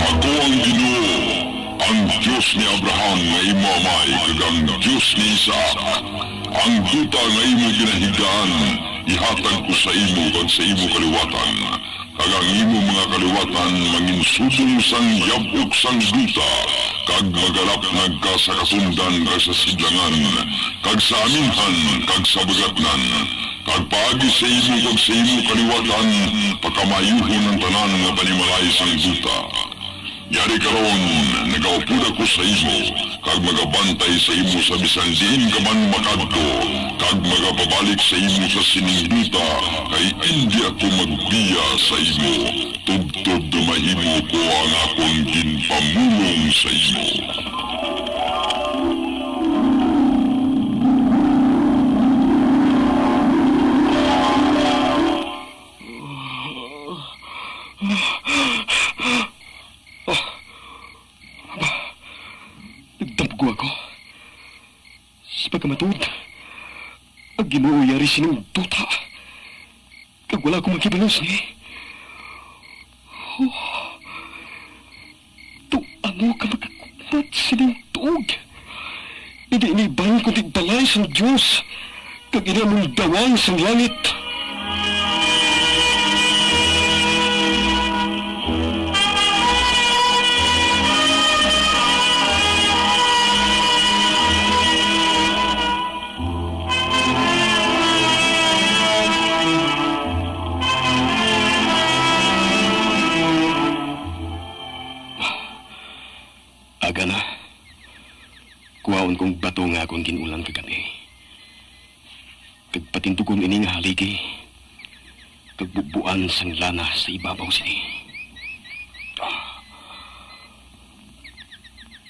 Ako ang Ginoo, ang Dios ni Abraham nga imo amay, kag ang Dios ni Isaac. Ang duta nga imo ginahigdaan, ihatag ko sa imo kag sa imo kaliwatan, kag ang imo mga kaliwatan manginsubong sang yab-ok sang duta, kag magalapnag ka sa katundan kag sa sidlangan, kag sa aminhan kag sa bagatnan. Kag paagi sa imo kag sa imo kaliwatan, pakamayuhon ang tanan nga panimalay sang duta. Yari karon, nagaupod ako sa imo, kag magabantay sa imo sa bisan diin ka man makadto, kag magapabalik sa imo sa sining duta, kay indi ako magbiya sa imo. Tubtob nga mahimo ko ang akon ginpamulong sa imo. Ah, aba, nagdamgo ako. Sa pagkamatuod, ang Ginoo yari sining duta, kag wala ako makibalo sini. Oh, to ano ka makagugmat sining tuog? Indi ini bala kundi balay sang Dios, kag ini amo ang dawang sang langit. Aga na. Kuhaon kong bato nga akon gin-ulan kagab-i, kag patindugon ini nga haligi, kag bubuan sang lana sa ibabaw sini.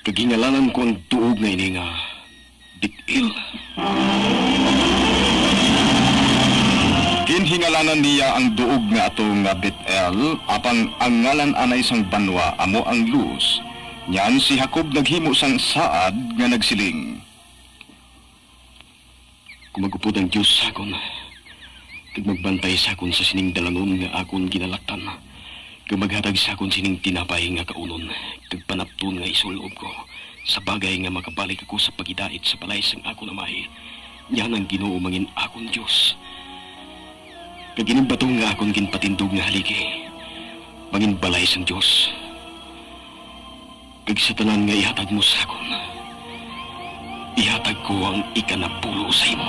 Kag hingalanan ko ang duog nga ini nga Bet-el. Ginhingalanan niya ang duog nga ato nga Bet-el, apang ang ngalan anay sang banwa amo ang Luz. Niyan si Jacob naghimo sang saad nga nagsiling, Kung mag-upod ang Dios sa akon, kag magbantay sa akon sa sining dalanon nga akon ginalatan, kag maghatag sa akon sining tinapay nga kaunon, kag panapton nga isulob ko, sa bagay nga makabalik ako sa paghidait sa balay sang akon amay, niyan ang Ginoo mangin akon Dios. Kag ining bato nga akon ginpatindog nga haligi, mangin balay sang Dios. Kag sa tanan nga ihatag mo sa akon, ihatag ko ang ikanapulo sa imo.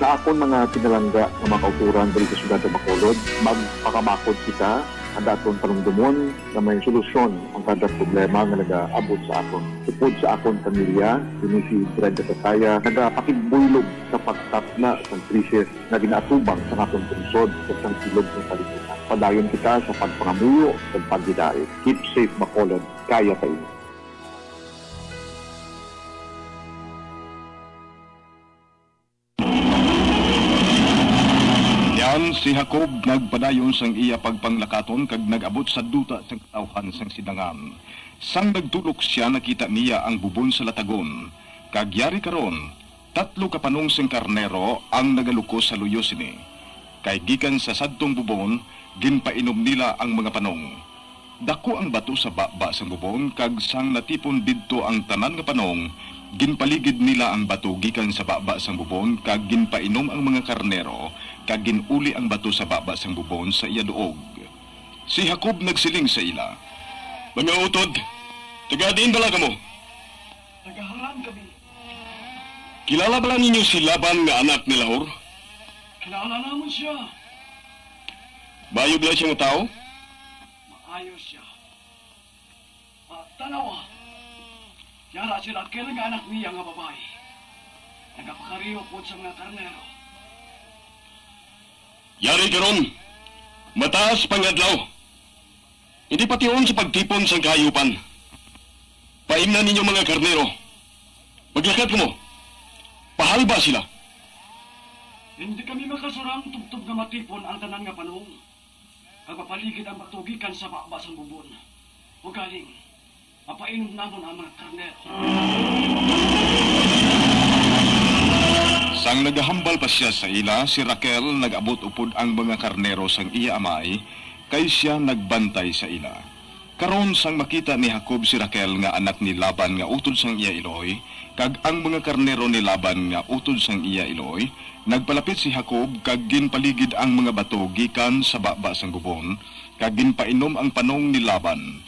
Sa akon mga pinalangga nga mga kautoran diri sa siyudad sa Bacolod, magpakabakod kita nga daton panumdomon nga may solusyon ang kada problema nga nagaabot sa akon. Upod sa akon pamilya, ini si Brenda Tataya, nagapakigbuylob sa pagtapna sang krisis nga ginaatubang sang aton pungsod kag sang bilog nga kalibutan. Padayon kita sa pagpangamuyo kag paghidait. Keep safe, Bacolod. Kaya pa ini. Yan si Jacob nagpadayon sang iya pagpanglakaton kag nag-abot sa duta sang katawhan sang sidangan. Sang nagtulok sia, nakita niya ang bubon sa latagon, kag yari karon, tatlo ka panong sing karnero ang nagalukos sa luyo sini, kay gikan sa sadtong bubon ginpainom nila ang mga panong. Daku ang bato sa baba sang bubon, kag sang natipon didto ang tanan nga panong, ginpaligid nila ang bato gikan sa baba sang bubon, kag ginpainom ang mga karnero, kag gin-uli ang bato sa baba sang bubon sa iya duog. Si Jacob nagsiling sa ila, "Mga utod, taga diin bala kamo?" "Taga Haran kami." "Kilala bala ninyo si Laban nga anak ni Nahor?" "Kilala namon sia." "Maayo bala sia nga tawo?" "Maayo sia. Ah, tan-awa, Yara si Raquel nga anak niya nga babayi, nagapakari upod sa mga karnero. Yari karon, mataas pa nga adlaw. Indi patihon sa pagtipon sang kahayupan. Paimnan ninyo mga karnero. Maglakat kamo. Pahalba sila. Hindi kami makasurang tubtob nga matipon ang tanan nga panong, kag mapaligid ang bato gikan sa baba sang bubon. Ugaling, mapainom namon ang mga karnero. Sang nagahambal pa sia sa ila, si Raquel nag-abot upod ang mga karnero sang iya amay, kay sia nagbantay sa ila. Karon, sang makita ni Jacob si Raquel nga anak ni Laban nga utod sang iya iloy, kag ang mga karnero ni Laban nga utod sang iya iloy, nagpalapit si Jacob kag ginpaligid ang mga bato gikan sa baba sang bubon, kag ginpainom ang panong ni Laban.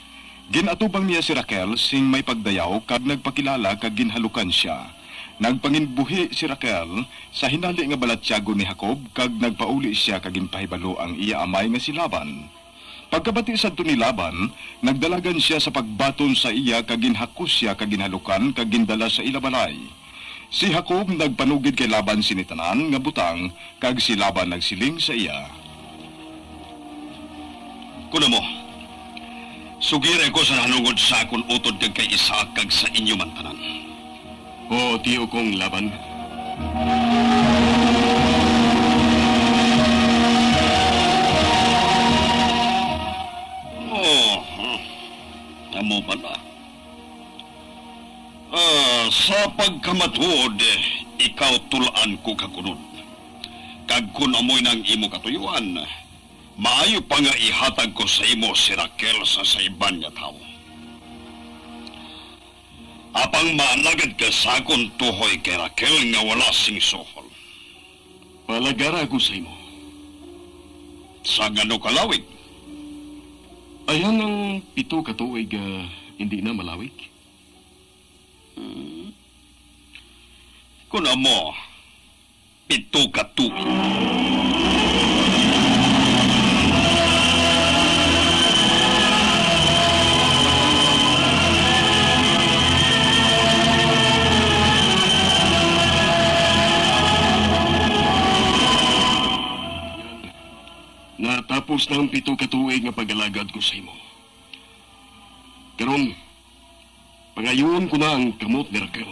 Gin-atubang niya si Raquel sing may pagdayaw kag nagpakilala kag ginhalukan sia. Nagpanginbuhi si Raquel sa hinali nga balatyagon ni Jacob kag nagpauli sia kag ginpahibalo ang iya amay nga si Laban. Pagkabati sadto ni Laban, nagdalagan sia sa pagbaton sa iya kag ginhakos sia kag ginhalukan kag gindala sa ila balay. Si Jacob nagpanugid kay Laban sini tanan nga butang, kag si Laban nagsiling sa iya, "Kuno mo, sugiray ko sa nahanungod sa akon utod kag kay Isaac kag sa inyo man tanan." "Oo, tiyo kong Laban." "Oh, amo bala? Ah, sa pagkamatuod, ikaw tul-an ko kagunod. Kag kon amoy nang imo katuyoan, maayo pa nga ihatag ko sa imo si Raquel sa, sa iban nga tawo. Apang maalagad ka sa akon tuhoy kay Raquel nga wala sing suhol." "Palagara ako sa imo." "Sang ano ka lawig?" "Ayhan ang pito ka tuig nga hindi na malawig." "Hmm. Kon amo, pito ka tuig." "Natapos na ang pito ka tuig nga pag-alagad ko sa imo. Karon, pangayoon ko na ang kamot ni Raquel."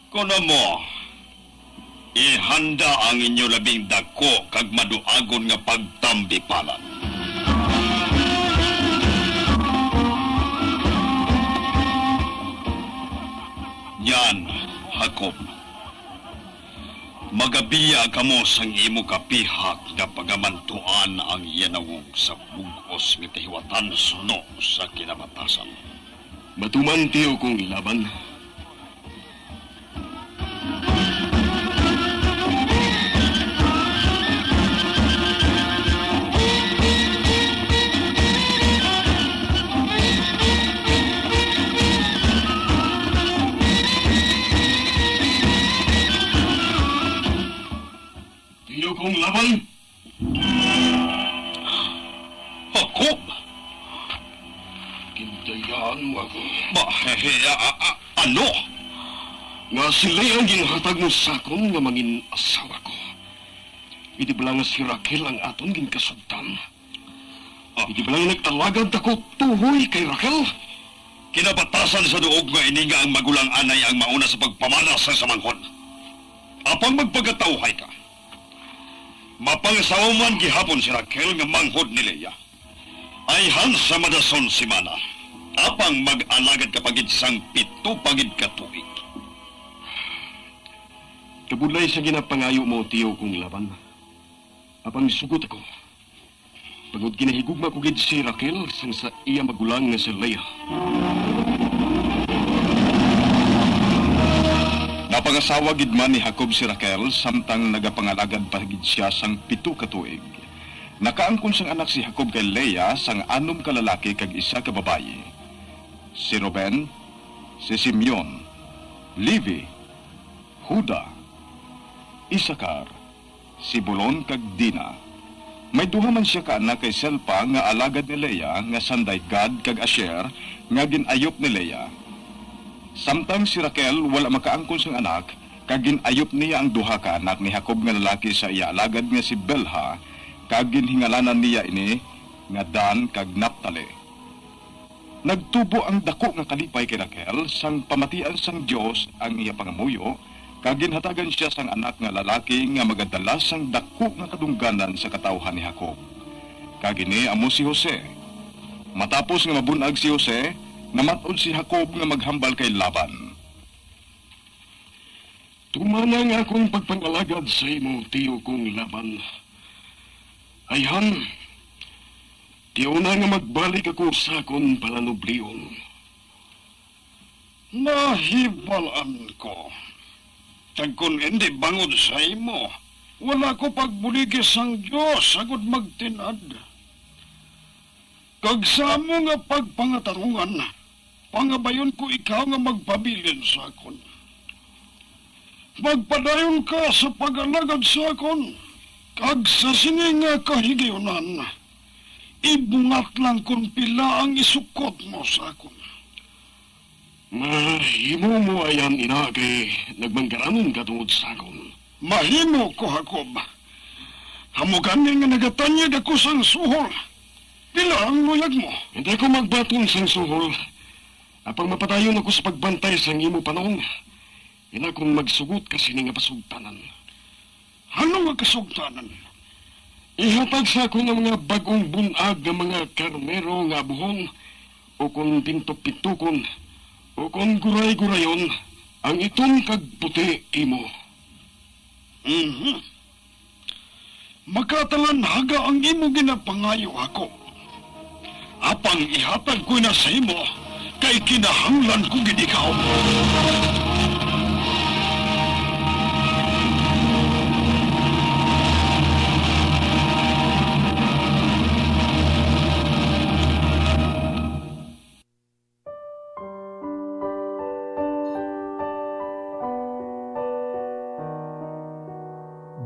"Kuno mo, ihanda ang inyo labing dako kag maduagon nga pagtambipalan." Yan, Jacob, magabiya kamo sang imo kapihak nga pagamantuan ang iya nawong sa bug-os nga kahiwatan suno sa kinabatasan. Matuman, tiyo kong Laban. Tiyo kong Laban. Jacob! Gindayaan mo ako. Ba, he, he, a, a, a, ano? Nga si Lea ang ginhatag mo sa akon nga mangin asawa ko. Hindi bala nga si Raquel ang aton ginkasugtan? Ah. Hindi bala nga nag-alagad ako tuhoy kay Raquel? Kinabatasan sa duog nga ini nga ang magulang anay ang mauna sa pagpamana sa, sa manghod. Apang magpagatawhay ka. Mapangasawa man gihapon si Raquel nga manghod ni Lea. Ayhan sa madason simana, apang mag-alagad ka pa gid sang pito pa gid ka tuig. Kabudlay sa ginapangayo mo, tiyo kong Laban. Apang sugot ako, bangod ginahigugma ko gid si Raquel sang sa iya magulang nga si Lea. Napangasawa gid man ni Jacob si Raquel, samtang nagapangalagad pa gid sia sang pito ka tuig. Nakaangkon sang anak si Jacob kay Lea sang anom ka lalaki kag isa ka babayi, si Ruben, si Simeon, Levi, Juda, Isacar, Zebulon, kag Dina. May duha man sia ka anak kay Zilpa nga alagad ni Lea, nga sanday Gad kag Asher, nga gin-ayop ni Lea. Samtang si Raquel wala makaangkon sang anak, kag gin-ayop niya ang duha ka anak ni Jacob nga lalaki sa iya alagad nga si Bilha, kag ginhingalanan niya ini nga Dan kag Naphtali. Nagtubo ang daku nga kalipay kay Raquel sang pamatian sang Dios ang iya pangamuyo, kag ginhatagan sia sang anak nga lalaki nga magadala sang daku nga kadungganan sa katawuhan ni Jacob. Kag ini amo si Jose. Matapos nga mabun-ag si Jose, namat-od si Jacob nga maghambal kay Laban. Tumana nga akong pagpangalagad sa imo, tiyo kong Laban. Ayhan, tiyo na nga magbalik ako sa akon palanublion. Nahibalaan ko, kag kon indi bangod sa imo, wala ko pagbuligi sang Dios agud magtin-ad. Kag sa amo nga pagpangatarungan, pangabayon ko ikaw nga magpabilin sa akon. Magpadayon ka sa pag-alagad sa akon, kag sa sini nga kahigayunan, ibungat lang kon pila ang isukot mo sa akon. Mahimo mo ayhan ina kay nagmanggaranon ka tungod sa akon. Mahimo ko, Jacob. Amo gani nga nagatanyag ako sang suhol. Pila ang luyag mo? Hindi ako magbaton sang suhol. Apang mapadayon ako sa pagbantay sang imo panong. Ina, kon magsugot ka sini nga pasugtanan. Ano nga kasugtanan? Ihatag sa akon ang mga bag-ong bun-ag nga mga karnero nga abuhon, o kon pintok-pintokon, o kon guray-gurayon, ang itom kag puti imo. Mhm. Makatalanhaga ang imo ginapangayo, Jacob. Apang ihatag ko na sa imo, kay kinahanglan ko gid ikaw.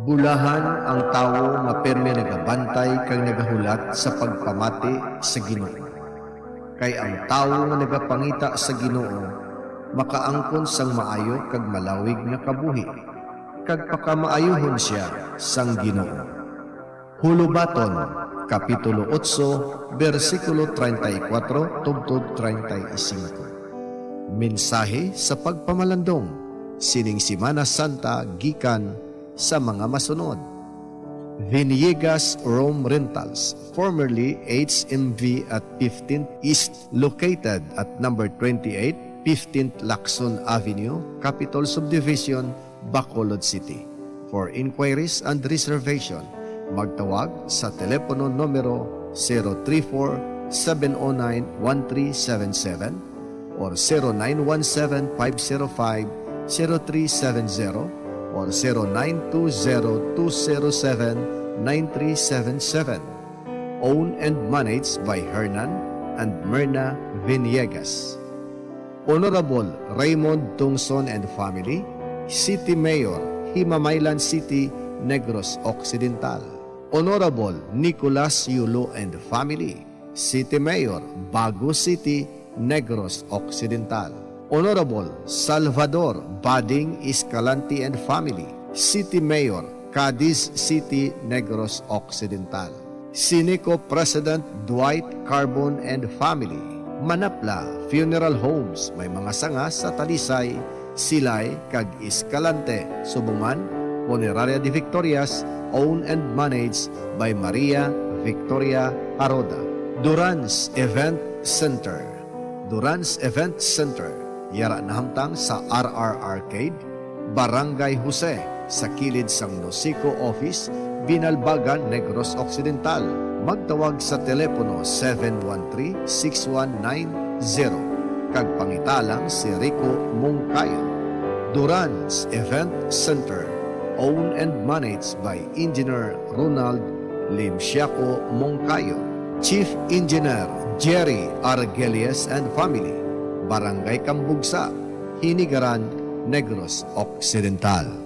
Bulahan ang tawo nga pirme nagabantay kag nagahulat sa pagpamati sa Ginoo. Kay ang tawo nga nagapangita sa Ginoo makaangkon sang maayo kag malawig nga kabuhi, kag pakamaayohon sia sang Ginoo. Hulobaton, Kapitulo otso, bersikulo treinta y cuatro tubtob treinta y cinco. Mensahe sa pagpamalandong sining Semana Santa gikan sa mga masunod: Viniegas Room Rentals, formerly H M V at fifteenth East, located at number twenty-eight, fifteenth Lacson Avenue, Capitol Subdivision, Bacolod City. For inquiries and reservation, magtawag sa telepono numero zero three four, seven oh nine, one three seven seven or zero nine one seven, five zero five, zero three seven zero or zero nine two zero, two zero seven, nine three seven seven. Owned and managed by Hernan and Myrna Viniegas. Honorable Raymond Tungson and family, City Mayor, Himamaylan City, Negros Occidental. Honorable Nicolas Yulo and family, City Mayor, Bago City, Negros Occidental. Honorable Salvador Bading Escalante and family, City Mayor, Cadiz City, Negros Occidental. Sineco President Dwight Carbon and family, Manapla Funeral Homes, may mga sanga sa Talisay, Silay, kag Escalante, Subongan, Funeraria de Victorias, owned and managed by Maria Victoria Aroda. Duran's Event Center. Duran's Event Center, yara nahamtang sa R R Arcade, Barangay Jose, sa kilid sang Nosico Office, Binalbagan, Negros Occidental. Magtawag sa telepono seven one three, six one nine zero, kag pangita lang si Rico Moncayo. Duran's Event Center, owned and managed by Engineer Ronald Limsiaco Moncayo, Chief Engineer Jerry Argelies and family, Barangay Cambugsa, Hinigaran, Negros Occidental.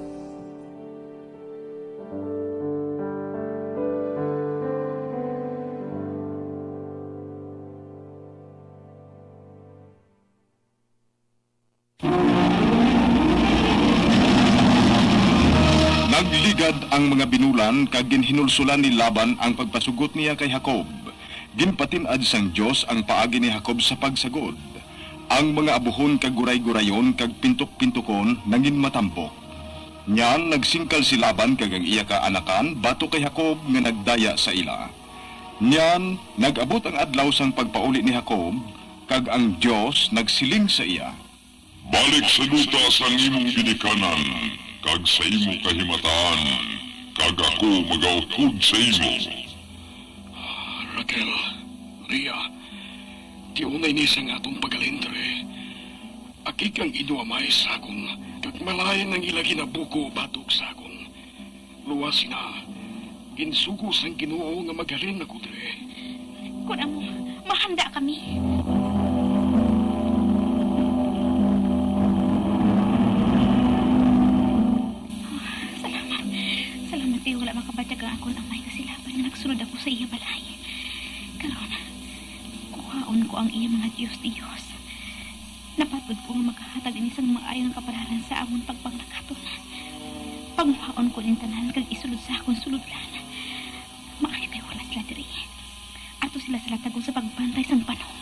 ang mga binulan kag ginhinulsolan ni Laban ang pagpasugot niya kay Jacob. Ginpatin-ad sang Dios ang paagi ni Jacob sa pagsagod. Ang mga abuhon kag guray-gurayon kag pintok-pintokon nanginmatampok. Niyan nagsingkal si Laban kag ang iya kaanakan batok kay Jacob nga nagdaya sa ila. Niyan nag-abot ang adlaw sang pagpauli ni Jacob, kag ang Dios nagsiling sa iya, "Balik sa duta sang imong ginikanan kag sa imo kahimataan, kag ako magautod sa imo." Raquel, Leah, tion ini sang aton pagalintre. Akig ang inyo amay sa akon, kag malain ang ila ginabuko batok sa akon. Luwasi na, ginsugo sang Ginoo nga maghalin ako diri. Kon amo, mahanda kami. Salamat. Salamat kay wala makabatyag ang akon amay nga si Laban nga nagsulod ako sa iya balay. Karon, kuhaon ko ang iya mga dios-dios. Napatod ko nga makahatag ini sang maayo nga kapalaran sa amon pagpanglakaton. Panguhaon ko ning tanan kag isulod sa akon sulodlan. Maayo kay wala sila diri. Ato sila sa latagon sa pagbantay sang banog.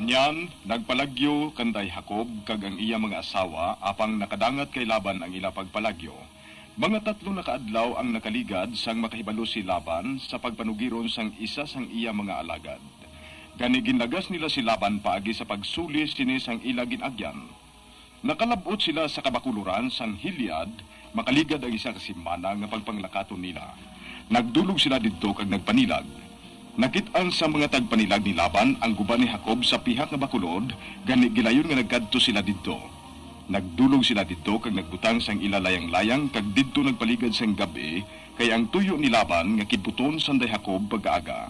Niyan, nagpalagyo kanday Jacob kag ang iya mga asawa, apang nakadangat kay Laban ang ila pagpalagyo. Mga tatlo na ka adlaw ang nakaligad sang makahibalo si Laban sa pagpanugiron sang isa sang iya mga alagad. Gani ginlagas nila si Laban paagi sa pagsuli sini sang ila gin-agyan. Nakalab-ot sila sa kabakuloran sang Gilead, makaligad ang isa ka simana nga pagpanglakaton nila. Nagdulog sila didto kag nagpanilag. Nakit-an sang mga tagpanilag ni Laban ang guba ni Jacob sa pihak nga bakulod, gani gilayon nga nagkadto sila didto. Nagdulog sila didto kag nagbutang sang ila layang-layang kag didto nagpaligad sang gab-i, kay ang tuyo ni Laban nga kibuton sanday Jacob pag-aga.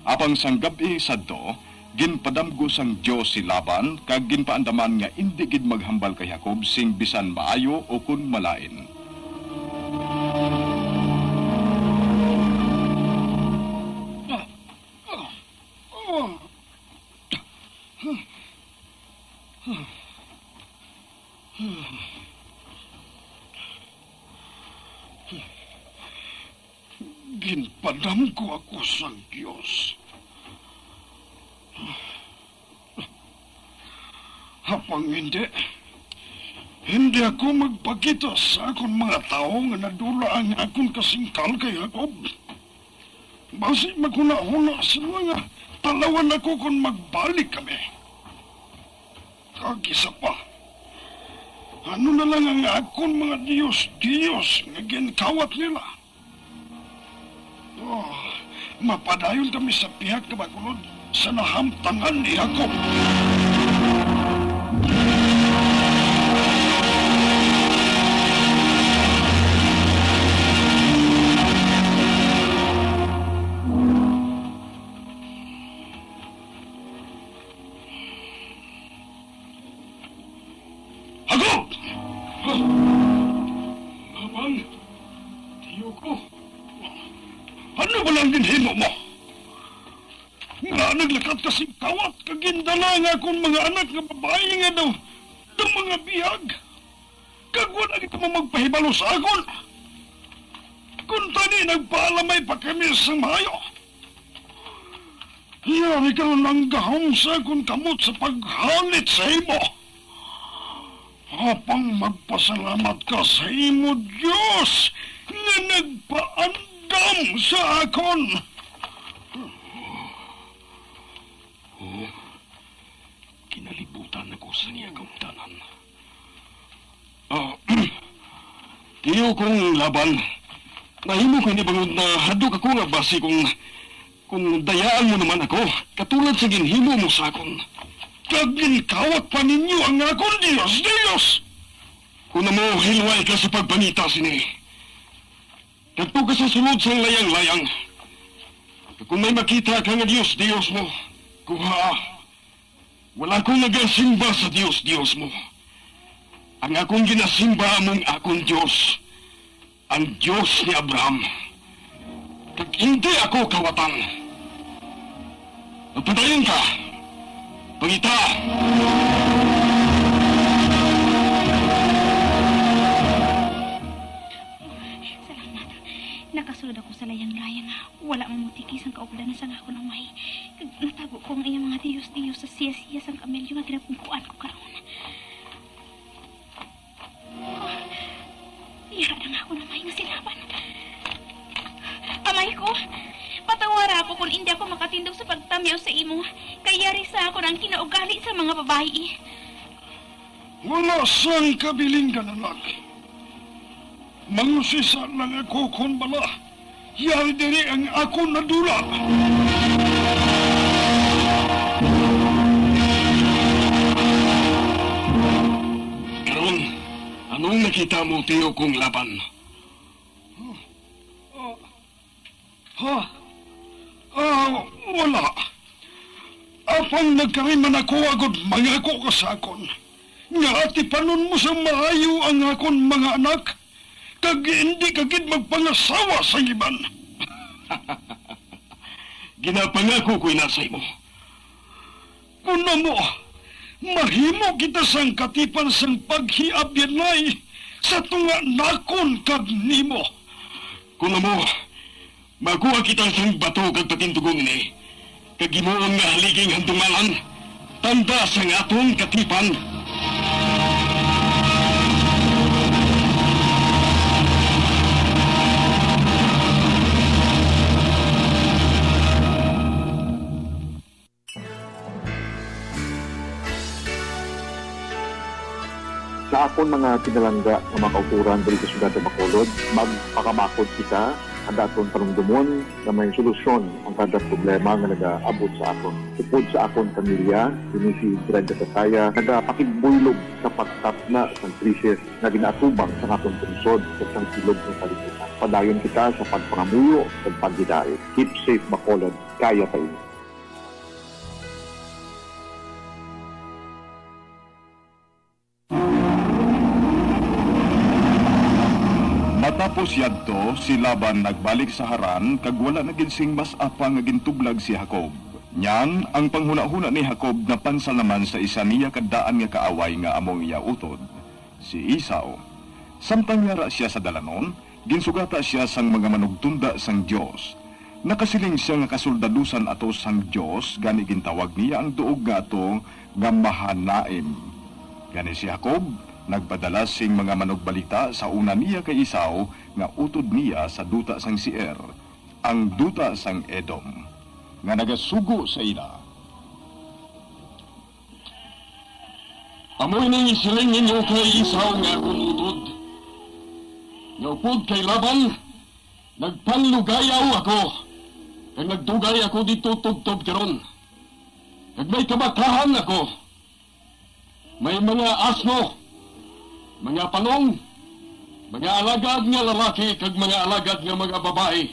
Apang sang gab-i sadto, ginpadamgo sang Dios si Laban kag ginpaandaman nga indi gid maghambal kay Jacob sing bisan maayo ukon malain. Ginpadamgo ako sang Dios. Apang hindi, hindi ako magpakita sa akon mga tawo nga nadula ang akon kasingkal kay Jacob. Basi maghunahuna sila nga talawan ako kon magbalik kami. Kag isa pa, ano na lang ang akon mga dios-dios nga ginkawat nila? Oh, mapadayon kami sa pihak nga bakulod sa nahamtangan ni Jacob. Jacob! Laban, tiyo ko. Ano ba lang ginhimo mo? Nga naglakat ka sing kawat kag gindala nga akon mga anak nga babayi nga daw, daw mga biyag. Kag wala kita mo magpahibalo sa akon. Kuntani nagpaalamay pa kami sang maayo. Yari karon ang gahom sa akon kamot sa paghalit sa imo. Apang magpasalamat ka sa imo Dios nga nagpaandam sa akon. Oh, kinalibutan ako sa iya kahumtanan. Ah, tiyo kong Laban, nahimo ko ini bangod na hadlok ako nga basi kung, kung dayaan mo naman ako, katulad sa ginhimo mo sa akon. Kag ginkawat pa ninyo ang akon Dios, Dios! Kung amo, hilway ka sa pagpangita sini. Kadto ka sa sulod sang layang-layang. Kag kung may makita ka nga Dios, Dios mo, kuhaa. Wala ko nagasimba sa Dios, Dios mo. Ang akong ginasimba among akon Dios, ang Dios ni Abraham, kag indi ako kawatan. Magpadayon ka, pangita. Nakasulod ako sa layang-layang nga wala mamutiki sang kaupdanan sang akon amay, kag natago ko ang iya mga diyos-diyos sa siya-siya sang kamelyo nga ginapungkuan ko karon. Ah, yara na nga akon amay nga si Laban. Amay ko, patawara ako kon indi ako makatindog sa pagtamyaw sa imo, kay yari sa akon ang kinaugali sa mga babayi. Wala sang kabilinggan, anak. Mangusisa lang ako kon bala yari diri ang akon nadula. Karon, anong nakita mo, tiyo kong Laban? Ah, ah, wala. Apang nagkari man ako agud mangako ka sa akon nga atipanon mo sang maayo ang akon mga anak, kag indi ka gid magpangasawa sang iban. Ginapangako ko ina sa imo. Kon amo, mahimo kita sang katipan sang paghiabyanay sa tunga nakon kag nimo. Kon amo, magkuha kita sang bato kag patindugon ini, kag himuon nga haligi nga handungalan, tanda sang aton katipan. Sa akon mga pinalangga nga mga kauturan diri sa siyudad sa Bacolod, magpakabakod kita nga daton panumdomon nga may solusyon ang kada problema nga nagaabot sa aton. Upod sa akon pamilya, dinhi si Brenda Tataya nagapakigbuylog sa pagtapna sang krisis nga ginaatubang sa aton pungsod kag sang bilog nga kalibutan. Padayon kita sa pagpangamuyo kag paghidait. Keep safe, Bacolod. Kaya pa ini. Matapos yadto, si Laban nagbalik sa Haran, kag wala na gid sing mas apang nga gintublag si Jacob. Nyan, ang panghunahuna ni Jacob napansal naman sa isa niya ka daan nga kaaway nga amo ang iya utod, si Esau. Samtang yara sia sa dalanon, ginsugata sia sang mga manugtunda sang Dios. Nakasiling sia nga kasoldadusan ato sang Dios, gani gintawag niya ang duog nga ato nga Mahanaim. Gani si Jacob nagpadala sing mga manugbalita sa una niya kay Esau nga utod niya sa duta sang Seir, ang duta sang Edom, nga nagasugo sa ila. Amo ini ang siling ninyo kay Esau nga akon utod, nga upod kay Laban, nagpanglugayaw ako, kag nagdugay ako didto tubtob karon, kag may kabakahan ako. May mga asno, mga panong, mga alagad nga lalaki, kag mga alagad nga mga babayi.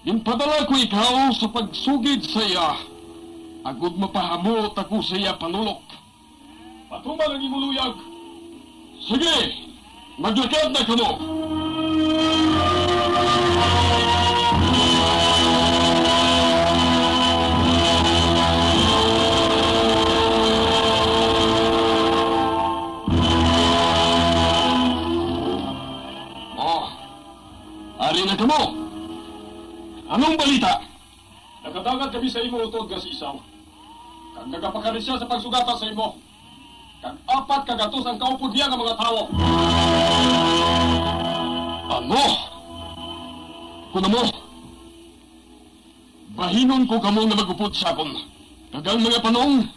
Ginpadala ko ikaw sa pagsugid sa iya, agod mapahamuot ako sa iya panulok. Patuman ang imo luyag. Sige, maglakad na kamo. Oh, ari na kamo. Anong balita? Nakadangat kami sa imo utod nga si Esau, kag nagapakari sia sa pagsugata sa imo, kag apat ka gatos ang kaupod niya nga mga tawo. Ano? Kon amo, bahinon ko kamo nga mag-upod sa akon, kag ang mga panong,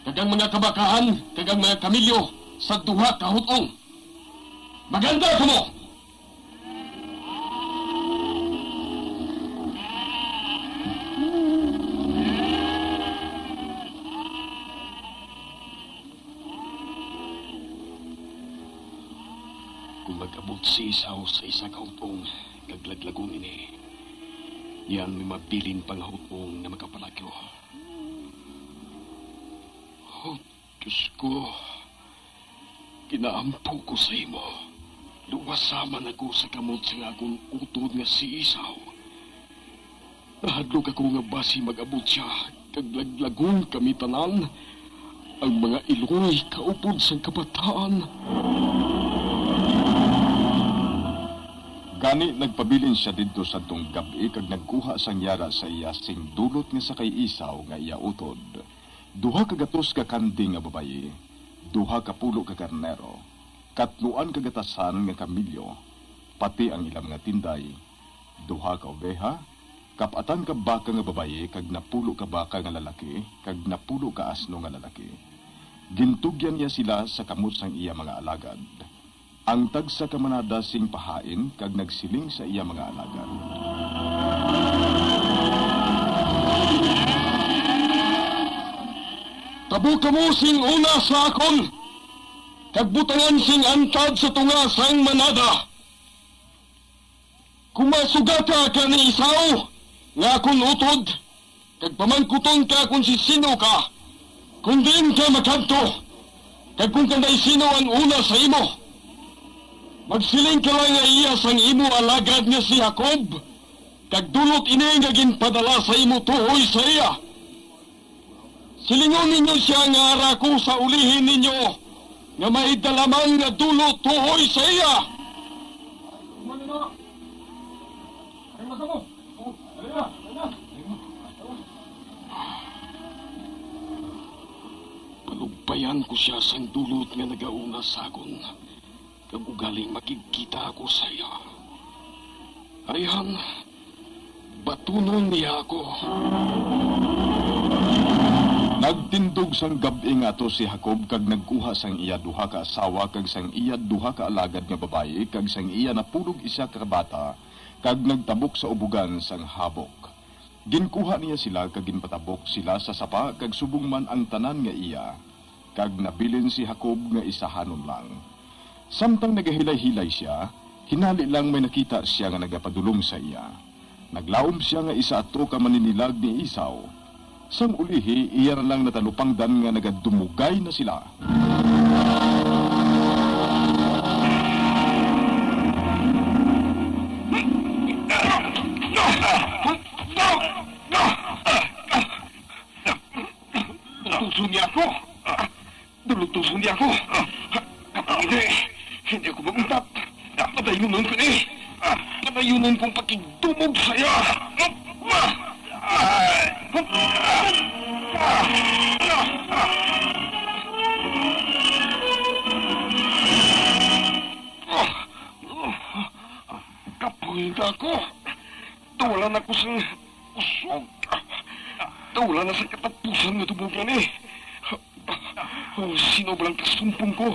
kag ang mga kabakahan, kag ang mga kamelyo sa duha ka hut-ong. Maganda kamo! Kon mag-abot si Esau sa isa ka hut-ong kag laglagon ini, yan may mabilin pa nga hut-ong nga makapalagyo. Oh, Dios ko, ginaampo ko sa imo. Luwasa man ako sa kamot sang akon utod nga si Esau. Nahadlok ako nga basi mag-abot sia, kag laglagon kami tanan, ang mga iloy kaupod sang kabataan. Gani nagpabilin sia didto sadtong gab-i kag nagkuha sang yara sa iya sing dulot nga sa kay Esau nga iya utod, duha ka gatos ka kanding nga babayi, duha ka pulo ka karnero, katluan ka gatasan nga kamelyo, pati ang ila mga tinday, duha ka obeha, kap-atan ka baka nga babayi, kag napulo ka baka nga lalaki, kag napulo ka asno nga lalaki. Gintugyan niya sila sa kamot sang iya mga alagad, ang tagsa ka manada sing pahain, kag nagsiling sa iya mga alagad, "Tabok kamo sing una sa akon, kag butangan sing antad sa tunga sang manada. Kung masugata ka ni Esau nga akon utod, kag pamangkuton ka kon si sino ka, kon diin ka makadto, kag kon kanday sino ang una sa imo, magsiling ka lang nga iya sang imo alagad nga si Jacob, kag dulot ini nga ginpadala sa imo tuhoy sa iya. Silingon ninyo sia nga ara ko sa ulihi ninyo nga may dala man nga dulot tuhoy sa iya." Panugpayan ko sia sang dulot nga nagauna sa akon, kag ugaling makigkita ako sa iya, ayhan, batunon niya ako. Nagtindog sang gab-i nga ato si Jacob kag nagkuha sang iya duha ka asawa kag sang iya duha ka alagad nga babayi kag sang iya napulog isa ka bata, kag nagtabok sa ubugan sang Jabok. Ginkuha niya sila kag ginpatabok sila sa sapa kag subong man ang tanan nga iya, kag nabilin si Jacob nga isahanon lang. Samtang nagahilay-hilay sia, hinali lang may nakita sia nga nagapadulong sa iya. Naglaom sia nga isa ato ka maninilag ni Esau. Sang ulihi, iya na lang natalupangdan nga nagadumugay na sila. Dulutuson niya ako! Dulutuson niya ako! Kapag hindi, hindi ako mag-untat! Patayunon ko ni! Patayunon kong pakigdumog sa iya! Kapoy na ako! Tawalan ako sang kusog. Tawalan na sa katapusan nga tubogan ini. Oh, sino ba lang kasumpong ko?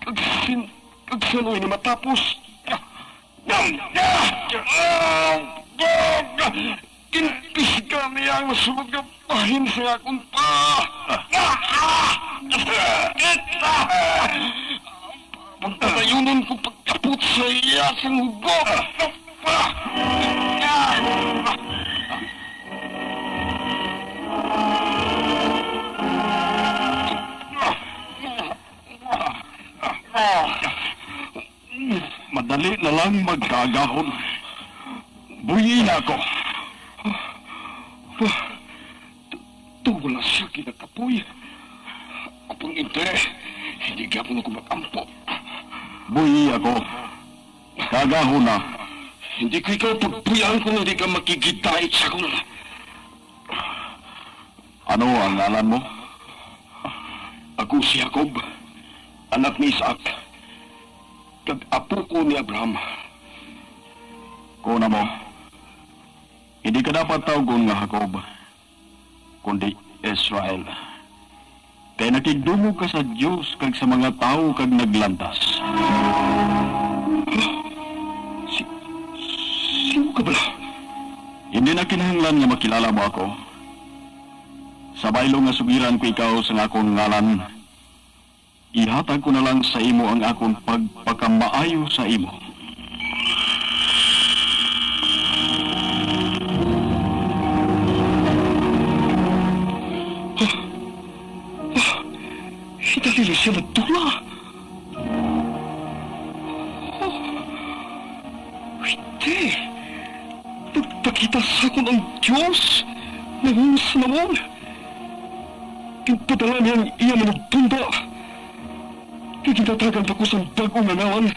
Kag sin-, kag saan ini matapos? Ginpisga niya ang sulod nga bahin sa akon pa. Pagpatayunon ko pagkapot sa iya sang hugot. Madali na lang magkaagahon. Buyi na ako. Tu-, tugon na siya, ginakapoy. Apang hindi, hindi gyapon ako mag-ampo. Buyi ako. Kaagahon na. Hindi ko ikaw pagpuyaan kung hindi ka makigidait sa akon. Ano ang ngalan mo? Ako si Jacob, anak ni Isaac, kag apo ko ni Abraham. Kuno mo, hindi ka dapat tawgon nga Jacob, kundi Israel. Kay nakigdumog ka sa Dios kag sa mga tawo kag naglantas. Si-, sino ka bala? Hindi na kinahanglan nga makilala mo ako. Sa baylo nga sugiran ko ikaw sang akon ngalan, ihatag ko na lang sa imo ang akon pagpakamaayo sa imo. Hinali na siya nagdula. Hindi. Nagpakita sa akon ang Dios nga huna sa nawong. Ginpadala niya ang iya mga bunda. Kag ginhatagan pa ko sang bag-o nga ngalan.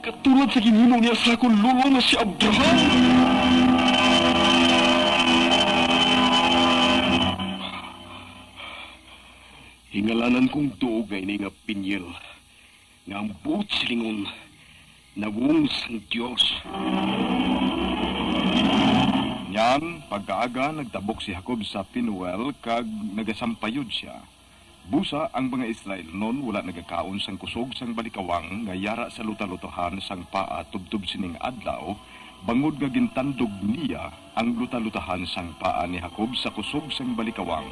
Tulad sa ginhimo niya sa akon lolo nga si Abraham. Hingalanan kong duog nga ini nga Peniel, nga ang buot silingon nawong sang Dios. Niyan, pagkaaga, nagtabok si Jacob sa Penuel, kag nagasampayod sia. Busa, ang mga Israelnon wala nagakaon sang kusog sang balikawang nga yara sa lutalutahan sang paa tubtob sining adlaw, bangod nga gintandog niya ang lutalutahan sang paa ni Jacob sa kusog sang balikawang.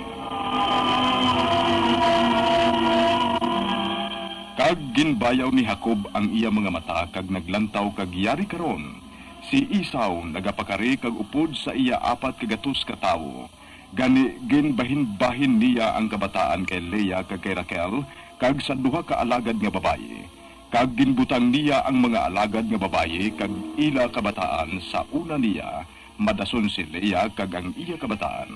Kag ginbayaw ni Jacob ang iya mga mata kag naglantaw, kag yari karon, si Esau nagapakari kag upod sa iya apat ka gatos ka tawo. Gani, ginbahinbahin niya ang kabataan kay Lea kag kay Raquel, kag sa duha ka alagad nga babayi. Kag ginbutang niya ang mga alagad nga babayi kag ila kabataan sa una niya, madason si Lea kag ang iya kabataan,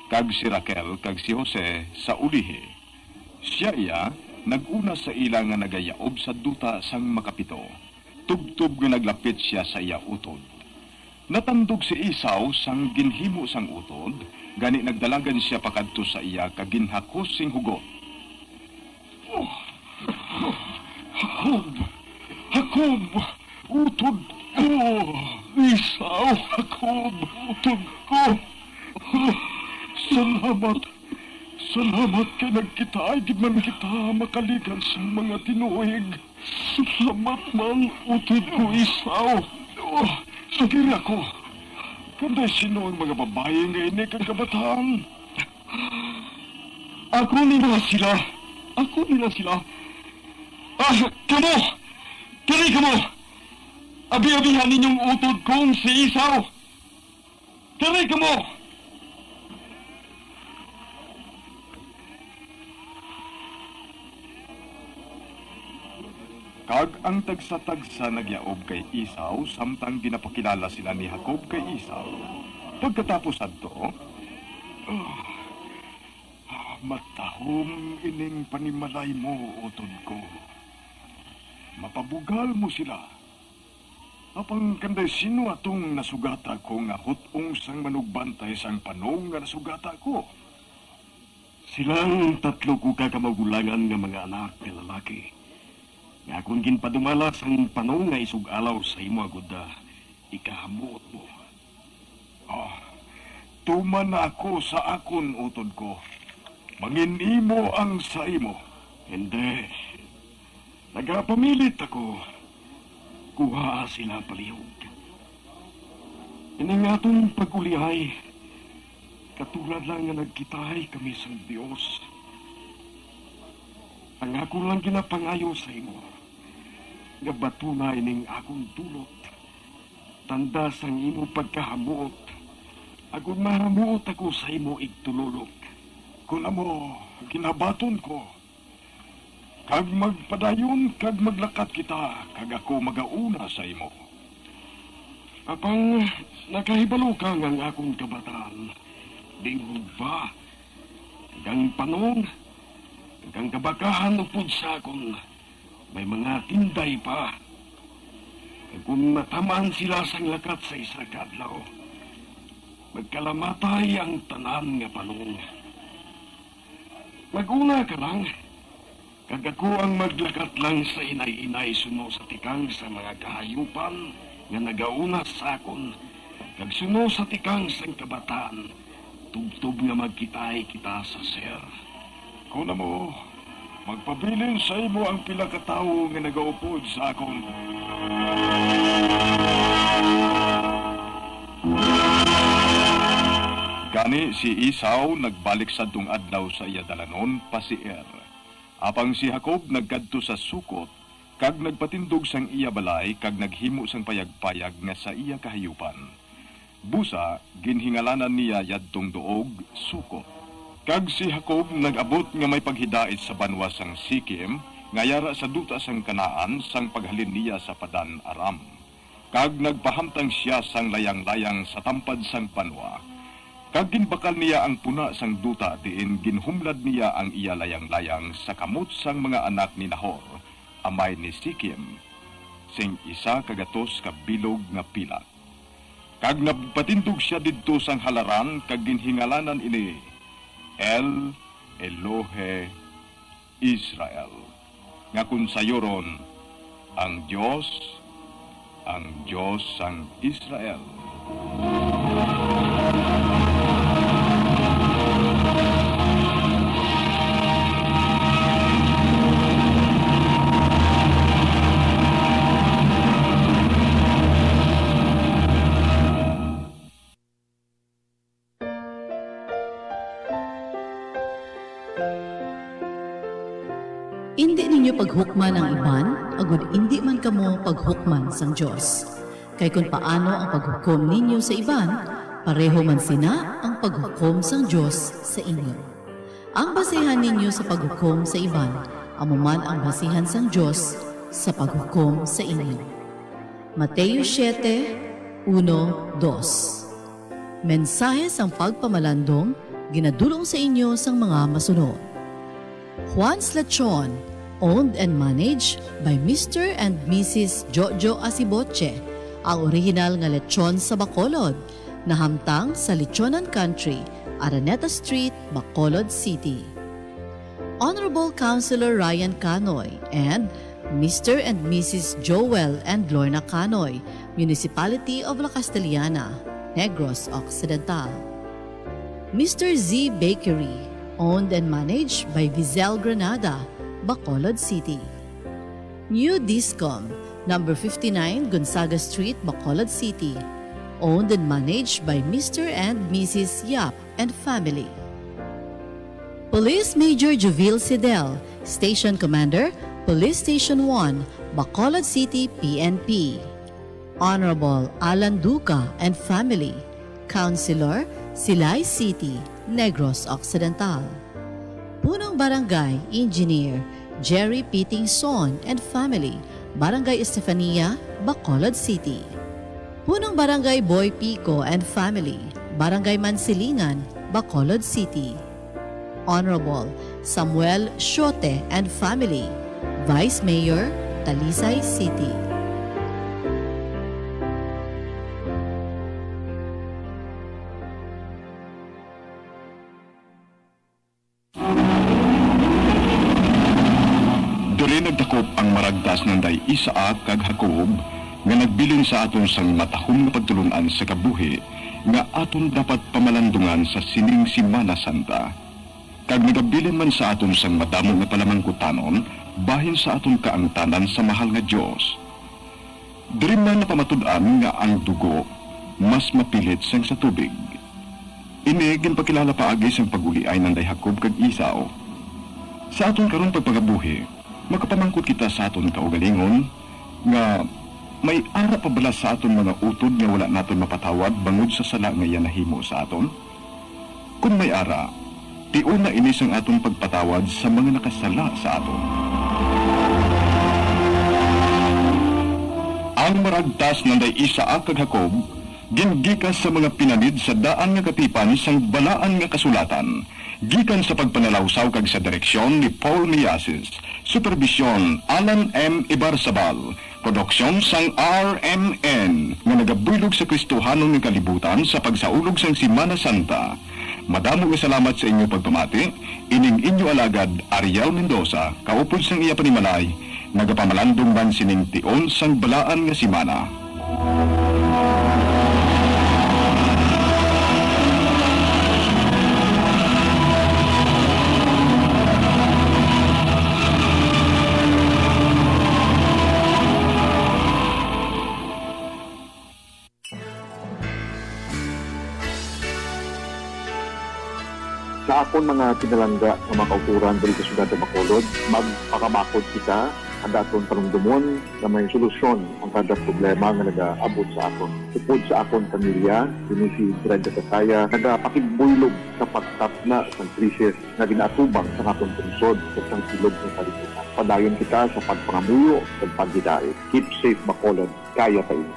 kag si Raquel kag si Jose sa ulihi. Sia iya nag-una sa ila nga nagayaob sa duta sang makapito, tubtob nga naglapit sia sa iya utod. Natandog si Esau sang ginhimo sang utod, gani nagdalagan sia pakadto sa iya kag ginhakos sing hugot. Oh, Jacob! Jacob! Utod ko! Esau! Jacob! Utod ko! Salamat! Salamat kay nagkita gid man kita makalikan sang mga tinuig. Salamat man, utod ko, Esau. Oh, sugiri ako. Kanday sino ang mga babayi nga ini kag kabataan? Ako nila sila. Ako nila sila. Ah, kamo! Diri kamo! Abi-abihan ninyong utod kong si Esau. Diri kamo! Kag ang tagsa-tagsa nagyaob kay Esau, samtang ginapakilala sila ni Jacob kay Esau. Pagkatapos adto, "Ah, matahom ining panimalay mo, utod ko. Mapabugal mo sila. Apang kanday sino atong nasugata ko nga hut-ong sang manugbantay sang panong nga nasugata ko?" Silang tatlo ko ka kamagulangan nga mga anak nga lalaki, nga akon ginpadumala sang panong nga isug-alaw sa imo, agod, ah, ikahamuot mo. Ah, tuman na ako sa akon, utod ko. Mangin-imo ang sa imo. Hindi. Nagapamilit ako. Kuhaa sila palihog. Ining aton pag-ulihay, katulad lang nga nagkitaay kami sang Dios. Ang ako lang ginapangayo sa imo, nga batuna ining akon dulot, tanda sang imo pagkahamuot, agod mahamuot ako sa imo igtululok. Kon amo, ginabaton ko, kag magpadayon kag maglakat kita, kag ako magauna sa imo. Apang nakahibalo ka nga ang akon kabataan dinggog pa, kag ang panong, kag ang kabakahan upod sa akon may mga tinday pa. Kag kon matamaan sila sang lakat sa isa ka adlaw, magkalamatay ang tanan nga panong. Mag-una ka lang, kag ako ang maglakat lang sa inay-inay suno sa tikang sa mga kahayupan nga nagauna sa akon, kag suno sa tikang sang kabataan, tubtob nga magkitaay kita sa Seir. Kon amo, magpabilin sa imo ang pila ka tawo nga nagaupod sa akon. Gani si Esau nagbalik sadtong adlaw sa iya dalanon pa Seir. Apang si Jacob nagkadto sa Sucot, kag nagpatindog sang iya balay, kag naghimo sang payagpayag nga sa iya kahayupan. Busa, ginhingalanan niya yadtong duog Sucot. Kag si Jacob nag-abot nga may paghidait sa banwa sang Siquem, nga yara sa duta sang Canaan, sang paghalin niya sa Padan-aram. Kag nagpahamtang sia sang layang-layang sa tampad sang banwa. Kag ginbakal niya ang puna sang duta diin ginhumlad niya ang iya layang-layang sa kamot sang mga anak ni Nahor, amay ni Siquem. sing isa ka gatos ka bilog nga pilak. Kag nagpatindog sia didto sang halaran kag ginhingalanan ini El Elohe Israel, nga kon sayuron, Ang Dios, ang Dios sang Israel. Indi ninyo paghukman ang iban, agod indi man kamo paghukman sang Dios. Kay kon paano ang paghukom ninyo sa iban, pareho man sina ang paghukom sang Dios sa inyo. Ang basihan ninyo sa paghukom sa iban, amo man ang basihan sang Dios sa paghukom sa inyo. Mateo siete, uno, dos. Mensahe sang pagpamalandong ginadul-ong sa inyo sang mga masunod. Juan's Lechon, owned and managed by Mister and Missus Jojo Asiboche, ang orihinal nga lechon sa Bacolod, nahamtang sa Lechonan Country, Araneta Street, Bacolod City. Honorable Councilor Ryan Canoy and Mister and Missus Joel and Lorna Canoy, Municipality of La Castellana, Negros Occidental. Mister Z Bakery, owned and managed by Vizel Granada, Bacolod City. New Discom, number fifty-nine Gonzaga Street, Bacolod City, owned and managed by Mister and Missus Yap and family. Police Major Juvil Sidel, Station Commander, Police Station one, Bacolod City, P N P. Honorable Alan Duca and family, Councilor, Silay City, Negros Occidental. Punong Barangay Engineer Jerry Pitingson and family, Barangay Estefania, Bacolod City. Punong Barangay Boy Pico and family, Barangay Mansilingan, Bacolod City. Honorable Samuel Shote and family, Vice Mayor, Talisay City. Diri nagdakop ang maragtas nanday Isaac kag Jacob, nga nagbilin sa aton sang matahom nga pagtulon-an sa kabuhi, nga aton dapat pamalandungan sa sining Semana Santa. Kag nagabilin man sa aton sang madamo nga palamangkutanon bahin sa aton kaangtanan sa mahal nga Dios. Diri man napamatud-an nga ang dugo mas mapilit sang sa tubig. Ini ginpakilala paagi sang pag-uliay nanday Jacob kag Esau. Sa aton karong pagpangabuhi, makapamangkot kita sa aton kaugalingon nga may ara pa bala sa aton mga utod nga wala naton mapatawad bangod sa sala nga iya nahimo sa aton? Kon may ara, tion na ini sang aton pagpatawad sa mga nakasala sa aton. Ang maragtas nanday Isaac kag Jacob gingikas sa mga pinanid sa daan nga katipan sang Balaan nga Kasulatan, gikan sa pagpanalawsaw kag sa direksyon ni Paul Miasis, superbisyon Alan M. Ibarzabal, produksyon sang R M N nga nagabuylog sa Kristohanon nga kalibutan sa pagsaulog sang Semana Santa. Madamo nga salamat sa inyo pagpamati. Ining inyo alagad, Ariel Mendoza, kaupod sang iya panimalay, nagapamalandong man sining tion sang balaan nga semana. Sa akon mga pinalangga nga mga kautoran diri sa siyudad sa Bacolod, magpakabakod kita sa daton panumdomon nga may solusyon ang kada problema nga nagaabot sa aton. Upod sa akon pamilya, dinhi si Brenda Tataya, nagapakigbuylog sa pagtapna sang krisis nga ginaatubang sa aton pungsod kag sang bilog nga kalibutan. Padayon kita sa pagpangamuyo kag paghidait. Keep safe, Bacolod. Kaya pa ini.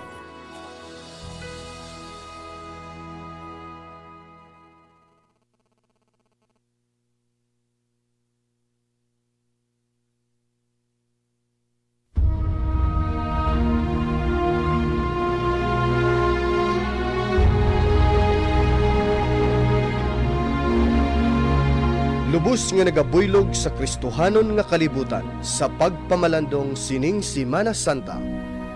Bus nga nagabuylog sa Kristohanon nga kalibutan sa pagpamalandong sining Semana Santa,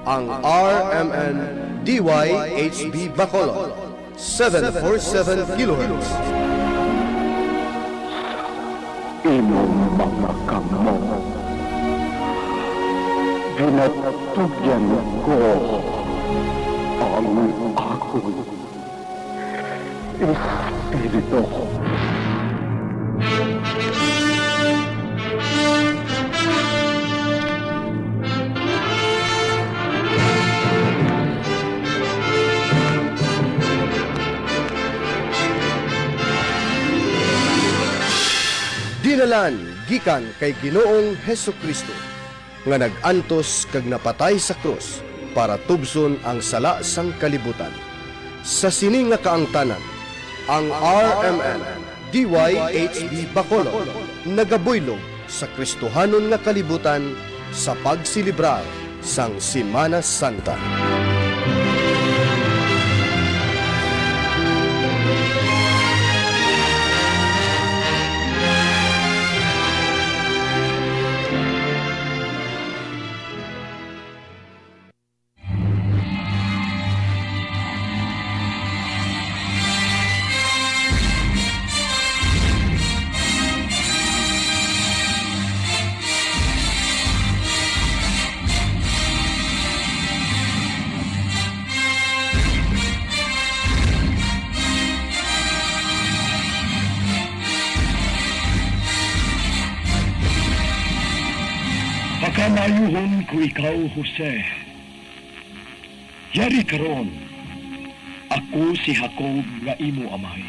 ang R M N D Y H B Bacolod, seven four seven kilohertz. Imong mga kamot, ginatugyan ko ang akon Espiritu. Dinalan gikan kay Ginoong Jesu-Cristo, nga nag-antos kag napatay sa krus para tubson ang sala sang kalibutan. Sa sini nga kaangtanan, ang R M N D Y H B Bacolod nagabuylog sa Kristohanon nga kalibutan sa pagselebrar sang Semana Santa. Pakamaayuhon ko ikaw, Jose. Yari karon, ako si Jacob nga imo amay.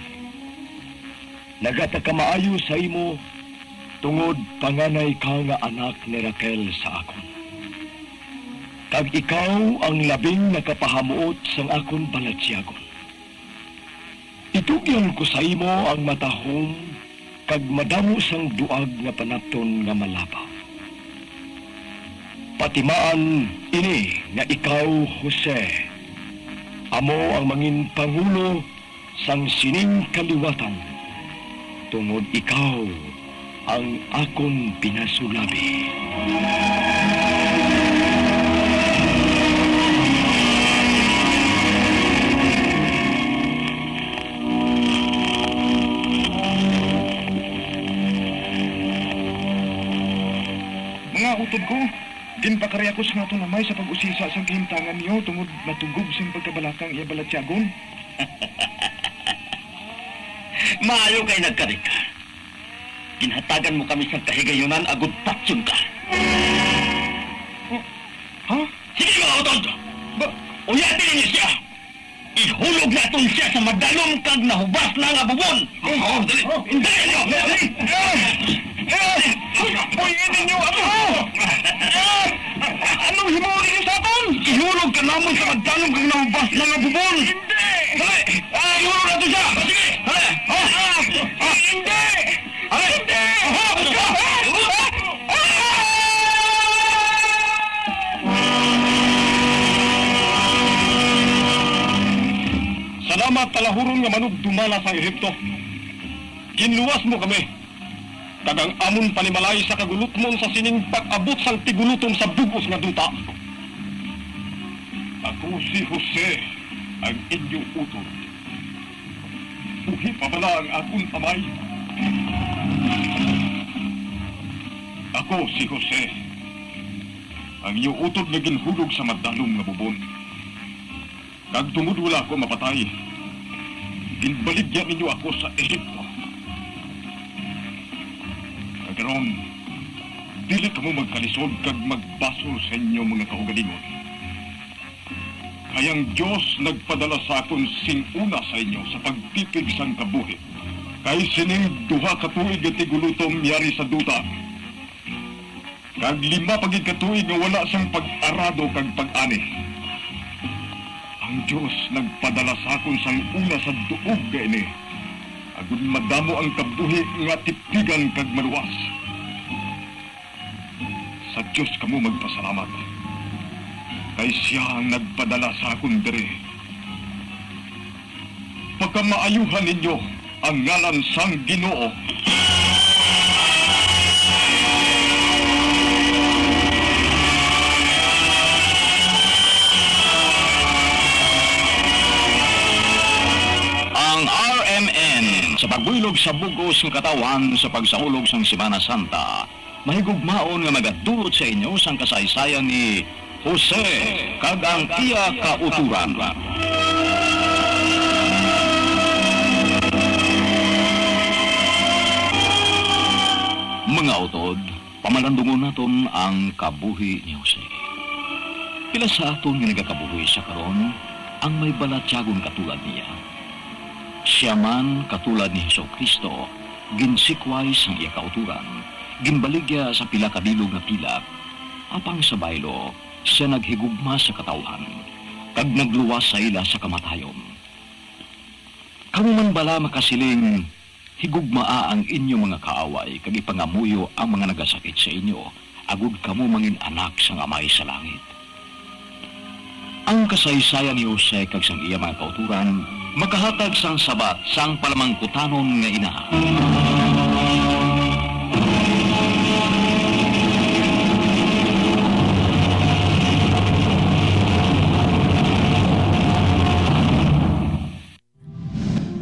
Nagapagkamaayo sa imo, tungod panganay ka nga anak ni Raquel sa akon. Kag ikaw ang labing nakapahamuot sang akon balatyagon. Itugyan ko sa imo ang matahom kag madamo sang duag nga panapton nga malabaw. Patimaan ini nga ikaw, Jose, amo ang mangin pangulo sang sining kaliwatan, tungod ikaw ang akon pinasulabi. Mga utod ko, ginpakari ako sa aton Amay sa pag-usisa sang kahimtangan niyo tungod natugob sing pagkabalaka ang iya balatyagon. Maayo kay nagkari ka. Ginhatagan mo kami sang kahigayunan agud patyon ka. Oh, ha? Sige, mga utod! Ba- Uyati ninyo siya! Ihulog naton siya sa madalom kag nahubas na nga bubon! Oh, dali! Dali ninyo! Uy, ninyo ako! Anong himuon ninyo sa aton? Ihulog ka namon sa madalom kag nahubas na nga bubon! Hindi! Dali! Ah, ihulog naton siya! Sige! Dali! Ah! Ah! Hindi! Dali! Hindi! Ah! Ah! Salamat, talahuron nga manugdumala sa Ehipto. Ginluwas mo kami, kag ang amon panimalay sa kagulutmon sa sining pag-abot sang tigulutom sa bug-os nga duta. Ako si Jose, ang inyo utod. Buhi pa bala ang akon amay? Ako si Jose, ang inyo utod nga ginhulog sa madalom nga bubon. Kag tungod wala ako mapatay, ginbaligya ninyo ako sa Egipto. Kag karon, dili kamo magkalisod kag magbasol sa inyo mga kaugalingon. Kay ang Dios nagpadala sa akon sing una sa inyo sa pagtipig sang kabuhi. Kay sining duha ka tuig nga tigulutom yari sa duta, kag lima pa gid ka tuig nga wala sang pag-arado kag pag-ani, ang Dios nagpadala sa akon sang una sa duog nga ini, agud madamo ang kabuhi nga tipigan kag maluwas. Sa Dios kamo magpasalamat, kay sia ang nagpadala sa akon diri. Pakamaayuhan ninyo ang ngalan sang Ginoo. Pagbuylog sa bug-os nga katawhan sa pagsaulog sang Semana Santa, mahigugmaon nga magadulot sa inyo sang kasaysayan ni Jose kag ang iya kautoran. Mga utod, pamalandungon naton ang kabuhi ni Jose. Pila sa aton nga nagakabuhi sa karon ang may balatyagon katulad niya? Sia man, katulad ni Jesu-Cristo, ginsikway sang iya kautoran, ginbaligya sa pila ka bilog nga pilak, apang sa baylo, sia naghigugma sa katawhan, kag nagluwas sa ila sa kamatayon. Kamo man bala makasiling, "Higugmaa ang inyo mga kaaway, kag ipangamuyo ang mga nagasakit sa inyo, agod kamo mangin-anak sang Amay sa langit." Ang kasaysayan ni Jose kag sang iya mga kautoran makahatag sang sabat sang palamangkutanon nga ina.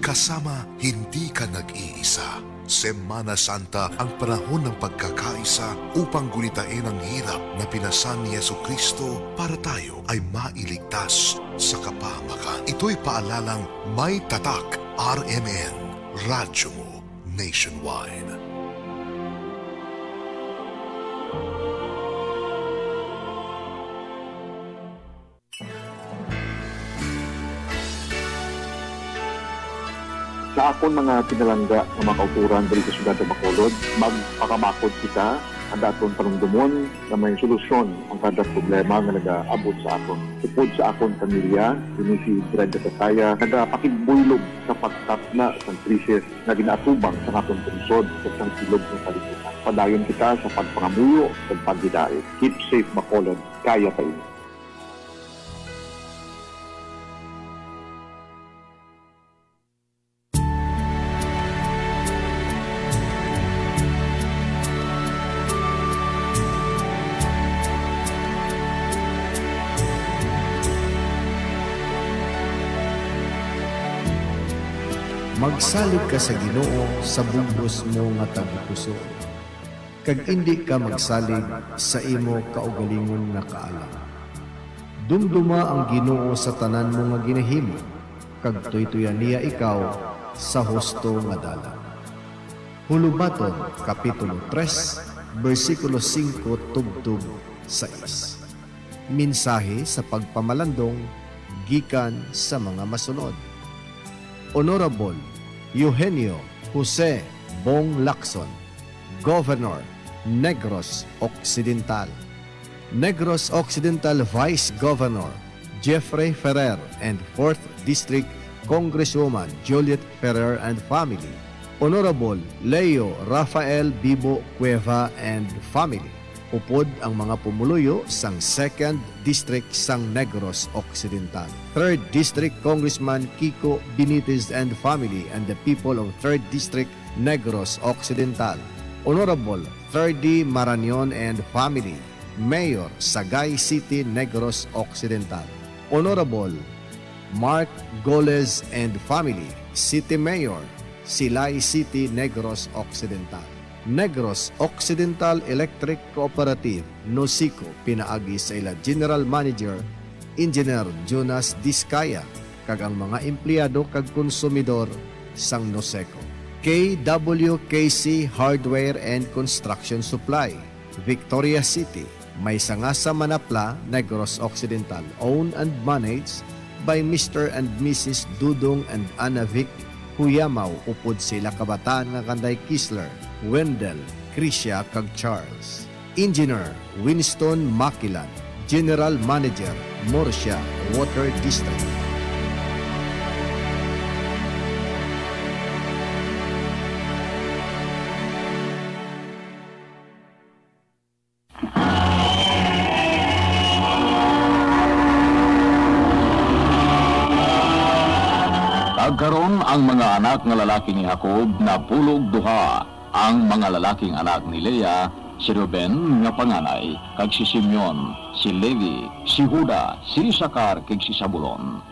Kasama, hindi ka nag-iisa. Semana Santa ang panahon ng pagkakaisa upang gulitain ang hirap na pinasan ni Jesu-Cristo para tayo ay mailigtas sa kapahamakan. Ito'y paalalang may tatak, R M N, Radyo Mo Nationwide. Sa akon mga pinalangga nga mga kautoran diri sa siyudad sa Bacolod, magpakabakod kita sa aton panumdomon nga may solusyon ang kada problema nga nagaabot sa aton. Upod sa akon pamilya, ini si Brenda Tataya, nagapakigbuylog sa pagtapna sang krisis nga ginaatubang sa aton pungsod ug sang ilog nga kalibutan. Padayon kita sa pagpangamuyo ug paghidait. Keep safe, Bacolod. Kaya pa ini. Magsalig ka sa Ginoo sa bug-os mo nga tagipusoon, kag indi ka magsalig sa imo kaugalingon nga kaalam. Dumduma ang Ginoo sa tanan mo nga ginahimo, kag tuytoyan niya ikaw sa husto nga dalan. Hulobaton, Kapitulo tres, bersikulo singko tubtob sais. Mensahe sa pagpamalandong gikan sa mga masunod. Honorable Eugenio Jose Bong Lacson, Governor, Negros Occidental. Negros Occidental Vice Governor Jeffrey Ferrer and fourth District Congresswoman Juliet Ferrer and family. Honorable Leo Rafael Bibo Cueva and family. Upod ang mga pumuluyo sang Second District sang Negros Occidental, Third District Congressman Kiko Benitez and family, and the people of Third District Negros Occidental, Honorable Ferdy Marañon and family, Mayor, Sagay City, Negros Occidental, Honorable Mark Goles and family, City Mayor, Silay City, Negros Occidental. Negros Occidental Electric Cooperative, NOCECO, pinaagi sa ila General Manager, Engineer Jonas Discaya, kag ang mga empleyado kag konsumidor sang NOCECO. K W K C Hardware and Construction Supply, Victoria City, may sanga sa Manapla, Negros Occidental, owned and managed by Mister and Missus Dudong and Ana Vic Huyamaw, upod sa ila kabataan nga kanday Kisler, Wendell, Krisha, kag Charles. Engineer Winston Makilan, General Manager, Murcia Water District. Kag karon ang mga anak nga lalaki ni Jacob napulog duha. Ang mga lalaking anak ni Lea, si Ruben nga panganay, kag si Simeon, si Levi, si Juda, si Isacar, kag si Zabulon.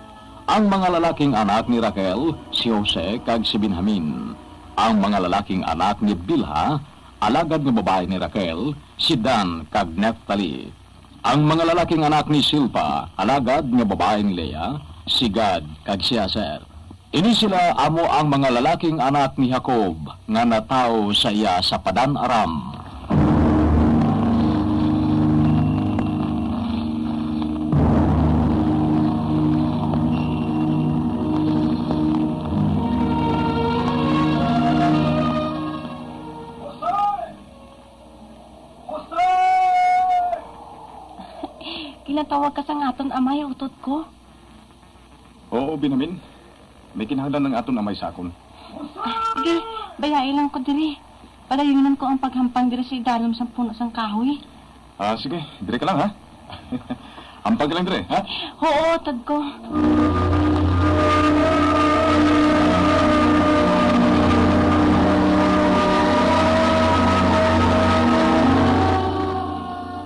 Ang mga lalaking anak ni Raquel, si Jose, kag si Benjamin. Ang mga lalaking anak ni Bilha, alagad nga babayi ni Raquel, si Dan kag Neftali. Ang mga lalaking anak ni Silpa, alagad nga babayi ni Lea, si Gad kag si Aser. Ini sila amo ang mga lalaking anak ni Jacob nga natawo sa iya sa Padan-aram. Ginatawag ka sang aton amay, utod ko. Oo, Benjamin. May kinahanglan ang aton amay sa akon. Sige, bayai lang ko diri. Padayunon ko ang paghampang diri sa idalom sang puno sang kahoy. Ah, sige, diri ka lang, ha? Hampang ka lang diri, ha? Oo, utod ko.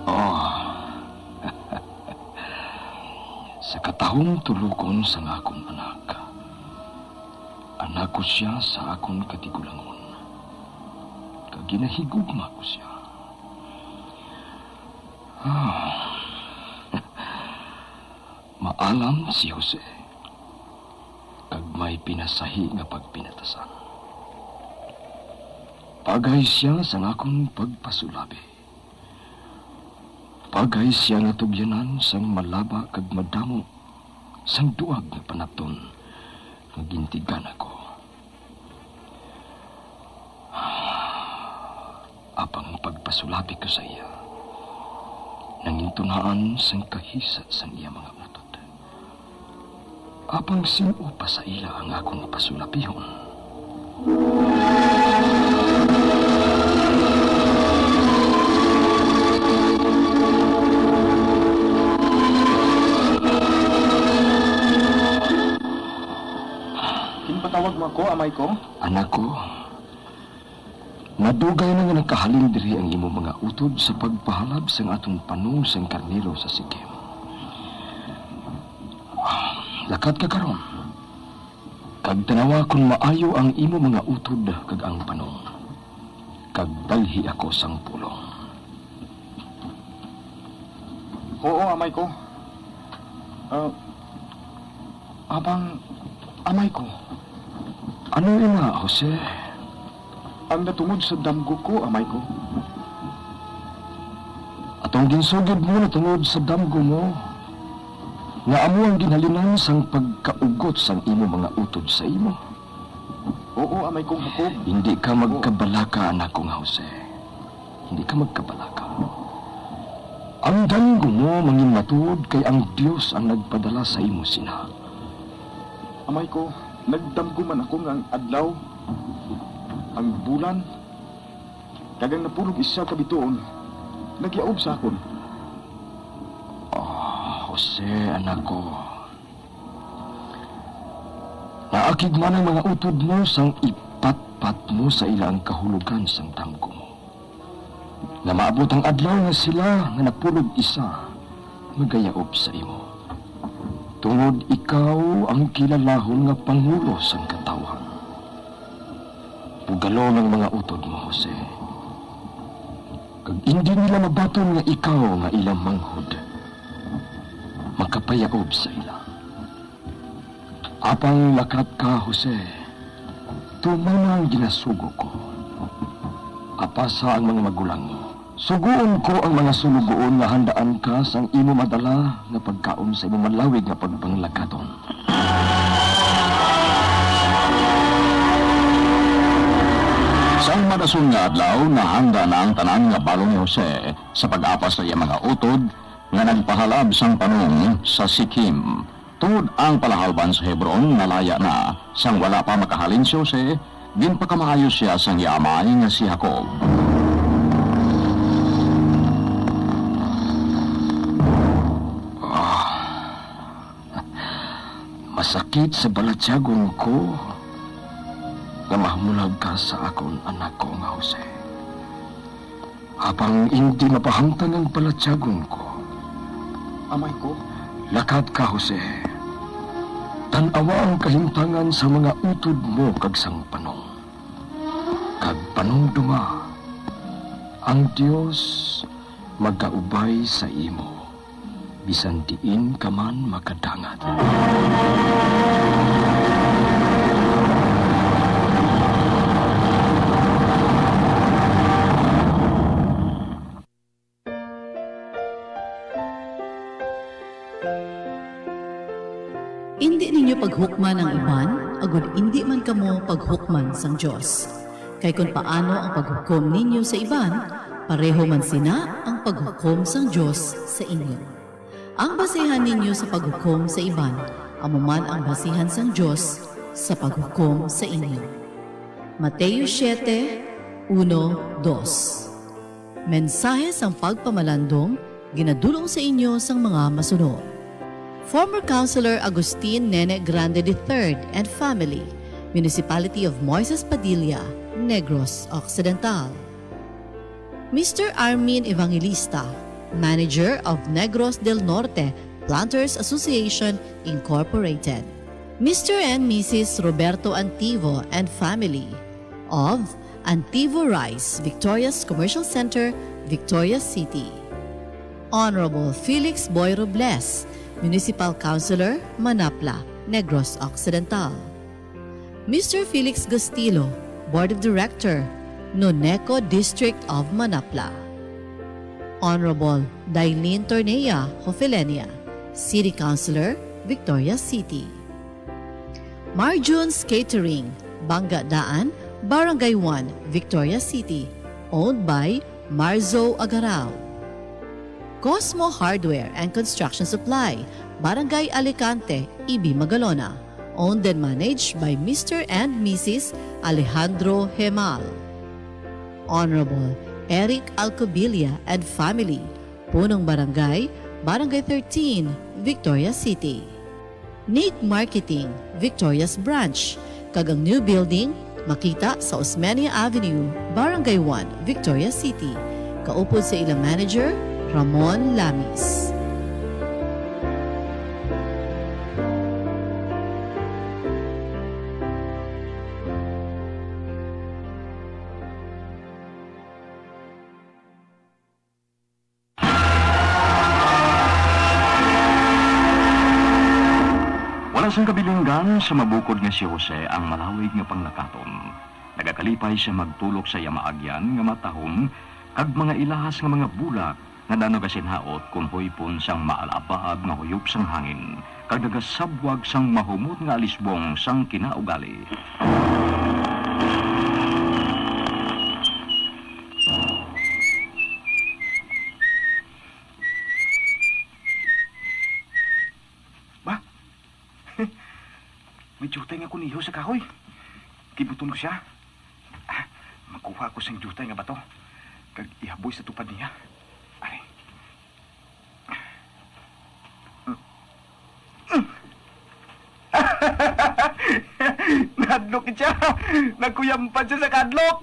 Oh. Sa katahom tulogon sang akon anak, anak ko sia sa akon katigulangon, kag ginahigugma ko sia. Ah. Maalam si Jose, kag may pinasahi nga pagpinatasan. Pagay sia sang akon pagpasulabi. Pagay sia nga tugyanan sang malaba kag madamo sang duag nga panapton nga gintigana ko. Apang ang pagpasulabi ko sa iya, nangintunaan sang kahisa sang iya mga utod. Apang sin-o pa sa ila ang akon pasulapihon? Ginpatawag mo ako, amay ko? Anak ko, madugay na nga nakahalin diri ang imo mga utod sa pagpahalab sang aton panong sang karnero sa Siquem. Lakat ka karon, kag tan-awa kon maayo ang imo mga utod kag ang panong, kag dalhi ako sang pulong. Oo, amay ko. Ah, apang, amay ko. Ano ina, Jose? Ang natungod sa damgo ko, amay ko. At ang ginsugid mo natungod sa damgo mo, nga amo ang ginhalinan sang pagkaugot sang imo mga utod sa imo. Oo, amay kong Jacob. Hindi ka Oo. magkabalaka, anak kong Jose. Hindi ka magkabalaka. Ang damgo mo manginmatuod kay ang Dios ang nagpadala sa imo sina. Amay ko, nagdamgo man ako nga ang adlaw, ang bulan, kag ang napulog isa ka bituon nagyaob sa akon. Oh, Jose, anak ko. Naakig man ang mga utod mo sang ipatpat mo sa ila ang kahulogan sang damgo mo, nga maabot ang adlaw nga sila nga napulog isa magayaob sa imo, tungod ikaw ang kilalahon nga pangulo sang katawhan. Bugalon ang mga utod mo, Jose, kag indi nila mabaton nga ikaw nga ila manghod makapayaob sa ila. Apang lakat ka, Jose. Tuman ang ginasugo ko. Apasa ang mga magulang mo. Sugoon ko ang mga sulugoon nga handaan ka sang imo madala nga pagkaon sa imo malawig nga pagpanglakaton. Sang madason nga adlaw, nahanda na ang tanan nga balon ni Jose sa pag-apas sa iya mga utod nga nagpahalab sang panong sa Siquem. Tungod ang palahalban sa Hebron nalaya na, sang wala pa makahalin si Jose, ginpakamaayo sia sang iya amay nga si Jacob. Ah, masakit sa balatyagon ko nga mahamulag ka sa akon, anak ko nga Jose. Apang indi mapahamtang ang balatyagon ko. Amay ko. Lakat ka, Jose. Tan-awa ang kahimtangan sa mga utod mo kag sang panong. Kag panumdoma, ang Dios magaubay sa imo, bisan diin ka man makadangat. Indi ninyo paghukman ang iban, agod indi man kamo paghukman sang Dios. Kay kon paano ang paghukom ninyo sa iban, pareho man sina ang paghukom sang Dios sa inyo. Ang basihan ninyo sa paghukom sa iban, amo man ang basihan sang Dios sa paghukom sa inyo. Mateo siete, uno, dos. Mensahe sang pagpamalandong ginadul-ong sa inyo sang mga masunod. Former Councilor Agustin Nene Grande the third and family, Municipality of Moises Padilla, Negros Occidental. Mister Armin Evangelista, Manager of Negros del Norte Planters Association Incorporated. Mister and Missus Roberto Antivo and family of Antivo Rice, Victorias Commercial Center, Victorias City. Honorable Felix Boy Robles, Municipal Councilor, Manapla, Negros Occidental. Mister Felix Gastilo, Board of Director, Noneco District of Manapla. Honorable Dailin Tornea Hofelenia, City Councilor, Victorias City. Marjun's Catering, Bangga Daan, Barangay one, Victorias City, owned by Marzo Agarao. Cosmo Hardware and Construction Supply, Barangay Alicante, Ibi, Magalona, owned and managed by Mister and Missus Alejandro Hemal. Honorable Eric Alcobilia and family, Punong Barangay, Barangay thirteen, Victorias City. Nick Marketing, Victorias Branch, kag ang new building makita sa Osmeña Avenue, Barangay one, Victorias City, kaupod sa ila manager, Ramon Lamis. Wala sang kabilinggan sa mabukod nga si Jose ang malawig nga panglakaton. Nagakalipay siya magtulok sa iya maagyan nga matahom kag mga ilahas nga mga bulak nga daw nagasinhaot kon huypon sang maalabaab nga huyop sang hangin, kag nagasabwag sang mahumot nga alisbong sang kinaugali. Ba? May diutay nga kuneho sa kahoy. Kibuton ko sia. Ah, magkuha ako sang diutay nga bato, kag ihaboy sa tupad niya. Ari. Nahadlok siya. Nagkuyampad siya sa kahadlok.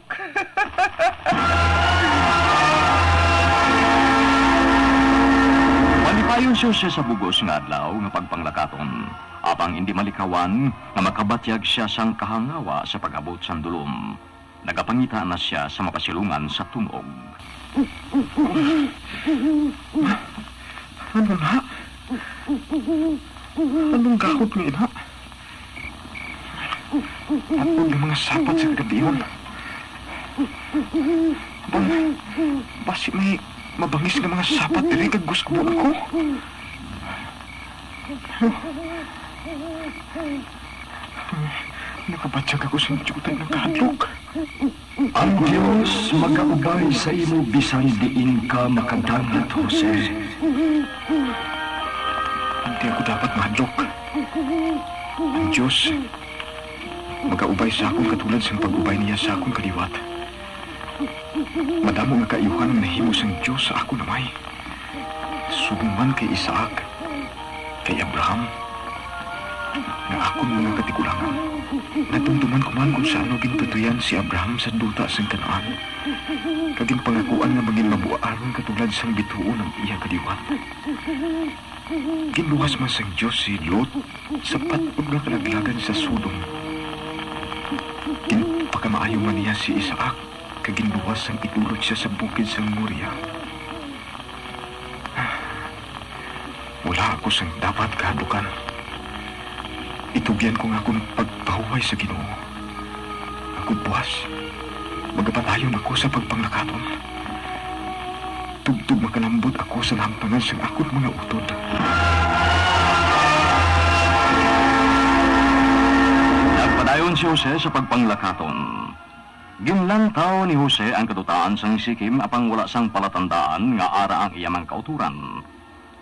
Malipayon si Jose sa bug-os nga adlaw nga pagpanglakaton, apang indi malikawan nga makabatyag sia sang kahangawa sa pag-abot sang dulom. Nagapangita na sia sa mapasilungan sa tun-og. Ano na? Anong gahod nga ina? Tapod ng mga sapat sa kagabihon. Bang, basi may mabangis nga mga sapat diri kag gusgubon ako? Nakabatyag ako sa diutay nga kahadlok. Ang Dios magaubay sa imo bisan diin ka makadangat, Jose. Indi ako dapat mahadlok. Ang Dios magaubay sa akon katulad sang pag-ubay niya sa akon kaliwat. Madamo nga kaayuhan ang nahimo sang Dios sa akon amay. Subong man kay Isaac, kay Abraham, nga akon mga katigulangan. Nadumduman ko man kon sa ano gintutoyan si Abraham sa duta sang Canaan, kag ginpangakuan nga manginmabuaron katulad sang bituon ang iya kaliwat. Ginluwas man sang Dios si Lot sa patog nga kalaglagan sa Sodom. Ginpaka Maayo man niya si Isaac, kag ginluwas sang idolo siya sa bukid sang Moria. Wala ako sang dapat kahadukan. Itugyan ko nga akon pagpahuway sa Ginoo. Ako buas, magapadayon ako sa pagpanglakaton. Tubtob makalambot ako sa nahangtangan sang akon mga utod. Nagpadayon si Jose sa pagpanglakaton. Ginlantaw ni Jose ang kadutaan sang Siquem, apang wala sang palatandaan nga ara ang iya mga kautoran.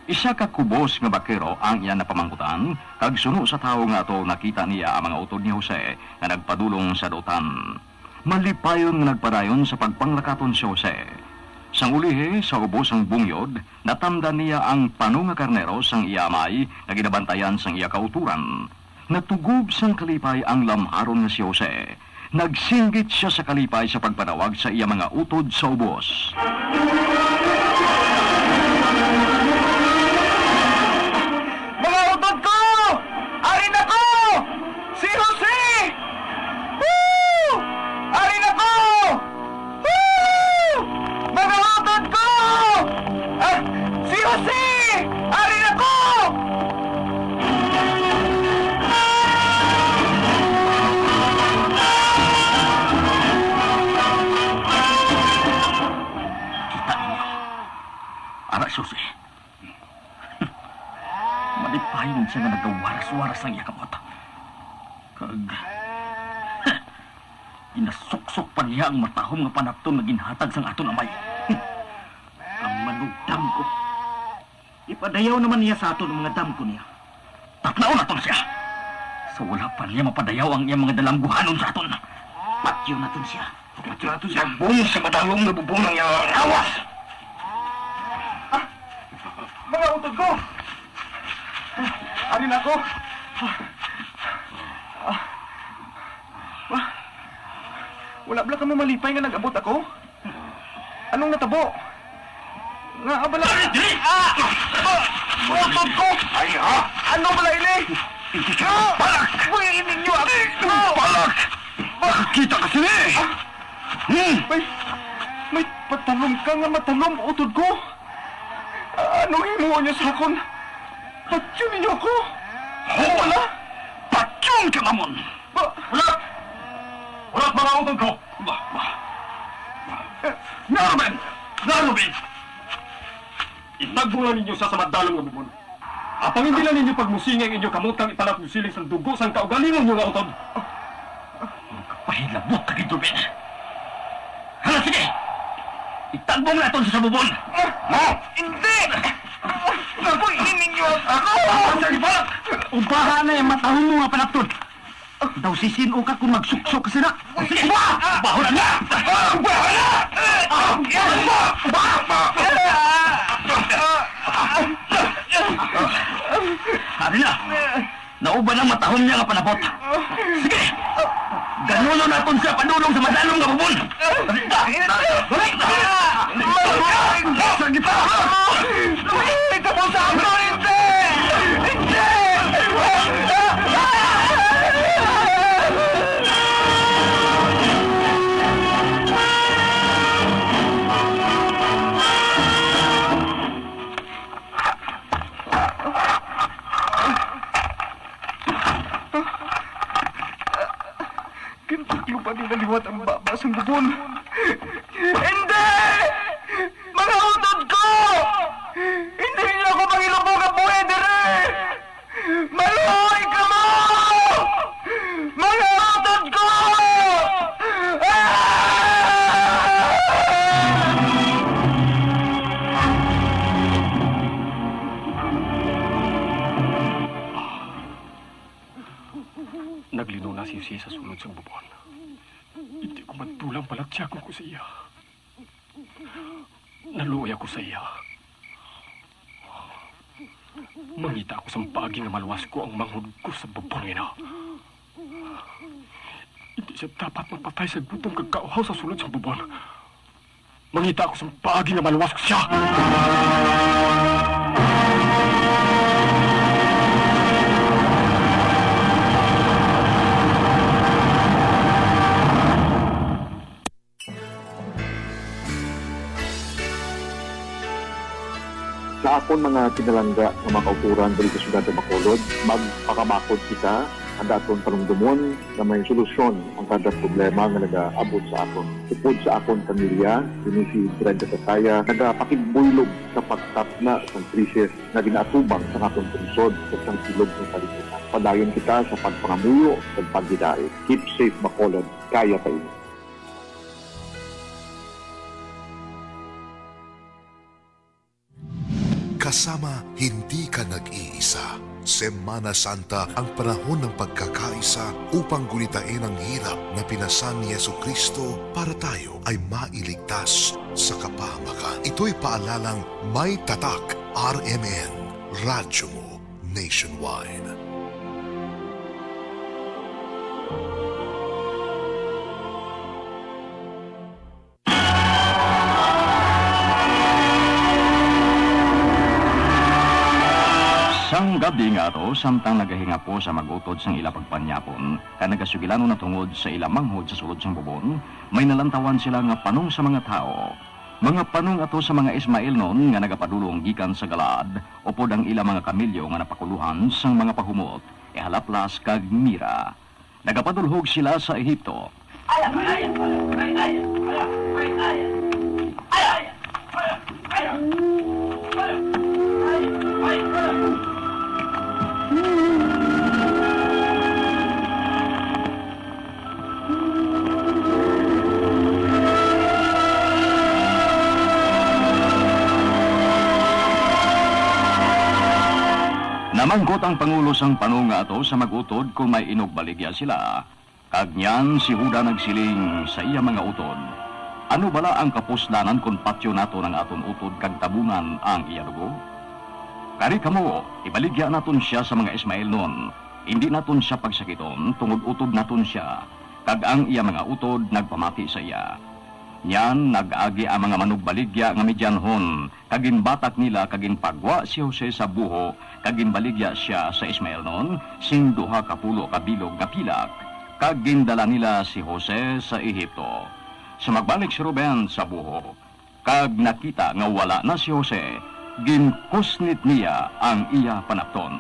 Isa ka kubos nga bakero ang iya napamangkutan, kag suno sa tawo nga ato nakita niya ang mga utod ni Jose nga nagpadulong sa dutan. Malipayon nga nagpadayon sa pagpanglakaton si Jose. Sang ulihi, sa ubos sang bungyod, natamdan niya ang pano nga karnero sang iya amay nga ginabantayan sang iya kautoran. Natugob sang kalipay ang lamharon nga si Jose. Nagsinggit sia sa kalipay sa pagpanawag sa iya mga utod sa ubos. Mga utod ko! Ari na ko! Si Jose! Woo! Ari na ko! Woo! Mga utod ko! Ah, si Jose! Ari na ko! Kita ninyo. Ara si Jose. Malipayon siya nga nagawaras-waras ang iya kamot. Kag, ginasuksok pa niya ang matahom nga panapton nga ginhatag sang aton amay. Ang manugdamgo. Ipadayaw naman niya sa aton ang mga damgo niya. Taplaon naton siya. Sa wala pa niya mapadayaw ang iyang mga dalangguhanon sa aton. Patyon naton siya. Patyon naton siya. Labong sa madalom nga bubong ang iyang lawas. Ah! Mga utod ko! Ari na ako. Ah! Ah! Wala bala kamo malipay nga nag-abot ako? Anong natabo? Nga abala? Dali, dali! Ah! Ah! Utod ko! Ay, ha? Ano bala ini? Hindi ka Ah! balak! Buhiin ninyo ako! Balak! Ba- Kita ka sini! Ah! Hmm! May, may patalom ka nga matalom, utod ko! Ah, anong himuon niyo sa akon? Patyon ninyo ako! Ho! Wala! Patyon ka namon! Ba- Wala! Wala, mga utod ko! Ba, ba. Eh, Naruben! Naruben! Itagbo lang ninyo sa, sa madalom nga bubon. Apang hindi lang ninyo pagmusingi ang inyo kamot kag ipalapyo siling sang dugo sang kaugalingon nyo nga utod. Magpahilabot ka gid, Ruben. Hala, sige! Itagbo naton sa, sa bubon! Ah, hindi! Nabuhi ninyo ako! Sa iba! Ubaha na yung matahom mo nga panapton. Daw si sino ka kung magsuksok ka sila? Uba! Bahon na! Uba! Uba! Uba! Ari na! Nauban ang matahom niya nga panabot. Sige! Ganulo naton siya padulong sa madalom nga bubon! Sa gitara! Hindi ka mo sa akin! Hindi! Hindi! Gintakloban nila liwat ang baba sang bubon. Hindi! Mga utod ko! Hindi ninyo ako mangilubong nga buhi diri! Maluoy kamo! Mga utod ko! Ah! Naglinuna si Jose sa sulod sang bubon. Hindi ko man tulang palatyagon ko sa iya. Naluoy ako sa iya. Mangita ako sang paagi nga maluwas ko ang manghod ko sa bubon nga ina. Hindi siya dapat mapatay sa gutom kag kauhaw sa sulod sang bubon. Mangita ako sang paagi nga maluwas ko siya. Kon mga pinalangga nga mga kautoran diri sa siyudad sa Bacolod, magpakabakod kita nga daton panumdumon nga may solusyon ang kada problema nga nagaabot sa aton. Upod sa akon pamilya, ini si Brenda Tataya, nagapakigbuylog sa pagtapna sang krisis nga ginaatubang sang aton pungsod ug sang bilog nga kalibutan. Padayon kita sa pagpangamuyo ug paghidait. Keep safe, Bacolod. Kaya pa ini. Kasama, hindi ka nag-iisa. Semana Santa ang panahon ng pagkakaisa upang gunitain ang hirap na pinasan ni Jesucristo para tayo ay mailigtas sa kapahamakan. Ito'y paalalang may tatak, R M N, Radyo Mo Nationwide. Sang gab-i nga ato, samtang nagahingapo sa mag-utod sang ila pagpanyapon, kag nagasugilanon na tungod sa ila manghod sa sulod sang bubon, may nalantawan sila nga panong sa mga tawo. Mga panong ato sa mga Ismaelnon nga nagapadulong gikan sa Galaad, upod ang ila mga kamelyo nga napakulohan sang mga pahumot, ihalaplas kag mira. Nagapadulhog sila sa Ehipto. Namangkot ang pangulo sang panong nga ato sa mag-utod kon may inugbaligya sila. Kag niyan si Juda nagsiling sa iya mga utod, "Ano bala ang kapuslanan kon patyon naton ang aton utod kag tabungan ang iya dugo? Kari kamo, ibaligya naton sia sa mga Ismaelnon. Indi naton sia pagsakiton, tungod utod naton sia." Kag ang iya mga utod nagpamati sa iya. Niyan nag-agi ang mga manugbaligya nga Midianhon, kag ginbatak nila kag ginpagwa si Jose sa buho, kag ginbaligya sia sa Ismaelnon sing duha ka pulo ka bilog nga pilak, kag gindala nila si Jose sa Ehipto. Sa magbalik si Ruben sa buho, kag nakita nga wala na si Jose, ginkusnit niya ang iya panapton.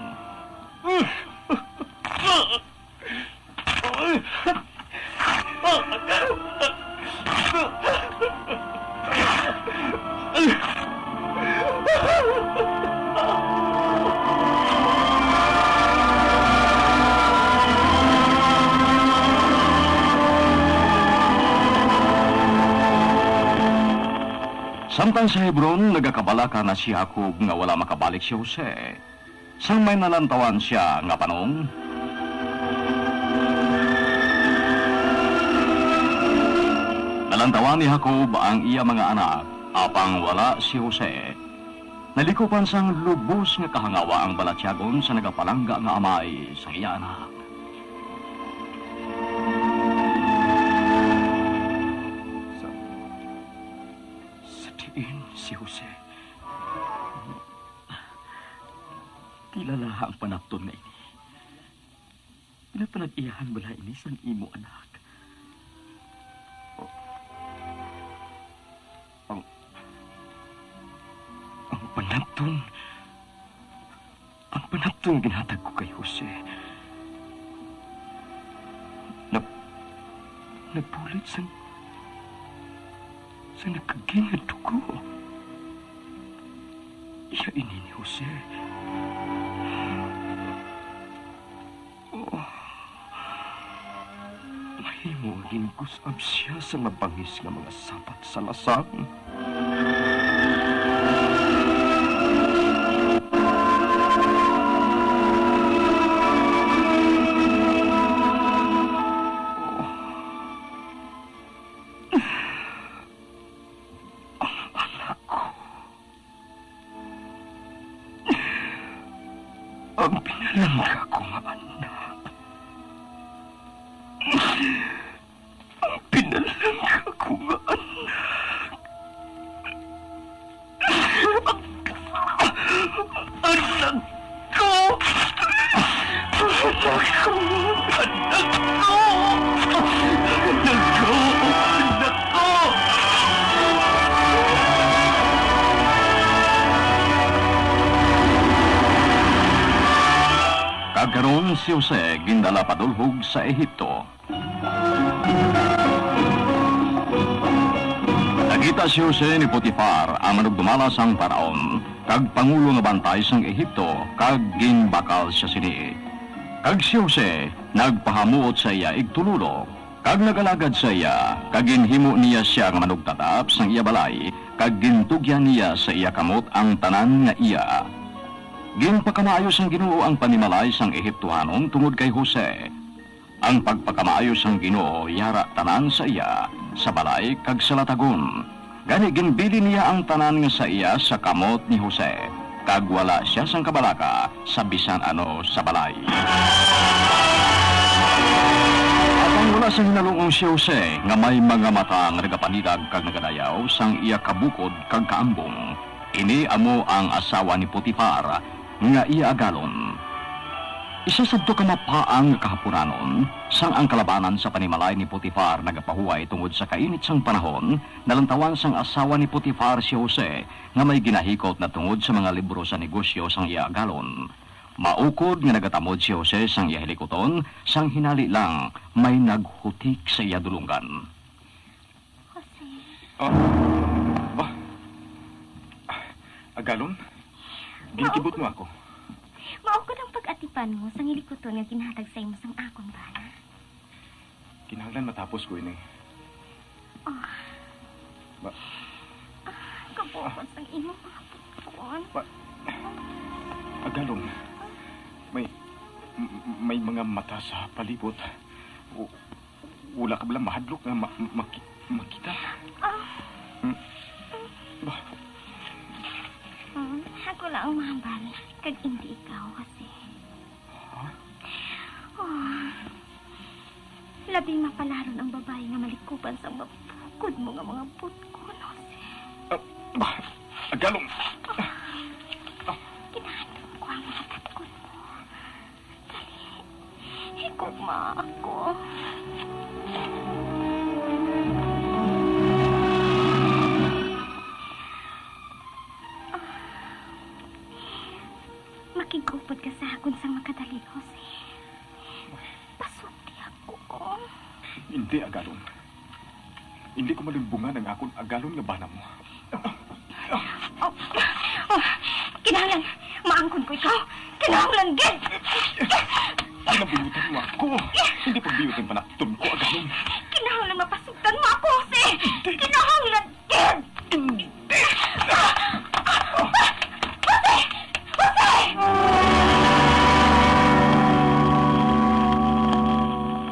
Samtang sa Hebron, nagakabalaka na si Jacob nga wala makabalik si Jose. Sang may nalantawan sia nga panong, nalantawan ni Jacob ang iya mga anak, apang wala si Jose. Nalikupan sang lubos nga kahangawa ang balatyagon sa nagapalangga nga amay sang iya anak. Sa, sa diin si Jose? Kilala ang panapton nga ini. Ginapanag-iyahan bala ini sang imo anak? Ang, ang panapton, ang panapton ginhatag ko kay Jose. Nag-, nagbulit sang, sang nagkaging nga dugo. Iya ini ni Jose. Oh. Mahimo nga ginkus-ab sia sang mabangis nga mga sapat sa lasang. Oh. Ang anak ko. Ang pinalangga ko nga anak. Ang pinalangga ko nga anak. Anak ko! Anak ko! Anak ko! Anak ko! Anak ko! Si Jose gindala padulhog sa Ehipto. Nakita si Jose ni Potifar, ang manugdumala sang Faraon, kag pangulo nga bantay sang Ehipto, kag ginbakal sia sini. Kag si Jose nagpahamuot sa iya igtulolo, kag nagalagad sa iya, kag ginhimo niya sia nga manugtatap sang iya balay, kag gintugyan niya sa iya kamot ang tanan nga iya. Ginpakamaayo sang Ginoo ang panimalay sang Egiptohanon tungod kay Jose. Ang pagpakamaayo sang Ginoo yara tanan sa iya, sa balay kag sa latagon. Gani ginbilin niya ang tanan nga sa iya sa kamot ni Jose, kag wala sia sang kabalaka sa bisan ano sa balay. Apan wala sang hinalungong si Jose nga may mga mata nga nagapanilag kag nagadayaw sang iya kabukod kag kaambong. Ini amo ang asawa ni Potifar nga iya agalon. Isa sadto ka mapaang nga kahapunanon, sang ang kalabanan sa panimalay ni Potifar nagapahuway tungod sa kainit sang panahon, nalantawan sang asawa ni Potifar si Jose nga may ginahikot na tungod sa mga libro sa negosyo sang iya agalon. Maukod nga nagatamod si Jose sang iya hilikuton, sang hinali lang may naghutik sa iya dulonggan. Jose. Ah, ba? Agalon, ginkibot mo ako. Mao gud ang pag-atipan mo sang hilikuton nga ginhatag sa imo sang akon bana. Kinahanglan matapos ko ini. Oh. Ba? Ah, kabukod sang imong mga putpon. Ba? Agalon, may, m-, may mga mata sa palibot. W-, wala ka bala mahadlok nga ma-, maki-, makita? Ah. Hmm? Ba? Hmm, ako lang ang mahambal, kag indi ikaw, Jose. Ha? Oh. Labi mapalaron ang babayi nga malikuban sang mabukod mo nga mga butkon, Jose. Ah, ba? Agalon! Ah. Ginahandom ko ang mga butkon mo. Dali, higugma ako. Ah, makig-upod ka sa akon sang makadali, Jose. Pasugdi ako. Hindi, Agalon. Hindi ko malimbungan ang akon agalon nga bana mo. Oh, oh, kinahanglan maangkon ko ikaw. Kinahanglan gid. Pinabuyotan mo ako. Hindi pagbuyotan panakton ko, Agalon. Kinahanglan mapasugtan mo ako, Jose. Kinahanglan gid. Hindi. Jose! Jose!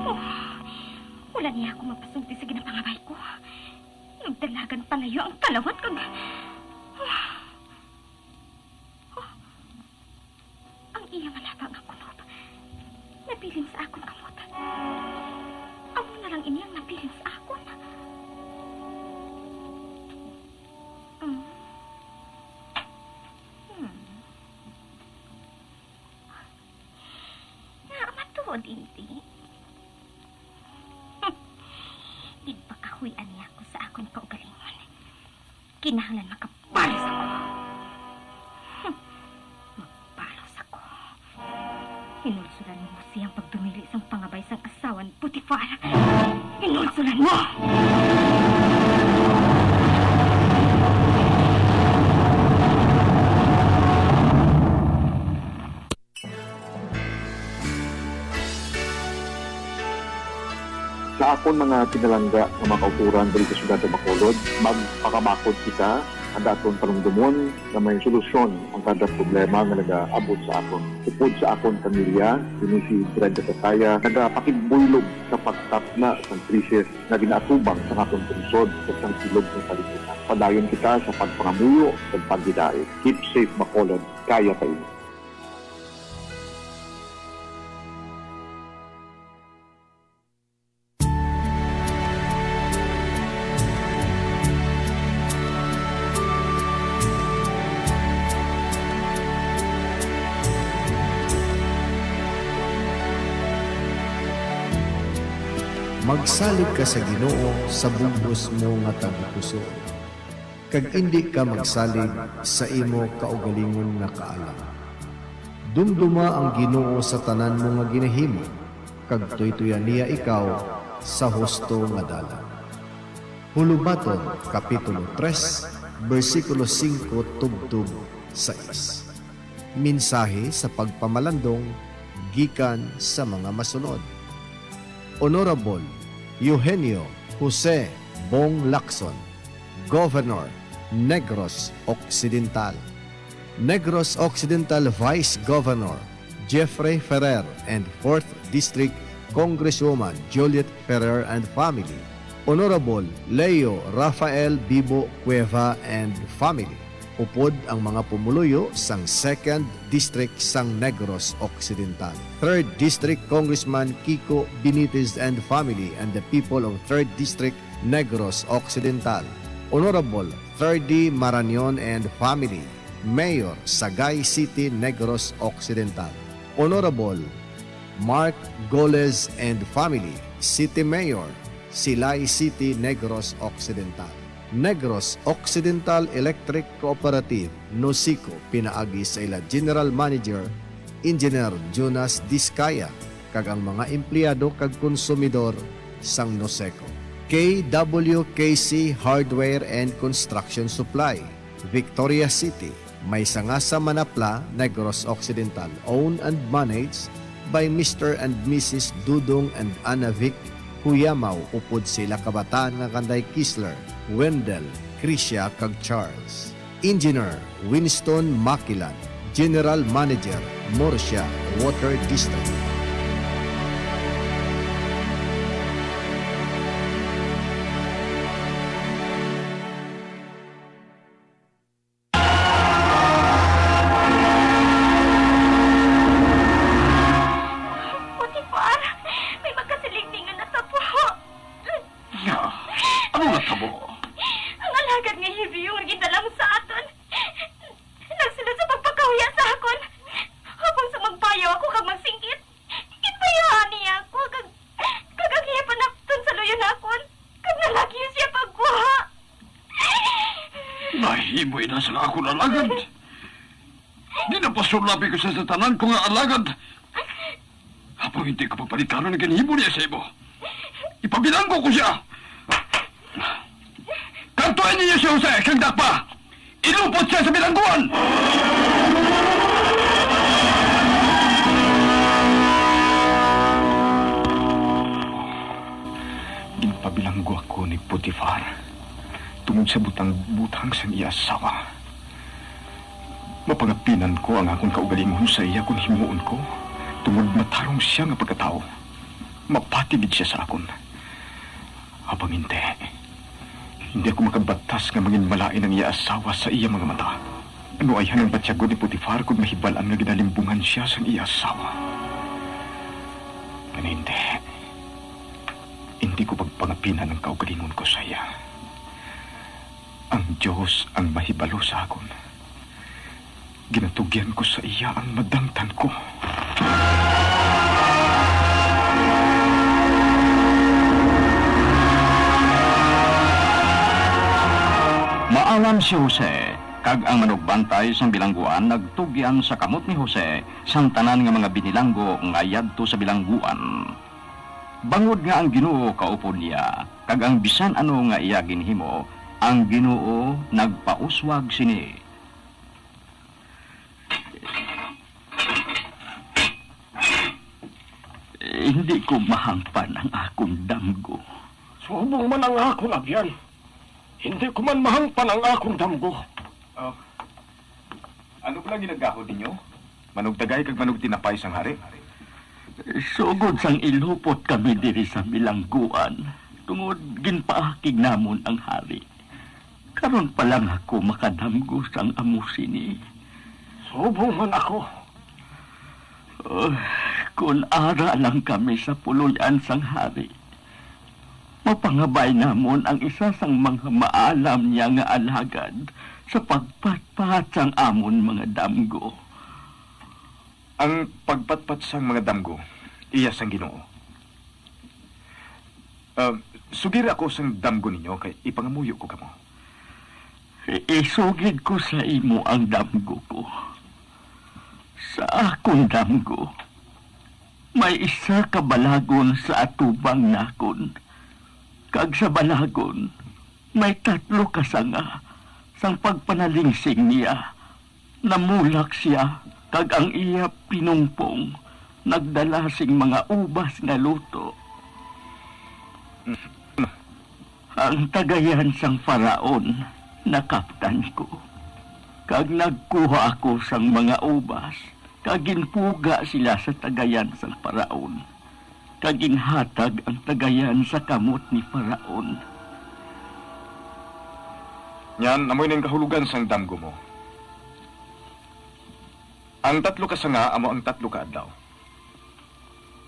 Oh, wala niya ako mapasugdi sa ginapangabay ko. Nagdalagan palayo ang kalawat kag, ang iya malaba nga kunob nabilin sa akon kamot. Amo na lang ini ang nabilin sa akon. Mm. Hmm. Nga matuod, hindi? Ginpakahuy-an niya ako sa akon kaugalingon. Kinahanglan makabalos ako. Hmm. Magbalos ako. Hinulsulan mo siyang pagdumili sang pangabay sang asawa ni Potifar. Hinulsulan mo! Sa akon mga pinalangga nga mga kautoran diri sa siyudad sa Bacolod, magpakabakod kita nga daton panumdomon nga may solusyon ang kada problema nga nagaabot sa aton. Upod sa akon pamilya, ini si Brenda Tataya, nagapakigbuylog sa pagtapna sang krisis nga ginaatubang sang aton pungsod kag sang bilog nga kalibutan. Padayon kita sa pagpangamuyo kag paghidait. Keep safe, Bacolod. Kaya pa ini. Magsalig ka sa Ginoo sa bug-os mo nga tagipusoon, kag indi ka magsalig sa imo kaugalingon nga kaalam. Dumduma ang Ginoo sa tanan mo nga ginahimo, kag tuytuyan niya ikaw sa husto nga dalan. Hulubaton, Kapitulo tres, bersikulo singko tubtob sais. Mensahe sa pagpamalandong gikan sa mga masunod. Honorable Eugenio Jose Bong Lacson, Governor, Negros Occidental. Negros Occidental Vice Governor Jeffrey Ferrer and fourth District Congresswoman Juliet Ferrer and family. Honorable Leo Rafael Bibo Cueva and family. Upod ang mga pumuluyo sang Second District sang Negros Occidental, Third District Congressman Kiko Benitez and family and the people of Third District Negros Occidental, Honorable Ferdy Marañon and family, Mayor, Sagay City, Negros Occidental, Honorable Mark Goles and family, City Mayor, Silay City, Negros Occidental. Negros Occidental Electric Cooperative, NOSECO, pinaagi sa ila General Manager, Engineer Jonas Discaya, kag ang mga empleyado kag konsumidor sang NOSECO. K W K C Hardware and Construction Supply, Victoria City, Maysangasa, Manapla, Negros Occidental, owned and managed by Mister and Missus Dudong and Anna Vic Huyamaw, upod sa ila kabataan nga kanday Kisler, Wendell, Krisha, kag Charles. Engineer Winston Makilan, General Manager, Murcia Water District. Potifar, may magkasiling-siling nga natabo. Nga, ano natabo? Ang alagad nga Hebreo nga gindala mo sa aton, nagsulod sa pagpakahuya sa akon. Apang sa magbayaw ako kag magsingkit, ginbayaan niya ako kag, kag ang iya panapton sa luyo nakon, kag nalagyo siya pagkuha. Nahimo ina sa akon alagad. Ginapasulapi ko siya sa tanan ko nga alagad. Apang hindi ko pagpalikaron ang ginhimo niya sa imo. Ipabilanggo ko siya. Kadtuan ninyo si Jose kag dakpa. Ilupot siya sa bilangguan. Ginpabilanggo ako ni Potifar tungod sa butang-butang sang iya asawa. Mapangapinan ko ang akon kaugalingon sa iya kon himuon ko, tungod matarong sia nga pagkatawo. Mapati gid sia sa akon. Apang hindi, hindi ako makabatas nga manginmalain ang iya asawa sa iya mga mata. Ano ayhan ang batyagon ni Potifar kon mahibal-an nga ginalimbungan sia sang iya asawa? Gani hindi, hindi ko pagpangapinan ang kaugalingon ko sa iya. Ang Dios ang mahibalo sa akon. Ginatugyan ko sa iya ang madangtan ko. Maalam si Jose, kag ang manugbantay sang bilangguan nagtugyan sa kamot ni Jose sang tanan nga mga binilanggo nga yadto sa bilangguan. Bangod nga ang Ginoo kaupod niya, kag ang bisan ano nga iya ginhimo, ang Ginoo nagpauswag sini. Hindi ko mahangpan ang akon damgo. Subong man ang akon abyan, hindi ko man mahangpan ang akon damgo. Oh. Ano pala ginagahod ninyo? Manugtagay kag manugtinapay sang hari? Sugod sang ilupot kami diri sa bilangguan, tungod ginpaakig namon ang hari. Karon pa lang ako makadamgo sang amo sini. Subong man ako. Oh, kun ara lang kami sa puloy-an sang hari, mapangabay namon ang isa sang mga maalam niya nga alagad sa pagpatpat sang amon mga damgo. Ang pagpatpat sang mga damgo, iya sang Ginoo. Ah, sugira ako sang damgo ninyo, kay ipangamuyo ko kamo. I-, isugid ko sa imo ang damgo ko. Sa akon damgo, may isa ka balagon sa atubang nakon, kag sa balagon may tatlo ka sanga. Sang pagpanalingsing niya, namulak sia, kag ang iya pinungpong nagdala sing mga ubas nga luto. Ang tagayan sang Faraon nakaptan ko, kag nagkuha ako sang mga ubas, kag ginpuga sila sa tagayan sang Faraon, kag ginhatag ang tagayan sa kamot ni Faraon. Yan, amo ini ang kahulogan sang damgo mo. Ang tatlo ka sanga amo ang tatlo ka adlaw.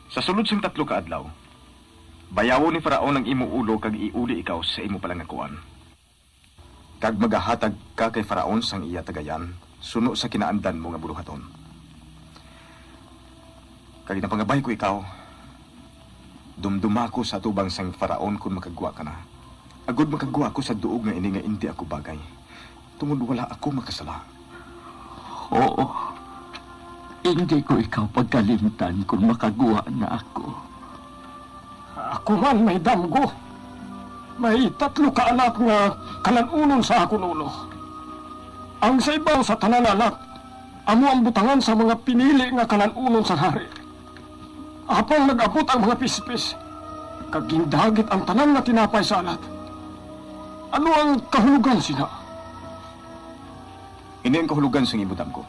Sa sulod sing tatlo ka adlaw, bayawon ni Faraon ang imo ulo kag iuli ikaw sa imo palangakuan. Kag magahatag ka kay Faraon sang iya tagayan suno sa kinaandan mo nga buluhaton. Kag ginapangabay ko ikaw, dumduma ko sa atubang sang Faraon kon makagwa ka na, agod makagwa ako sa duog nga ini nga indi ako bagay, tungod wala ako makasala. Oo, indi ko ikaw pagkalimtan kon makagwa na ako. Ako man may damgo. May tatlo ka alat nga kalan-unon sa akon ulo. Ang sa ibabaw sa tanan nga alat amo ang butangan sa mga pinili nga kalan-unon sang hari. Apang nag-abot ang mga pispis, kag gindagit ang tanan nga tinapay sa alat. Ano ang kahulogan sina? Ini ang kahulogan sang imo damgo.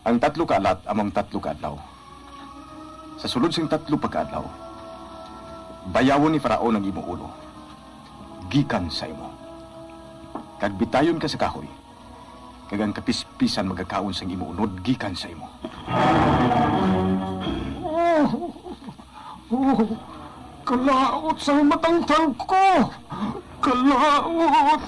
Ang tatlo ka alat amo ang tatlo ka adlaw. Sa sulod sing tatlo pa ka adlaw, bayawon ni Faraon ang imo ulo gikan sa imo, kag bitayon ka sa kahoy, kag ang kapispisan magakaon sang imo unod gikan sa imo. Oh, kalaot sang matangtang ko! Kalaot!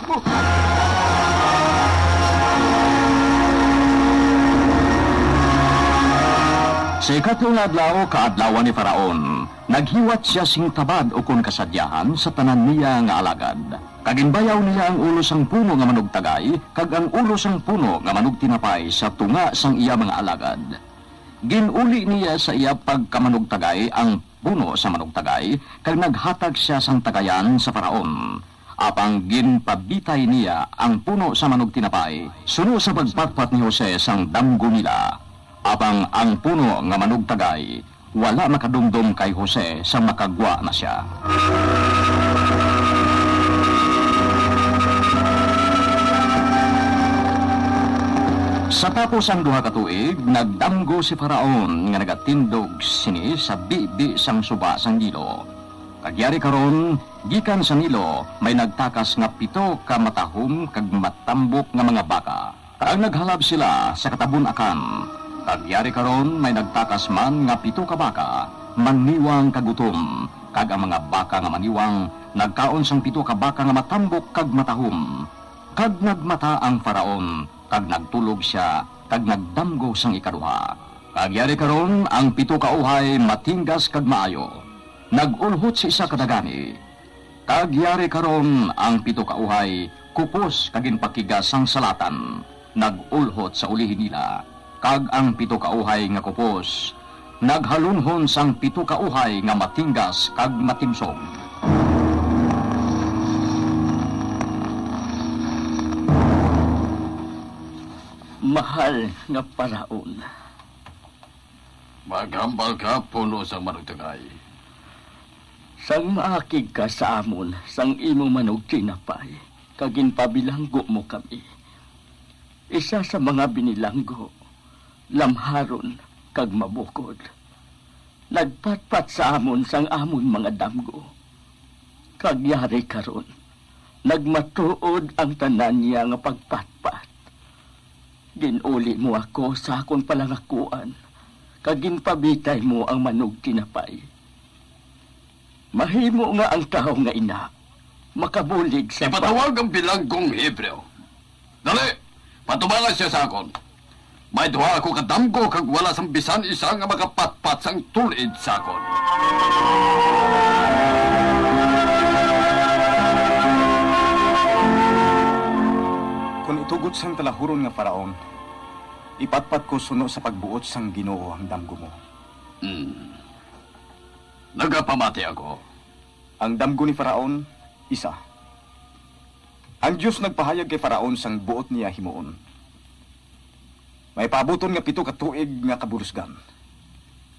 Sa ikatlo nga adlaw, kaadlawan ni Faraon, naghiwat sia sing tabad ukon kasadyahan sa tanan niya nga alagad. Kag ginbayaw niya ang ulo sang puno nga manugtagay kag ang ulo sang puno nga manugtinapay sa tunga sang iya mga alagad. Gin-uli niya sa iya pagkamanugtagay ang puno sa manugtagay, kag naghatag sia sang tagayan sa Faraon. Apang ginpabitay niya ang puno sa manugtinapay suno sa pagpatpat ni Jose sang damgo nila. Apang ang puno nga manugtagay wala makadumdom kay Jose sang makagwa na sia. Sa tapos sang duha ka tuig, nagdamgo si Faraon nga nagatindog sini sa bibi sang suba sang Nilo. Kag yari karon, gikan sa Nilo may nagtakas nga pito ka matahom kag matambok nga mga baka, kag naghalab sila sa katabon-akan. Kag yari karon may nagtakas man nga pito ka baka, maniwang kag gutom, kag ang mga baka nga maniwang nagkaon sang pito ka baka nga matambok kag matahom. Kag nagmata ang Faraon, kag nagtulog sia, kag nagdamgo sang ikaduha. Kag yari karon ang pito ka uhay matinggas kag maayo. Nag-ulhot si isa ka dagami. Kag yari karon ang pito ka uhay kupos kag ginpakiga sang salatan, nag-ulhot sa ulihi nila. Kag ang pito ka uhay nga kupos naghalunghon sang pito ka uhay nga matinggas kag matimsog. Mahal nga Paraon. Maghambal ka, puno sang manugtagay. Sang maakig ka sa amon sang imo manugtinapay, kag ginpabilanggo mo kami, isa sa mga binilanggo, lamharon, kag mabukod, nagpatpat sa amon sang amon mga damgo. Kag yari karon, nagmatuod ang tanan niya nga pagpatpat. Gin-uli mo ako sa akon palangakuan, kag ginpabitay mo ang manugtinapay. Mahimo nga ang tawo nga ina makabulig sa pa- Ipatawag ang bilanggong Hebreo. Dali, patubangan sia sa akon. May duha ako ka damgo kag wala sang bisan isa nga makapatpat sang tul-id sa akon. Kon itugot sang talahuron nga Faraon, Ipatpat ko suno sa pagbuot sang Ginoo ang damgo mo. Hmm. Nagapamati ako. Ang damgo ni Faraon, isa. Ang Dios nagpahayag kay Faraon sang buot niya himuon. May paabuton nga pito ka tuig nga kabulusgan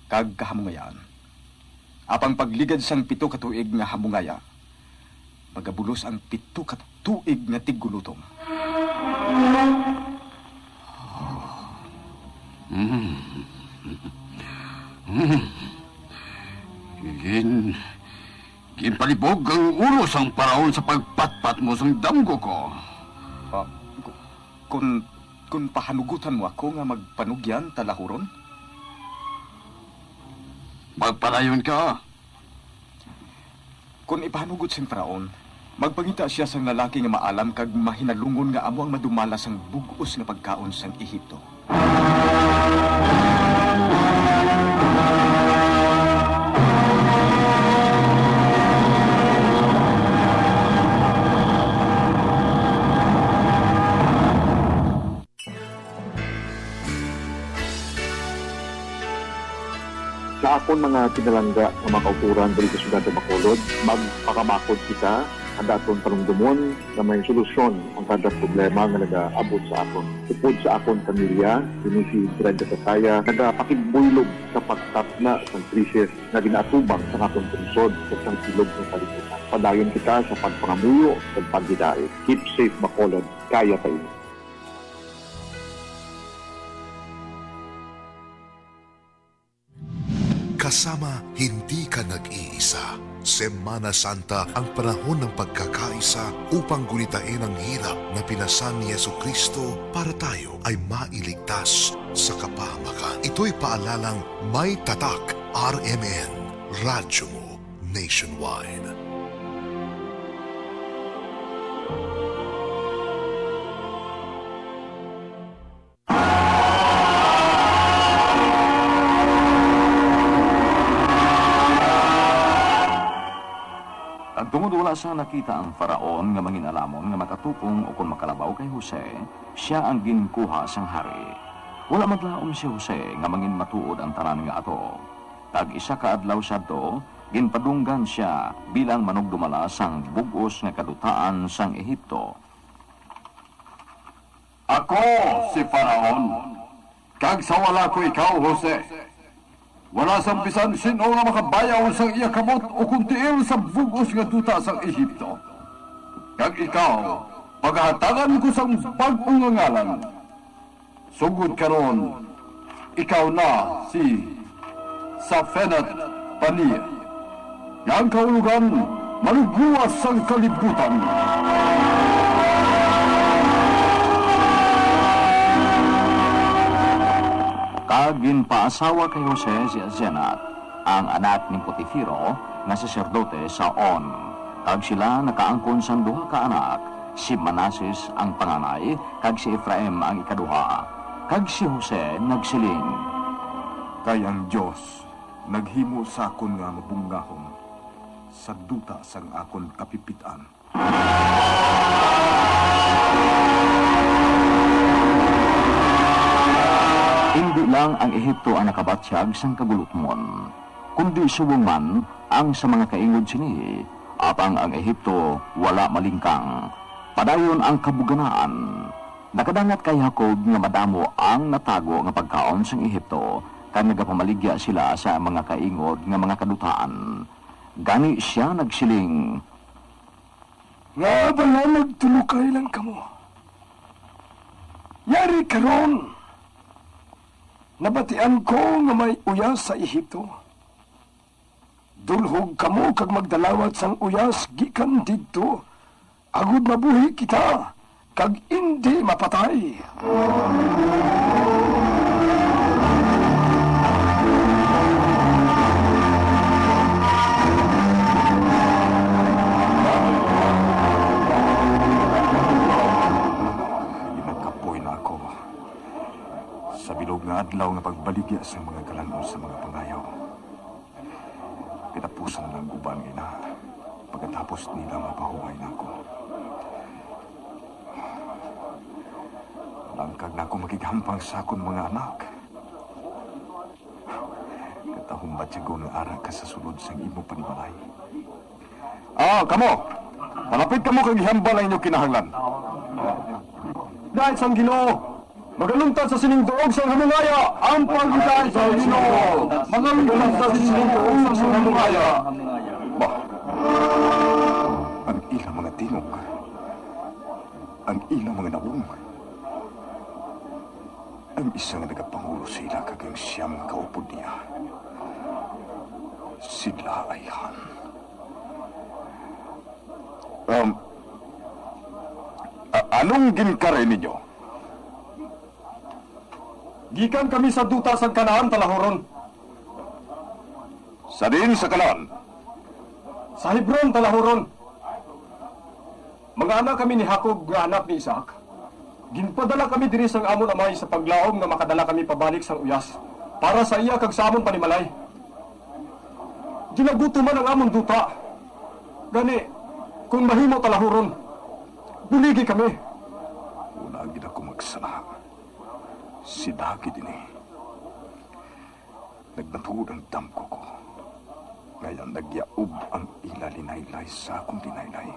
kag kahamungayaan. Apang pagligad sang pito ka tuig nga hamungaya, magabulos ang pito ka tuig nga tiggulotom. Mm. Mm. Gin-, ginpalibog ang ulo sang Faraon sa pagpatpat mo sang damgo ko. Ah, ku-, kun, kun pahanugutan mo ako nga magpanugyan talahuron? Magpadayon ka. Kon ipahanugot sang Faraon, magpangita sia sang lalaki nga maalam kag mahinalungon nga amo ang madumala sang bug-os nga pagkaon sang Ehipto. Sa akon mga pinalangga nga mga kautoran diri sa siyudad sa Bacolod, magpakabakod kita nga daton panumdomon nga may solusyon ang kada problema nga nagaabot sa aton. Upod sa akon pamilya, ini si Brenda Sataya, nagapakigbuylog sa pagtapna sang krisis nga ginaatubang sang aton pungsod kag sang bilog nga kalibutan. Padayon kita sa pagpangamuyo kag paghidait. Keep safe, Bacolod. Kaya pa ini. Kasama, hindi ka nag-iisa. Semana Santa ang panahon ng pagkakaisa upang gulitain ang hirap na pinasan ni Jesucristo para tayo ay mailigtas sa kapahamakan. Ito'y paalalang may tatak R M N, Radyo Mo Nationwide. Kag tungod wala sang nakita ang Faraon nga mangin-alamon nga makatukong ukon makalabaw kay Jose, sia ang ginkuha sang hari. Wala maglaom si Jose nga mangin-matuod ang tanan nga ato. Kag isa ka adlaw sadto, ginpadunggan sia bilang manugdumala sang bug-os nga kadutaan sang Egipto. Ako si Faraon, kag sa wala ko ikaw, Jose, wala sang bisan sin-o nga makabayaw sang iya kamot ukon tiil sa bug-os nga duta sang Egipto. Kag ikaw, pagahatagan ko sang bag-o nga ngalan. Sugod karon, ikaw na si Safenat Paneah, nga ang kahulogan, Manugluwas sang Kalibutan. Kag ginpaasawa kay Jose si Asenat, ang anak ni Potifero nga saserdote sa On, kag sila nakaangkon sang duha ka anak, si Manases ang panganay, kag si Efraim ang ikaduha, kag si Jose nagsiling, "Kay ang Dios naghimo sa akon nga mabunggahon sa duta sang akon kapipit-an." Indi lang ang Ehipto ang nakabatyag sang kagulutmon, kundi subong man ang sa mga kaingod sini. Apang ang Ehipto wala malingkang. Padayon ang kabuganaan. Nakadangat kay Jacob nga madamo ang natago nga pagkaon sang Ehipto, kag nagapamaligya sila sa mga kaingod nga mga kadutaan. Gani sia nagsiling, "Ngaa bala nagtulukay lang kamo? Yari karon, nabatian ko nga may uyas sa Ehipto. Dulhog kamo kag magdalawat sang uyas gikan didto, agod mabuhi kita kag indi mapatay." Ginakapoy na ako sa bilog nga adlaw nga pagbaligya sa mga kalan-on sa mga pangayo. Katapusan lang uban ina, pagkatapos nila mapahuway na ako. Ang Ang kag nako makighampang sa akon mga anak. Katahom ba, Tiago, nga ara ka sa sulod sang imo panimalay? Ah, kamo! Palapit kamo kag ihambal ang inyo kinahanglan. Dahil sang Ginoo, magalunta sa sining duog sang hamungaya. Ang pagdahil sa Ginoo, magalunta sa sining duog sang hamungaya. Ba, ang ilang mga tingog, ang ilang mga nawong, ang isa nga nagapangulo sa ila kag ang siyam nga kaupod niya, sila ayhan. Um, a- anong ginkaray ninyo? Gikan kami sa duta sang Canaan, talahuron. Sa diin sa Canaan? Sa Hebron, talahuron. Mga anak kami ni Jacob nga anak ni Isaac. Ginpadala kami diri sang amon amay sa paglaom nga makadala kami pabalik sang uyas para sa iya kag sa amon panimalay. Ginagutom man ang amon duta. Gani, kung mahimo talahuron, buligi kami. Wala gid ako magsala. Sila gid ini. Nagmatuod ang damgo ko. Ngayon, nagyaob ang ila linaylay sa akong linaylay.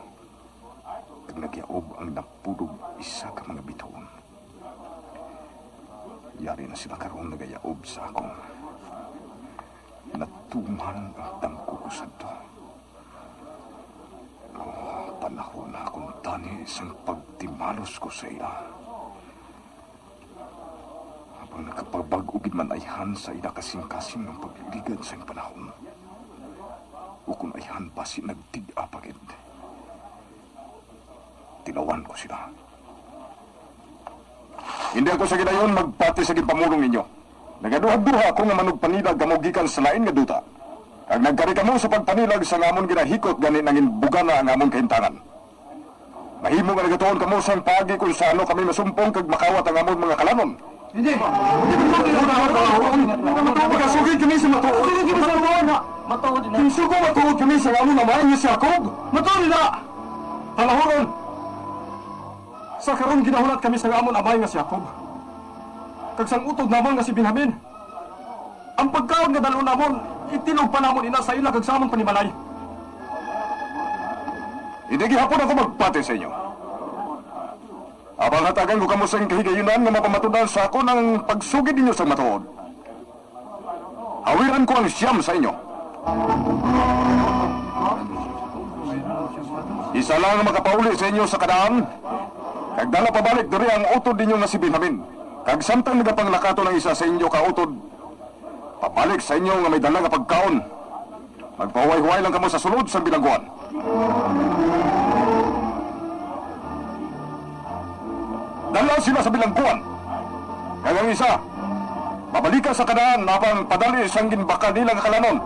Kag nagyaob ang napulog isa ka mga bituon. Yari na sila karon nagayaob sa akon. Natuman ang damgo ko sadto. Oh, panahon na kuntani sang pagtimalos ko sa ila. Habang nakapabag-o gid man ayhan sa ila kasing-kasing ang pagligad sang panahon, ukon ayhan basi nagtig-a pa gid. Tilawan ko sila. Hindi ako sa gidayon magpati sa ginpamulong ninyo. Nagaduha-duha ako nga manugpanilag kamo gikan sa lain nga duta. Kag nagkari kamo sa pagpanilag sa amon ginahikot, gani nangin bugana ang amon kahimtangan. Mahimo nga nagatuon kamo sang paagi kung sa ano kami masumpong kag makawat ang amon mga kalanon. Hindi. Hindi ko matuod. Makasugid kami sa matuod. Sugid kami sa matuod. Matuod na. Kung sugo matuod kami sa amon amay nga si Jacob. Matuod na. Talahuron. Sa karon ginahulat kami sa amon amay nga si Jacob, kag sang utod namon nga si Benjamin. Ang pagkaon nga dal-on namon, itilog pa namon ina sa ila kag sa amon panimalay. Hindi gihapon ako magpati sa inyo. Apang hatagan ko kamo sang kahigayunan nga mapamatud-an sa akon ang pagsugid ninyo sang matuod. Hawiran ko ang siyam sa inyo. Isa lang ang makapauli sa inyo sa Canaan, kag dala pabalik diri ang utod ninyo nga si Benjamin. Kag samtang nagapanglakaton ang isa sa inyo ka utod pabalik sa inyo nga may dala nga pagkaon, magpahuway-huway lang kamo sa sulod sang bilangguan. Dala sila sa bilangguan. Kag ang isa, mabalika sa Canaan, apang padali sang ginbakal nila nga kalanon.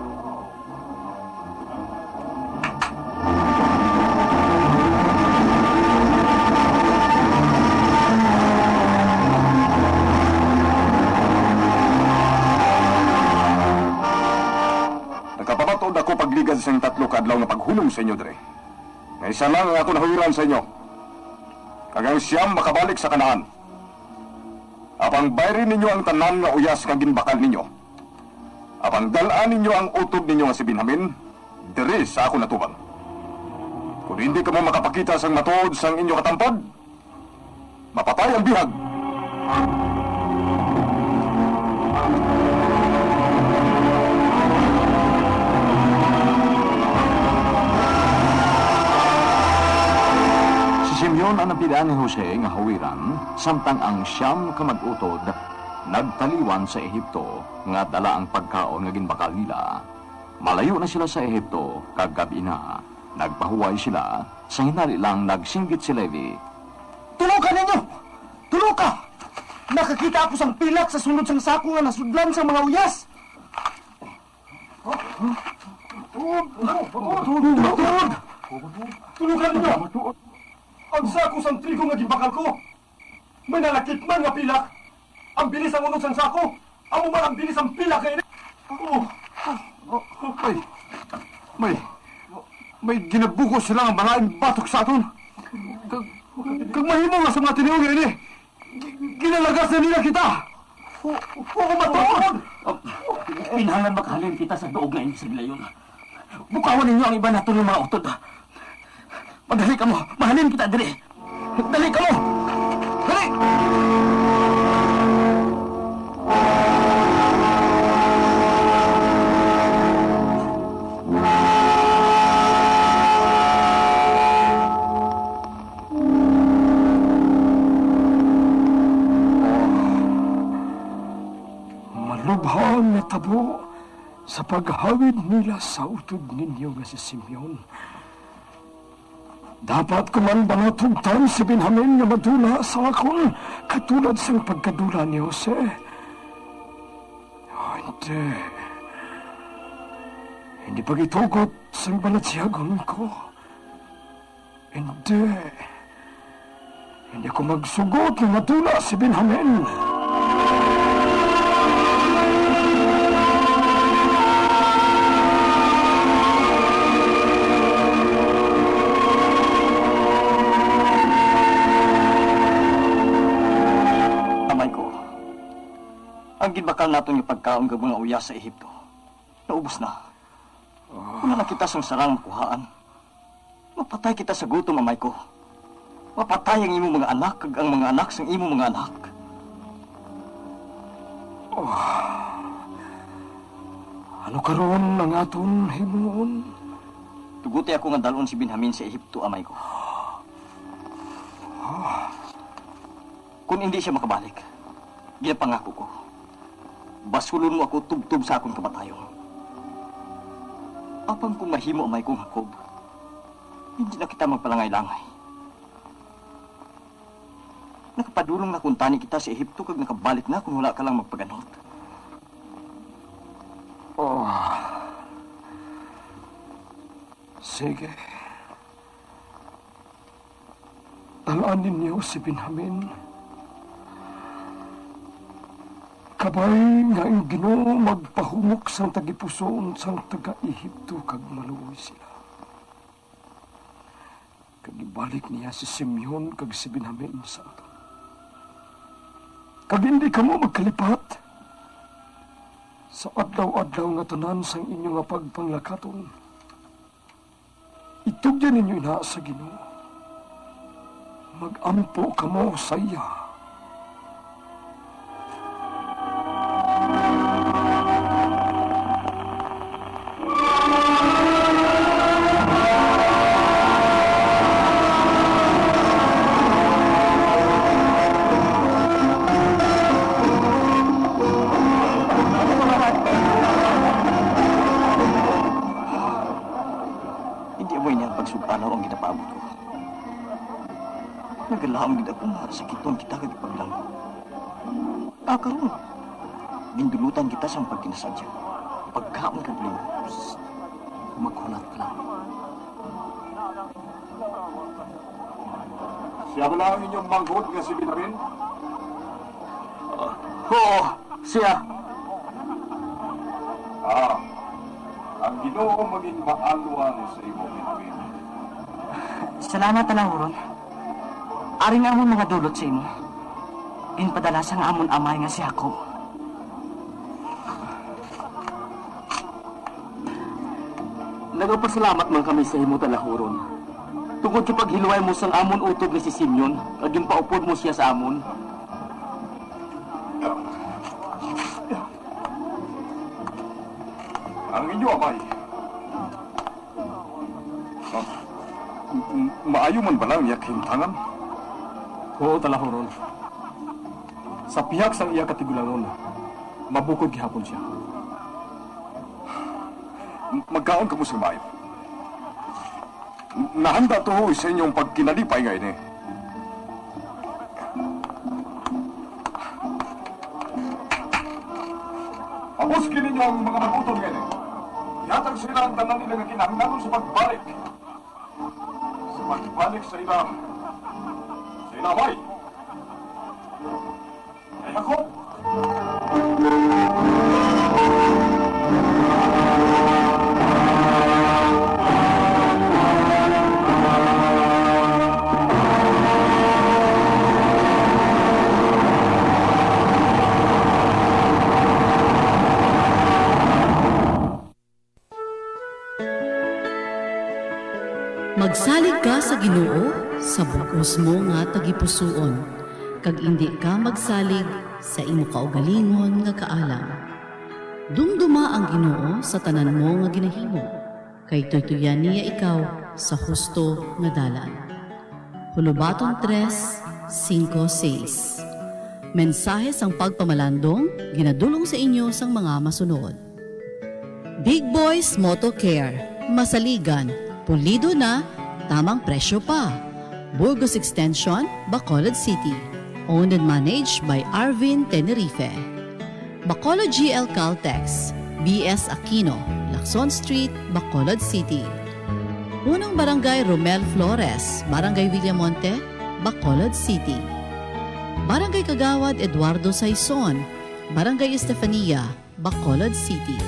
Nagapamatuod ako pagligad sang tatlo ka adlaw nga paghunong sa inyo diri, nga isa lang ang akon hawiran sa inyo, kag ang siyam makabalik sa Canaan. Apang bayri ninyo ang tanan nga uyas nga ginbakal ninyo. Apang dal-a ninyo ang utod ninyo nga si Benjamin diri sa akon atubang. Kon hindi kamo makapakita sang matuod sang inyo katampod, mapatay ang bihag. Si Simeon ang napilian ni Jose nga hawiran, samtang ang siyam ka mag-utod nagtaliwan sa Egipto nga dala ang pagkaon nga ginbakal nila. Malayo na sila sa Egipto, kag gab-i na. Nagpahuway sila, sa hinali lang nagsinggit si Levi. Tuloka ninyo! Tuloka! Nakakita ako sang pilak sa sulod sang sako nga nasudlan sang mga uyas. Matuod! Matuod! Tuloka ninyo! Ang sako sang trigo nga ginbakal ko, may nalakip man nga pilak. Ang bilis sang unod sang sako, amo man ang bilis sang pilak nga ini. Oh. Ay, may, may ginabuko sila nga malain batok sa aton. Kag, kag mahimo nga sa mga tinuod nga ini, gi-, Pinalagas na nila kita! O, o, matuod! Kinahanglan makahalin kita sa duog nga inyo sa gilayon. Bukawan ninyo ang iban naton nga mga utod. Padali kamo, mahalin kita diri. Dali kamo! Dali! Malubha ang natabo sa paghawid nila sa utod ninyo nga si Simeon. Dapat ko man bala tugtan si Benjamin nga madula sa akon katulad sang pagkadula ni Jose? Oh, hindi. Hindi pagitugot sang balatyagon ko. Hindi. Hindi ko magsugot nga madula si Benjamin. Amay ko, ang ginbakal naton nga pagkaon kag mga uyas sa Ehipto, naubos na. Wala na kita sang sarang makuhaan. Mapatay kita sa gutom, amay ko. Mapatay ang imo mga anak kag ang mga anak sang imo mga anak. Oh. Ano karon ang aton himuon? Tuguti ako nga dalon si Benjamin sa Ehipto, amay ko. Kung hindi siya makabalik, ginapangako ko, basulon mo ako tubtob sa akon kamatayon. Apang kung mahimo, amay kong Jacob, hindi na kita magpalangay-langay. Nakapadulong na kuntani kita sa Ehipto kag nakabalik na kung wala ka lang magpaganot. Oh. Sige. Dal-an ninyo si Benjamin. Kabay nga ang Ginoo magpahumok sang tagipusoon sang taga-Ehipto kag maluoy sila. Kag ibalik niya si Simeon kag si Benjamin sa aton. Kag hindi kamo magkalipat sa adlaw-adlaw nga tanan sang inyo nga pagpanglakaton. Itugyan ninyo ina sa Ginoo. Mag-ampo kamo sa iya. Hindi amo ini ang pagsug-alaw ang ginapaabot ko. Nagalaom gid ako nga sakiton kita kag ipaglanggong. Ah, karon, gindulutan kita sang pagkinasadya. Pagkaon kag limo. Psst, maghulat ka lang. Siya bala ang inyong manghod nga si Benjamin? Ah, oo, siya. Ah, ang Ginoo magin maalwan sa imo, Benjamin. Salamat, Talahuron. Ari nga amon mga dulot sa imo, ginpadala sang amon amay nga si Jacob. Nagapasalamat man kami sa imo, Talahuron, tungod sa paghilway mo sang amon utod nga si Simeon, kag ginpaupod mo sia sa amon. Ang inyo amay. Ah, m-, m-, maayo man bala ang iya kahimtangan? Oo, Talahuron. Sa pihak sang iya katigulangon, mabukod gihapon siya. M-, magkaon kamo sa maayo. N-, nahanda tuhoy sa inyong pagkinalipay nga ini. Pabuski ninyo ang mga mag-utod nga ini. Ihatag sa ila ang tanan nila nga kinahanglanon sa pagbalik. Sa pagbalik sa ila, sa ila amay. Kay Jacob. Magsalig ka sa Ginoo sa bug-os mo nga tagipusoon, kag indi ka magsalig sa imo kaugalingon nga kaalam. Dumduma ang Ginoo sa tanan mo nga ginahimo, kay tuytoyan niya ikaw sa husto nga dalan. Hulubaton tres, singko, seis. Mensahe sang pagpamalandong ginadul-ong sa inyo sang mga masunod. Big Boys Moto Care, masaligan, pulido na, tamang presyo pa. Burgos Extension, Bacolod City. Owned and managed by Arvin Tenerife. Bacolod G L Caltex, B S Aquino, Lacson Street, Bacolod City. Punong Barangay Romel Flores, Barangay Villamonte, Bacolod City. Barangay Kagawad Eduardo Saison, Barangay Estefania, Bacolod City.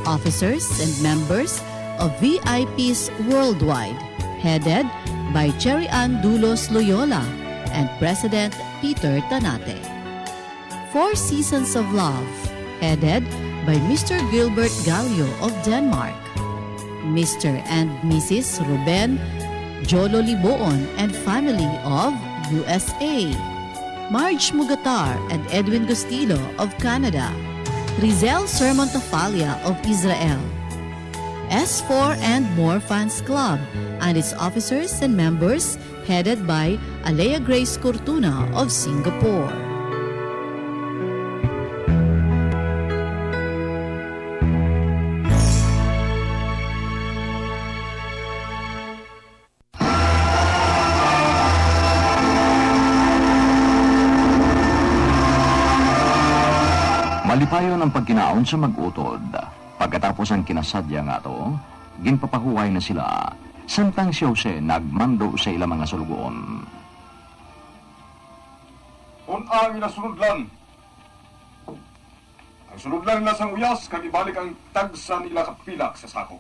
Officers and members of V I Ps Worldwide, headed by Cherry Ann Dulos Loyola and President Peter Tanate. Four Seasons of Love, headed by Mister Gilbert Gallo of Denmark, Mister and Missus Ruben Jolo Liboon and family of U S A, Marge Mugatar and Edwin Gustilo of Canada, Rizel Sermon Tafalia of Israel, S four and More Fans Club and its officers and members, headed by Alea Grace Cortuna of Singapore. Malipayon ang pagkinaon sa mag-utod. Pagkatapos ang kinasadya nga ato, ginpapahuway na sila, samtang si Jose nagmando sa ila mga sulugoon. Kun ang ila sunodlan, ang sunodlan nila sang uyas, kag ibalik ang tagsa nila ka pilak sa sako.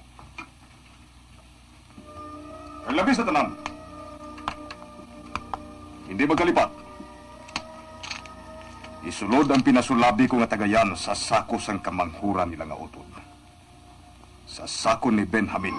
Kag labi sa tanan, hindi magkalipat, isulod ang pinasulabi ko nga tagayan sa sako sang kamanghuran nila nga utod, sa sako ni Benjamin.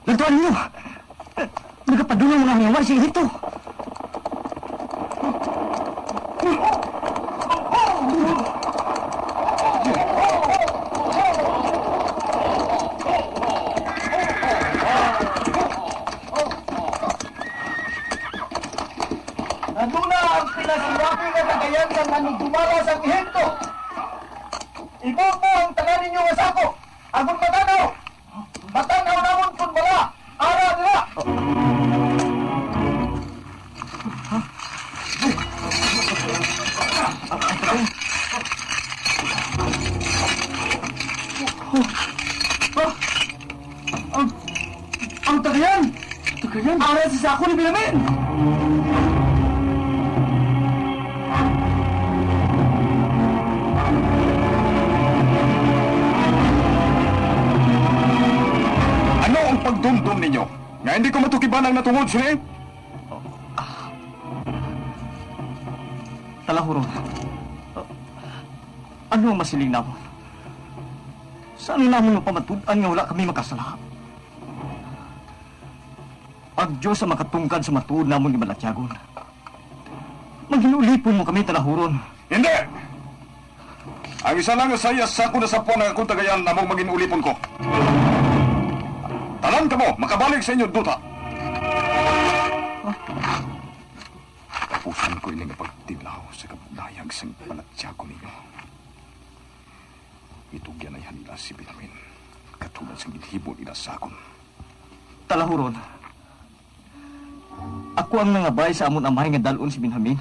Gintuan ninyo! Nagapadulong mga hangaway sa Ehipto! Aduna ang pinasulabi nga tagayan sang manugdumala sang Ehipto. Ibugbo ang tanan ninyo nga sako, agod matan-aw. Matan-aw namon kon bala ara nila. Ang, ang tagayan! Tagayan? Ara sa sako ni Benjamin! Ano ang pagdumdom ninyo nga hindi ko matukiban ang natungod sini? Talahuron, ano ang masiling namon? Sa ano namon mapamatud-an nga wala kami makasala? Ang Dios ang makatungkad sa matuod namon nga balatyagon. Mangin-ulipon mo kami, talahuron. Hindi! Ang isa lang nga saya sa akon nasapuan ang akong tagayan amo ang mangin-ulipon ko. Tanan kamo makabalik sa inyo duta. Tapusan ko ini nga pagtilaw sa kabudayag sang balatyagon ninyo. Itugyan na nila si Benjamin, katulad sang ginhimo nila sa akon. Talahuron, ako ang nangabay sa amon amay nga dal-on si Benjamin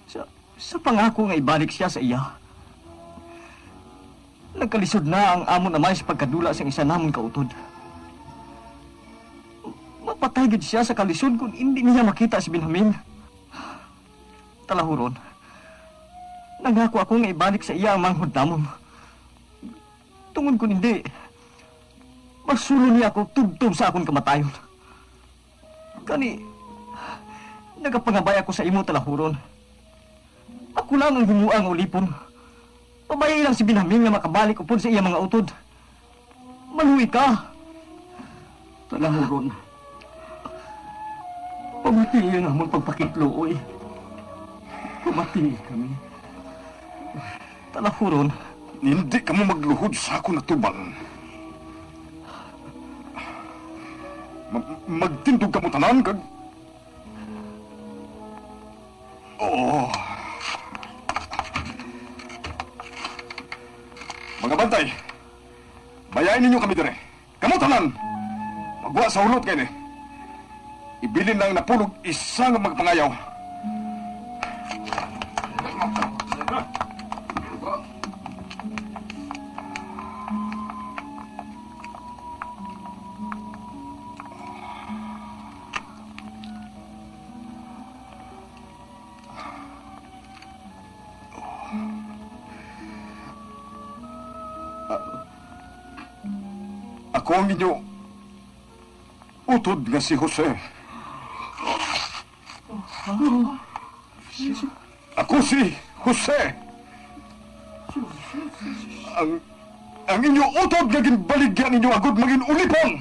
sa, sa pangako nga ibalik sia sa iya. Nagkalisod na ang amon amay sa pagkadula sang isa namon ka utod. Mapatay gid sia sa kalisod kon indi niya makita si Benjamin. Talahuron, nangako ako nga ibalik sa iya ang manghod namon. Tungod kon hindi, masulon niya ako tubtob sa akon kamatayon. Gani, nagapangabay ako sa imo, Talahuron. Ako lang ang himoa nga ulipon. Pabayai lang si Benjamin nga makabalik upod sa iya mga utod. Maluoy ka. Talahuron. Pamatii ang amon pagpakitluoy. Pamatii kami. Talahuron. Hindi kamo magluhod sa akon atubang. Ma-, magtindog kamo tanan kag Oh. Mga bantay, bayai ninyo kami dire. Kamo tanan, magwa sa hulot kay ni. Ibilin lang napulog isa nga magpangayaw. Ako ang inyo utod nga si Jose. Ako si Jose. Ang, ang inyo utod nga ginbaligya ninyo agod mangin ulipon.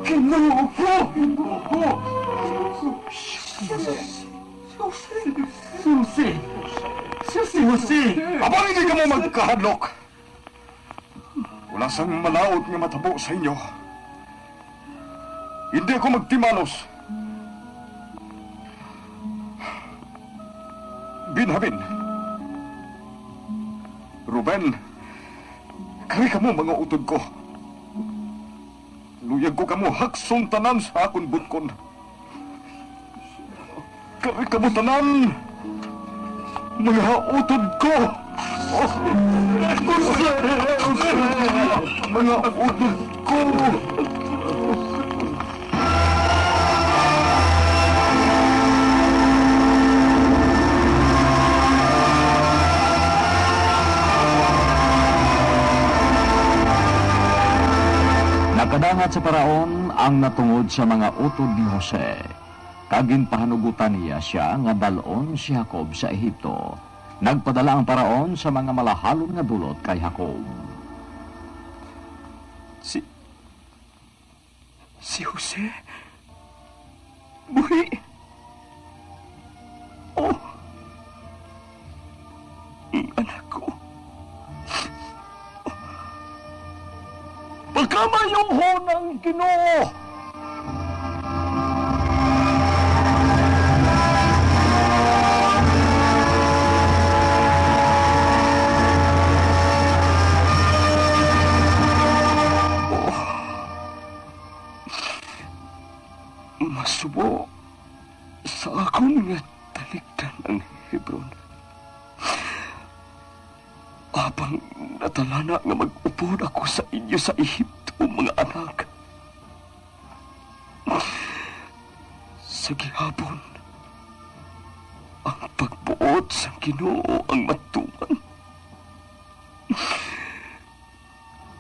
Ginoo ko! Ginoo ko! Jose! Jose! Jose! Abang hindi kamo magkahadlok. Wala sang malaut nga matabo sa inyo. Hindi ako magtimanos. Benjamin, Ruben, kari kamo mga utod ko. Luyag ko kamo hakson tanan sa akon butkon. Kari kamo tanan, mga utod ko! Mga utod ko! Nakadangat sa Faraon ang natungod sa mga utod ni Jose. Kag ginpahanugotan niya sia nga dal-on si Jacob sa Egipto. Nagpadala ang Faraon sa mga malahalon nga dulot kay Jacob. Si, si Jose? Buhi? Oh, ang anak ko. Pagkamaayuhon ang Ginoo. Oh. Masubo sa akon nga talikdan ang Hebron. Apang natalana nga mag-upod ako sa inyo sa Egipto, mga anak. Sa gihapon, ang pagbuot sang Ginoo ang matuman.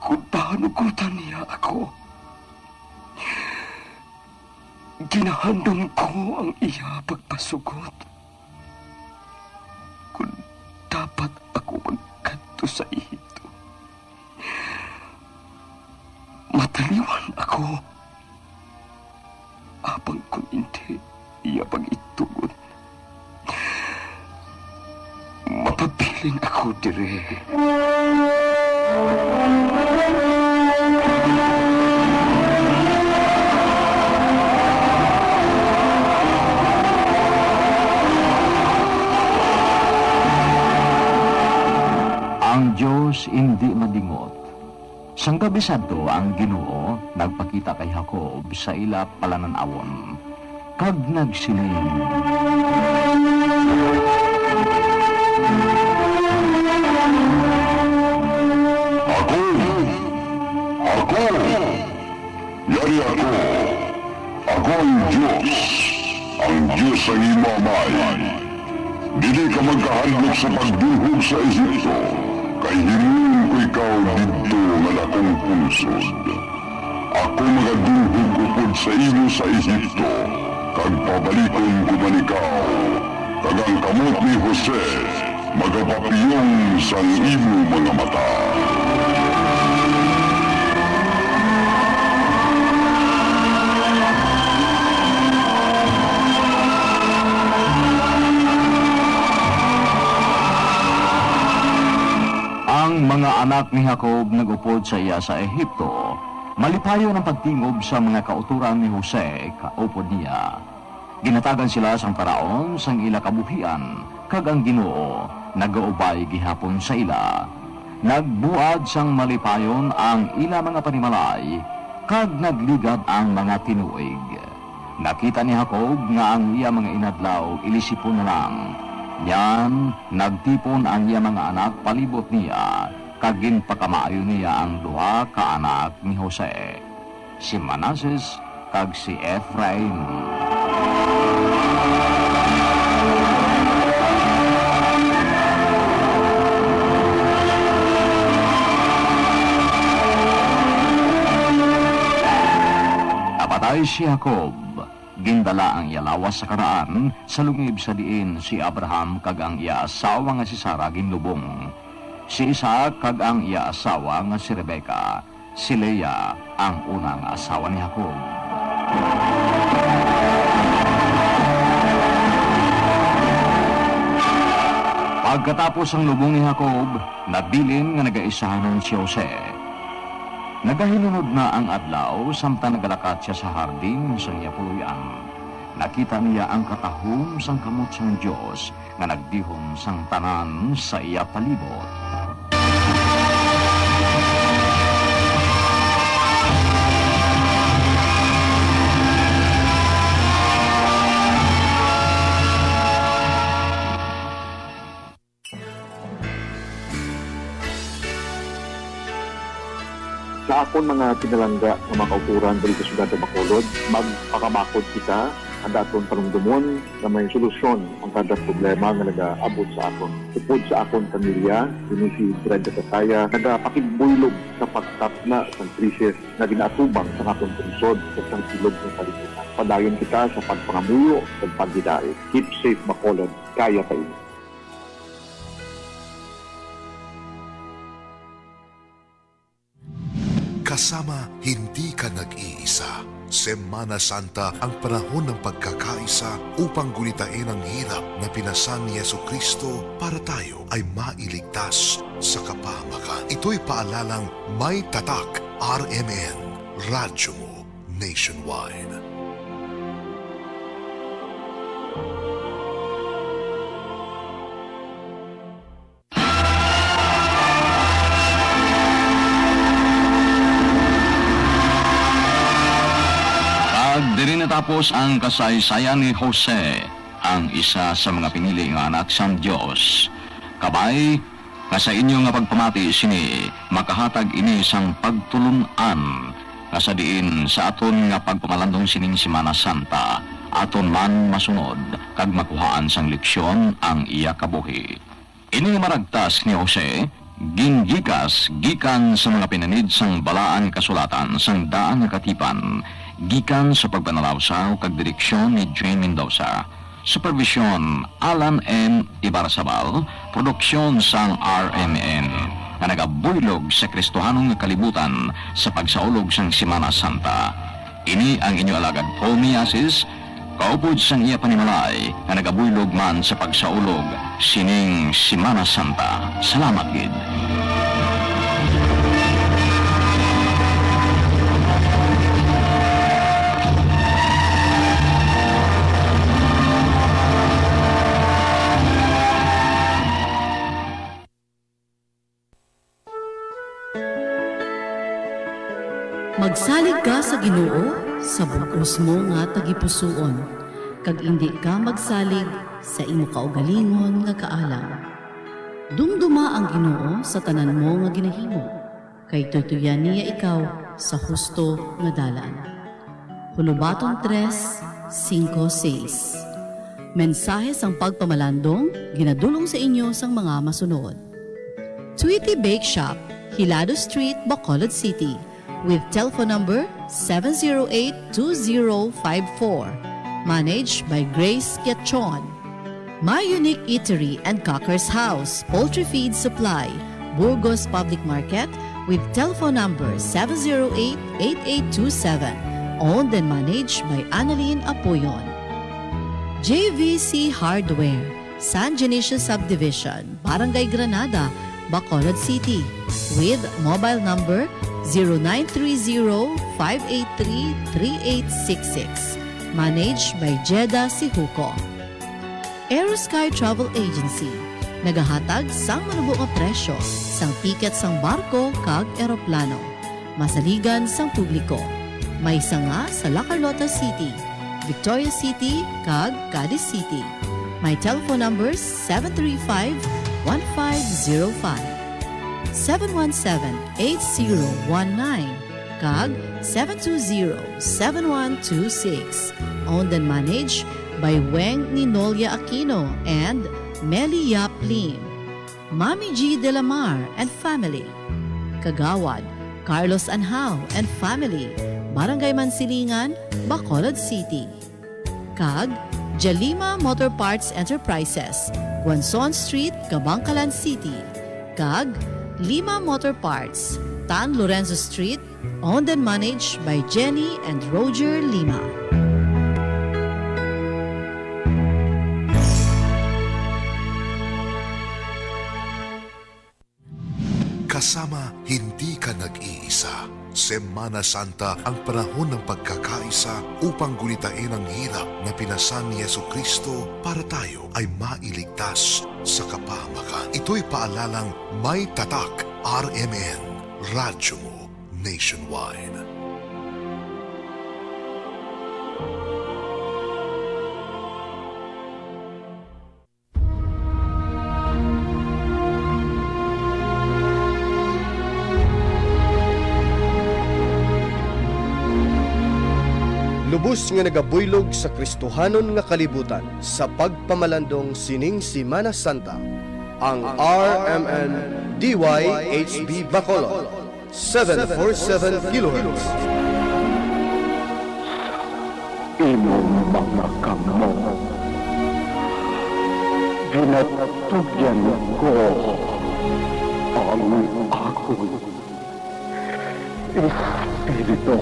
Kon pahanugotan niya ako, ginahandom ko ang iya pagpasugot. Kon dapat ako magkadto sa Egipto, mataliwan ako. Apang kon indi iya pag-itugot, mapabilin ako diri. Ang Dios indi madingot. Sang gab-i sadto ang Ginoo nagpakita kay Jacob sa ila palanan-awon, kag nagsiling, "Ako, ako, yari ako, ako ang Dios." Ang Dios ang imo amay, dili ka magkahadlok sa pagdunhog sa Egipto, kay himuon ko ikaw didto nga dakong pungsod. Ako magadunhog upod sa imo sa Egipto, kag pabalikon ko man ikaw, kag ang kamot ni Jose magapapiyong sang imo mga mata. Ang mga anak ni Jacob nag-upod sa iya sa Egipto. Malipayon ang pagtingob sa mga kautoran ni Jose, kaupod niya. Ginhatagan sila sang paraon sang ila kabuhian, kag ang Ginoo nagaubay gihapon sa ila. Nagbuad sang malipayon ang ila mga panimalay, kag nagligad ang mga tinuig. Nakita ni Jacob nga ang iya mga inadlaw ilisipon na lang. Niyan, nagtipon ang iya mga anak palibot niya, kag ginpakamaayo niya ang duha ka anak ni Jose, si Manases kag si Efraim. Napatay si Jacob. Gindala ang iya lawas sa karaan, sa lungib sa diin si Abraham kag ang iya asawa nga si Sara ginlubong, si Isaac kag ang iya asawa nga si Rebecca, si Leah, ang una nga asawa ni Jacob. Pagkatapos sang lubong ni Jacob, nabilin nga nagaisahanon si Jose. Nagahinunod na ang adlaw, samtang nagalakat sia sa hardin sang iya puloy-an. Nakita niya ang katahom sang kamot sang Dios nga nagdihom sang tanan sa iya palibot. Sa akon mga pinalangga nga mga kautoran diri sa siyudad sa Bacolod, magpakabakod kita. Handa aton panumdomon nga may solusyon ang kada problema nga nagaabot sa akon. Upod sa akon pamilya, ini si Brenda Tataya, nagapakigbuylog sa pagtapna sang krisis nga ginaatubang sa aton pungsod ug sang bilog nga kalibutan. Padayon kita sa pagpangamuyo ug paghidait. Keep safe, Bacolod. Kaya pa ini. Kasama, hindi ka nag-iisa. Semana Santa ang panahon ng pagkakaisa upang gulitain ang hirap na pinasan ni Jesucristo para tayo ay mailigtas sa kapahamakan. Ito'y paalalang may tatak, R M N, Radyo Mo Nationwide. Kag diri natapos ang kasaysayan ni Jose, ang isa sa mga pinili nga anak sang Dios. Kabay nga sa inyo nga pagpamati sini, makahatag ini sang pagtulon-an nga sa diin sa aton nga pagpamalandong sining Semana Santa, aton man masunod kag makuhaan sang leksyon ang iya kabuhi. Ini nga maragtas ni Jose, gingikas gikan sa mga pinanid sang Balaan Kasulatan sang Daan nga Katipan, gikan sa pagpanalawsaw kag direksyon ni Jane Mendoza. Supervision, Alan M. Ibarzabal, produksyon sang R M N, nga nagabuylog sa Kristohanon nga kalibutan sa pagsaulog sang Semana Santa. Ini ang inyo alagad, Paul Miasis, kaupod sang iya panimalay nga nagabuylog man sa pagsaulog sining Semana Santa. Salamat gid. Magsalig ka sa Ginoo sa bug-os mo nga tagipusoon, kag indi ka magsalig sa imo kaugalingon nga kaalam. Dumduma ang Ginoo sa tanan mo nga ginahimo, kay tuytoyan niya ikaw sa husto nga dalan. Hulobaton tres, Singko seis. Mensahe sang pagpamalandong ginadul-ong sa inyo sang mga masunod. Tweety Bake Shop, Hilado Street, Bacolod City, with telephone number seven zero eight two zero five four. Managed by Grace Quiachon. My Unique Eatery and Cockers House, Poultry Feed Supply, Burgos Public Market, with telephone number seven zero eight eight eight two seven. Owned and managed by Annalyn Apuyon. J V C Hardware, San Dionisio Subdivision, Barangay Granada, Bacolod City, with mobile number zero nine three zero five eight three three eight six six. Managed by Jeda Sihuko. Aerosky Travel Agency, nagahatag sang manubo nga presyo sang tiket sang barko kag eroplano, masaligan sang publiko. May sanga sa La Carlota City, Victoria City, kag Cadiz City. May telephone numbers seven three five one five zero five, seven one seven eight zero one nine, kag seven two zero seven one two six. Owned and managed by Weng Ninolia Aquino and Meli Yap Lim. Mami G de la Mar and family. Kagawad Carlos Anhao and family, Barangay Mansilingan, Bacolod City. Kag Jalima Motor Parts Enterprises, Guanzon Street, Kabankalan City. Kag Lima Motor Parts, Tan Lorenzo Street, owned and managed by Jenny and Roger Lima. Kasama, hindi ka nag-iisa. Semana Santa ang panahon ng pagkakaisa upang gulitain ang hirap na pinasan ni Jesucristo para tayo ay mailigtas sa kapahamakan. Ito'y paalalang may tatak, R M N, Radyo Mo Nationwide. Lubos nga nagabuylog sa Kristohanon nga kalibutan sa pagpamalandong sining Semana Santa ang R M N D Y H B Bacolod. Seven four seven kilohertz. Imong mga kamot, ginatugyan ko ang akon espiritu.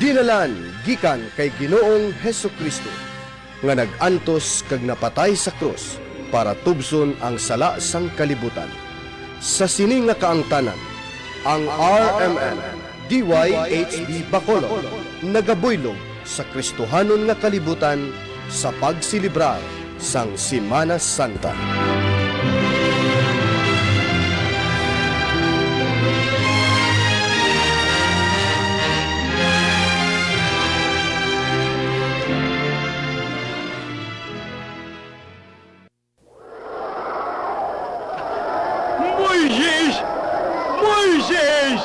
Dinalan gikan kay Ginoong Jesu-Cristo, nga nag-antos kag napatay sa krus para tubson ang sala sang kalibutan. Sa sini nga kaangtanan, ang R M N D Y H B Bacolod nagabuylog sa Kristohanon nga kalibutan sa pagselebrar sang Semana Santa. Moises! Moises!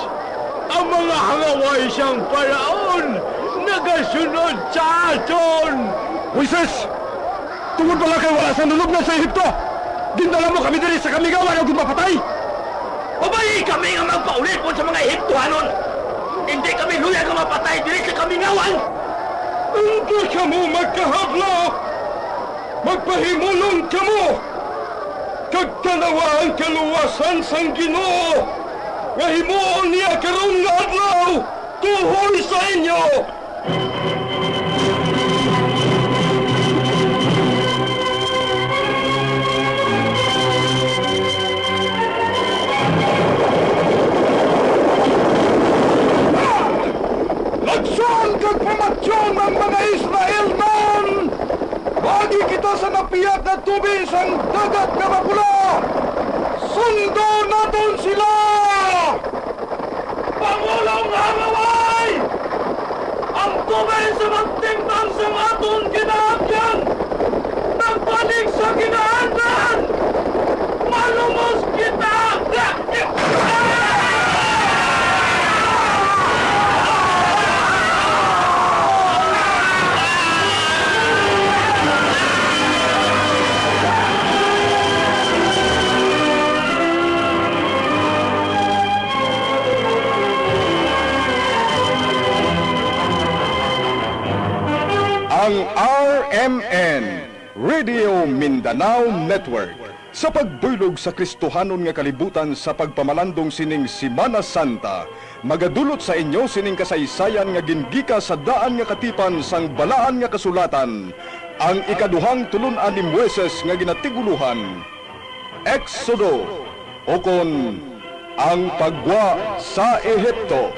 Ang mga hangaway sang Faraon nagasunod sa aton! Moises! Tungod bala kay wala sa nulobnan sa Ehipto, gindala mo kami diri sa kamingawan agud mapatay! Pabayi kami nga magpaulipon sa mga Ehiptohanon! Indi kami luyag nga mapatay diri sa kamingawan! Indi kamo magkahadlok! Magpahimulong kamo, kag tan-awa ang kaluwasan sang Ginoo nga himuon niya karon nga adlaw tuhoy sa inyo. Lagson kag pamatyon ang mga Israelnon! Moagi kita sa napiyak nga tubi sang Dagat nga Mapula! Sundo naton sila! Pangulong Hangaway! Ang Tubay sa pagtimbang sang aton ginaagyan, nagbalik sa ginaandan, malumos kita. Ang R M N, Radio Mindanao Network, sa pagbuylog sa Kristohanon nga kalibutan sa pagpamalandong sining Semana Santa, magadulot sa inyo sining kasaysayan nga gingikan sa daan nga katipan sang Balaan nga Kasulatan, ang ikaduhang tulon-an ni Moises nga ginatiguluhan, Exodo, ukon ang paggwa sa Ehipto.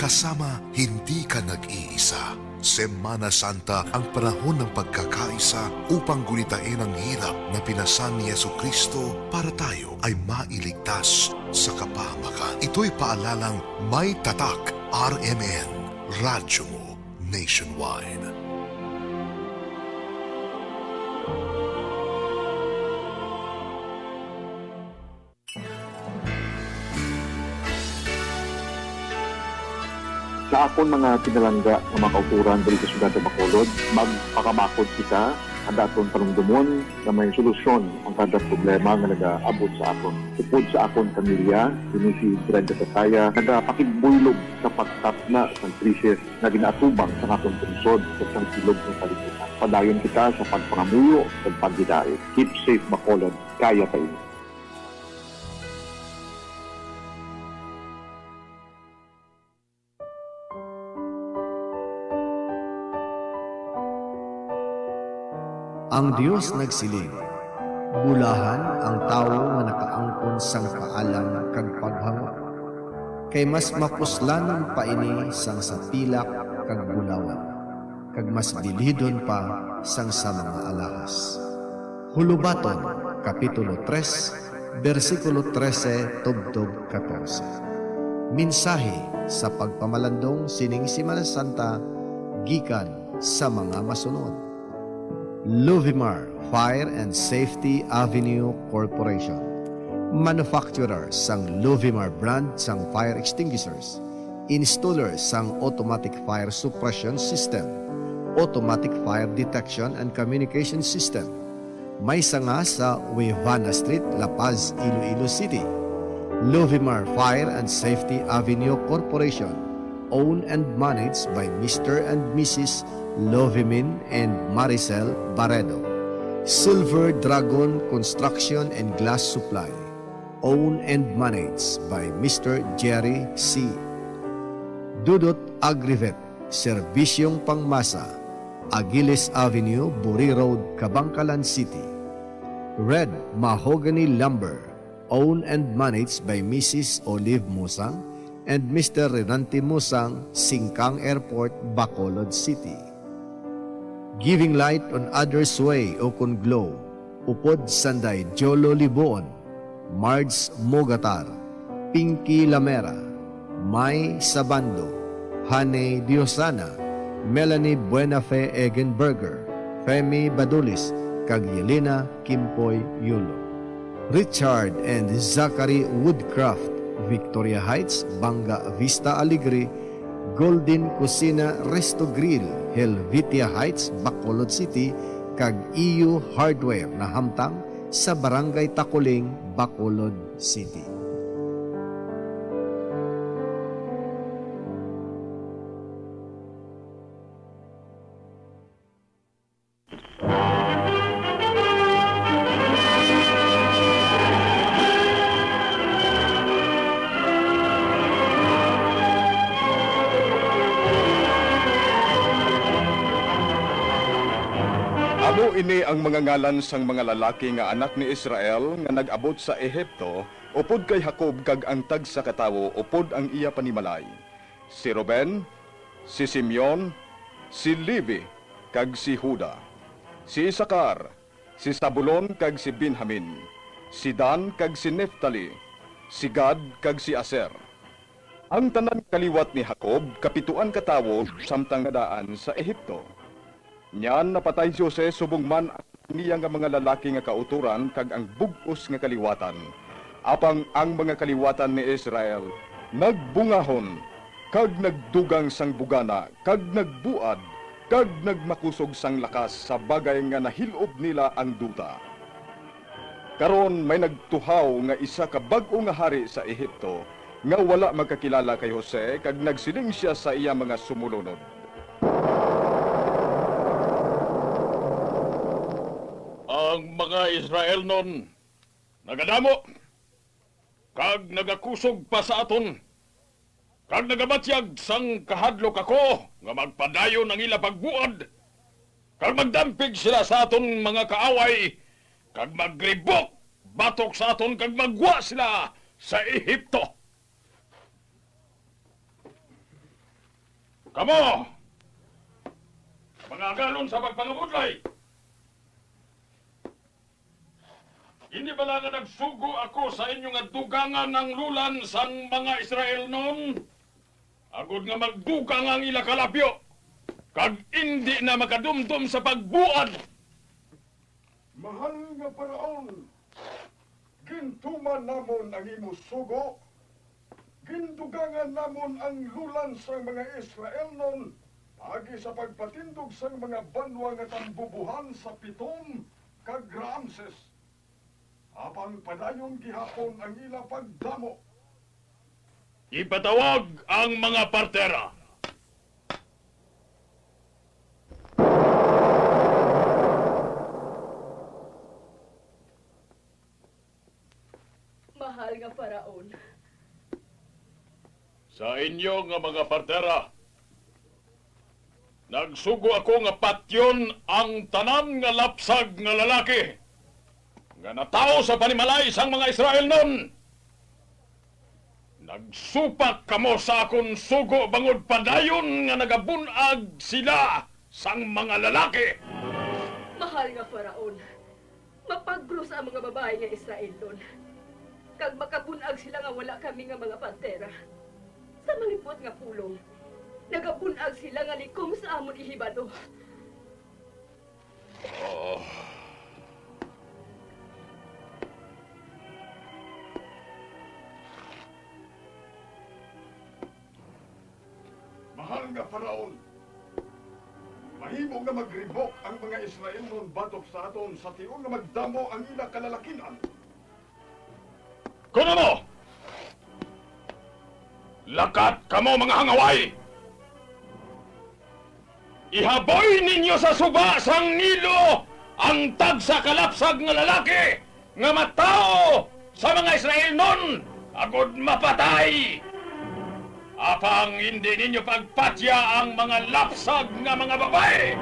Kasama, hindi ka nag-iisa. Semana Santa, ang panahon ng pagkakaisa upang gulitain ang hirap na pinasan ni Jesucristo para tayo ay mailigtas sa kapahamakan. Ito'y paalalang may tatak, R M N, Radyo Mo, Nationwide. Sa akon mga pinalangga nga mga kautoran diri sa siyudad sa Bacolod, magpakabakod kita nga daton panumdomon nga may solusyon ang kada problema nga nagaabot sa aton. Upod sa akon pamilya, dinhi si Brenda Tataya, nagapakigbuylog sa pagtapna sang krisis nga ginaatubang sa aton pungsod ug sang bilog nga kalibutan. Padayon kita sa pagpangamuyo ug paghidait. Keep safe, Bacolod. Kaya pa ini. Ang Dios nagsiling, "Bulahan ang tawo nga nakaangkon sang kaalam kag paghango, kay mas mapuslanon pa ini sang sa pilak kag bulawan, kag mas bilhidon pa sang sa mga alahas." Hulubaton, Kapitulo tres, bersikulo trese tubtob katorse. Mensahe sa pagpamalandong sining Semana Santa gikan sa mga masunod. Luvimar Fire and Safety Avenue Corporation, manufacturer sang Luvimar brand sang fire extinguishers, installer sang automatic fire suppression system, automatic fire detection and communication system. May sanga sa Wevana Street, La Paz, Iloilo City. Luvimar Fire and Safety Avenue Corporation, owned and managed by Mister and Missus Lovimin and Maricel Barredo. Silver Dragon Construction and Glass Supply, owned and managed by Mister Jerry C. Dudot Agrivet, Serbisyong Pangmasa, Aguiles Avenue, Buri Road, Kabankalan City. Red Mahogany Lumber, owned and managed by Missus Olive Musang and Mister Renante Musang, Singkang Airport, Bacolod City. Giving light on others' way ukon glow, upod sanday Jolo Libuon, Marge Mogatar, Pinky Lamera, May Sabando, Hane Diosana, Melanie Buenafe Egenberger, Femi Badulis, kag Yelena Kimpoy Yulo. Richard and Zachary Woodcraft, Victoria Heights, Banga Vista Alegre, Golden Cusina Resto Grill, Helvetia Heights, Bacolod City, kag E U Hardware nahamtang sa Barangay Tacoling, Bacolod City. Amo Ini ang mga ngalan sang mga lalaki nga anak ni Israel nga nag-abot sa Egipto, upod kay Jacob kag ang tagsa ka tawo upod ang iya panimalay: si Ruben, si Simeon, si Levi, kag si Juda; si Isacar, si Zabulon kag si Benjamin; si Dan kag si Neftali; si Gad kag si Aser. Ang tanan kaliwat ni Jacob kapituan ka tawo samtang nga daan sa Egipto. Niyan napatay si Jose subong man ang iya nga mga lalaki nga kautoran kag ang bug-os nga kaliwatan. Apang ang mga kaliwatan ni Israel nagbungahon, kag nagdugang sang bugana, kag nagbuad, kag nagmakusog sang lakas sa bagay nga nahil-ob nila ang duta. Karon may nagtuhaw nga isa ka bag-o nga hari sa Egipto nga wala magkakilala kay Jose, kag nagsiling sia sa iya mga sumolunod: Ang mga Israelnon nagadamo kag nagakusog pa sa aton, kag nagabatyag sang kahadlok ako nga magpadayon ang ila pagbuad, kag magdampig sila sa aton mga kaaway, kag magribok batok sa aton, kag maggwa sila sa Egipto. Kamo, mga agalon sa pagpangabudlay, indi bala nga nagsugo ako sa inyo nga dugangan ang lulan sang mga Israelnon, agod nga magdugang ang ila kalapyo, kag indi na makadumdom sa pagbuad? Mahal nga Faraon, gintuman namon ang imo sugo. Gindugangan namon ang lulan sang mga Israelnon paagi sa pagpatindog sang mga banwa nga tambubohan sa Pitom kag Raamses. Apang padayon gihapon ang ila pagdamo. Ipatawag ang mga partera. Mahal nga Faraon. Sa inyo nga mga partera, nagsugo ako nga patyon ang tanan nga lapsag nga lalaki nga natawo sa panimalay sang mga Israelnon. Nagsupak kamo sa akon sugo bangod padayon nga nagabun-ag sila sang mga lalaki. Mahal nga Faraon, mapagros ang mga babayi nga Israelnon, kag makabun-ag sila nga wala kami nga mga partera. Sa malipot nga pulong, nagabun-ag sila nga likom sa amon ihibalo. Oh. Mahal nga Faraon, mahimo nga magribok ang mga Israelnon batok sa aton sa tion nga magdamo ang ila kalalakin-an. Kuno mo, lakat kamo, mga hangaway! Ihaboy ninyo sa suba sang Nilo ang tagsa ka lapsag nga lalaki nga matawo sa mga Israelnon, agod mapatay. Apang indi ninyo pagpatya ang mga lapsag nga mga babayi.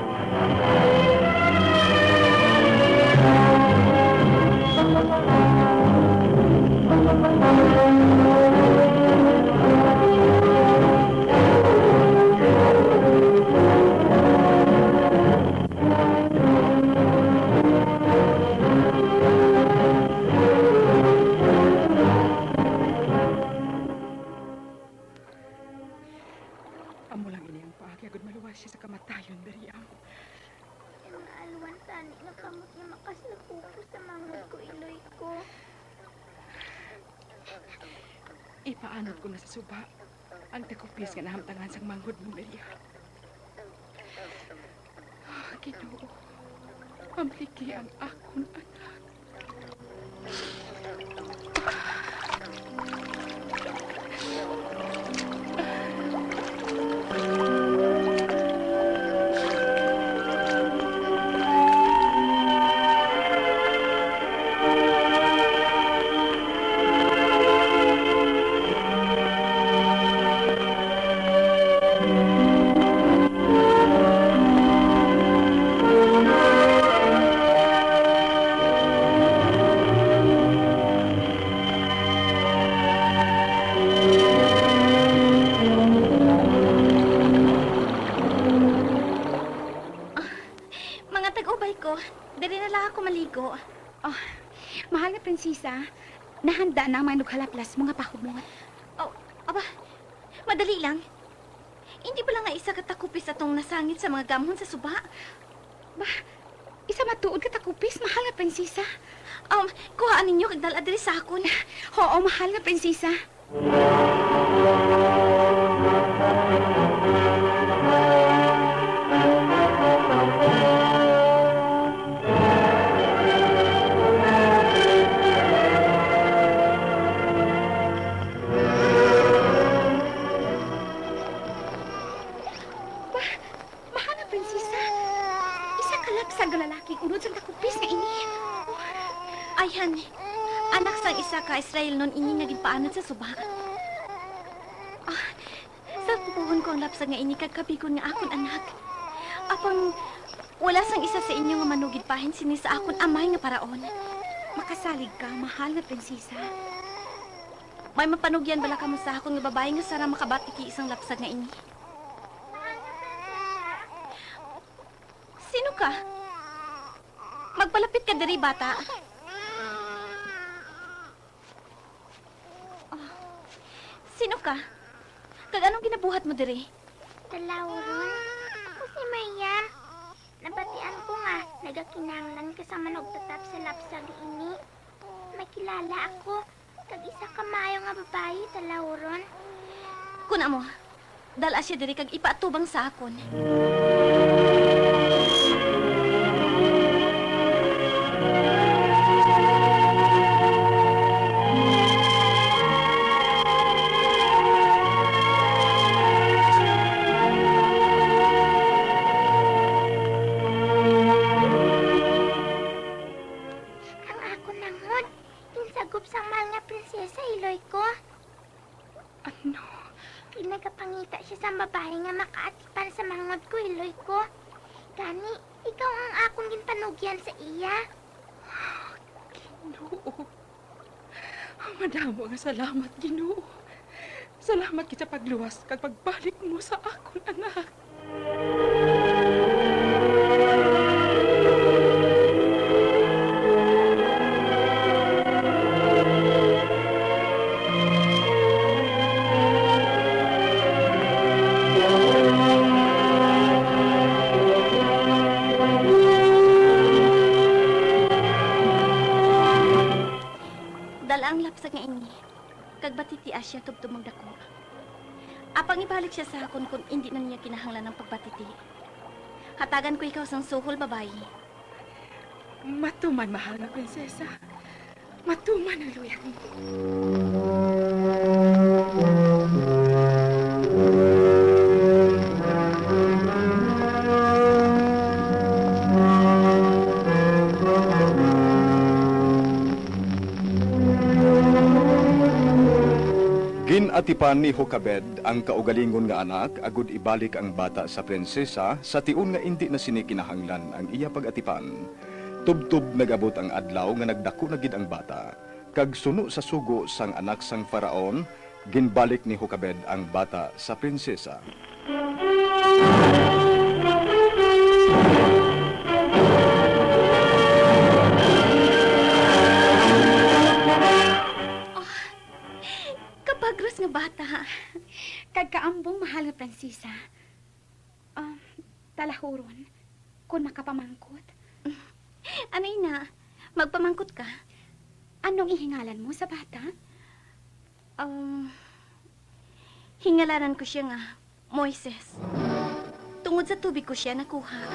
Amo lang ini ang paagi agud maluwas sia sa kamatayon, Miriam. Ang alwan tani nga kamot nga makaslapupos sa manghod ko, iloy ko. Ipaanod ko na sa suba ang takupis nga nahamtangan sang manghod mo, Miriam. Ginoo, amligi ang akon anak. Mahal nga prinsesa, nahanda na ang mga nughalaplas mo nga pahumot. Oh, aba, madali lang. Indi bala nga isa ka takupis atong nasangit sa mga gamhon sa suba? Ba, isa matuod ka takupis, mahal nga prinsesa. Um, kuhaa ninyo kag dal-a diri sa akon. Oo, mahal nga prinsesa. Ba, mahal nga prinsesa, isa ka lapsag nga lalaki unod sang takupis nga ini. Oh. Ayhan, anak sang isa ka Israelnon ini nga ginpaanad sa suba. Ah, salpuhon ko ang lapsag nga ini kag kabigon nga akon anak. Apang wala sang isa sa inyo nga manugid bahin sini sa akon amay nga Paraon. Makasalig ka, mahal nga prinsesa. May mapanugyan bala kamo sa akon nga babayi nga sarang makabatiti sang lapsag nga ini? Sino ka? Magpalapit ka diri, bata. Ah, sino ka? Kag anong ginabuhat mo diri? Talawron, ako si Maria. Nabatian ko nga nagakinahanglan ka sang manugtatap sa lapsag ini. May kilala ako, kag isa ka maayo nga babayi, talawron. Kun amo, dal-a sia diri kag ipaatubang sa akon. Ang akon nangod, ginsagop sang mahal nga prinsesa, iloy ko. Ano? Ginagapangita sia sang babayi nga makaatipan sa mangod ko, iloy ko. Gani, ikaw ang akon ginpanugyan sa iya. Ginoo. Madamo nga salamat, Ginoo. Salamat gid sa pagluwas kag pagbalik mo sa akon anak. Dala ang lapsag nga ini, kag batitia sia tubtob magdako. Apang ibalik sia sa akon kon indi na niya kinahanglan ang pagbatiti. Hatagan ko ikaw sang suhol, babayi. Matuman, mahal nga prinsesa. Matuman ang luyag mo. Gin-atipan ni Jokebed ang kaugalingon nga anak agud ibalik ang bata sa prinsesa, sa tion nga indi na sini kinahanglan ang iya pag-atipan. Tubtob nag-abot ang adlaw nga nagdako na gid ang bata, kag suno sa sugo sang anak sang Faraon, ginbalik ni Jokebed ang bata sa prinsesa. Oh, kapagros nga bata. Kag kaambong, mahal nga prinsesa. Um, talahuron, kon makapamangkot. Ano ina? Magpamangkot ka? Anong ihingalan mo sa bata? Um, hingalanan ko sia nga Moises. Tungod sa tubig ko sia nakuha.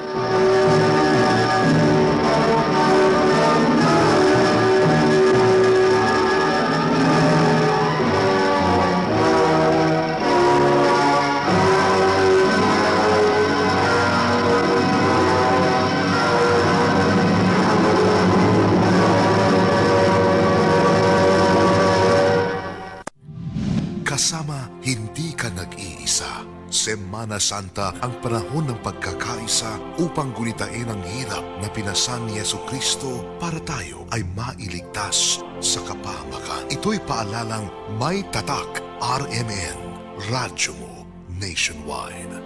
Kasama, hindi ka nag-iisa. Semana Santa ang panahon ng pagkakaisa upang gunitain ang hirap na pinasan ni Jesucristo para tayo ay mailigtas sa kapahamakan. Ito'y paalalang may tatak, R M N, Radyo Mo Nationwide.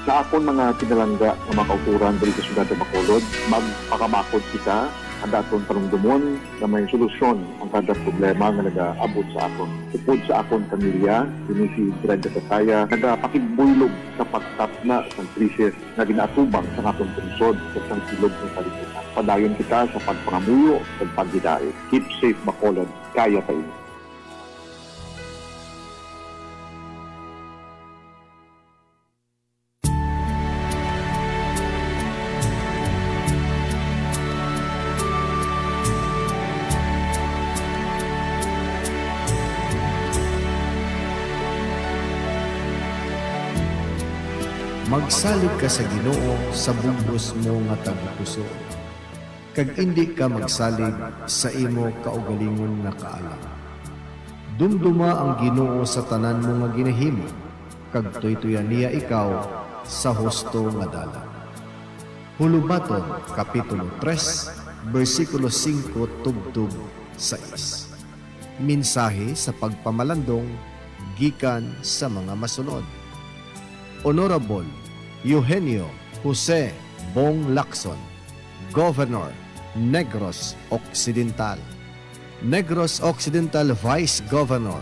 Sa akon mga pinalangga nga mga kauturan diri sa siyudad sa Bacolod, magpakabakod kita, ang daton panumdumon nga may solusyon ang kada problema nga nagaabot sa aton. Upod sa akon pamilya, dinhi si Brenda Kataya nagapakibuylog sa pagtapna sang krisis nga ginaatubang sang aton pungsod kag sang silog sang kalibutan. Padayon kita sa pagpangamuyo kag paghidait. Keep safe, Bacolod. Kaya pa ini. Magsalig ka sa Ginoo sa bug-os mo nga tagipusoon, kag indi ka magsalig sa imo kaugalingon nga kaalam. Dumduma ang Ginoo sa tanan mo nga ginahimo, kag tuytoyan niya ikaw sa husto nga dalan. Hulubaton, Kapitulo tres, bersikulo singko tubtob sais. Mensahe sa pagpamalandong gikan sa mga masunod. Honorable Eugenio Jose Bong Lacson, Governor, Negros Occidental. Negros Occidental Vice Governor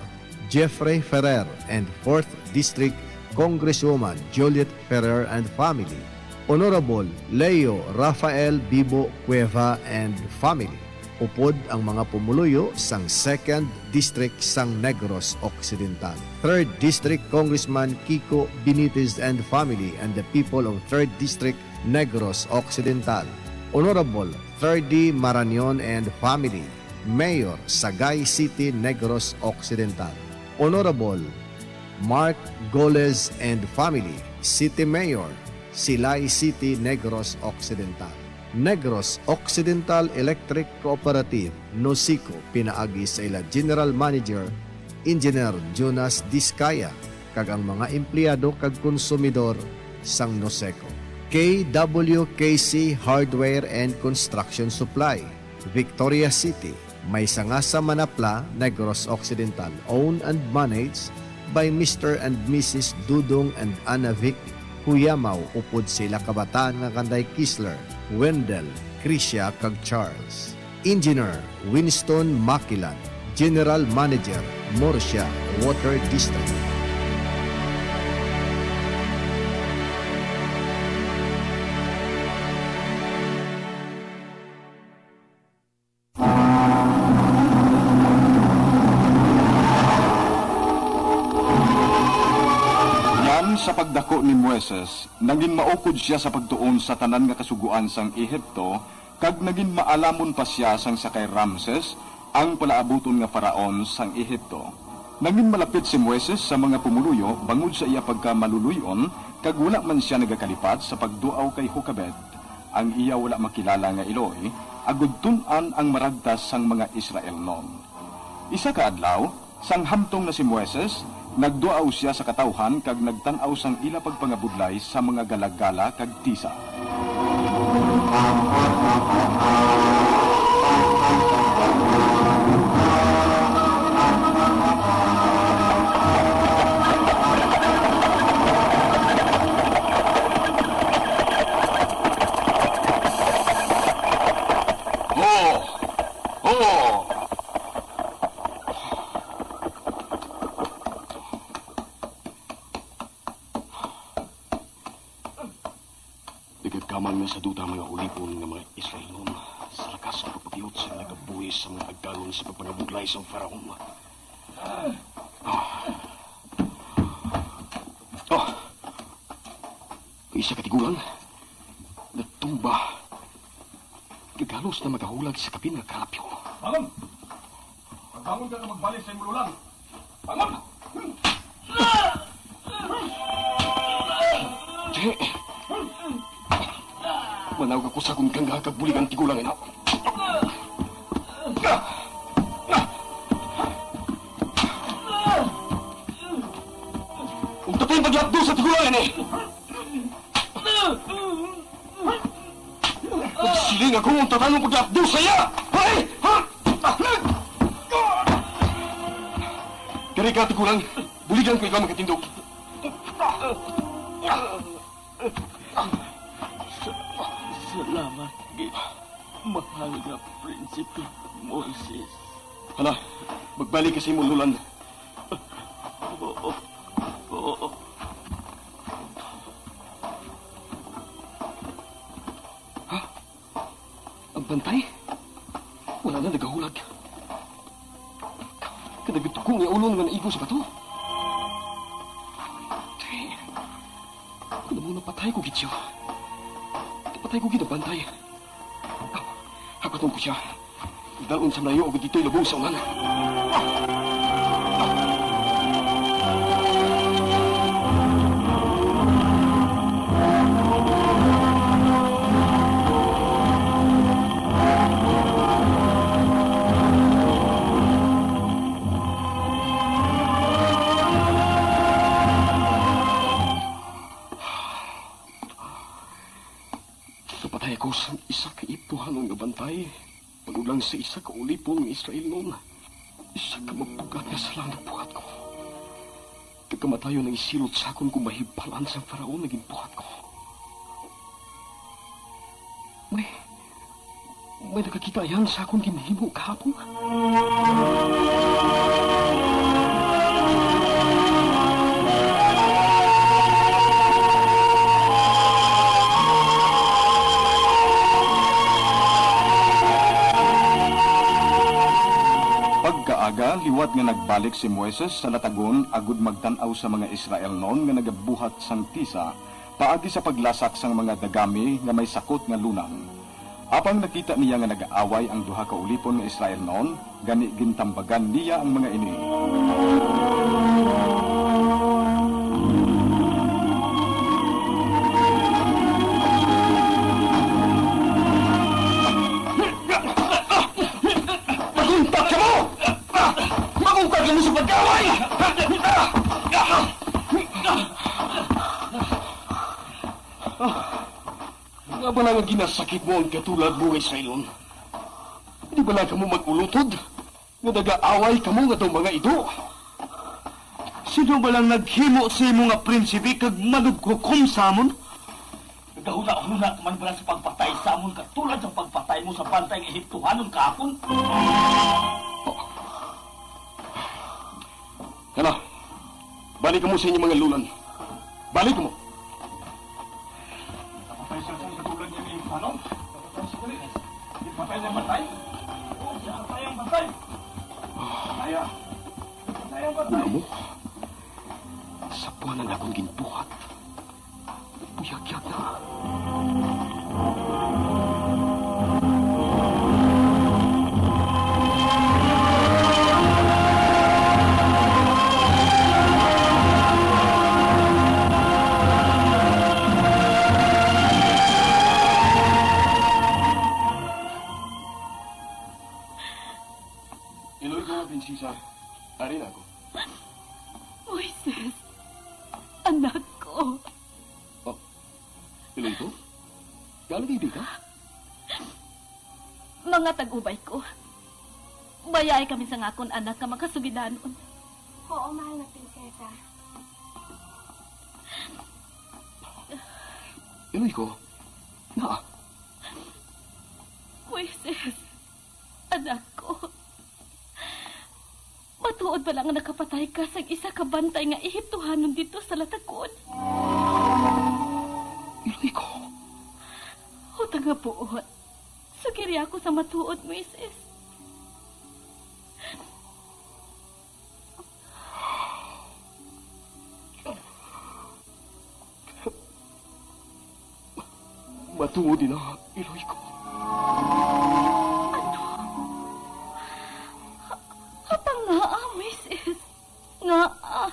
Jeffrey Ferrer and fourth District Congresswoman Juliet Ferrer and family. Honorable Leo Rafael Bibo Cueva and family. Upod ang mga pumuluyo sang second District sang Negros Occidental, third District Congressman Kiko Benitez and family and the people of third District Negros Occidental, Honorable Ferdy Marañon and family, Mayor, Sagay City, Negros Occidental, Honorable Mark Goles and family, City Mayor, Silay City, Negros Occidental. Negros Occidental Electric Cooperative, NOCECO, pinaagi sa ila General Manager, Engineer Jonas Discaya, kag ang mga empleyado kag konsumidor sang NOCECO. K W K C Hardware and Construction Supply, Victoria City, may sanga sa Manapla, Negros Occidental, owned and managed by Mister and Missus Dudong and Ana Vic Huyamaw, upod sa ila kabataan nga kanday Kisler, Wendell, Krisha, kag Charles. Engineer Winston Makilan, General Manager, Murcia Water District. Ngan sa pagdako ni Moises, nangin maukod sia sa pagtuon sa tanan nga kasugoan sang Ehipto, kag nangin maalamon pa sia sang sa kay Ramses, ang palaabuton nga faraon sang Ehipto. Nangin malapit si Moises sa mga pumuluyo bangod sa iya pagkamaluluy-on, kag wala man sia nagakalipat sa pagduaw kay Jokebed, ang iya wala makilala nga iloy, agud tun-an ang maragtas sang mga Israelnon. Isa ka adlaw, sang hamtong na si Moises, nagduaw sia sa katawhan kag nagtan-aw sang ila pagpangabudlay sa mga galagala kag tisa. Oh! Oh! Nagakaman nga sa duta ang mga ulipon nga mga Israelnon sa lakas nga pagpakiyot sa nagabuhis sa mga agkalon sa pagpangabudlay sang Faraon. Ah. Ah. Isa ka tigulang natumba. Kag halos na magahulag sa kapin nga kalapyo. Bangon! Magbangon ka nga magbalik sa imong lulan. Bangon! Di. Manawag ako sa akong gangga kag buligan tigulang ina. Ug tapin paglapdo sa tigulang ini. Pagsiling ako ang tatanong paglapdo sa iya! Ay! Ha? Kari ka, tigulang. Buligan ko ikaw makatindog. Sa-, salamat gid, mahal nga Prinsipe Moises. Hala, magbalik ka sa imong lulan. Oo. Oo. Ha? Ang bantay? Wala na nagahulag. Ka-, kadagit ko nga ulo nga naigo sa bato. Te, kung amo napatay ko gid siya. Patay ko gid ang bantay. Hakaton ko siya. Dal-on sa malayo, agud dito'y lubong sa ulan. Kapatay ako sang isa ka Ehiptohanon nga bantay, pagod lang sa isa ka ulipon nga Israelnon. Isa ka mapugat nga sala ang buhat ko. Kag kamatayon ang isilot sa akon kung mahibalaan sang Faraon ang ginbuhat ko. May, may nakakita yan sa akon ginhimo kahapon. Pagkaaga, liwat nga nagbalik si Moises sa latagon agud magtan-aw sa mga Israelnon nga nagabuhat sang tisa paagi sa paglasak sang mga dagami nga may sakot nga lunang. Apang nakita niya nga nag-aaway ang duha ka ulipon nga Israelnon, gani gintambagan niya ang mga ini. Mag-untat kamo! Mag-untat kamo sa pag-away! Nga ba nga ginasakit mo ang katulad mo nga Israelon? Di ba lang kamo mag-ulotod nga nag-aaway kamo nga daw mga ido? Sino ba lang naghimo sa imo nga prinsipe kag manughukom sa amon? Nagahuna-huna ka man bala sa pagpatay sa amon katulad sa pagpatay mo sa bantay nga Ehiptohanon kahapon? Hala, balik kamo sa inyong mga lulan. Balik kamo. Napatay siya sa lulan niya ni Panon. Napatay siya dali. Ipatay niya patay. Oo, ipatay ang patay. Patay, ah. Ipatay ang patay. Alam mo, sa buwan ang akong ginbuhat. Buyagyag na. Iloy ko, Prinsesa. Ari na ako. Moises, anak ko. Oh, Iloy ko? Galing kay Dita? Mga tag-ubay ko, bayai kami sang akon anak nga makasugilanon. Oo, mahal na prinsesa. Iloy ko, na. Moises, anak ko. Matuod bala nga nakapatay ka sang isa ka bantay nga Ehiptohanon didto sa latagon? Iloy ko. Huta nga buot, sugiri ako sa matuod, Moises. Matuod ina, Iloy ko. Ano? Ha-, hapang ngaa, Moises? Ngaa?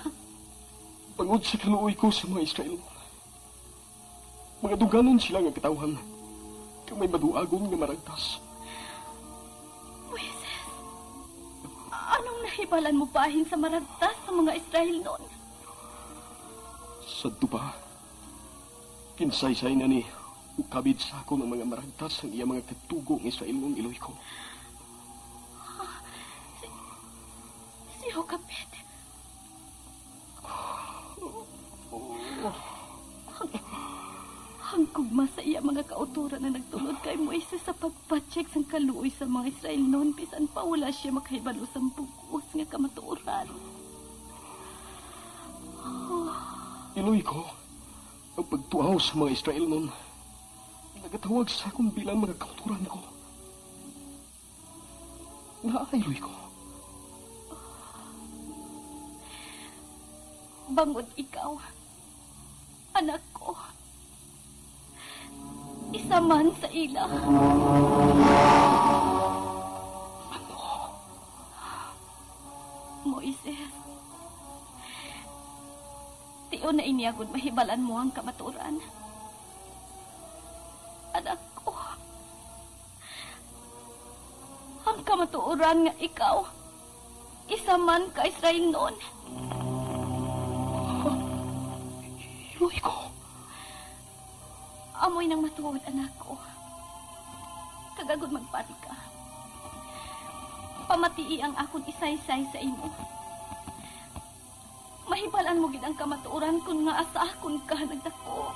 Bangod sa kaluoy ko sa mga Israel, mga duganon sila nga katawhan, kag may maduagon nga maragtas. Moises, anong nahibalan mo bahin sa maragtas sa mga Israelnon? Sadto pa, kinsaysay na ni ukabid sa akon ang mga maragtas sang iya mga katugo nga Israelnon, Iloy ko. Si, si Jokabed. Ang, Tura na nagtulod kay Moises sa pagpatyag sang kaluoy sa mga Israelnon, bisan pa wala sia makahibalo sang bug-os nga kamatuoran. Iloy ko, ang pagtuaw sa mga Israelnon nagatawag sa akon bilang mga kautoran ko. Nailoy ko. Bangod ikaw, anak ko, isa man sa ila. Ano? Moises, tion na ini agod mahibalan mo ang kamatuoran. Anak ko, ang kamatuoran nga ikaw isa man ka Israelnon. Iloy ko. Amo ini ang matuod, anak ko. Kag agod magpati ka, pamatii ang akon isaysay sa imo. Mahibalan mo gid ang kamatuoran kon ngaa sa akon ka nagdako.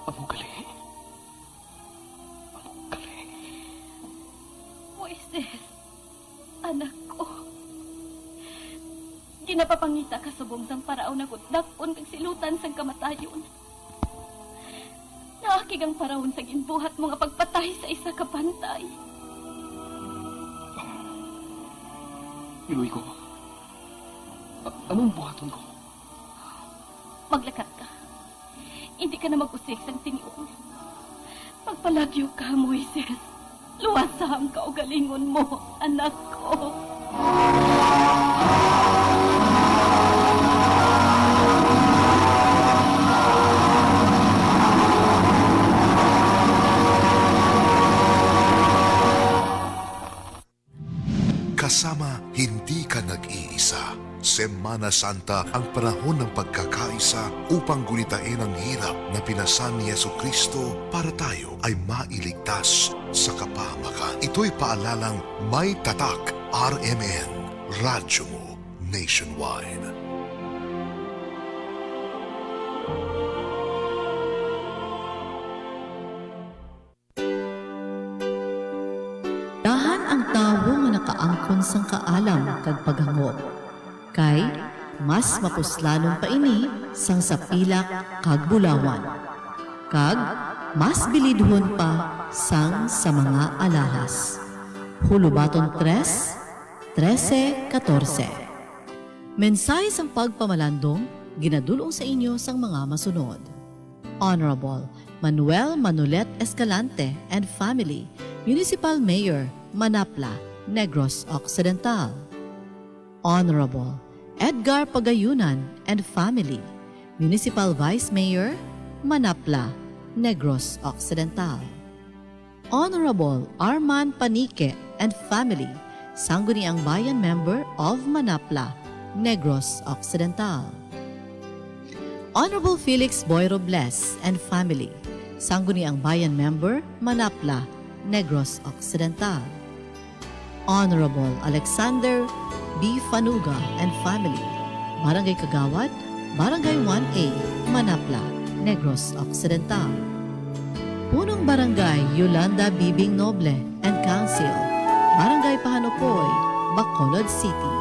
Amo gali. Amo gali. Moises, anak ko, ginapapangita ka subong sang Faraon, agod dak-on kag silutan sang kamatayon. Naakig ang Faraon sa ginbuhat mo nga pagpatay sa isa ka bantay. Iloy ko, a-, anong buhaton ko? Maglakat ka. Indi ka na mag-usik sang tingon. Magpalagyo ka, Moises. Luwasa ang kaugalingon mo, anak ko. Kasama, hindi ka nag-iisa. Semana Santa ang panahon ng pagkakaisa upang gunitain ang hirap na pinasan ni Jesucristo para tayo ay mailigtas sa kapahamakan. Ito'y paalalang may tatak, R M N, Radyo Mo Nationwide. Dahan ang tawo nga nakaangkon sang kaalam kag paghangop, kay mas mapuslanon pa ini sang sa pilak kag bulawan, kag mas bilidhon pa sang sa mga alahas. Hulubaton tres, trese, katorse. Mensahe sang pagpamalandong ginadul-ong sa inyo sang mga masunod. Honorable Manuel Manolet Escalante and family, Municipal Mayor, Manapla, Negros Occidental. Honorable Edgar Pagayunan and family, Municipal Vice Mayor, Manapla, Negros Occidental. Honorable Arman Panique and family, Sangguniang Bayan member of Manapla, Negros Occidental. Honorable Felix Boy Robles and family, Sangguniang Bayan member, Manapla, Negros Occidental. Honorable Alexander B. Fanuga and family, Barangay Kagawad, Barangay one A, Manapla, Negros Occidental. Punong Barangay Yolanda Bibing Noble and Council, Barangay Pahanopoy, Bacolod City.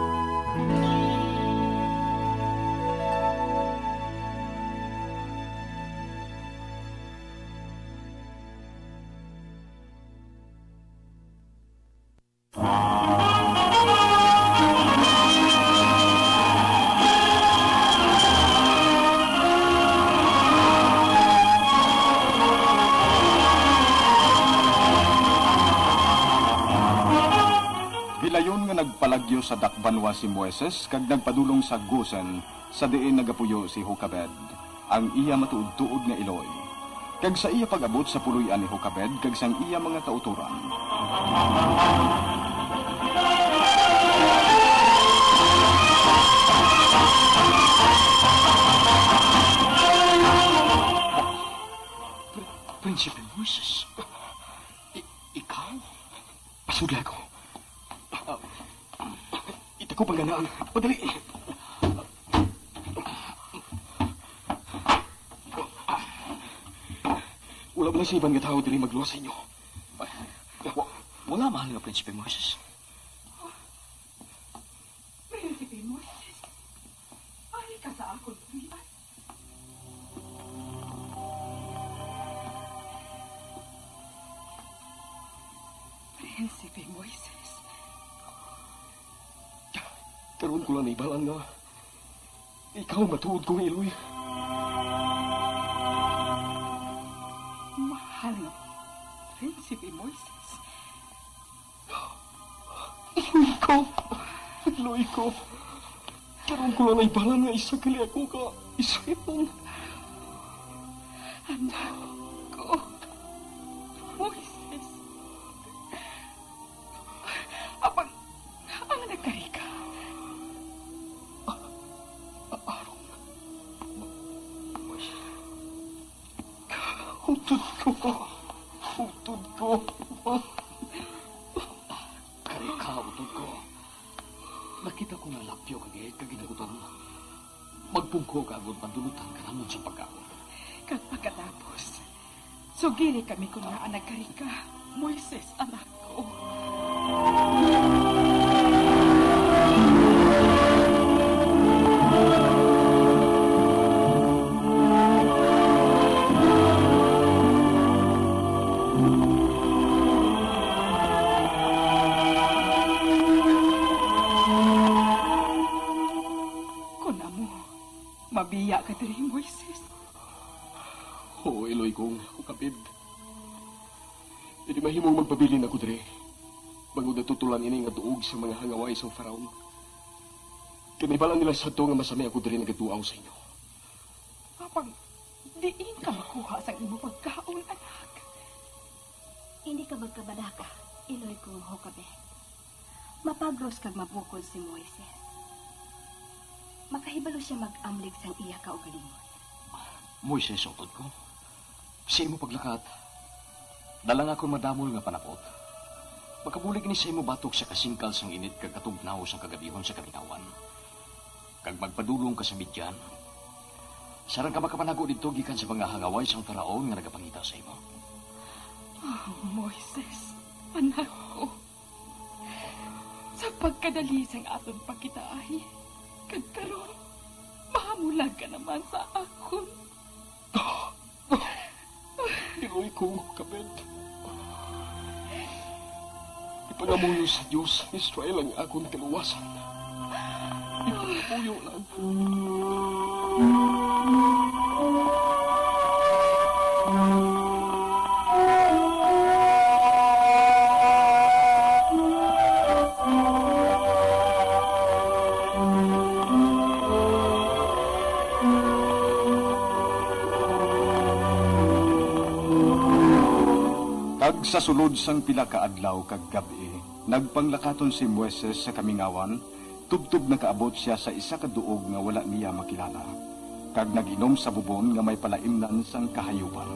Hilayon nga nagpalagyo sa dakbanwa si Moises kag nagpadulong sa Gosen, sa diin nagapuyo si Jokebed, ang iya matuod-tuod nga iloy, kag sa iya pag-abot sa puloy-an ni Jokebed kag sang iya mga kautoran. Ako. Itakop ang ganaan. Madali. Wala ba lang sa iban nga tawo diri magluwas sa inyo? Wa-, wala, mahal nga Prinsipe Moises. Prinsipe Moises, ari ka sa akon puloy-an. Prinsipe Moises. Karon ko lang nahibal-an nga ikaw matuod kong iloy. Mahal nga Prinsipe Moises. Iloy ko. Iloy ko. Karon ko lang nahibal-an nga isa gali ako ka Israelita. Anak ko, Moises. Apang, ang nagkari ka. Aron. Utod ko. Utod ko. Kari ka, utod ko. Nakita ko nga lapyo ka gid kag ginagutom. Magpungko ka agod madulutan ka namon sa pagkaon. Kag pagkatapos, sugiri kami kon ngaa nagkari ka, Moises, anak ko. Kon amo, mabiya ka diri, Moises. Oo, iloy kong hukabid. Indi mahimong magpabilin ako diri, bangod natutulan ini nga duog sa mga hangaway sang Faraon. Kay nahibal-an nila sadto nga masami ako diri nagaduaw sa inyo. Apang diin ka makuha sang imo pagkaon, anak? Indi ka magkabalaka, iloy kong Jokebed. Mapagros kag mabukod si Moises. Makahibalo sia mag-amlig sang iya kaugalingon. Moises, utod ko, sa imo paglakat, dala nga akon madamol nga panakot. Makabulig ini sa imo batok sa kasingkal sang init kag katugnaw sang kagabihon sa kamingawan, kag magpadulong ka sa Midian, sarang ka makapanago didto gikan sa mga hangaway sang Faraon nga nagapangita sa imo. Ah, Moises, anak ko, sa pagkadali sang aton pagkitaay, kag karon, mahamulag ka naman sa akon. Iloy kong hukabid. Ipangamuyo sa Dios sang Israel ang akon kaluwasan. Ipangamuyo lang. Kag sa sulod sang pila ka adlaw kag gab-i, nagpanglakaton si Moises sa kamingawan, tubtob nakaabot sia sa isa ka duog nga wala niya makilala, kag nag-inom sa bubon nga may palaimnan sang kahayupan.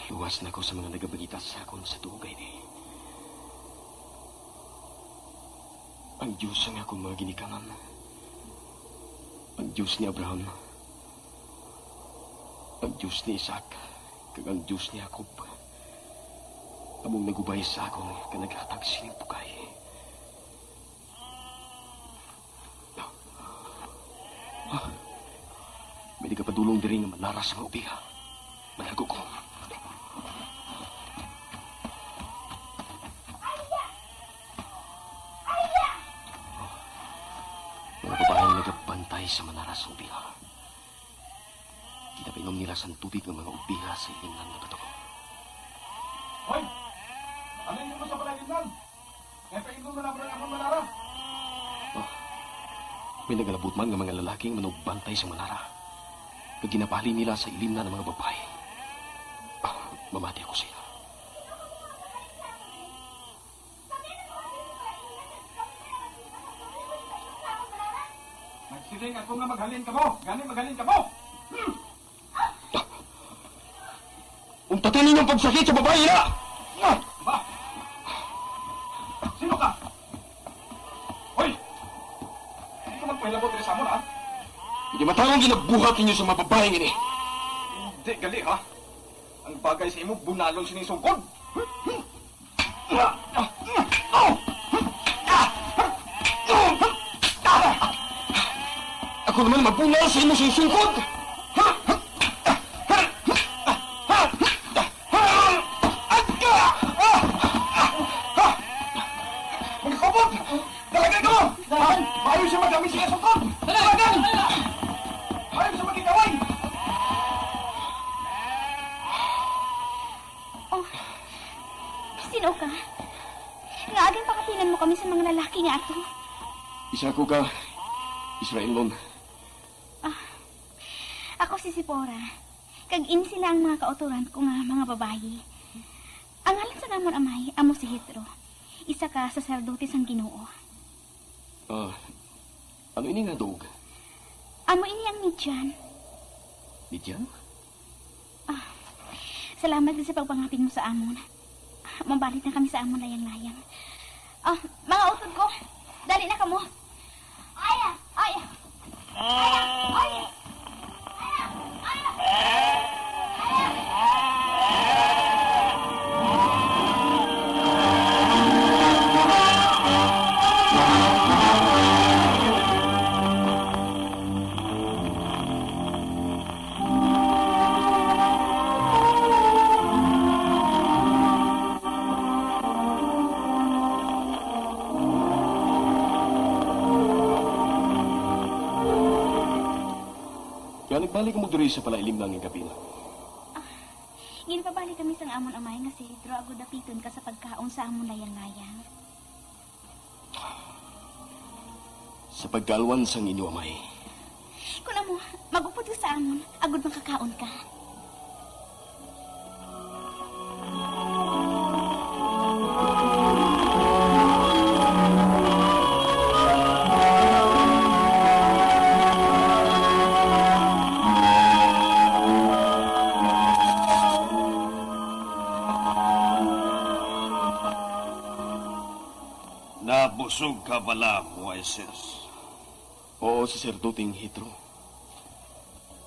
Luwas na ko sa mga nagabangita sa akon sa dugay ni. Ang Dios sang akon mga ginikanan, ang Dios ni Abraham, ang Dios ni Isaac, kag ang Dios ni Jacob, among nagubay sa akon kag naghatag sining bugay. Ah, may nagapadulong diri nga manara sa mga obiha. Manago ko. Mga babayi nga nagabantay sa manara sa obiha. Ginapainom nila sang tubig ang mga obiha sa ilimnan nga bato. Hoy! Ano inyo mo sa palalimnan? Kaya painom na naman ang akong manara. Oh, may nagalabot man nga mga lalaki nga manugbantay sa manara. nga ginabali nila sa ilimnan ang mga babayi. Ah, mamati ako sa ila. Nagsiling ako nga maghalin kamo, gani maghalin kamo. Hmm. Untati ninyo ang pagsakit sa babayi na! Ba? Sino ka? Hoy! Hindi ka magpahilabot diri sa amon, ha? Hindi matarong ginabuhat ninyo sa mga babayi ini. Hindi gali, ha? Ang bagay sa imo, bunalon sining sungkod. Ako naman mabunal sa imo sing sungkod. Mga kubot! Dalagan kamo! Maayo siya magamit siya sa sungkod! Dalagan! Maayo siya makikaway! Oh, sino ka? Ngaa ginpakatinan mo kami sa mga lalaki nga ato? Isa ko ka, Israelon. Ah, ako si Zipporah, kag ini sila ang mga kautoran ko nga mga babayi. Ang ngalan sang amon amay amo si Jethro, isa ka saserdote sang Ginoo. Ah, ano ini nga duog? Amo ini ang Midian. Midian? Ah, salamat gid sa pagpangapin mo sa amon. Mabalik na kami sa amon layang-layang. Ah, mga utod ko, dali na kamo. Ay, ay, ay, ay, ay. Kaya nagbalik mo diri sa palailimnan nga kapila. Ah, ginpabalik kami sang amon amay nga si Jethro agod dapiton ka sa pagkaon sa amon layang-layang. Sa pagkalwan sang inyo amay. Kun amo, mag-upod ka sa amon, agod makakaon ka. Nabusog ka bala, Moises? Oo, Saserdoteng Jethro.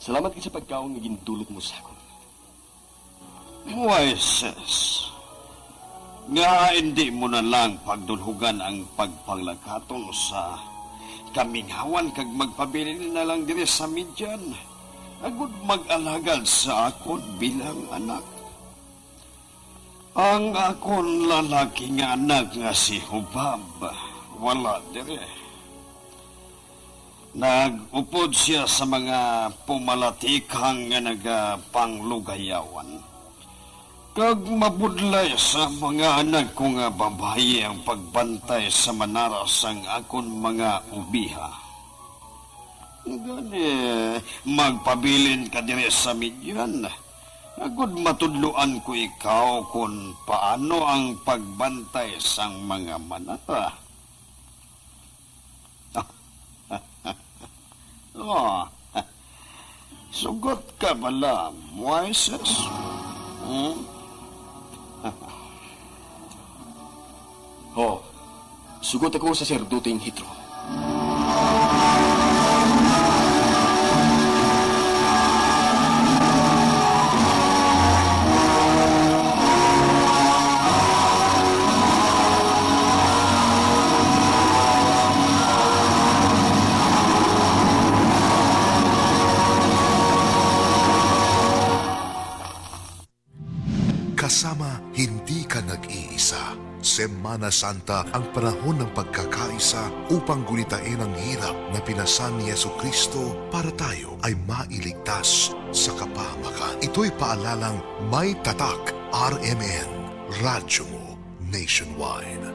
Salamat gid sa pagkaon nga gindulot mo sa akon. Moises, nga indi mo na lang pagdulhogan ang pagpanglakaton sa kamingawan kag magpabilin na lang diri sa Midian, agud mag-alagad sa akon bilang anak. Ang akon lalaki nga anak nga si Hobab wala diri. Nag-upod sia sa mga pumalatikang nga nagapanglugayawan, kag mabudlay sa mga anak ko nga babayi ang pagbantay sa manara sang akon mga obiha. Gani, magpabilin ka diri sa Midian, agud matudloan ko ikaw kon paano ang pagbantay sang mga manara. Oh, sugot ka bala, Moises? Hmm? Ho, sugot ako, Saserdoteng Jethro. Kasama, hindi ka nag-iisa. Semana Santa ang panahon ng pagkakaisa upang gunitain ang hirap na pinasan ni Jesucristo para tayo ay mailigtas sa kapahamakan. Ito'y paalalang may tatak, R M N, Radyo Mo Nationwide.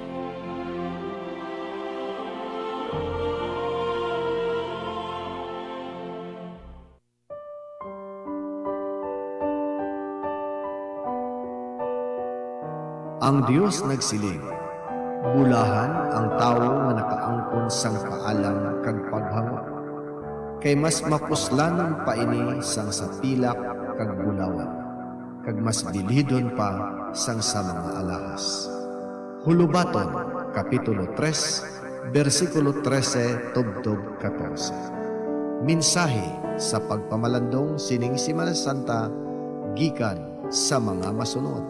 Ang Dios nagsiling, "Bulahan ang tawo nga nakaangkon sang kaalam kag paghango, kay mas mapuslanon pa ini sang sa pilak kag bulawan, kag mas bilhidon pa sang sa mga alahas." Hulubaton, Kapitulo tres, bersikulo trese tubtob katorse. Mensahe sa pagpamalandong sining Semana Santa gikan sa mga masunod.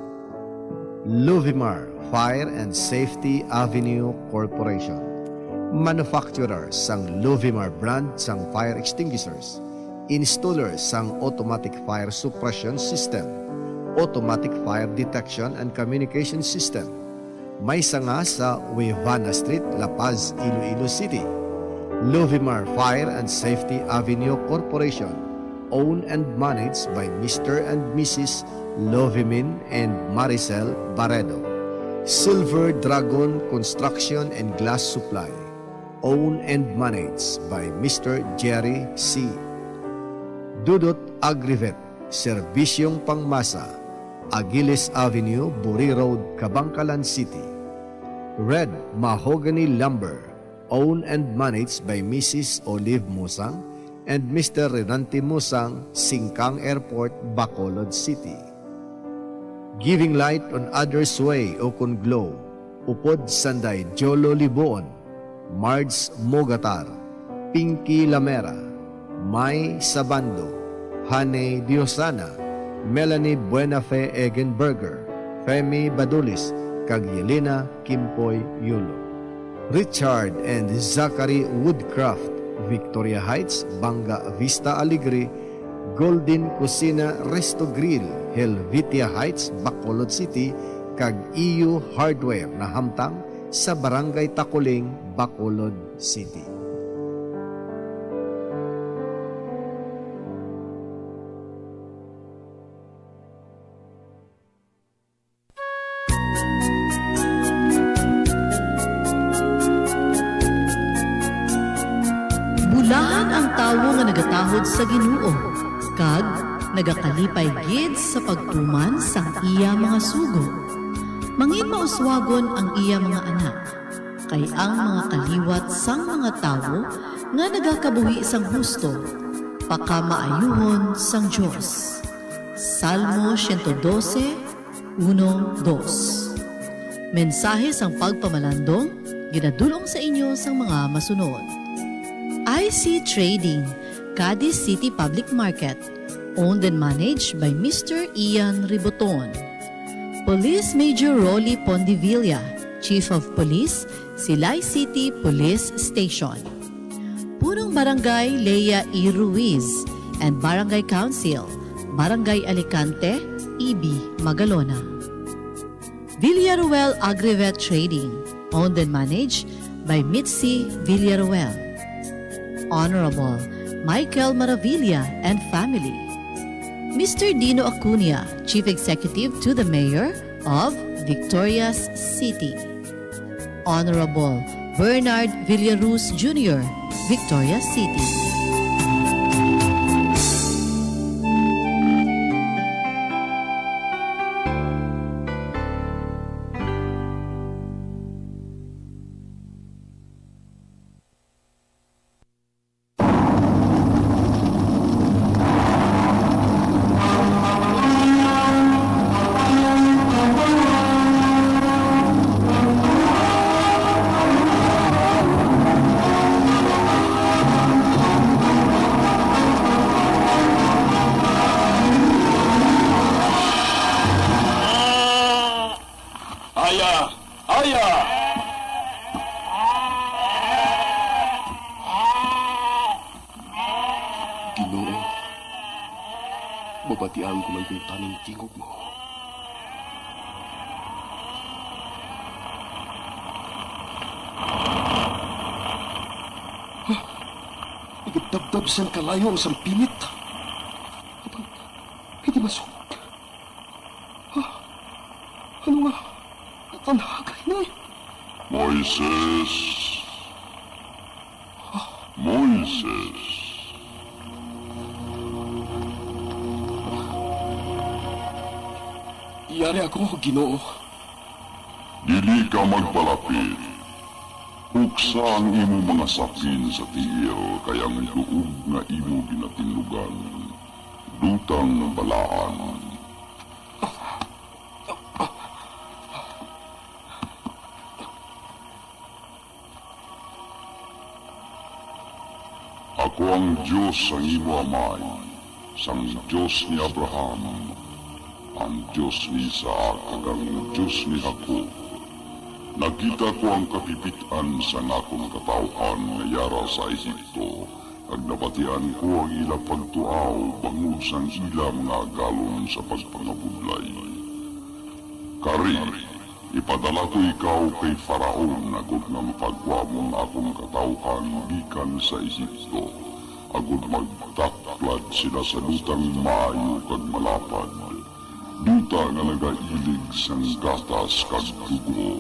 Luvimar Fire and Safety Avenue Corporation, manufacturer sang Luvimar brand sang fire extinguishers, installer sang automatic fire suppression system, automatic fire detection and communication system. May sanga sa Wevana Street, La Paz, Iloilo City. Luvimar Fire and Safety Avenue Corporation, owned and managed by Mister and Missus Lovimin and Maricel Barredo. Silver Dragon Construction and Glass Supply, owned and managed by Mister Jerry C. Dudot Agrivet, Serbisyong Pangmasa, Aguiles Avenue, Buri Road, Kabankalan City. Red Mahogany Lumber, owned and managed by Missus Olive Musang and Mister Renante Musang, Singkang Airport, Bacolod City. Giving light on others' way ukon glow, upod sanday Jolo Libuon, Marge Mogatar, Pinky Lamera, May Sabando, Hane Diosana, Melanie Buenafe Egenberger, Femi Badulis, kag Yelena Kimpoy Yulo. Richard and Zachary Woodcraft, Victoria Heights, Banga Vista Alegre, Golden Cusina Resto Grill, Helvetia Heights, Bacolod City, kag E U Hardware, nahamtang sa Barangay Tacoling, Bacolod City. Bulahan ang tawo nga nagatahod sa Ginoo, kag nagakalipay gid sa pagtuman sang iya mga sugo. Manginmauswagon ang iya mga anak, kay ang mga kaliwat sang mga tawo nga nagakabuhi sang husto pakamaayuhon sang Dios. Salmo siyento dose, uno, dos. Mensahe sang pagpamalandong, ginadul-ong sa inyo sang mga masunod. I C Trading, Cadiz City Public Market, owned and managed by Mister Ian Riboton. Police Major Rolly Pondevilla, Chief of Police, Silay City Police Station. Punong Barangay Lea E. Ruiz and Barangay Council, Barangay Alicante, E B, Magalona. Villaruel Agrivet Trading, owned and managed by Mitzi Villaruel. Honorable Michael Maravilla and family. Mister Dino Acuña, Chief Executive to the Mayor of Victorias City. Honorable Bernard Villaruz Junior, Victoria City. Aya! Aya! Ginoo, mabatian ko man gid taning tingog mo. Nagadabdab sang kalayo ang sampinit. Abang, hindi masungog. Ah, ano nga? Tanhagay ni. Moises! Moises! Yari ako, Ginoo. Dili ka magpalapit. Puksa ang imo mga sapin sa tiil, kay ang duog nga imo ginatinlugan dutang balaan. Ako ang Dios sang imo amay, sang Dios ni Abraham, ang Dios ni Isaac, kag ang Dios ni Jacob. Nakita ko ang kapipit-an sang akon katawuhan nga yara sa Egipto, kag nabatian ko ang ila pagtuaw bangod sang ila mga agalon sa pagpangabudlay. Kari, ipadala ko ikaw kay Faraon, agod nga mapagwa mo ang akon katawuhan gikan sa Egipto, agod magtaklad sila sa lutang maayo kag malapad, duta nga nagailig sang gatas kag dugo.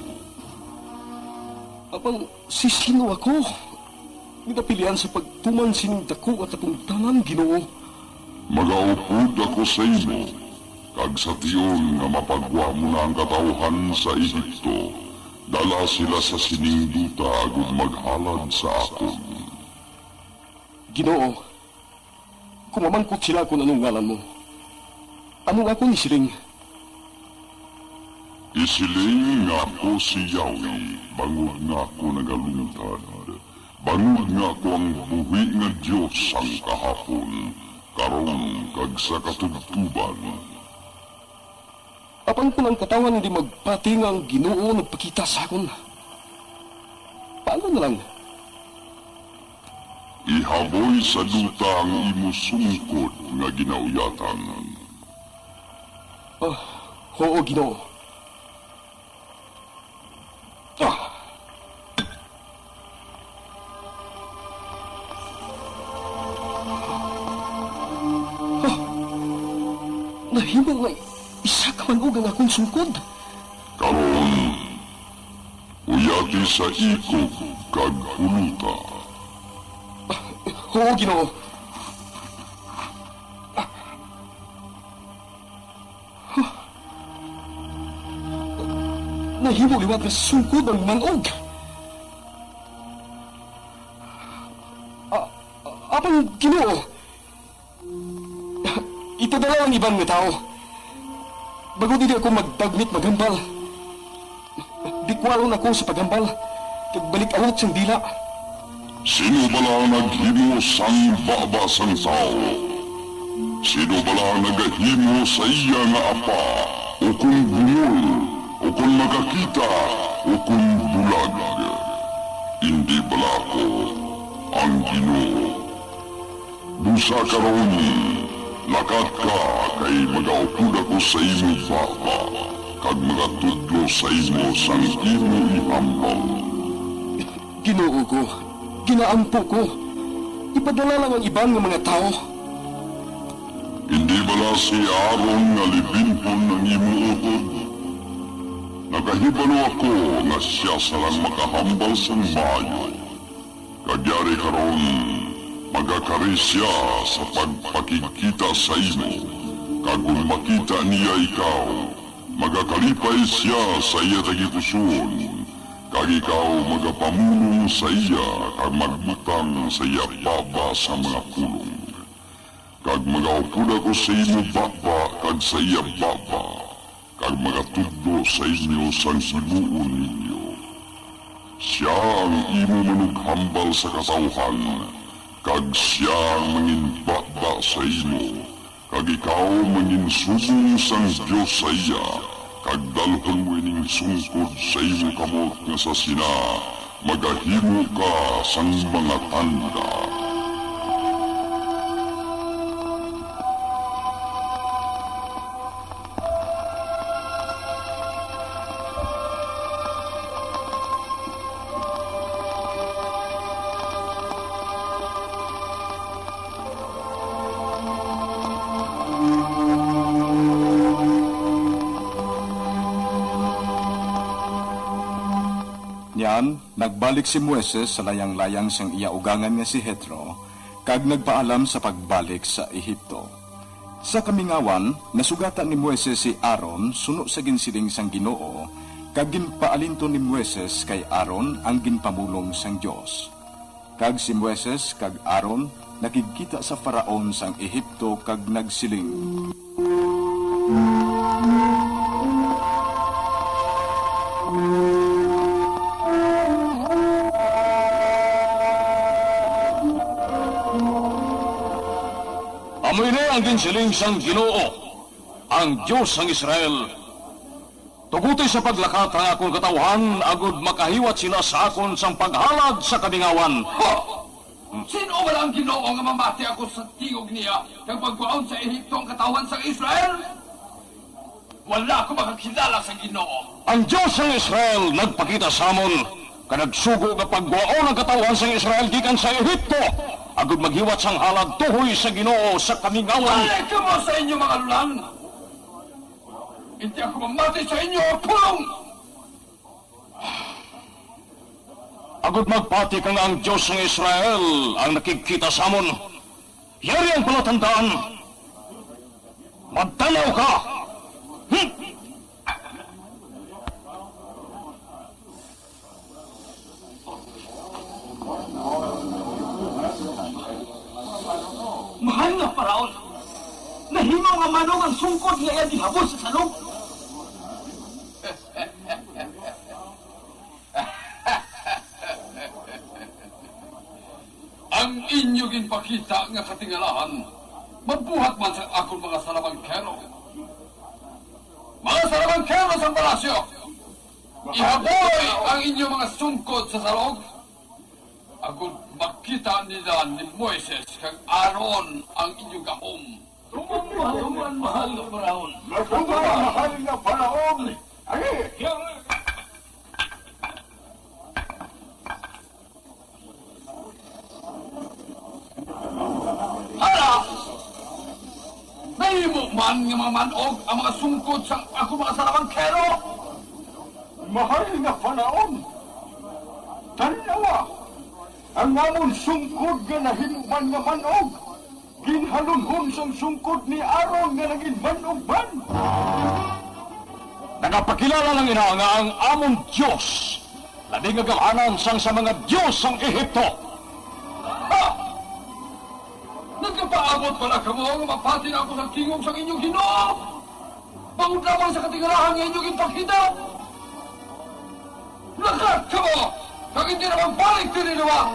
Apan sin-o ako nga napilian sa pagtuman sining daku nga katungdanan, Ginoo? Magaupod ako sa imo, kag sa tion nga mapagwa mo na ang katawuhan sa Egipto, dala sila sa sining duta agod maghalad sa akon. Ginoo, kung mamangkot sila kon ano ngalan mo, ano nga akon isiling? Isiling nga ako si Yahweh, bangod nga ako nagalungtad, bangod nga ako ang buhi nga Dios sang kahapon, karon, kag sa katubtoban. Apan kon ang katawuhan indi magpati nga ang Ginoo nagpakita sa akon, paano na lang? Ihaboy sa duta ang imo sungkod nga ginauyatan. Ah, huo, Ginoo. Ah! Ah! Nahimo nga isa ka man-og ang akon sungkod. Karon, uyati sa ikog kag pulota. Ah, huo, Ginoo. Nahimo liwat nga sungkod ang man-og. A-, apan, Ginoo, ipadala ang iban nga tawo. Bangod dili ako magdagmit maghambal, bikwalon ako sa paghambal, kag balik-awot sang dila. Sino bala ang naghimo sang baba sang tawo? Sino bala ang nagahimo sa iya nga apa, ukon bungol, ukon makakita, ukon bulag? Indi bala ako ang Ginoo? Busa karon, lakat ka, kay magaupod ako sa imo baba, kag magatudlo sa imo sang imo ihambal. Ginoo ko, ginaampo ko, ipadala lang ang iban nga mga tawo. Indi bala si Aaron nga libinhon ang imo utod? Nakahibalo ako nga sia sa lang makahambal sang maayo. Kag yari karon, magakari sia sa pagpakigkita sa imo, kag kon makita niya ikaw, magakalipay sia sa iya tagipusoon, kag ikaw magapamulong sa iya kag magbutang sa iya baba sa mga pulong. Kag magaupod ako sa imo baba kag sa iya baba, kag magatudlo sa inyo sang himuon ninyo. Sia ang imo manughambal sa katawuhan, kag sia ang manginbaba sa imo, kag ikaw manginsubong sang Dios sa iya, kag dalhon mo ining sungkod sa imo kamot nga sa sina magahimo ka sang mga tanda. Niyan, nagbalik si Moises sa layang-layang sang iya ugangan nga si Jetro, kag nagpaalam sa pagbalik sa Egipto. Sa kamingawan, nasugatan ni Moises si Aaron suno sa ginsiling sang Ginoo, Kag ginpaalinton ni Moises kay Aaron ang ginpamulong sang Dios. Kag si Moises kag Aaron nakigkita sa Faraon sang Egipto kag nagsiling, "Amo ini ang ginsiling sang Ginoo, ang Dios sang Israel: Tuguti sa paglakat ang akon katawuhan, agod makahiwat sila sa akon sang paghalad sa kamingawan." Ha! Sin-o bala ang Ginoo nga mamati ako sa tingog niya, kag pagwaon sa Egipto ang katawuhan sang Israel? Wala ako makakilala sa Ginoo. Ang Dios sang Israel nagpakita sa amon, kag nagsugo nga pagwaon ang katawuhan sang Israel gikan sa Egipto, agod maghiwat sang halad tuhoy sa Ginoo sa kamingawan. Balik kamo sa inyo mga lulan! Indi ako mamati sa inyo, pulong! Agod magpati ka nga ang Dios sang Israel ang nakigkita sa amon, yari ang palatandaan. Magtan-aw ka! Hmm! Mahal nga Faraon, nahimo nga manog ang sungkod nga iya gihabos sa salog. Ang inyo ginpakita nga katingalahan mabuhat man sa akon mga salabangkero. Mga salabangkero sang palasyo, ihaboy ang inyo mga sungkod sa salog, agod makita nila ni Moises kag Aaron ang inyo gahom. Tuman, mahal nga Faraon. Tuman, mahal nga Faraon. Ay! Hala! Nahimo man nga mga man-og ang mga sungkod sang akon mga salabangkero? Mahal nga Faraon, tan-awa, ang amon sungkod nga nahimo man nga man-og ginhalunhon sang sungkod ni Aaron nga nagin man-og man. Nagapakilala lang ina nga ang amon Dios labi nga gamhanan sang sa mga dios sang Egipto. Ha! Nagapaabot bala kamo nga mapati na ako sa tingog sang inyo Ginoo, bangod lamang sa katingalahan nga inyo ginpakita? Lakat kamo, kag indi na magbalik diri liwat!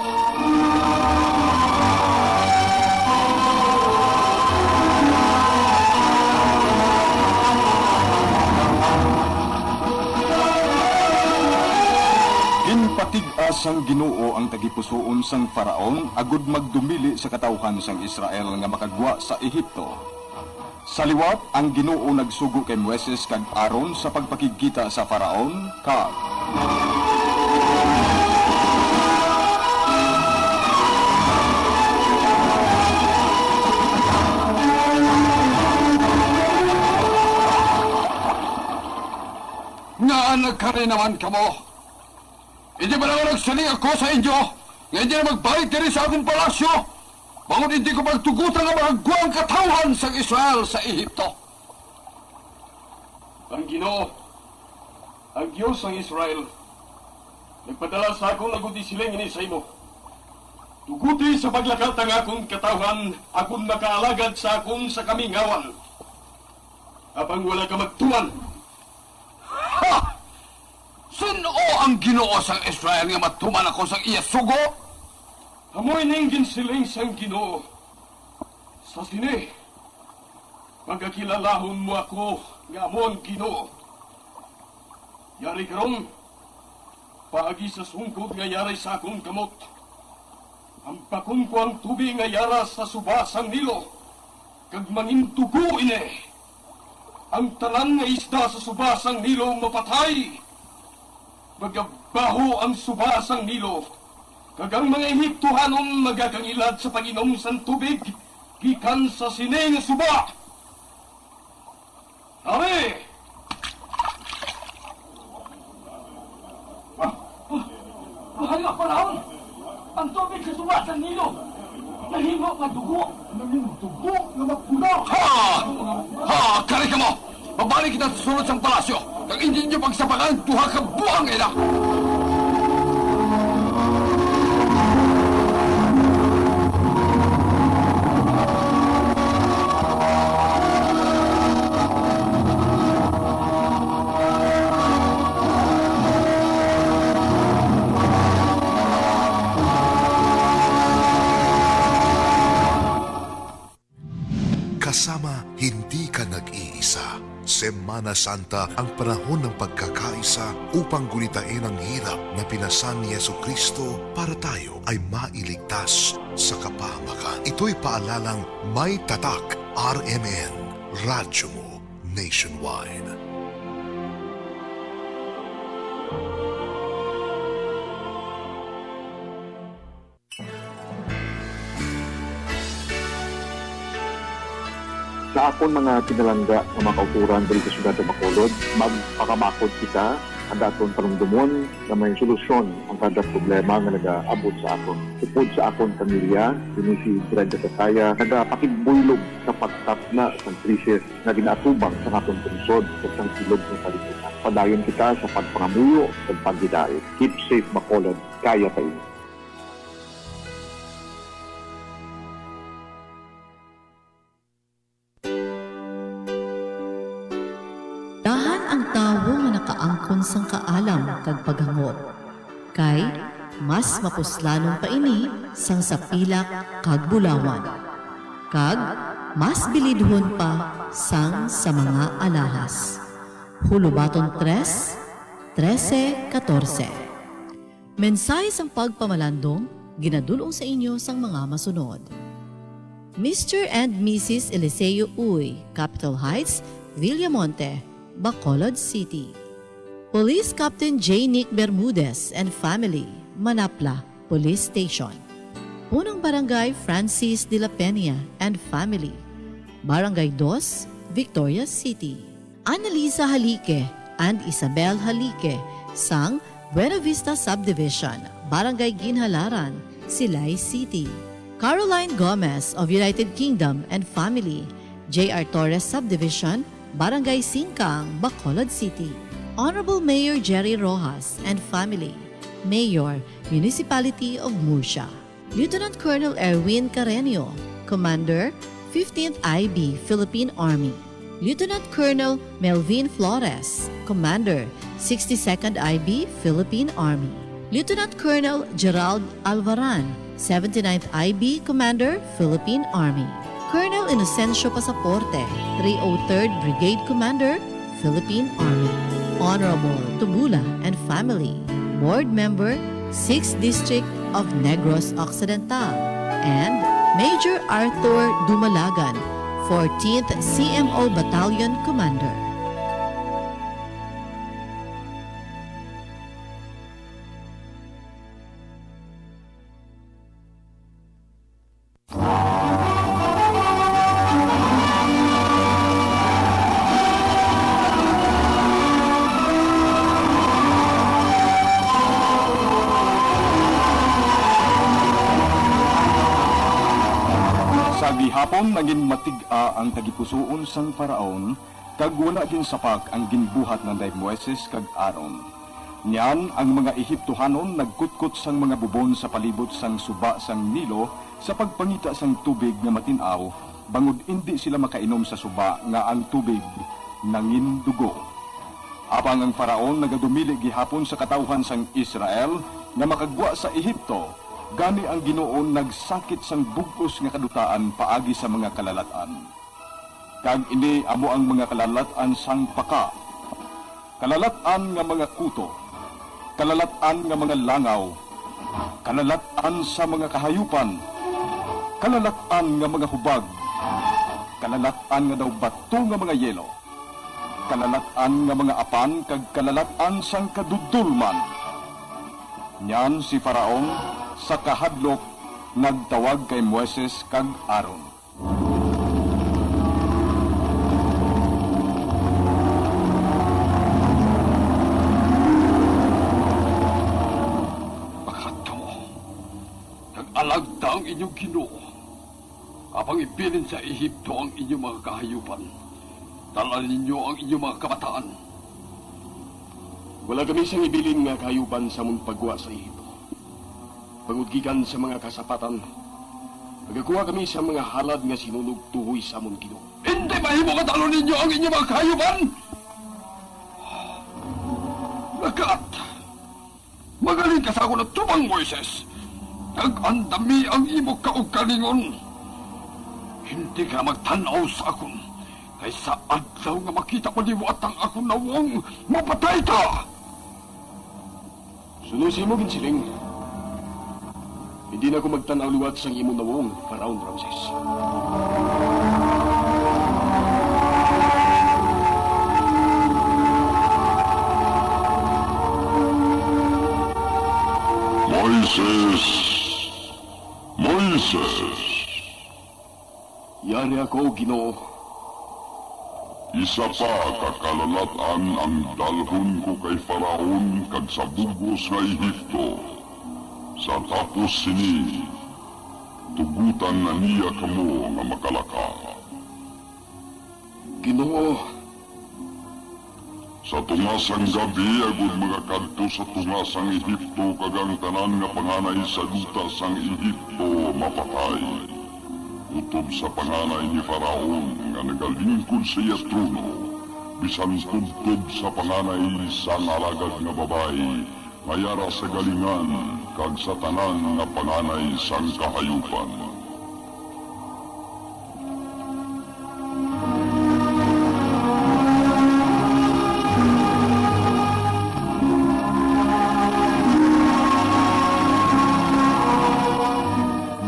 Ginpatig-a sang Ginoo ang tagipusoon sang Faraon agud magdumili sa katawuhan sang Israel nga makagwa sa Egipto. Sa liwat, ang Ginoo nagsugo kay Moises kag Aaron sa pagpakigkita sa Faraon, kag, "Ngaa nagkari naman kamo? Indi bala nga nagsiling ako sa inyo nga indi na magbalik diri sa akon palasyo, bangod indi ko pagtugutan nga makagwa ang katawuhan sang Israel sa Egipto?" Ang Ginoo, ang Dios sang Israel, nagpadala sa akon agud isiling ini sa imo: Tuguti sa paglakat ang akon katawuhan agud makaalagad sa akon sa kamingawan, apang wala ka magtuman. Ha! Sin-o ang Ginoo sang Israel nga matuman ako sang iya sugo? Amo ini ang ginsiling sang Ginoo: Sa sini pagakilalahon mo ako nga amo ang Ginoo. Yari karon, paagi sa sungkod nga yari sa akon kamot, ampakon ko ang tubig nga yara sa suba sang Nilo, kag mangindugo ini. Ang tanan nga isda sa suba sang Nilo mapatay. Magabaho ang suba sang Nilo, kag ang mga Egiptohanon magakangilad sa pag-inom sang tubig gikan sa sini nga suba. Ari! Mahal nga Faraon, ang tubig sa suba sang Nilo nahimo nga dugo. Nahimo dugo nga mapula. Ha! Ha! Kari kamo! Mabalik kita sa sulod sang palasyo. Kag indi ninyo pagsabangan duha ka buang ila. Kasama, hindi ka nag-iisa. Semana Santa ang panahon ng pagkakaisa upang gulitain ang hirap na pinasan ni Jesucristo para tayo ay mailigtas sa kapahamakan. Ito'y paalalang may tatak R M N, Radyo Mo Nationwide. Sa akon mga kinalangga nga mga kauturan diri sa siyudad sa Bacolod, magpakamakod kita, ang daton panumdumon nga may solusyon ang kada problema nga nagaabot sa aton. Upod sa akon pamilya, dinhi si Brenda Kataya, nagapakibuylog sa pagtapna sang krisis nga ginaatubang sa aton pungsod kag sang bilog nga kalibutan. Padayon kita sa pagpangamuyo kag paghidait. Keep safe, Bacolod. Kaya pa ini. Dahan ang tawo nga nakaangkon sang kaalam kag paghangop, kay mas mapuslanon pa ini sang sa pilak kag bulawan, kag mas bilidhon pa sang sa mga alahas. Hulubaton tres, trese, katorse. Mensahe sang pagpamalandong ginadul-ong sa inyo sang mga masunod. Mister and Missus Eliseo Uy, Capitol Heights, Villamonte, Bacolod City. Police Captain J Nick Bermudez and family, Manapla Police Station. Punong Barangay Francis de la Peña and family, Barangay Dos, Victoria City. Annalisa Halique and Isabel Halique sang Buena Vista Subdivision, Barangay Ginhalaran, Silay City. Caroline Gomez of United Kingdom and family, J R Torres Subdivision, Barangay Singkang, Bacolod City. Honorable Mayor Jerry Rojas and family, Mayor, Municipality of Murcia. Lieutenant Colonel Erwin Carreño, Commander, fifteenth I B Philippine Army. Lieutenant Colonel Melvin Flores, Commander, sixty-second I B Philippine Army. Lieutenant Colonel Gerald Alvaran, seventy-ninth I B Commander, Philippine Army. Colonel Inocencio Pasaporte, three oh third Brigade Commander, Philippine Army. Honorable Tubula and family, Board Member, sixth District of Negros Occidental, and Major Arthur Dumalagan, fourteenth C M O Battalion Commander. Sa gihapon, nangin matig-a ang tagipusoon sang Faraon, kag wala ginsapak ang ginbuhat nanday Moises kag Aaron. Niyan ang mga Egiptohanon nagkutkot sang mga bubon sa palibot sang suba sang Nilo sa pagpangita sang tubig nga matin-aw, bangod indi sila makainom sa suba nga ang tubig nangin dugo. Apang ang Faraon nagadumili gihapon sa katawuhan sang Israel nga makagwa sa Egipto, gani ang Ginoo nagsakit sang bug-os nga kadutaan paagi sa mga kalalat-an. Kag ini amo ang mga kalalat-an sang paka, kalalat-an nga mga kuto, kalalat-an nga mga langaw, kalalat-an sa mga kahayupan, kalalat-an nga mga hubag, kalalat-an nga daw bato nga mga yelo, kalalat-an nga mga apan, kag kalalat-an sang kadudolman. Niyan si Faraon sa kahadlok nagtawag kay Moises kag Aaron. Pakadto, kag alagda ang inyong Ginoo. Apang ibilin sa Egipto ang inyong mga kahayupan. Dala ninyo ang inyong mga kabataan. Wala kami sang ibilin nga kahayupan sa amon paggwa sa Ehipto. Bangod gikan sa mga kasapatan, nagakuha kami sa mga halad nga sinunog tuhoy sa amon Ginoo. Hindi mahimo nga talon ninyo ang inyo mga kahayupan! Lakat! Magaling ka sa akon atubang, Moises, kag andami ang imo kaugalingon. Hindi ka magtan-aw sa akon, kay sa adlaw nga makita mo liwat ang akon nawong, mapatay ka. Suno sa imo ginsiling, hindi na ako magtan-aw liwat sang imo nawong, Faraon Ramses. Moises! Moises! Yari ako, Ginoo. Isa pa ka kalalat-an ang dalhon ko kay Faraon kag sa bug-os nga Egipto. Sa tapos sini, tugotan na niya kamo nga makalaka. Ginoo, sa tunga sang gab-i, agod makakadto sa tunga sang Egipto kag ang tanan nga panganay sa duta sang Egipto mapatay, kutob sa panganay ni Faraon nga nagalingkod sa iya trono, bisan tubtob sa panganay sang alagad nga babayi nga yara sa galingan kag sa tanan nga panganay sang kahayupan.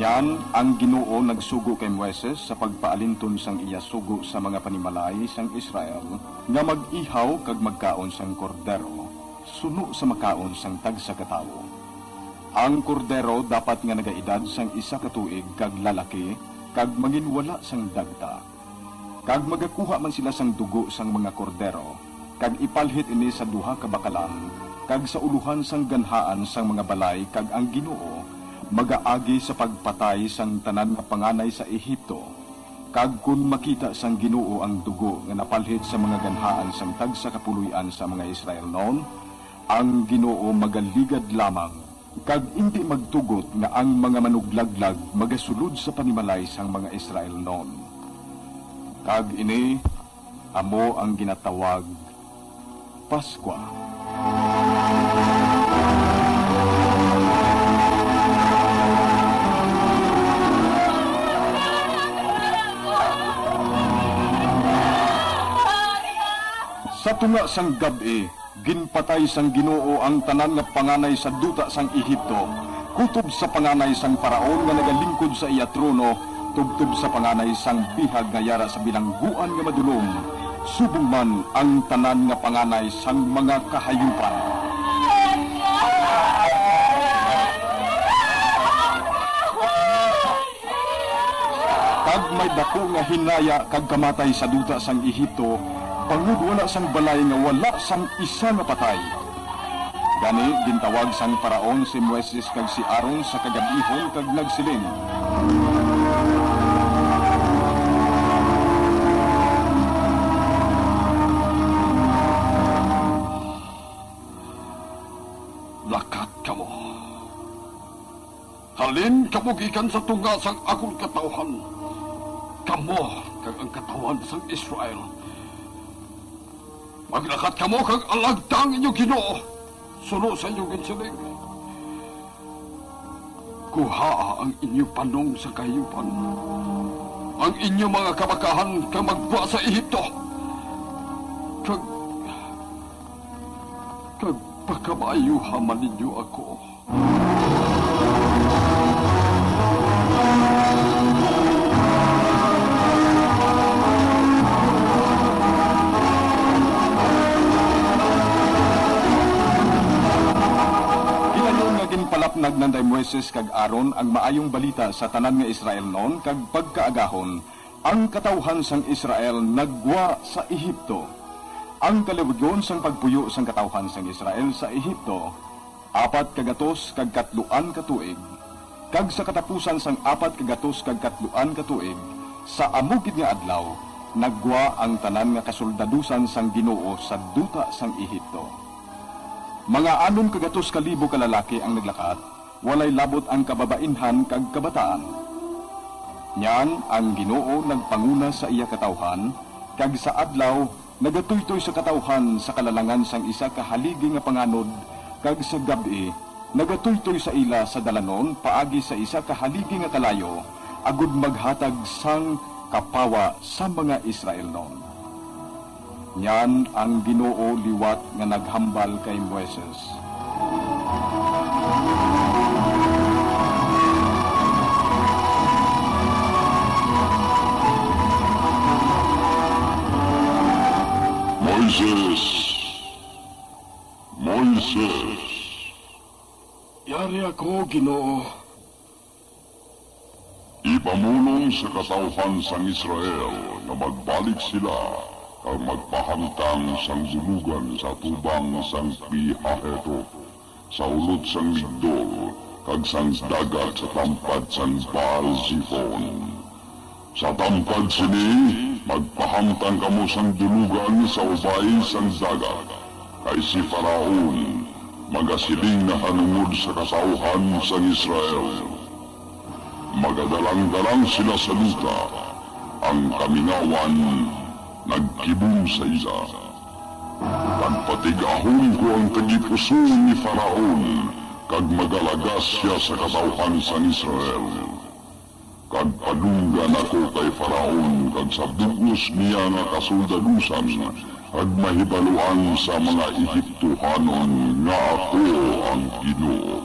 Niyan ang Ginoo nagsugo kay Moises sa pagpaalinton sang iya sugo sa mga panimalay sang Israel nga mag-ihaw kag magkaon sang kordero suno sa makaon sang tagsa ka tawo. Ang kordero dapat nga nagaedad sang isa ka tuig kag lalaki kag manginwala sang dagta. Kag magakuha man sila sang dugo sang mga kordero, kag ipalhit ini sa duha ka bakalan, kag sa ulohan sang ganhaan sang mga balay, kag ang Ginoo magaagi sa pagpatay sang tanan nga panganay sa Egipto. Kag kon makita sang Ginoo ang dugo nga napalhit sa mga ganhaan sang tagsa ka puloy-an sa mga Israelnon, ang Ginoo magaligad lamang, kag indi magtugot nga ang mga manuglaglag magasulod sa panimalay sang mga Israelnon. Kag ini amo ang ginatawag Paskwa. Sa tunga sang gab-i, ginpatay sang Ginoo ang tanan nga panganay sa duta sang Egipto, kutob sa panganay sang Faraon nga nagalingkod sa iya trono, tubtob sa panganay sang bihag nga yara sa bilangguan nga madulom, subong man ang tanan nga panganay sang mga kahayupan. Kag may daku nga hinaya kag kamatay sa duta sang Egipto, bangod wala sang balay nga wala sang isa nga patay. Gani, gintawag sang Faraon si Moises kag si Aaron sa kagab-ihon kag nagsiling, "Lakat kamo. Halin kamo gikan sa tunga sang akon katawuhan, kamo kag ang katawuhan sang Israel. Maglakat kamo kag alagda ang inyo Ginoo, suno sa inyo ginsiling. Kuhaa ang inyo panong sa kahayupan, ang inyo mga kabakahan, kag maggwa sa Egipto, kag, kag pakabaayuha man ninyo ako." Gilayon nga ginpalapnag nanday Moises kag Aaron ang maayong balita sa tanan nga Israelnon, kag pagkaagahon, ang katawuhan sang Israel naggwa sa Egipto. Ang kaliwgon sang pagpuyo sang katawuhan sang Israel sa Egipto, apat ka gatos kag katluan ka tuig, kag sa katapusan sang apat ka gatos kag katluan ka tuig, sa amo gid nga adlaw, naggwa ang tanan nga kasoldadusan sang Ginoo sa duta sang Egipto. Mga anom ka gatos ka libo ka lalaki ang naglakat, walay labot ang kababainhan kag kabataan. Niyan ang Ginoo nagpanguna sa iya katawhan, kag sa adlaw nagatuytoy sa katawhan sa kalalangan sang isa ka haligi nga panganod, kag sa gab-i nagatuytoy sa ila sa dalanon paagi sa isa ka haligi nga kalayo, agod maghatag sang kapawa sa mga Israelnon. Niyan ang Ginoo liwat nga naghambal kay Moises. Moises! Moises! Yari ako, Ginoo. Ipamulong sa katawhan sang Israel nga magbalik sila kag magpahamtang sang dulugan sa atubang sang Pi-hahiroth, sa ulot sang Migdol, kag sang dagat sa tampad sang Baal-zephon. Sa tampad sini, magpahamtang kamo sang dulugan sa ubay sang dagat, kay si Faraon magasiling nahanungod sa katawhan sang Israel, "Magadalang-dalang sila sa duta, ang kamingawan nagkibong sa ila." Pagpatig-ahon ko ang tagipusoon ni Faraon, kag magalagas sia sa katawhan sang Israel. Kag padunggan ako kay Faraon kag sa bug-os niya nga kasoldadusan, kag mahibaluan sa mga Egiptohanon nga ako ang Ginoo.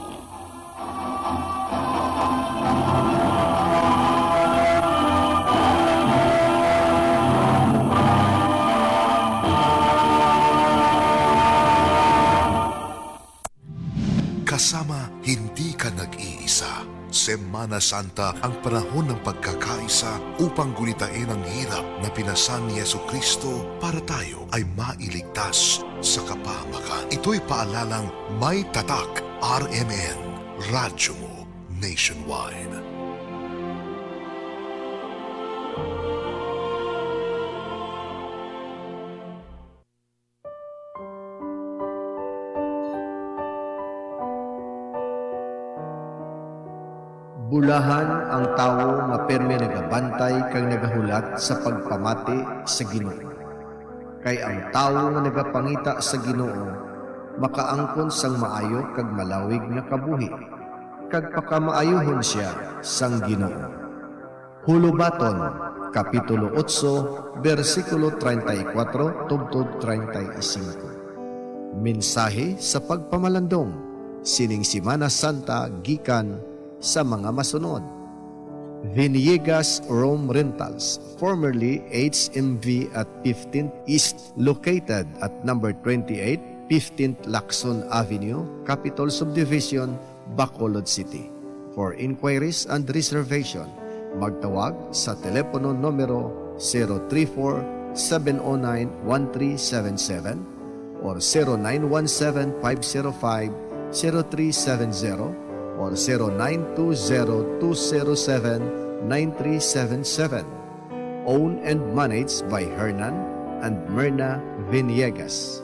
Kasama, hindi ka nag-iisa. Semana Santa ang panahon ng pagkakaisa upang gunitain ang hirap na pinasan ni Jesucristo para tayo ay mailigtas sa kapahamakan. Ito'y paalalang may tatak, R M N, Radyo Mo Nationwide. Bulahan ang tawo nga pirme nagabantay kag nagahulat sa pagpamati sa Ginoo. Kay ang tawo nga nagapangita sa Ginoo makaangkon sang maayo kag malawig nga kabuhi, kag pakamaayohon sia sang Ginoo. Hulubaton, Kapitulo otso, bersikulo treinta y cuatro tubtob treinta y cinco. Mensahe sa pagpamalandong sining Semana Santa gikan sa mga masunod: Vinigas Room Rentals, formerly H M V at fifteenth East, located at number twenty-eight, fifteenth Lacson Avenue, Capitol Subdivision, Bacolod City. For inquiries and reservation, magtawag sa telepono numero zero three four, seven oh nine, one three seven seven or zero nine one seven, five zero five, zero three seven zero or zero nine two zero, two zero seven, nine three seven seven. Owned and managed by Hernan and Myrna Villegas.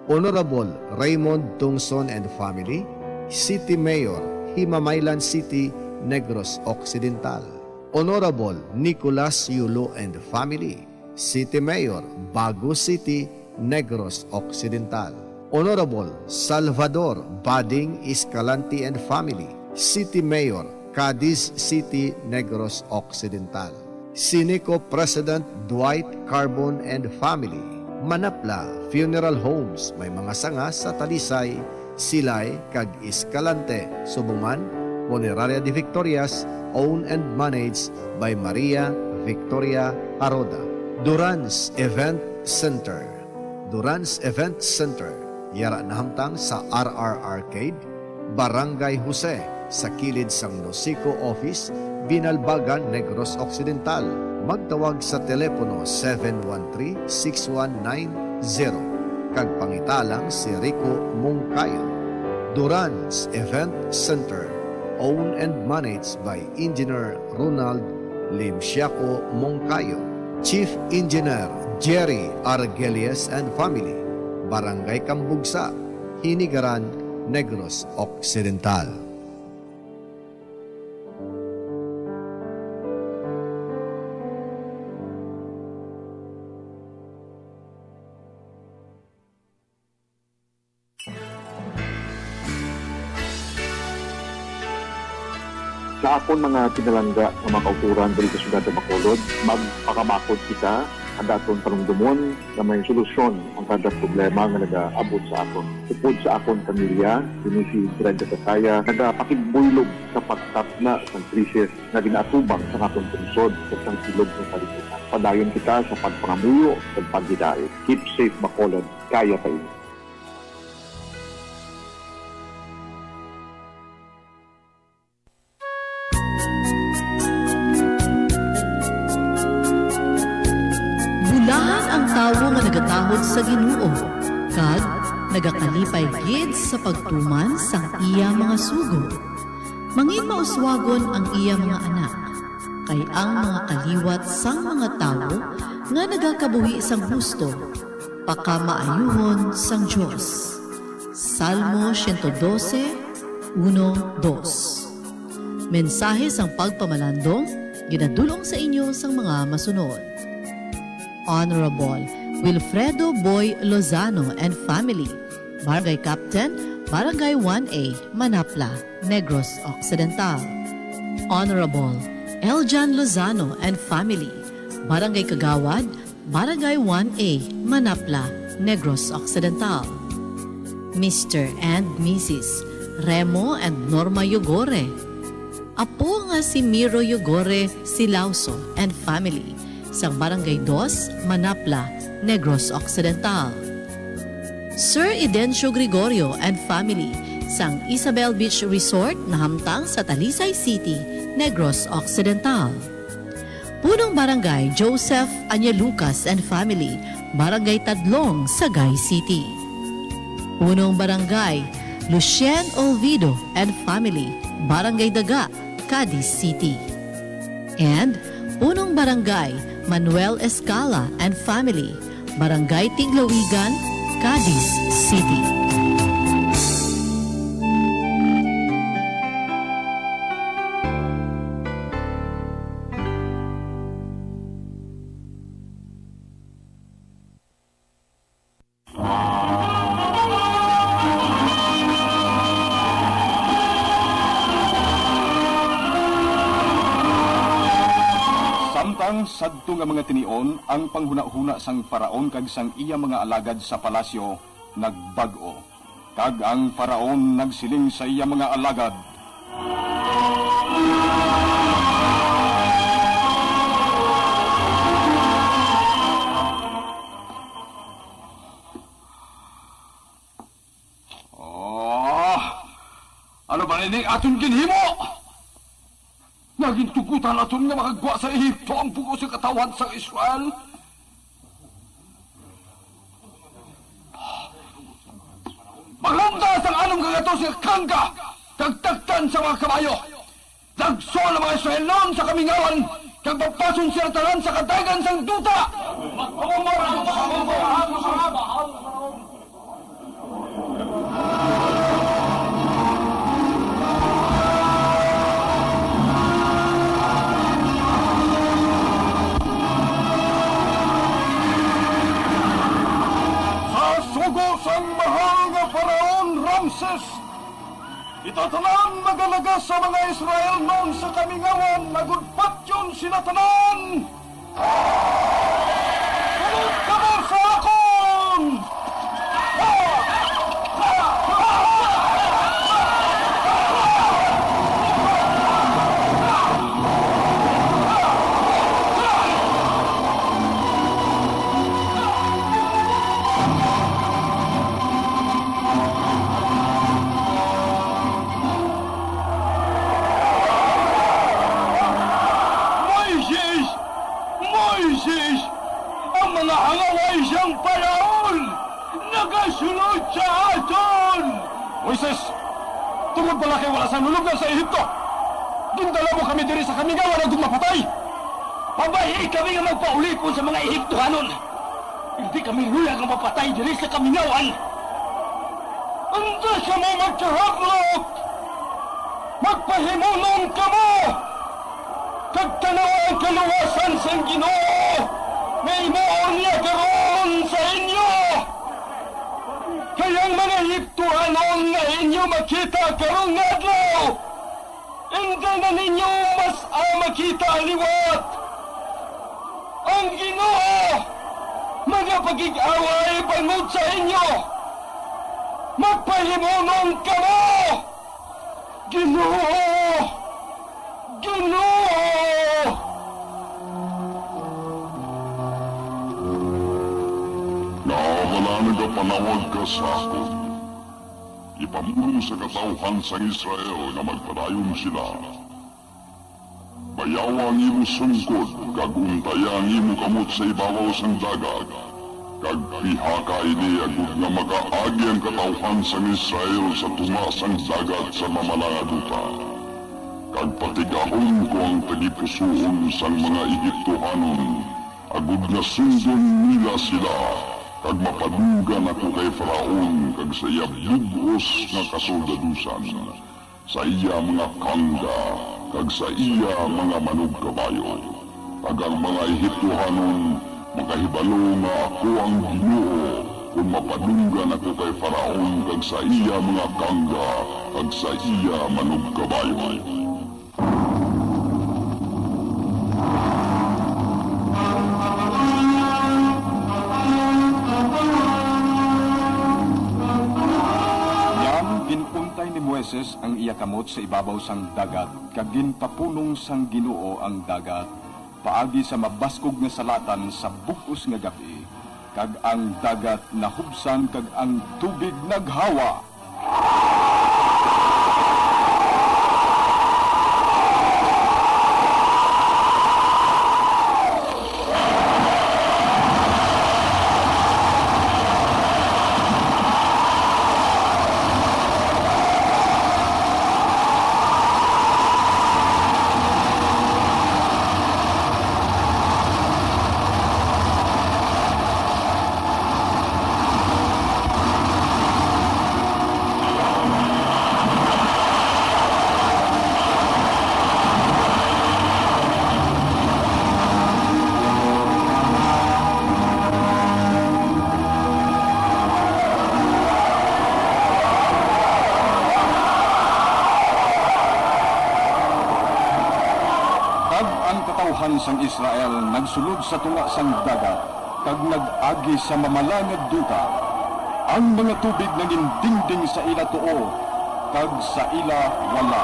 Honorable Raymond Tungson and family, City Mayor, Himamaylan City, Negros Occidental. Honorable Nicolas Yulo and family, City Mayor, Bago City, Negros Occidental. Honorable Salvador Bading Escalante and family, City Mayor, Cadiz City, Negros Occidental. Sineco President Dwight Carbon and family. Manapla Funeral Homes, may mga sanga sa Talisay, Silay, kag Escalante, Subuman. Funeraria de Victorias, owned and managed by Maria Victoria Aroda. Duran's Event Center. Duran's Event Center, yara nahamtang sa R R Arcade, Barangay Jose, sa kilid sang Nosico Office, Binalbagan, Negros Occidental. Magtawag sa telepono seven one three, six one nine zero, kag pangita lang si Rico Mongkayon. Duran's Event Center, owned and managed by Engineer Ronald Limsiaco Mongkayon. Chief Engineer Jerry Argelias and family, Barangay Cambugsa. Inigaran, Negros Occidental. Sa akon mga pinalangga nga mga kauturan diri sa siyudad sa Bacolod, magpakabakod kita nga daton panumdomon nga may solusyon ang kada problema nga nagaabot sa aton. Upod sa akon pamilya, dinhi si Brenda Tataya, nagapakigbuylog sa pagtapna sang krisis nga ginaatubang sang aton pungsod kag sang silog nga kalibutan. Padayon kita sa pagpangamuyo kag paghidait. Keep safe, Bacolod. Kaya pa ini. Bulahan ang tawo nga nagatahod sa Ginoo, kag nagakalipay gid sa pagtuman sang iya mga sugo. Manginmauswagon ang iya mga anak, kay ang mga kaliwat sang mga tawo nga nagakabuhi sang husto pakamaayuhon sang Dios. Salmo siento dose, uno, dos. Mensahe sang pagpamalandong ginadul-ong sa inyo sang mga masunod. Honorable Wilfredo Boy Lozano and family, Barangay Captain, Barangay one A, Manapla, Negros Occidental. Honorable Eljan Lozano and family, Barangay Kagawad, Barangay one A, Manapla, Negros Occidental. Mister and Missus Remo and Norma Yogore. Apo nga si Miro Yogore Silauso and family, sang Barangay Dos, Manapla, Negros Occidental. Sir Idencio Gregorio and family, sang Isabel Beach Resort, nahamtang sa Talisay City, Negros Occidental. Punong Barangay Joseph Anyalucas and family, Barangay Tadlong, Sagay City. Punong Barangay Lucien Olvido and family, Barangay Daga, Cadiz City. And Punong Barangay Manuel Escala and family, Barangay Tiglawigan, Cadiz City. Samtang sadto nga mga tinion, ang panghunahuna sang Faraon kag sang iya mga alagad sa palasyo nagbag-o, kag ang Faraon nagsiling sa iya mga alagad, "Ah, ano ba ini aton ginhimo? Nga gintugutan naton nga makagwa sa Ehipto ang bug-os nga katawhan sang Israel? Maghumda sang anom ka gatos nga kangga, kag taktan sa mga kabayo. Dagson ang mga Israelon sa kamingawan, kag papason sila tanan sa kadaygan sang duta." Sa sugo sang mahal nga Faraon Ramses, kita tanan magalaga sa mga Israelnon sa kamingawan, agod patyon sila tanan. Sulod kamo sa akon! Moises! Moises! Ang mga hangaway sang Faraon nagasulod sa aton! Moises, tungod bala kay wala sang lulubngan sa Ehipto, gindala mo kami diri sa kamingawan agud mapatay. Pabay-i kami nga magpaulipon sa mga Ehiptohanon. Indi kami luyag nga mapatay diri sa kamingawan. Indi kamo magkahadlok! Magpahimunon kamo, kag tan-awa ang kaluwasan sang Ginoo nga himuon niya karon sa inyo. Kay ang mga Egiptohanon nga inyo makita karong nga adlaw, indi na ninyo mas-a makita liwat. Ang Ginoo magapakig-away bangod sa inyo. Magpahimunon kamo! Ginoo! Ginoo! Nga wala nagapanawag ka sa akon, ipamulong sa katawuhan sang Israel nga magpadayon sila. Bayawa ang imo sungkod, kag untaya ang imo kamot sa ibabaw sang dagat, kag pihaka ini agod nga makaagi ang katawuhan sang Israel sa tunga sang dagat sa mamalangaduta. Kag patig-ahon ko ang tagipusoon sang mga Egiptohanon, agod nga sundon nila sila, kag mapadunggan ako kay Faraon kag sa iya bug-os nga kasoldadusan, sa iya mga kangga, kag sa iya mga manugkabayo. Kag ang mga Egiptohanon makahibalo nga ako ang Ginoo, kon mapadunggan ako kay Faraon kag sa iya mga kangga, kag sa iya manugkabayo. Yan, gin-untay ni Moises ang iya kamot sa ibabaw sang dagat, kag ginpapulong sang Ginoo ang dagat paagi sa mabaskog nga salatan sa bug-os nga gab-i, kag ang dagat nahubsan kag ang tubig naghawa. Kag ang katawuhan sang Israel nagsulod sa tunga sang dagat, kag nag-agi sa mamalangad duta. Ang mga tubig nangin dingding sa ila tuo kag sa ila wala.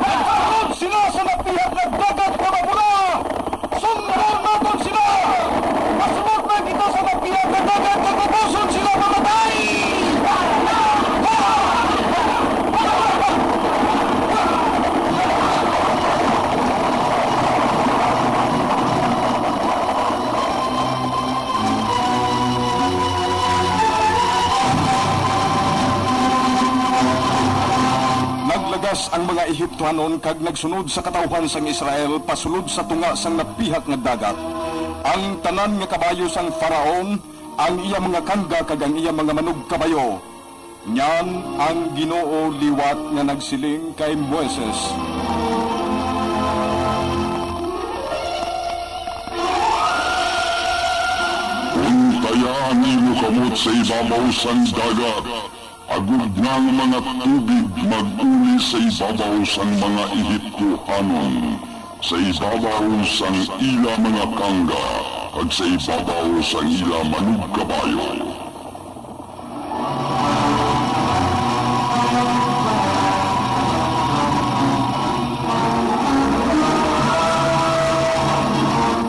Nagsulod sila sa napihak nga dagat nga mapula. Sundon naton sila. Masulod man kita sa napihak nga dagat, kag ubuson sila mamatay. Naglagas ang mga Egiptohanon kag nagsunod sa katawuhan sang Israel pasulod sa tunga sang napihak nga dagat. Ang tanan nga kabayo sang Faraon, ang iya mga kangga kag ang iya mga manugkabayo. Niyan ang Ginoo liwat nga nagsiling kay Moises, "Untaya ang imo kamot sa ibabaw sang dagat, agod nga ang mga tubig mag-uli sa ibabaw sang mga Egiptohanon, sa ibabaw sang ila mga kangga, kag sa ibabaw sang ila manugkabayo."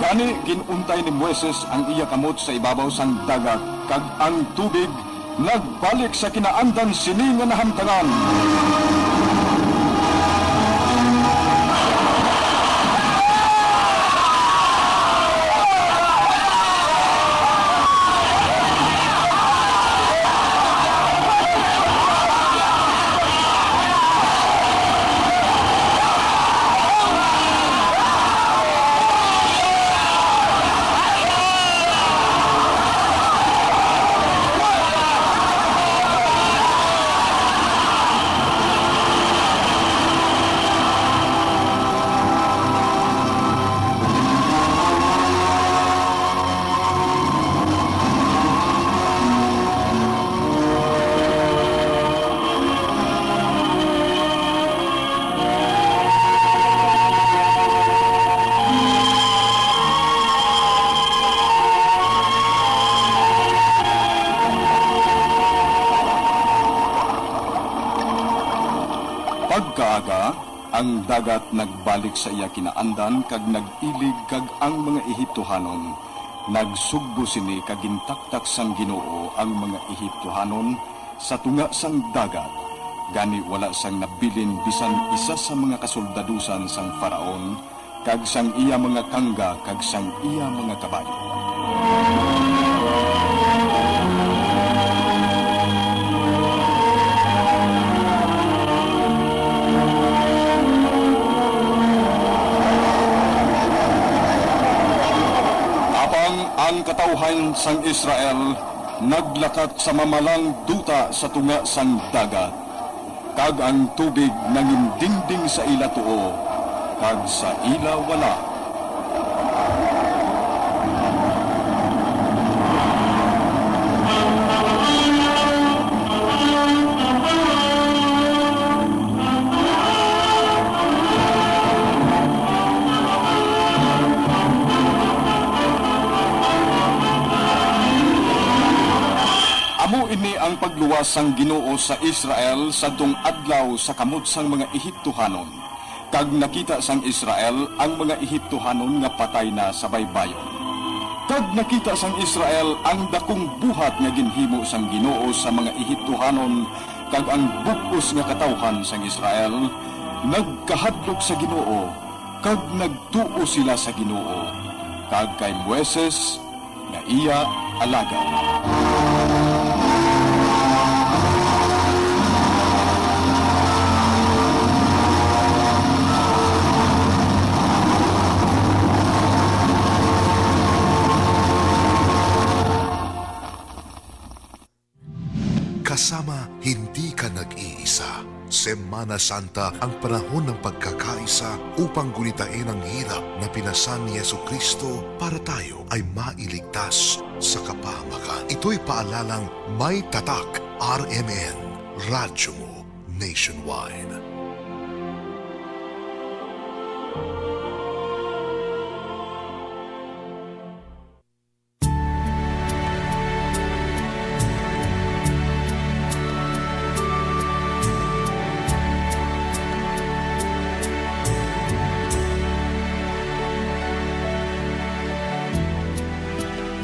Gani, gin-untay ni Moises ang iya kamot sa ibabaw sang dagat, kag ang tubig nagbalik sa kinaandan sini nga nahamtangan. Pagkaaga, ang dagat nagbalik sa iya kinaandan kag nag-ilig, kag ang mga Ehiptohanon nagsugbo sini, kag gintaktak sang Ginoo ang mga Ehiptohanon sa tunga sang dagat. Gani, wala sang nabilin bisan isa sa mga kasoldadusan sang Faraon, kag sang iya mga kangga, kag sang iya mga kabayo. Apang ang katawuhan sang Israel naglakat sa mamalang duta sa tunga sang dagat, kag ang tubig nangindingding sa ila tuo kag sa ila wala. Amo ini ang pagluwas sang Ginoo sa Israel sadtong adlaw sa kamot sang mga Ehiptohanon. Kag nakita sang Israel ang mga Ehiptohanon nga patay na sa baybayon. Kag nakita sang Israel ang dakong buhat nga ginhimo sang Ginoo sa mga Ehiptohanon, kag ang bug-os nga katawuhan sang Israel nagkahadlok sa Ginoo, kag nagtuo sila sa Ginoo kag kay Moises nga iya alagad. Kasama, hindi ka nag-iisa. Semana Santa ang panahon ng pagkakaisa upang gunitain ang hirap na pinasan ni Jesucristo para tayo ay mailigtas sa kapahamakan. Ito'y paalalang may tatak R M N, Radyo Mo Nationwide.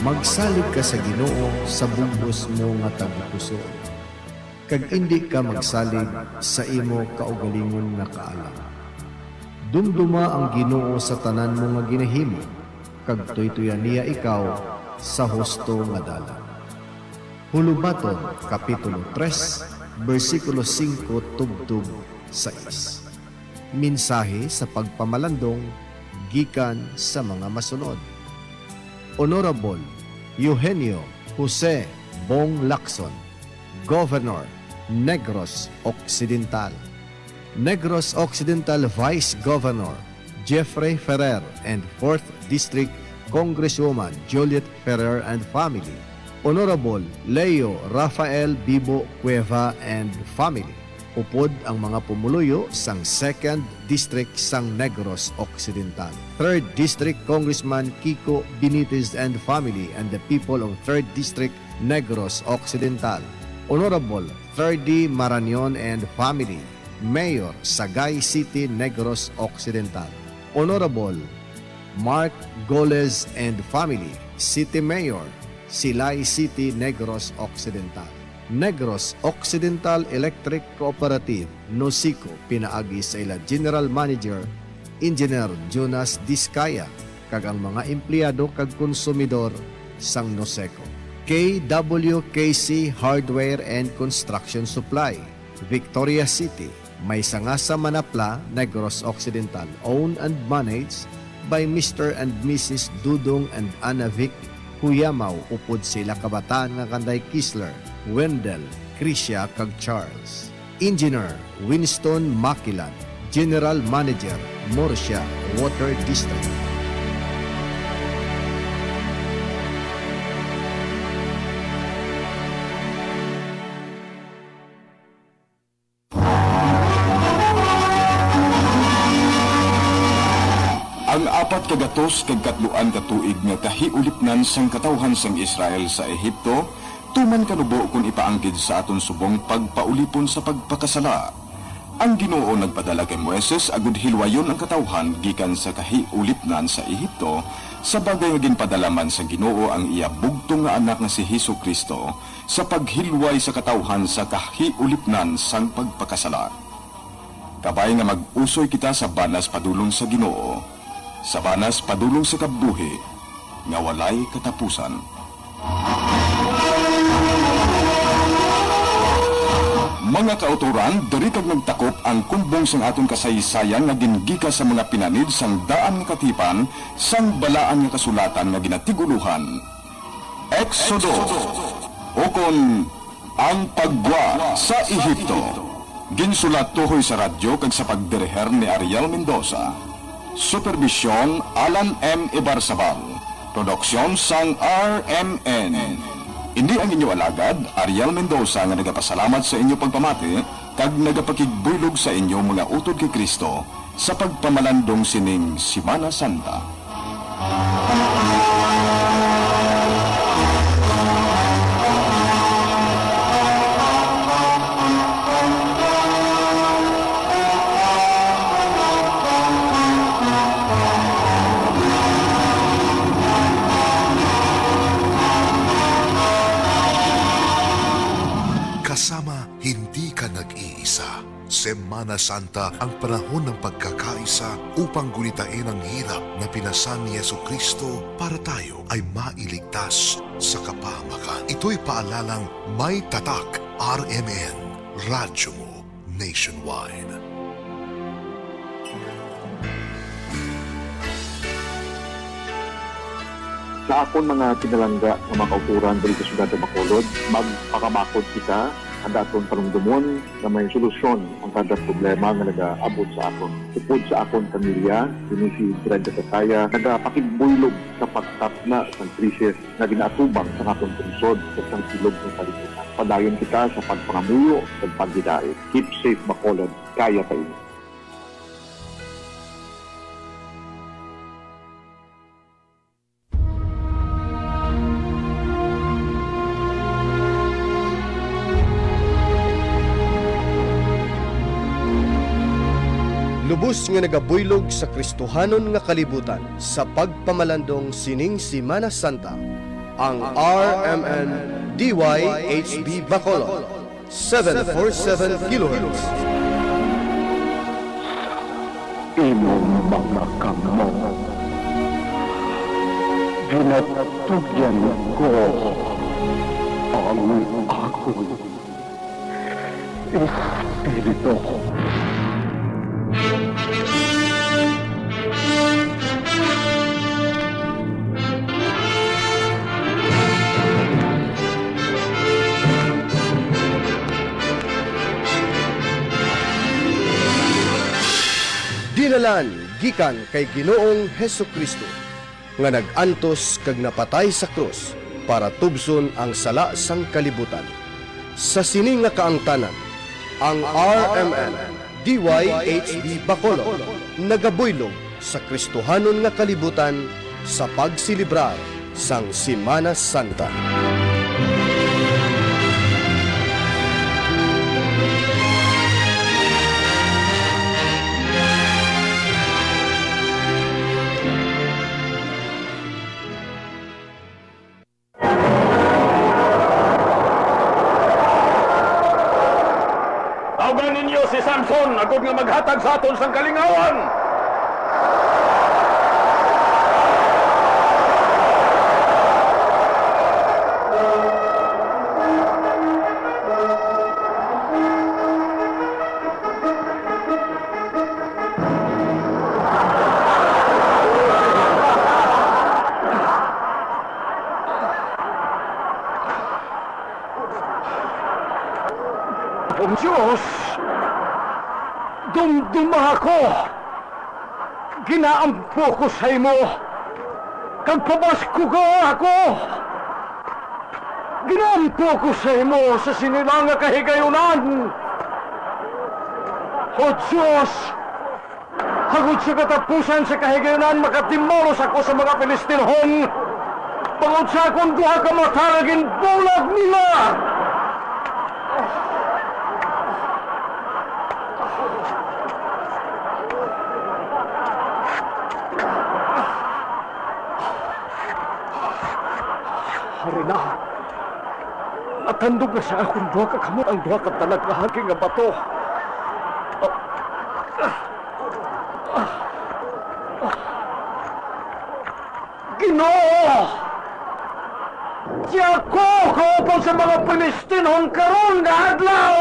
Magsalig ka sa Ginoo sa bug-os mo nga tagipusoon, kag indi ka magsalig sa imo kaugalingon nga kaalam. Dumduma ang Ginoo sa tanan mo nga ginahimo, kag tuytuyan niya ikaw sa husto nga dalan. Hulubaton, Kapitulo tres, bersikulo singko tubtob sais. Mensahe sa pagpamalandong gikan sa mga masunod. Honorable Eugenio Jose Bong Lacson, Governor, Negros Occidental. Negros Occidental Vice Governor Jeffrey Ferrer and Fourth District Congresswoman Juliet Ferrer and family. Honorable Leo Rafael Bibo Cueva and family. Upod ang mga pumuluyo sang Second District sang Negros Occidental. Third District Congressman Kiko Benitez and family and the people of Third District Negros Occidental. Honorable Ferdy Marañon and family, Mayor, Sagay City, Negros Occidental. Honorable Mark Goles and family, City Mayor, Silay City, Negros Occidental. Negros Occidental Electric Cooperative, NOCECO, pinaagi sa ila General Manager, Engineer Jonas Discaya, kag ang mga empleyado kag konsumidor sang NOCECO. K W K C Hardware and Construction Supply, Victoria City, may sanga sa Manapla, Negros Occidental, owned and managed by Mister and Missus Dudong and Ana Vic Huyamaw, upod sa ila kabataan nga kanday Kisler, Wendell, Krisha, kag Charles. Engineer Winston Makilan, General Manager, Murcia Water District. Ang apat ka gatos kag katluan ka tuig nga kahiulipnan sang katawhan sang Israel sa Egipto, tuman kanubo kon ipaanggid sa aton subong pagpaulipon sa pagpakasala. Ang Ginoo nagpadala kay Moises agud hilwayon ang katawhan gikan sa kahiulipnan sa Ehipto, sa bagay nga ginpadala man sang Ginoo ang iya bugtong nga Anak nga si Jesu-Cristo, sa paghilway sa katawhan sa kahiulipnan sang pagpakasala. Kabay nga mag-usoy kita sa banas padulong sa Ginoo, sa banas padulong sa kabuhi nga walay katapusan. Mga kautoran, diri kag nagtakop ang kumbong sang aton kasaysayan nga gingikas sa mga pinanid sang daan nga katipan sang Balaan nga Kasulatan nga ginatig-ulohan Exodo, ukon Ang Paggwa sa Ehipto. Ginsulat tuhoy sa radyo kag sa pagdiriher ni Ariel Mendoza. Superbisyon, Alan M. Ibarzabal. Produksyon sang R M N. Ini ang inyo alagad, Ariel Mendoza, nga nagapasalamat sa inyo pagpamati kag nagapakigbuylog sa inyo mga utod kay Cristo sa pagpamalandong sining Semana Santa. Kasama, hindi ka nag-iisa. Semana Santa ang panahon ng pagkakaisa upang gulitain ang hirap na pinasan ni Jesu-Cristo para tayo ay mailigtas sa kapahamakan. Ito'y paalalang may tatak R M N, Radyo Mo Nationwide. Sa akon mga pinalangga nga mga kautoran diri sa siyudad sa Bacolod, magpakabakod kita, ang daton panumdumon nga may solusyon ang kada problema nga nagaabot sa aton. Upod sa akon pamilya, dinhi si Brenda Kataya, nagapakigbuylog sa pagtapna sang krisis nga ginaatubang sang aton pungsod ug sang silog nga kalibutan. Padayon kita sa pagpangamuyo ug paghidait. Keep safe, Bacolod. Kaya pa ini. Lubos nga nagabuylog sa Kristohanon nga kalibutan sa pagpamalandong sining Semana Santa, ang R M N D Y H B Bacolod, seven four seven kilohertz. Imong mga kamot ginatugyan ko ang akon espiritu. Dinalan gikan kay Ginoong Jesu-Cristo, nga nag-antos kag napatay sa krus para tubson ang sala sang kalibutan. Sa sini nga kaangtanan, ang R M N D Y H B Bacolod nagabuylog sa Kristohanon nga kalibutan sa pagselebrar sang Semana Santa. Tawgan ninyo si Samson agod nga maghatag sa aton sang kalingawan. O Dios, dumduma ako. Ginaampo ko sa imo, kag pabaskuga ako. Ginaampo ko sa imo sa sini lang nga kahigayunan. O Dios, agod sa katapusan sa kahigayunan, makatimalos ako sa mga Filistinhon, bangod sa akon duha ka mata nga ginbulag nila. Tandog na sa akon duha ka kamot ang duha ka dalag nga hangking nga bato. Ginoo! Si ako kaupod sa mga Filistinhon karon nga adlaw!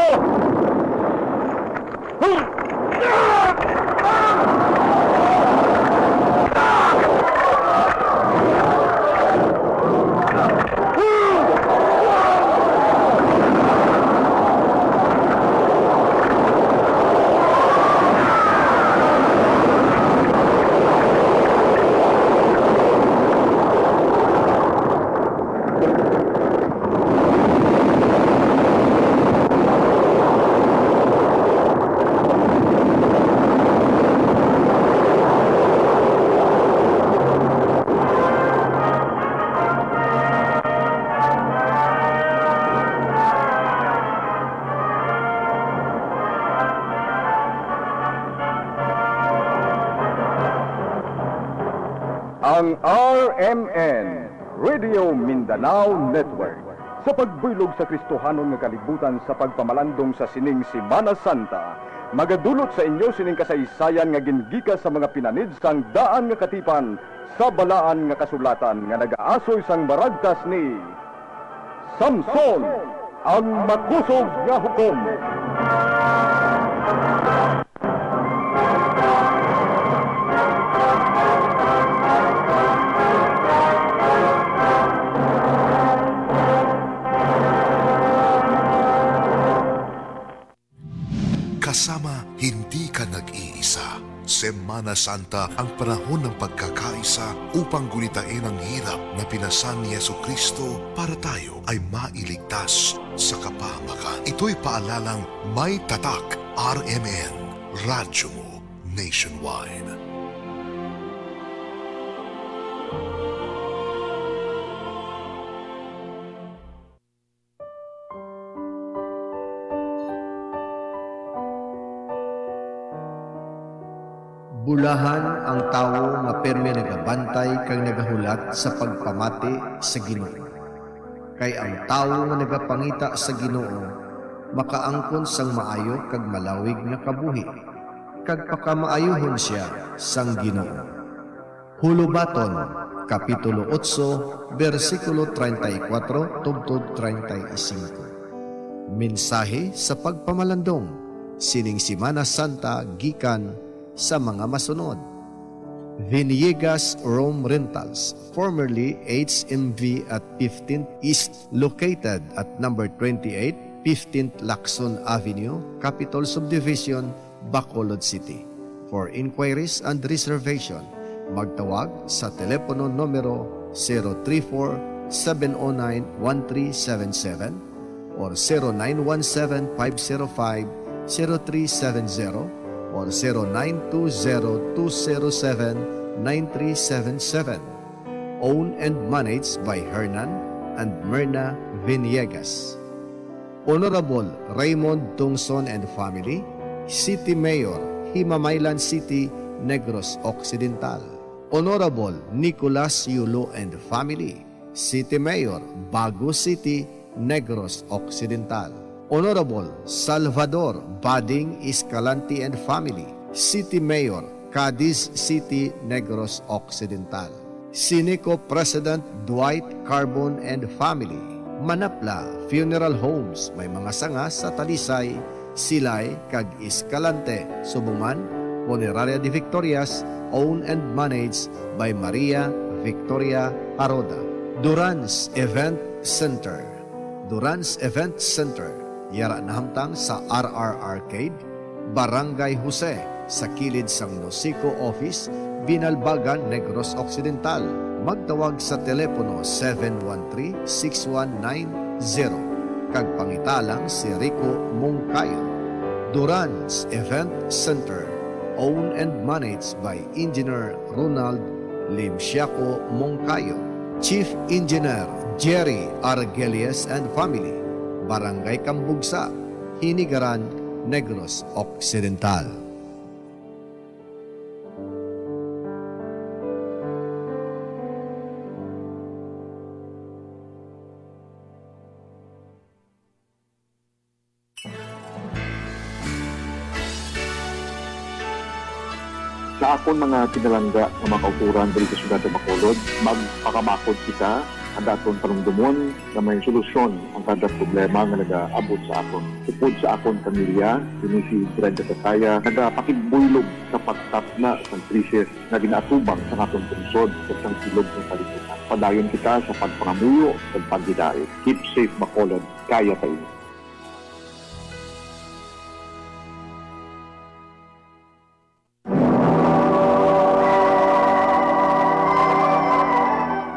Ang R M N, Radio Mindanao Network, sa pagbuylog sa Kristohanon nga kalibutan sa pagpamalandong sa sining Semana Santa, magadulot sa inyo sining kasaysayan nga gingikas sa mga pinanid sang daan nga katipan sa Balaan nga Kasulatan nga nagaasoy sang maragtas ni Samson, ang makusog nga hukom. Kasama, hindi ka nag-iisa. Semana Santa ang panahon ng pagkakaisa upang gulitain ang hirap na pinasan ni Jesucristo para tayo ay mailigtas sa kapahamakan. Ito'y paalalang may tatak, R M N, Radyo Mo Nationwide. Bulahan ang tawo nga pirme nagabantay kag nagahulat sa pagpamati sa Ginoo. Kay ang tawo nga nagapangita sa Ginoo makaangkon sang maayo kag malawig nga kabuhi, kag pakamaayohon sia sang Ginoo. Hulubaton, Kapitulo otso, bersikulo treinta y cuatro tubtob treinta y cinco. Mensahe sa pagpamalandong sining Semana Santa gikan sa mga masunod: Villegas Room Rentals, formerly H M V at fifteenth East, located at number twenty-eight, fifteenth Lacson Avenue, Capitol Subdivision, Bacolod City. For inquiries and reservation, magtawag sa telepono numero zero three four, seven oh nine, one three seven seven or zero nine one seven, five zero five, zero three seven zero or zero nine two zero, two zero seven, nine three seven seven. Owned and managed by Hernan and Myrna Villegas. Honorable Raymond Tungson and family, City Mayor, Himamaylan City, Negros Occidental. Honorable Nicolas Yulo and family, City Mayor, Bago City, Negros Occidental. Honorable Salvador Bading Escalante and family, City Mayor, Cadiz City, Negros Occidental. Sineco President Dwight Carbon and family, Manapla Funeral Homes, may mga sanga sa Talisay, Silay, kag Escalante, subong man, Funeraria de Victorias, owned and managed by Maria Victoria Aroda. Duran's Event Center. Duran's Event Center, yara nahamtang sa R R Arcade, Barangay Jose, sa kilid sang Nosico Office, Binalbagan, Negros Occidental. Magtawag sa telepono seven one three, six one nine zero, kag pangita lang si Rico Moncayo. Duran's Event Center, owned and managed by Engineer Ronald Limsiaco Moncayo, Chief Engineer Jerry Argelius and family, Barangay Cambugsa, Hinigaran, Negros Occidental. Sa akon mga pinalangga nga mga kautoran diri sa siyudad sa Bacolod, magpakabakod kita, ang daton panumdumon nga may solusyon ang kada problema nga nagaabot sa aton. Upod sa akon pamilya, dinhi si Brenda Kataya, nagapakigbuylog sa pagtapna sang krisis nga ginaatubang sa aton pungsod ug sang silog sang kalibutan. Padayon kita sa pagpangamuyo ug paghidait. Keep safe, Bacolod. Kaya pa ini.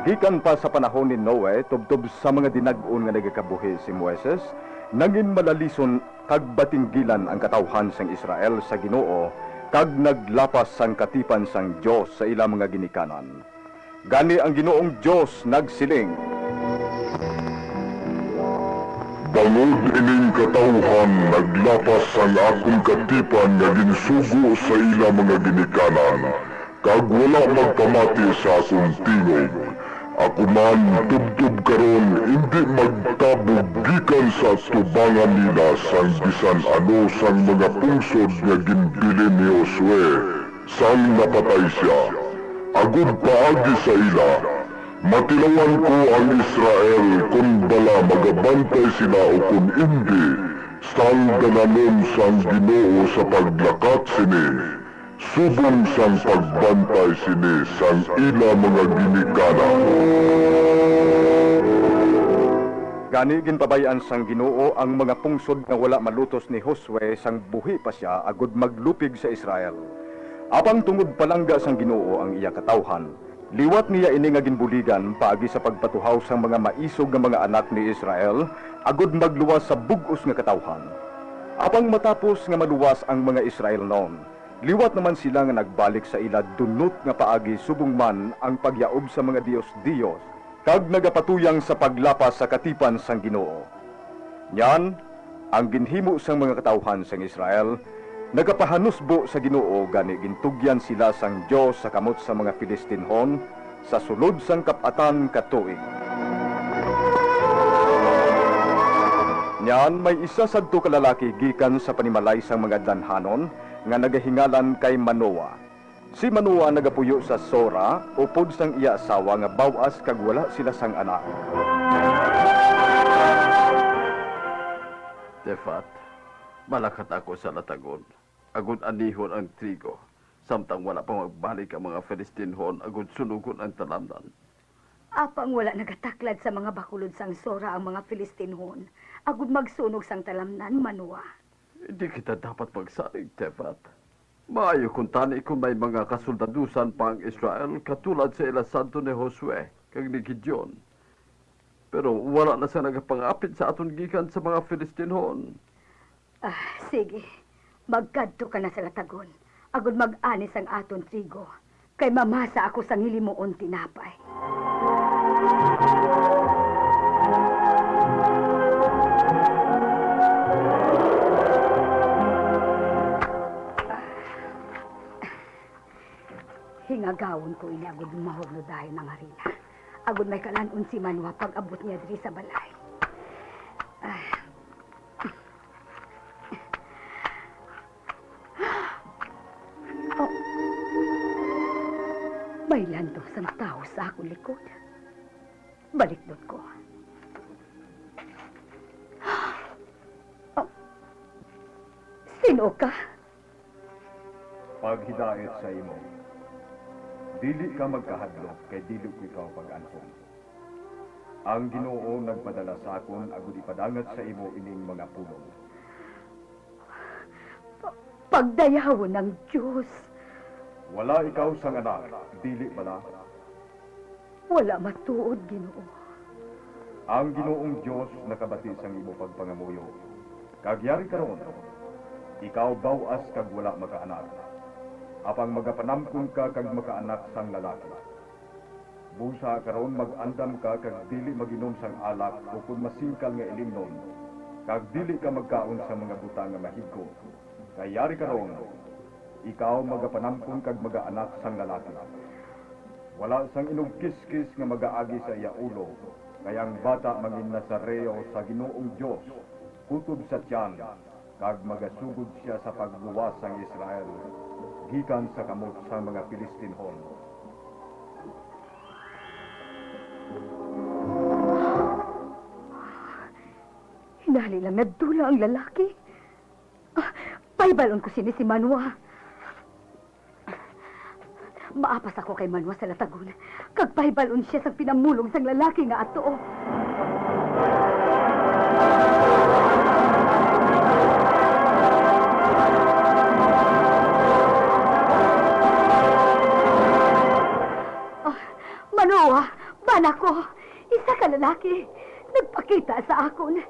Gikan pa sa panahon ni Noe, tubtob sa mga dinag-on nga nagakabuhi si Moises, nanginmalalison kag batinggilan ang katawuhan sang Israel sa Ginoo, kag naglapas sang katipan sang Dios sa ila mga ginikanan. Gani ang Ginoong Dios nagsiling, "Bangod ining katawuhan naglapas ang akon katipan nga ginsugo sa ila mga ginikanan, kag wala magpamati sa akon tingog. Ako man, tubtob karon, indi magtabog gikan sa atubangan nila sang bisan ano sang mga pungsod nga ginbilin ni Josue." Sang napatay sia, agod paagi sa ila, matilawan ko ang Israel kon bala magabantay sila ukon indi, sang dalanon sang Ginoo sa paglakat sini, subong sang pagbantay sini sang ila mga ginikanan. Gani, ginpabay-an sang Ginoo ang mga pungsod nga wala malutos ni Josue sang buhi pa sia, agud maglupig sa Israel. Apang tungod palangga sang Ginoo ang iya katawhan, liwat niya ini nga ginbuligan paagi sa pagpatuhaw sang mga maisog nga mga anak ni Israel, agud magluwas sa bug-os nga katawhan. Apang matapos nga maluwas ang mga Israelnon, liwat naman sila nga nagbalik sa ila dunot nga paagi, subong man ang pagyaob sa mga dios-dios, kag nagapatuyang sa paglapas sa katipan sang Ginoo. Niyan, ang ginhimo sang mga katawhan sang Israel nagapahanusbo sa Ginoo, gani gintugyan sila sang Dios sa kamot sang mga Filistinhon sa sulod sang kap-atan ka tuig. Niyan, may isa sadto ka lalaki gikan sa panimalay sang mga Danhanon nga nagahingalan kay Manoa. Si Manoa nagapuyo sa Sora upod sang iya asawa nga baw-as kag wala sila sang anak. Tefat, malakat ako sa latagon, agud anihon ang trigo, samtang wala pa magbalik ang mga Filistinhon agud sunugon ang talamnan. Apang wala nagataklad sa mga bakulod sang Sora ang mga Filistinhon, agud magsunog sang talamnan, Manoa. Hindi kita dapat magsalig, Tefat. Maayo kuntani kung may mga kasuldadusan pa ang Israel, katulad sa ila sadto ni Josue kag ni Gideon. Pero wala na sila nagapangapit sa aton gikan sa mga Filistinhon. Ah, sige. Magkadto ka na sa latagon, agud mag-ani sang aton trigo, kay mamasa ako sang hilimuon tinapay. Hingagawon ko ini agud mahurno dayon ang harina, agud may kalan-on si Manoa pag-abot niya diri sa balay. Ah. Oh. May landong sang tawo sa akon likod. Balikdon ko. Oh. Sin-o ka? Paghidait sa imo. Dili ka magkahadlok, kay dili ko ikaw pag-anhon. Ang Ginoo nagpadala sa akon agud ipadangat sa imo ining mga pulong. Pa-, pagdayawon ang Dios. Wala ikaw sang anak, dili bala? Wala matuod, Ginoo. Ang Ginoong Dios nakabati sang imo pagpangamuyo, kag yari karon, ikaw baw-as kag wala makaanak. Apang magapanamkon ka kag makaanak sang lalaki. Busa karon mag-andam ka kag dili mag-inom sang alak ukon masingkal nga ilimnon, kag dili ka magkaon sang mga butang nga mahigko. Kay yari karon, ikaw magapanamkon kag magaanak sang lalaki. Wala sang inugkiskis nga magaagi sa iya ulo, kay ang bata mangin-Nazareo sa Ginoong Dios kutob sa tiyan, kag magasugod sia sa pagluwas sang Israel. gikan sa kamot sang mga Filistinhon. Hinali lang nadula ang lalaki. Ah, pahibal-on ko sini si Manoah. Maapas ako kay Manoah sa Latagon, kag pahibal-on sia sang pinamulong sang lalaki nga ato. Ah, Manoah, bana ko, isa ka lalaki, nagpakita sa akon.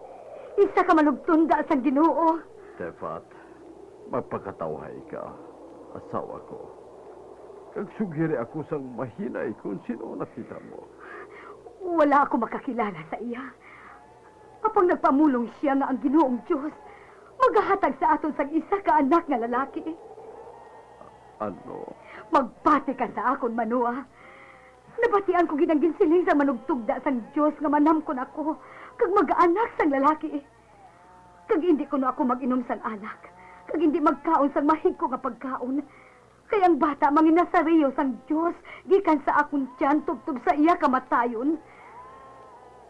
Isa ka manugtunda sang Ginoo. Tefat, magpakatawhay ka, asawa ko. Kag sugyari ako sang mahinay kon sin-o nakita mo. Wala ako makakilala sa iya. Apang nagpamulong sia nga ang Ginoong Dios magahatag sa aton sang isa ka anak nga lalaki. Ano? Magbati ka sa akon, Manoah. Nabatian ko gid ang ginsiling sang manugtugda sang Dios nga manamkon ako kag mag-anak sang lalaki. Kag indi kuno ako mag-inom sang alak, kag indi magkaon sang mahigko nga pagkaon, kay ang bata manginasariyo sang Dios gikan sa akon tiyan tubtob sa iya kamatayon.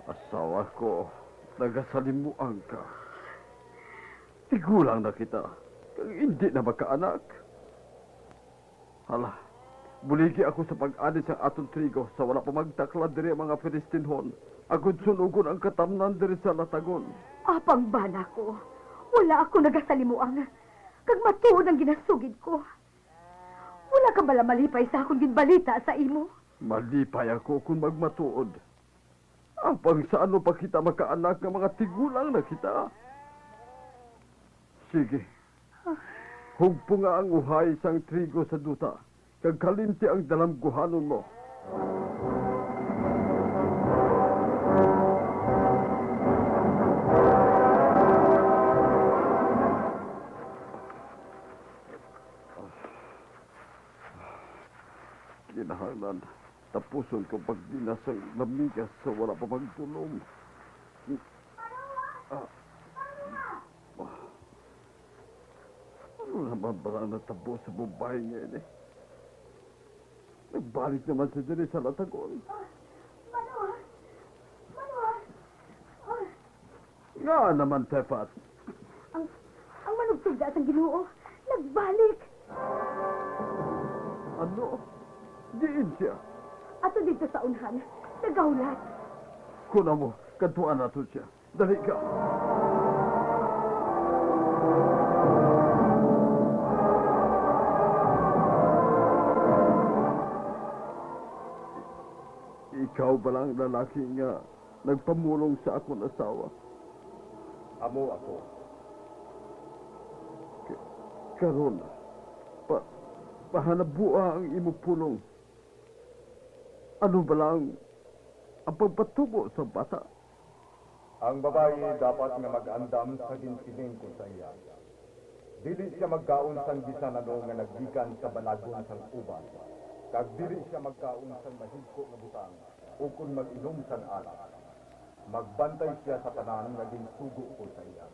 Asawa ko, nagasalimuang ka. Tigulang na kita, kag indi na magkaanak. Hala, buligi ako sa pag-anit sang aton trigo sa wala pa magtaklad diri ang mga Filistinhon, agod sunugon ang katamnan diri sa Latagon. Apang, bana ko, wala ako nagasalimuang, kag matuod ang ginasugid ko. Wala ka bala malipay sa akon ginbalita sa imo? Malipay ako kon magmatuod. Apang sa ano pa kita makaanak nga mga tigulang na kita? Sige, hugpunga ang uhay sang trigo sa duta, kag kalimti ang dalamguhanon mo. Kinahanglan tapuson ko pagdinas sang lamigas sa wala pa magdulom. Ah. Ano naman bala ang natabo sa babayi nga ini? Nagbalik naman siya diri sa Latagon. Manoah! Manoah! Ah. Ngaa naman, Tefat? Ang, ang manugtugda sang Ginoo nagbalik. Ano? Diin sia? Ato didto sa unhan, nagahulat. Kon amo, kadtuan naton sia. Dali ka. Ikaw bala ang lalaki nga nagpamulong sa akon asawa? Amo ako. K-, karon, pa-, pahanabua ang imo pulong. Ano bala ang, ang pagpatubo sa bata? Ang babayi dapat nga mag-andam sa ginsiling ko sa iya. Dili sia magkaon sang bisan ano nga naggikan sa balagon sang ubas, kag dili sia magkaon sang mahigko nga butang ukon mag-inom sang alak. Magbantay sia sa tanan nga ginsugo ko sa iya.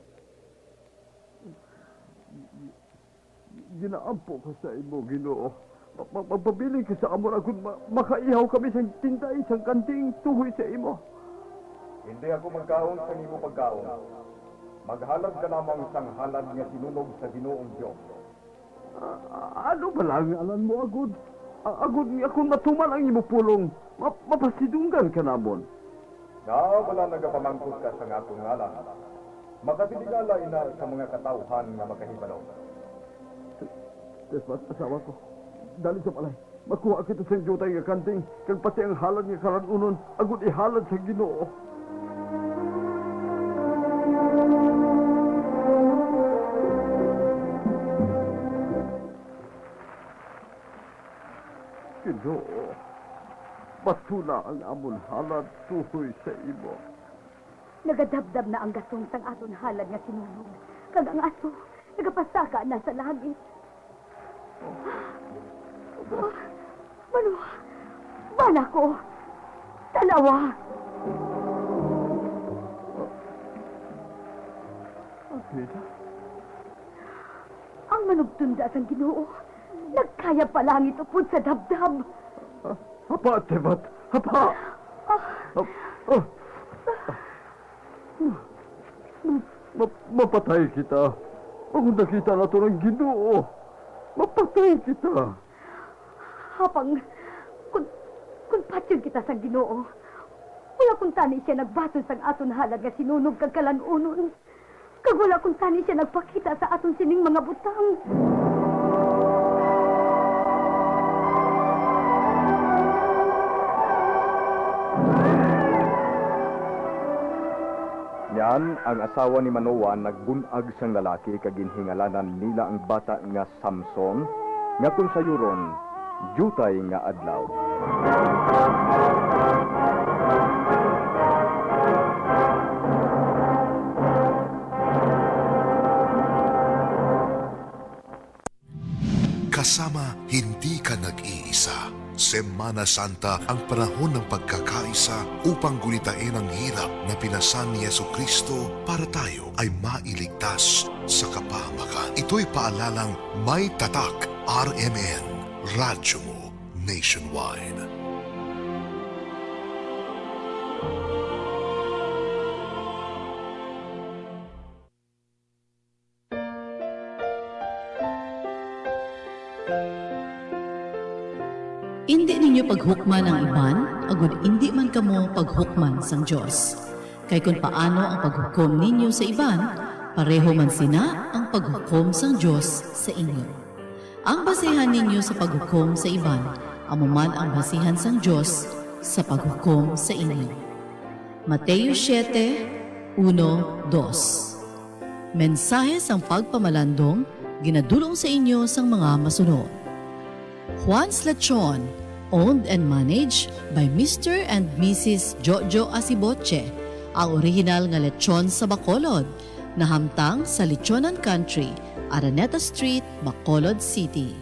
Ginaampo ko sa imo, Ginoo. Ma-, ma-, magpabilin ka sa amon agod ma-, makaihaw kami sang tinday sang kanding tuhoy sa imo. Hindi ako magkaon sang imo pagkaon. Maghalad ka lamang sang halad nga sinunog sa Ginoong Dios. A-, a-, ano bala ang ngalan mo, agod? A-, agod nga kon matuman ang imo pulong, ma-, mapasidunggan ka namon. Ngaa bala nagapamangkot ka sang akon ngalan? Makatilingala ina sa mga katawuhan nga makahibalo. Desmas, asawa ko, dali sa balay. Makuha kita sing diutay nga kanding, kag pati ang halad nga kalan-unon, agod ihalad sa Ginoo. Ginoo, batuna ang amon halad tuhoy sa imo. Nagadabdab na ang gaton sang aton halad nga sinunog, kag ang aso nagapasaka na sa langit. Manoah, bana ko, tan-awa. Ang manugtunda sang Ginoo Nagkayab pa langit upod sa dabdab. Ah, hapa, Tebat! Hapa! Ah. Hap-, ah. Ma-, ma-, mapatay kita. Ang nakita naton ang Ginoo. Mapatay kita. Apang, kun, kun patyon kita sang Ginoo, wala kuntani sia nagbaton sang aton halad nga sinunog kag kalan-unon, kag wala kuntani sia nagpakita sa aton sining mga butang. Yan ang asawa ni Manoa nagbun-ag sang lalaki kag ginhingalanan nila ang bata nga Samson, nga kon sayuron, diutay nga adlaw. Kasama, hindi ka nag-iisa. Semana Santa ang panahon ng pagkakaisa upang gulitain ang hirap na pinasan ni Jesucristo para tayo ay mailigtas sa kapahamakan. Ito'y paalalang may tatak R M N, Radyo Mo Nationwide. Indi ninyo paghukman ang iban, agod indi man kamo paghukman sang Dios. Kay kon paano ang paghukom ninyo sa iban, pareho man sina ang paghukom sang Dios sa inyo. Ang basihan ninyo sa paghukom sa iban, amo man ang basihan sang Dios sa paghukom sa inyo. Mateo siete, uno, dos. Mensahe sang pagpamalandong ginadul-ong sa inyo sang mga masunod. Juan's Lechon, owned and managed by Mister and Missus Jojo Asiboche, ang orihinal nga lechon sa Bacolod, nahamtang sa Lechonan Country, Araneta Street, Bacolod City.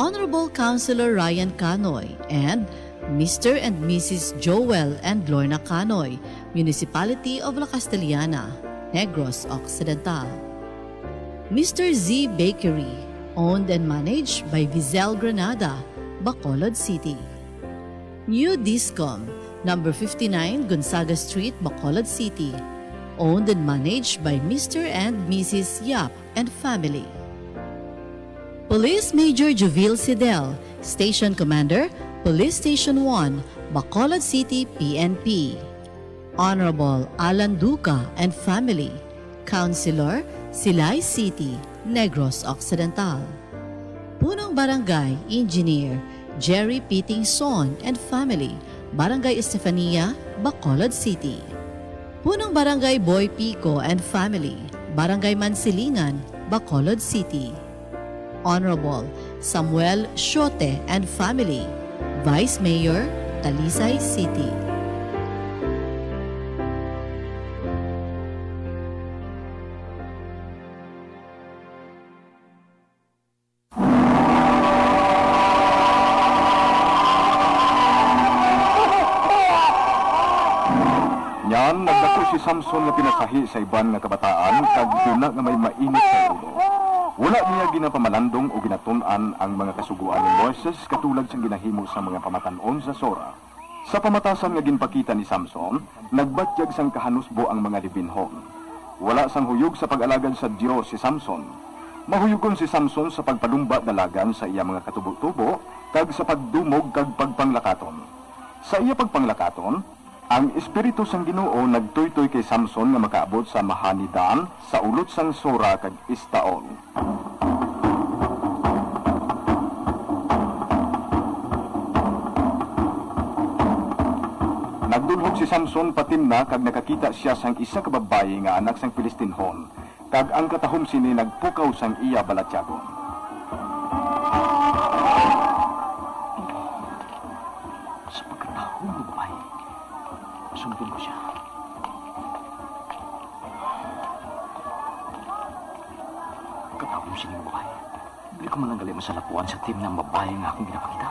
Honorable Councilor Ryan Canoy and Mister and Missus Joel and Lorna Canoy, Municipality of La Castellana, Negros Occidental. Mister Z Bakery, owned and managed by Vizel Granada, Bacolod City. New Discom, number fifty-nine Gonzaga Street, Bacolod City, owned and managed by Mister and Missus Yap and family. Police Major Juvil Sidel, Station Commander, Police Station one, Bacolod City, P N P. Honorable Alan Duca and family, Councilor, Silay City, Negros Occidental. Punong Barangay Engineer Jerry Pitingson and family, Barangay Estefania, Bacolod City. Punong Barangay Boy Pico and family, Barangay Mansilingan, Bacolod City. Honorable Samuel Shote and family, Vice Mayor, Talisay City. Niyan, nagdako si Samson nga pinasahi sa iban nga kabataan, kag duna nga may mainit sa ulo. Wala niya ginapamalandong o ginatun-an ang mga kasugoan ni Moises, katulad sang ginahimo sang mga pamatan-on sa Sora. Sa pamatasan nga ginpakita ni Samson, nagbatyag sang kahanusbo ang mga Levinhon. Wala sang huyog sa pag-alagad sa Dios si Samson. Mahuyugon si Samson sa pagpalumba dalagan sa iya mga katubo-tubo, kag sa pagdumog kag pagpanglakaton. Sa iya pagpanglakaton, ang Espiritu sang Ginoo nagtuytoy kay Samson nga makaabot sa Mahanidan, sa ulot sang Sora kag Estaol. Nagdulhog si Samson pa Timna kag nakakita sia sang isa ka babayi nga anak sang Filistinhon, kag ang katahom sini nagpukaw sang iya balatyagon. Sa pagkatawo nga babayi, sundon ko sia. Pagkatawo sini nga babayi, dili ko man lang gali masalapuan sa Timna ang babayi nga akong ginapakita.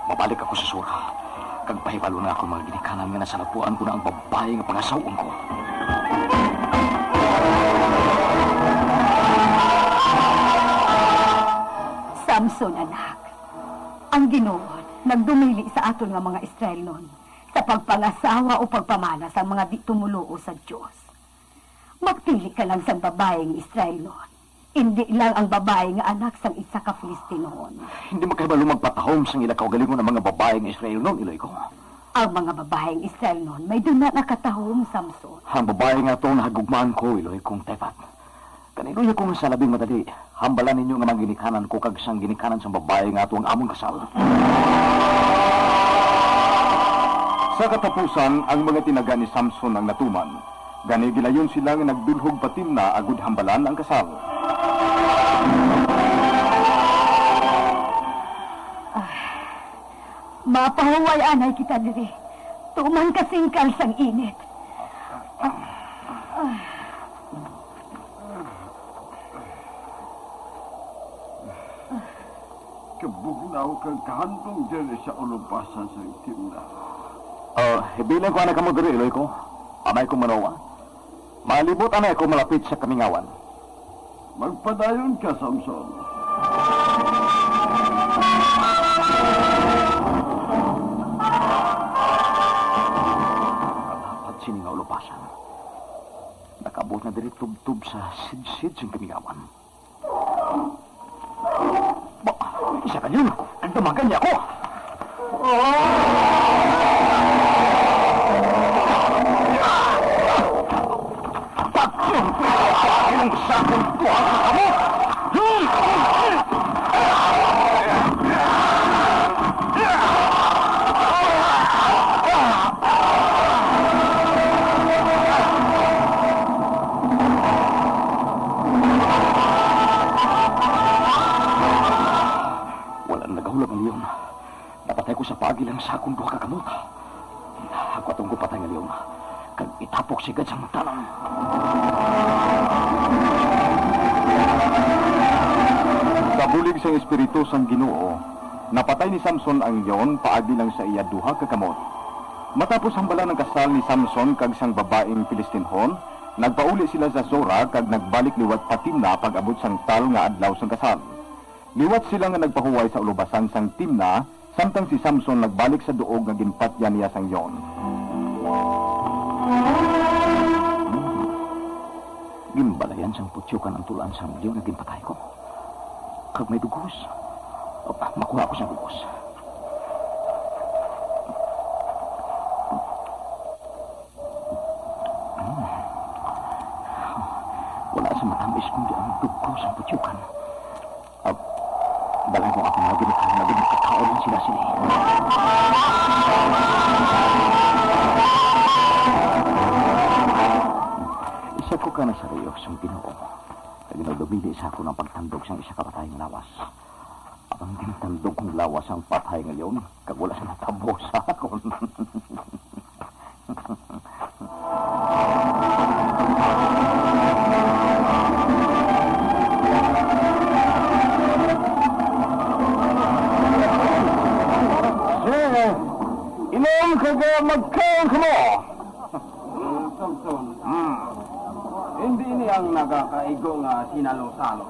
Mabalik ako sa Sora, kag pahibalo na akong mga ginikanan nga nasalapuan ko na ang babayi nga pangasaw-on ko. Samson, anak, ang Ginoo nagdumili sa aton nga mga Israelnon sa pagpangasawa o pagpamana sang mga di-tumoluo sa Dios. Magpili ka lang sang babayi nga Israelnon, indi lang ang babayi nga anak sang isa ka Filistinhon. Hindi makahibalo magpatahom sang ila kaugalingon ang mga babayi nga Israelnon, Iloy ko. Ang mga babayi nga Israelnon may duna nga katahom, Samson. Ang babayi nga ato nahagugmaan ko, Iloy kong Tefat. Kaniluya ko nga sa labing madali, hambalan ninyo nga mga ginikanan ko kag sang ginikanan sang babayi nga ato ang amon kasal. Sa katapusan, ang mga tinaga ni Samson ang natuman. Gani, gilayon sila nga nagdulhog pa Timna agud hambalan ang kasal. Mapahuway anay kita diri. Tuman kasingkal sang init. Kabugnaw kag kahandom diri sa ulubasan sang Timna. Ah, hibilan ko anay kamo diri, Iloy ko. Amay ko manawa. Malibot anay ako malapit sa kamingawan. Magpadayon ka, Samson. Dapat sini nga ulubasan. Nakabot na diri tubtob sa sidsid sing kamingawan. Ba, isa ka yun. Ang damagan niya ako. Pagkong sa akong duha ka kamot. Wala na nagahulat nga leon. Napatay ko sa paagi lang sa akong duha ka kamot. Ako atong ko patay nga leon, kag itapok sigad sang tanan. Sa bulig sang Espiritu sang Ginoo, napatay ni Samson ang leon paagi lang sa iya duha ka kamot. Matapos hambalan ang kasal ni Samson kag sang babaing Filistinhon, nagpauli sila sa Zora kag nagbalik liwat pa Timna pag-abot sang tal nga adlaw sang kasal. Liwat sila nga nagpahuway sa ulubasan sang Timna, samtang si Samson nagbalik sa duog nga ginpatyan niya sang leon. Ginbalayan sang putyokan ang tulan sang leon nga ginpatay ko. Kag may dugos. Makuha ako sang dugos. Hmm. Wala sa matamis kundi ang dugo sang putyokan. Ah, balang ko nga panawagin ni Carla, di makakaon man sila sini. Isa ko ka na sa riyos ang Ginoo. Kag ginadumili sa akon ang pagtandog sang isa ka patay nga lawas. Ang gintandog kong lawas ang patay nga leon, kag wala sa natabo sa akon. Sige, inom kag, ah, magkaon kamo. Samson, hmm, hindi ini ang nagakaigo nga sinalo-salo.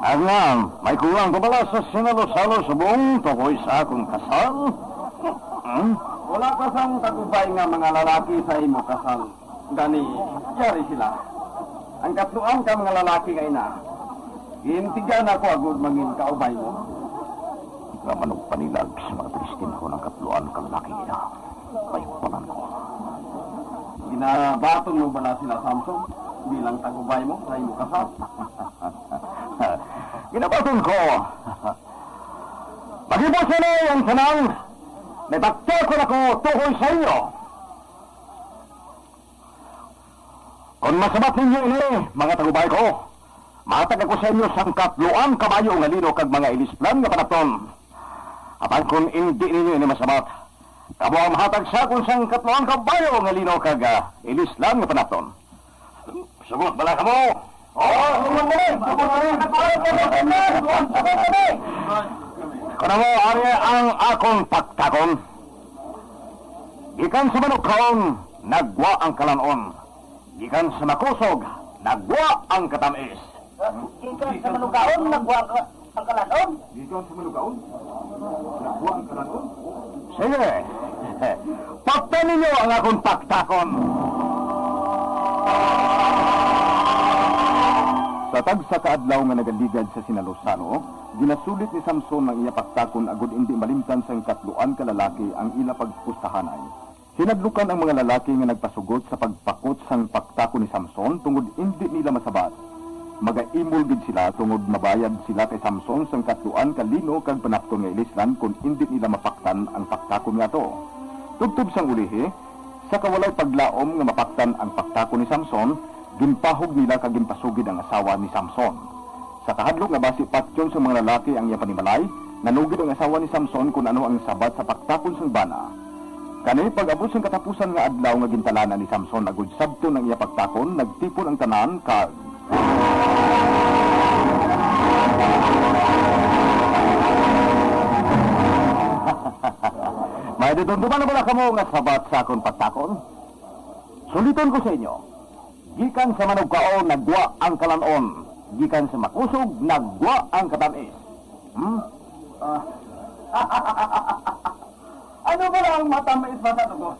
Nga, may kulang pa bala sa sinalo-salo subong tungod sa akong kasal? Hmm? Wala ka sang kag-ubay nga mga lalaki sa imo kasal. Gani, yari sila. Ang katluan ka mga lalaki nga ina, gintigan ako agud mangin kaubay mo. Nga manugpanilag sa mga Filistinhon ang katluan ka lalaki nga ina. Ay, panan ko. Ginabaton mo bala sila, Samson, bilang tag-ubay mo sa imo kasal? Ginabaton ko. Maghibos na ang tanan. May pagtuo na ko tuhoy sa inyo. Kon masabat ninyo ini, mga tag-ubay ko, matag ako sa inyo sang katluan kabayo nga lino kag mga ilislan nga panapton. Apan kon indi ninyo ini masabat, kamo ang mahatag sa akon sang katluan kabayo nga lino kag, ah, ilislan nga panapton. Sugot bala kamo? Oo, sugot kami! Sugot kami! Sugot kami! Sugot kami! Kuno mo, ari ang akon paktakon. Gikan sa manukhaon, nagwa ang kalan-on. Gikan sa makusog, nagwa ang katamis. Gikan sa manukaon, nagwa ka. Ang kalan-on? Gikan sa manugaon? Nagwa ang kalan-on? Sige. Paktan ninyo ang akon paktakon. Sa tagsa ka adlaw nga nagaligad sa sinalosano, ginasulit ni Samson ang iya paktakon agod indi malimtan sang katluan ka lalaki ang ila pagpustahanay. Hinadlukan ang mga lalaki nga nagpasugot sa pagpakot sang paktakon ni Samson tungod indi nila masabat. Magaimol gid sila tungod mabayad sila kay Samson sang katluan ka lino kag panapton nga ilislan kon indi nila mapaktan ang paktakon nga ato. Tubtob sang ulihi, sa kawalay paglaom nga mapaktan ang paktakon ni Samson, ginpahog nila kag ginpasugid ang asawa ni Samson. Sa kahadlok nga basi patyon sang mga lalaki ang iya panimalay, nanugid ang asawa ni Samson kon ano ang sabat sa paktakon sang bana. Kani, pag-abot sang katapusan nga adlaw nga gintalanan ni Samson agud sabton ang iya paktakon, nagtipon ang tanan kag May dudumduman na bala kamo nga sabat sa akon paktakon? Suliton ko sa inyo, gikan sa manugkaon nagwa ang kalan-on, gikan sa makusog nagwa ang katamis. Hmm? Ah. Ano bala ang matamis sa tugos?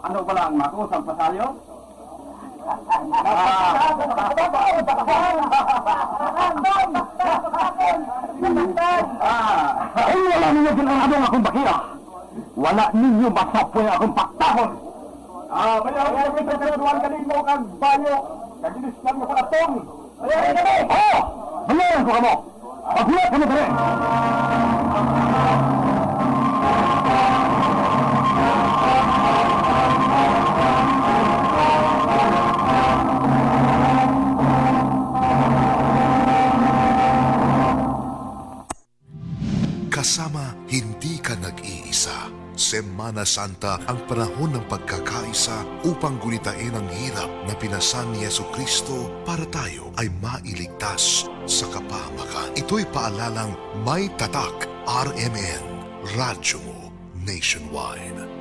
Ano bala ang makusog sa sayo? Ah. Kung wala ninyo ginanado ang akong bakia, wala ninyo masapoy ang akong paktahon. Ah, bayaran ko sa kaduan kanimo kag bayo, kag iniskan mo sa atong. Oh! Bayaran ko kamo! Maghulat kamo diri! Kasama, hindi ka nag-iisa. Semana Santa ang panahon ng pagkakaisa upang gunitain ang hirap na pinasan ni Jesucristo para tayo ay mailigtas sa kapahamakan. Ito'y paalalang may tatak R M N, Radyo Mo Nationwide.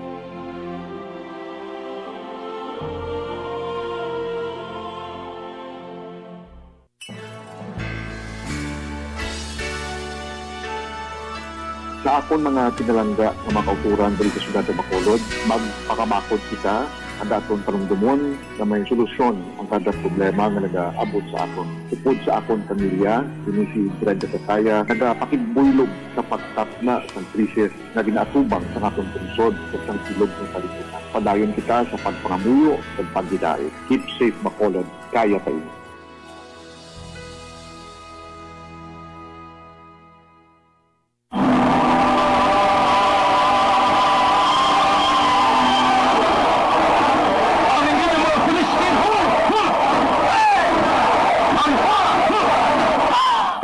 Sa akon mga pinalangga nga mga kautoran diri sa siyudad sa Bacolod, magpakabakod kita nga daton panumdomon nga may solusyon ang kada problema nga nagaabot sa aton. Upod sa akon pamilya, ini si Brenda Kataya, nagapakigbuylog sa pagtapna sang krisis nga ginaatubang sa aton pungsod ug sang bilog nga kalibutan. Padayon kita sa pagpangamuyo ug paghidait. Keep safe, Bacolod. Kaya pa ini.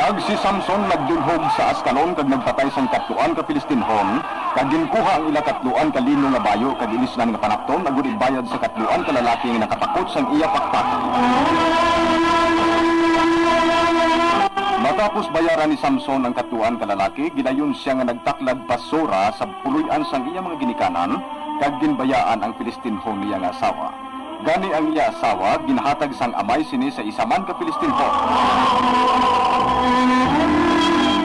Kag si Samson nagdulhog sa Ascalon kag nagpatay sang katluan ka Filistinhon, kag ginkuha ang ila katluan ka lino nga bayo kag ilisnan nga panapton agud ibayad sa katluan ka lalaki nga nakapakot sang iya pakpak. Matapos bayaran ni Samson ang katluan ka lalaki, gidayon sia nga nagtaklad pa Sora sa puloy-an sang iya mga ginikanan, kag ginbayaan ang Filistinhon niya nga asawa. Gani ang iya asawa ginhatag sang amay sini sa isa man ka Filistinhon.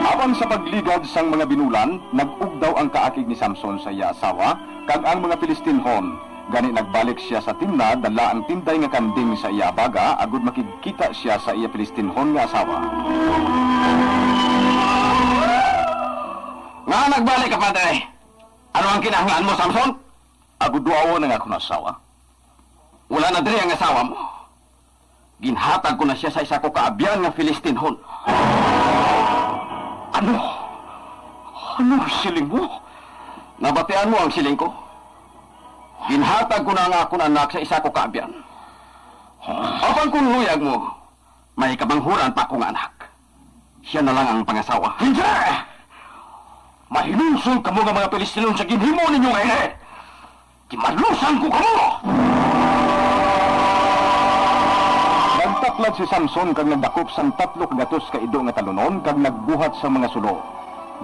Apan sa pagligad sang mga binulan, nag-ugdaw ang kaakig ni Samson sa iya asawa, kag ang mga Filistinhon. Gani nagbalik sia sa Timna, dala ang tinday nga kanding sa iya abaga, agud makigkita sia sa iya Filistinhon nga asawa. Ngaa nagbalik ka pa diri? Ano ang kinahanglan mo, Samson? Agud duawon ang akon asawa. Wala na diri ang asawa mo. Ginhatag ko na sia sa isa ko ka abyan nga Filistinhon. Ano? Ano ang siling mo? Nabatian mo ang siling ko? Ginhatag ko na ang akon anak sa isa ko ka abyan. Apan kung luyag mo, may kamanghuran pa ako nga anak. Sia na lang ang pangasawa. Hindi! Mahinulsol kamo nga mga Filistinhon sa ginhimo ninyo nga ini! Gimalusan ko kamo! Nagtaklad si Samson kag nagdakop sang tatlo ka gatos ka ido nga talunon kag nagbuhat sang mga sulo.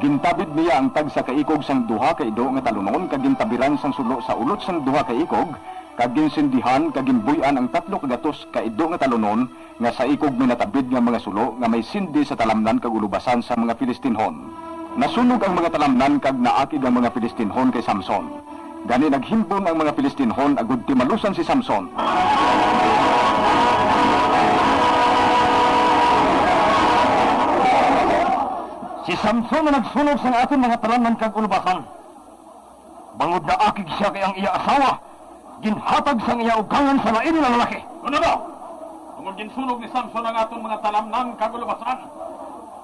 Gintabid niya ang tagsa ka ikog sang duha ka ido nga talunon kag gintabiran sang sulo sa ulot sang duha ka ikog, Kag ginsindihan kag ginbuy-an ang tatlo ka gatos ka ido nga talunon nga sa ikog may natabid nga mga sulo nga may sindi sa talamnan kag ulubasan sang mga Filistinhon. Nasunog ang mga talamnan kag naakig ang mga Filistinhon kay Samson. Gani naghimbon ang mga Filistinhon agod timalusan si Samson. Si Samson nga nagsunog sang aton mga talamnan kag ulubasan. Bangod naakig sia kay ang iya asawa ginhatag sang iya ugangan sa lain nga lalaki. Ano ba? Tungod ginsunog ni Samson ang aton mga talamnan kag ulubasan,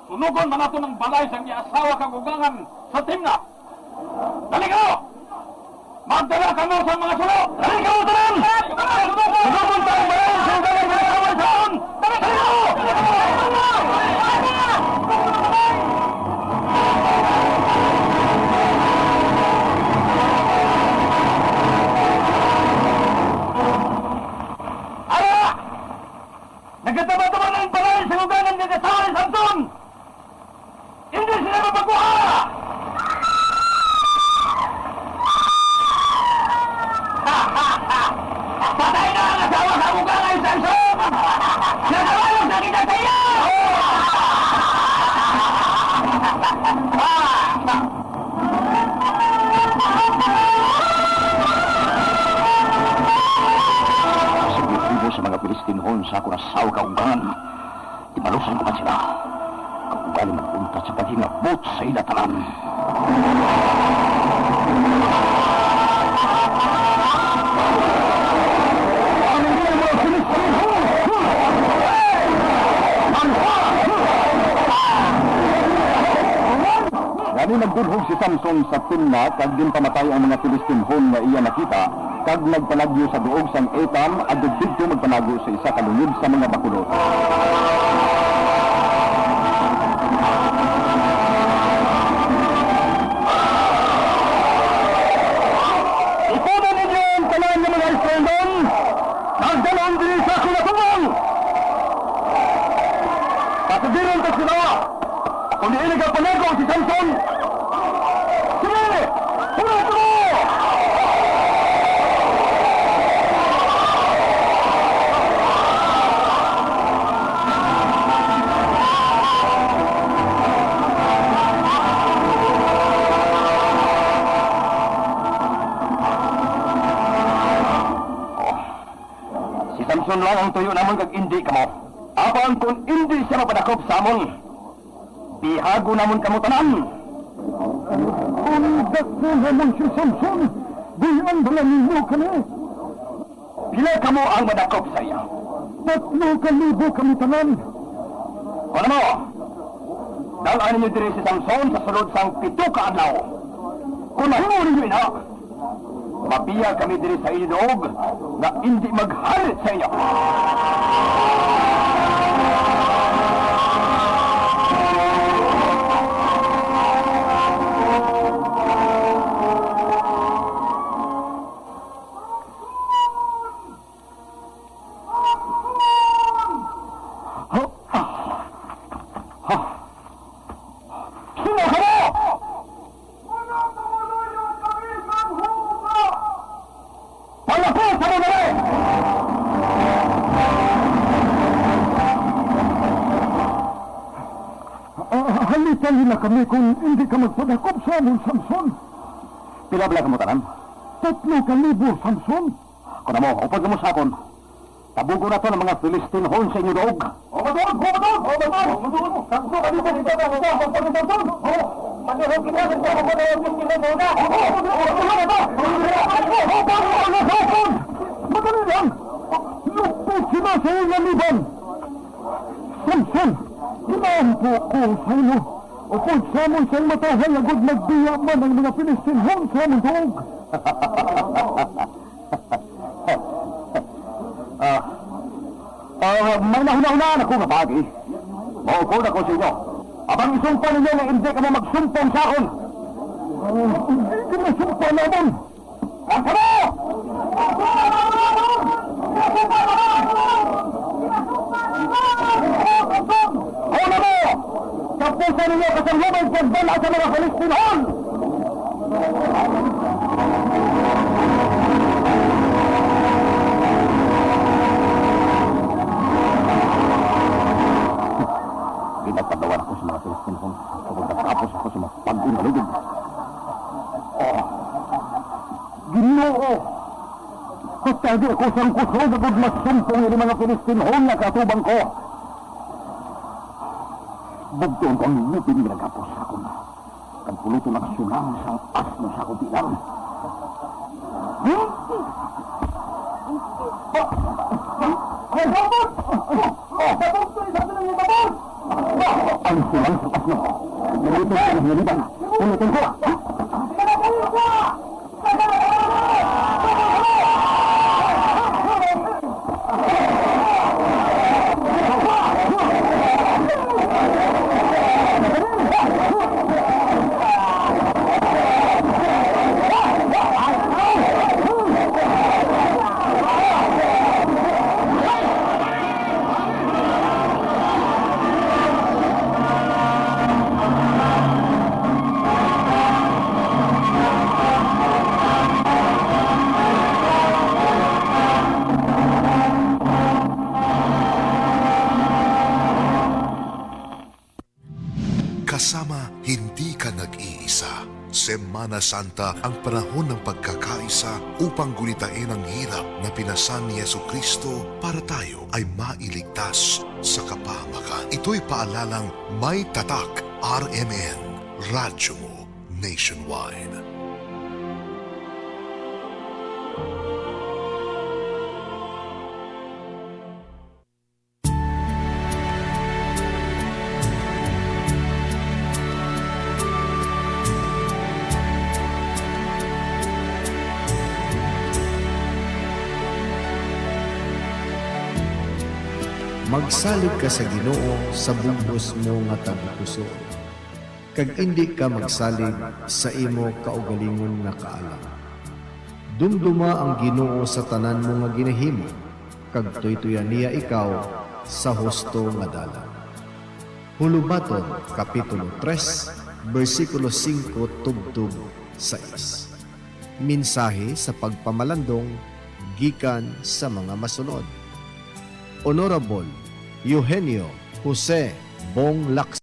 sunugon man naton ang balay sang iya asawa kag ugangan sa Timna. Dali kamo! Magdala kamo sa mga sulo! Dali kamo tanan! Sunugon ta ang balay sa ugangan nga nagaway sa akon! Dali kamo! Ara! Nagataman-taman ang balay sa ugangan nga asawa ni Samson! Hindi sila mapakuha! Patay na ang asawa sa ugangan ni Samson! Nakabalog na kita sa iya! Sige, tribo sa mga Filistinhon sa akon asawa kag ugangan. Timalusan ko man sila. Kag ugali mag-untat sa paghingabot sa ila tanan. Gani nagdulhog si Samson sa Timna, kag ginpamatay ang mga Filistinhon nga iya nakita, kag nagpalagyo sa duog sang Etam, agod didto magpalago sa isa ka lungib sa mga bakulod. Ipuno ninyo ang tanan nga mga Israelon, kag dalhon diri sa akon atubang. Patugiron ta sila. Kon diin nagapanago si Samson, sige, hulat mo! Si Samson lang ang tuyo namon kag indi kamo. Apan kon indi sia mapadakop sa amon, bihagon namon kamo tanan. Ang dako namon si Samson, buy-an bala nimo kami? Pila kamo ang madakop sa iya? Tatlo ka libo kami tanan. Kon amo, dal-a ninyo diri si Samson sa sulod sang pito ka adlaw. Kon mahimo ninyo ina, mabiyag kami diri sa inyo duog nga indi maghalit sa inyo. Sino kamo? Palapusa mo dali! Ah, halita nila kami kung hindi ka magpadakop sa amon, Samson. Pila bala kamo tanan? Tatlo ka libo, Samson. Kon amo, upod kamo sa akon. Tabugon naton ang mga Filistinhon sa inyo duog. O, matuod! O, matuod! O, matuod! O, matuod! Tatlo ka libo kita, kita, kita, kita, kita. O, matuod kita, kita, kita, kita, kita. O, matuod! O, matuod! Madali lang! Lupit sila sa ilang iban! Samson, inaampo ko sa imo. Upod sa amon sang matahay agod magbiya man ang mga Filistinhon sa amon duog. Ah, ah, may nahunahunaan ako nga paagi. Maupod ako sa inyo. Apang isumpa ninyo nga indi kamo magsumpong sa akon. Ah, hindi ko masumpa namon. Ang kamo! Una mo! Kapusan ninyo kasang lubay pagdala sa mga Filistinhon! Lawan ako sa mga Filistinhon, tungod nagkapos ako sa mga pag-unalugod. Oh, Ginoo, patagi ako sang kusog, agod masumpong ini mga Filistinhon nga kaatubang ko. Bugtoon ko ang ngipin nga nagapos sa akon, kag puluton ang sulang sang asno sa akon tilang. Ang sulang sang asno. Puluton ko ang ngipin. Puluton ko. Kasama, hindi ka nag-iisa. Semana Santa ang panahon ng pagkakaisa upang gulitain ang hirap na pinasan ni Jesucristo para tayo ay mailigtas sa kapahamakan. Ito'y paalalang may tatak R M N, Radyo Mo Nationwide. Magsalig ka sa Ginoo sa bug-os mo nga tagipusoon, kag indi ka magsalig sa imo kaugalingon nga kaalam. Dumduma ang Ginoo sa tanan mo nga ginahimo, kag tuytoyan niya ikaw sa husto nga dalan. Hulubaton, Kapitulo tres, bersikulo singko tubtob sais. Mensahe sa pagpamalandong gikan sa mga masunod. Honorable Eugenio Jose Bong Lacson.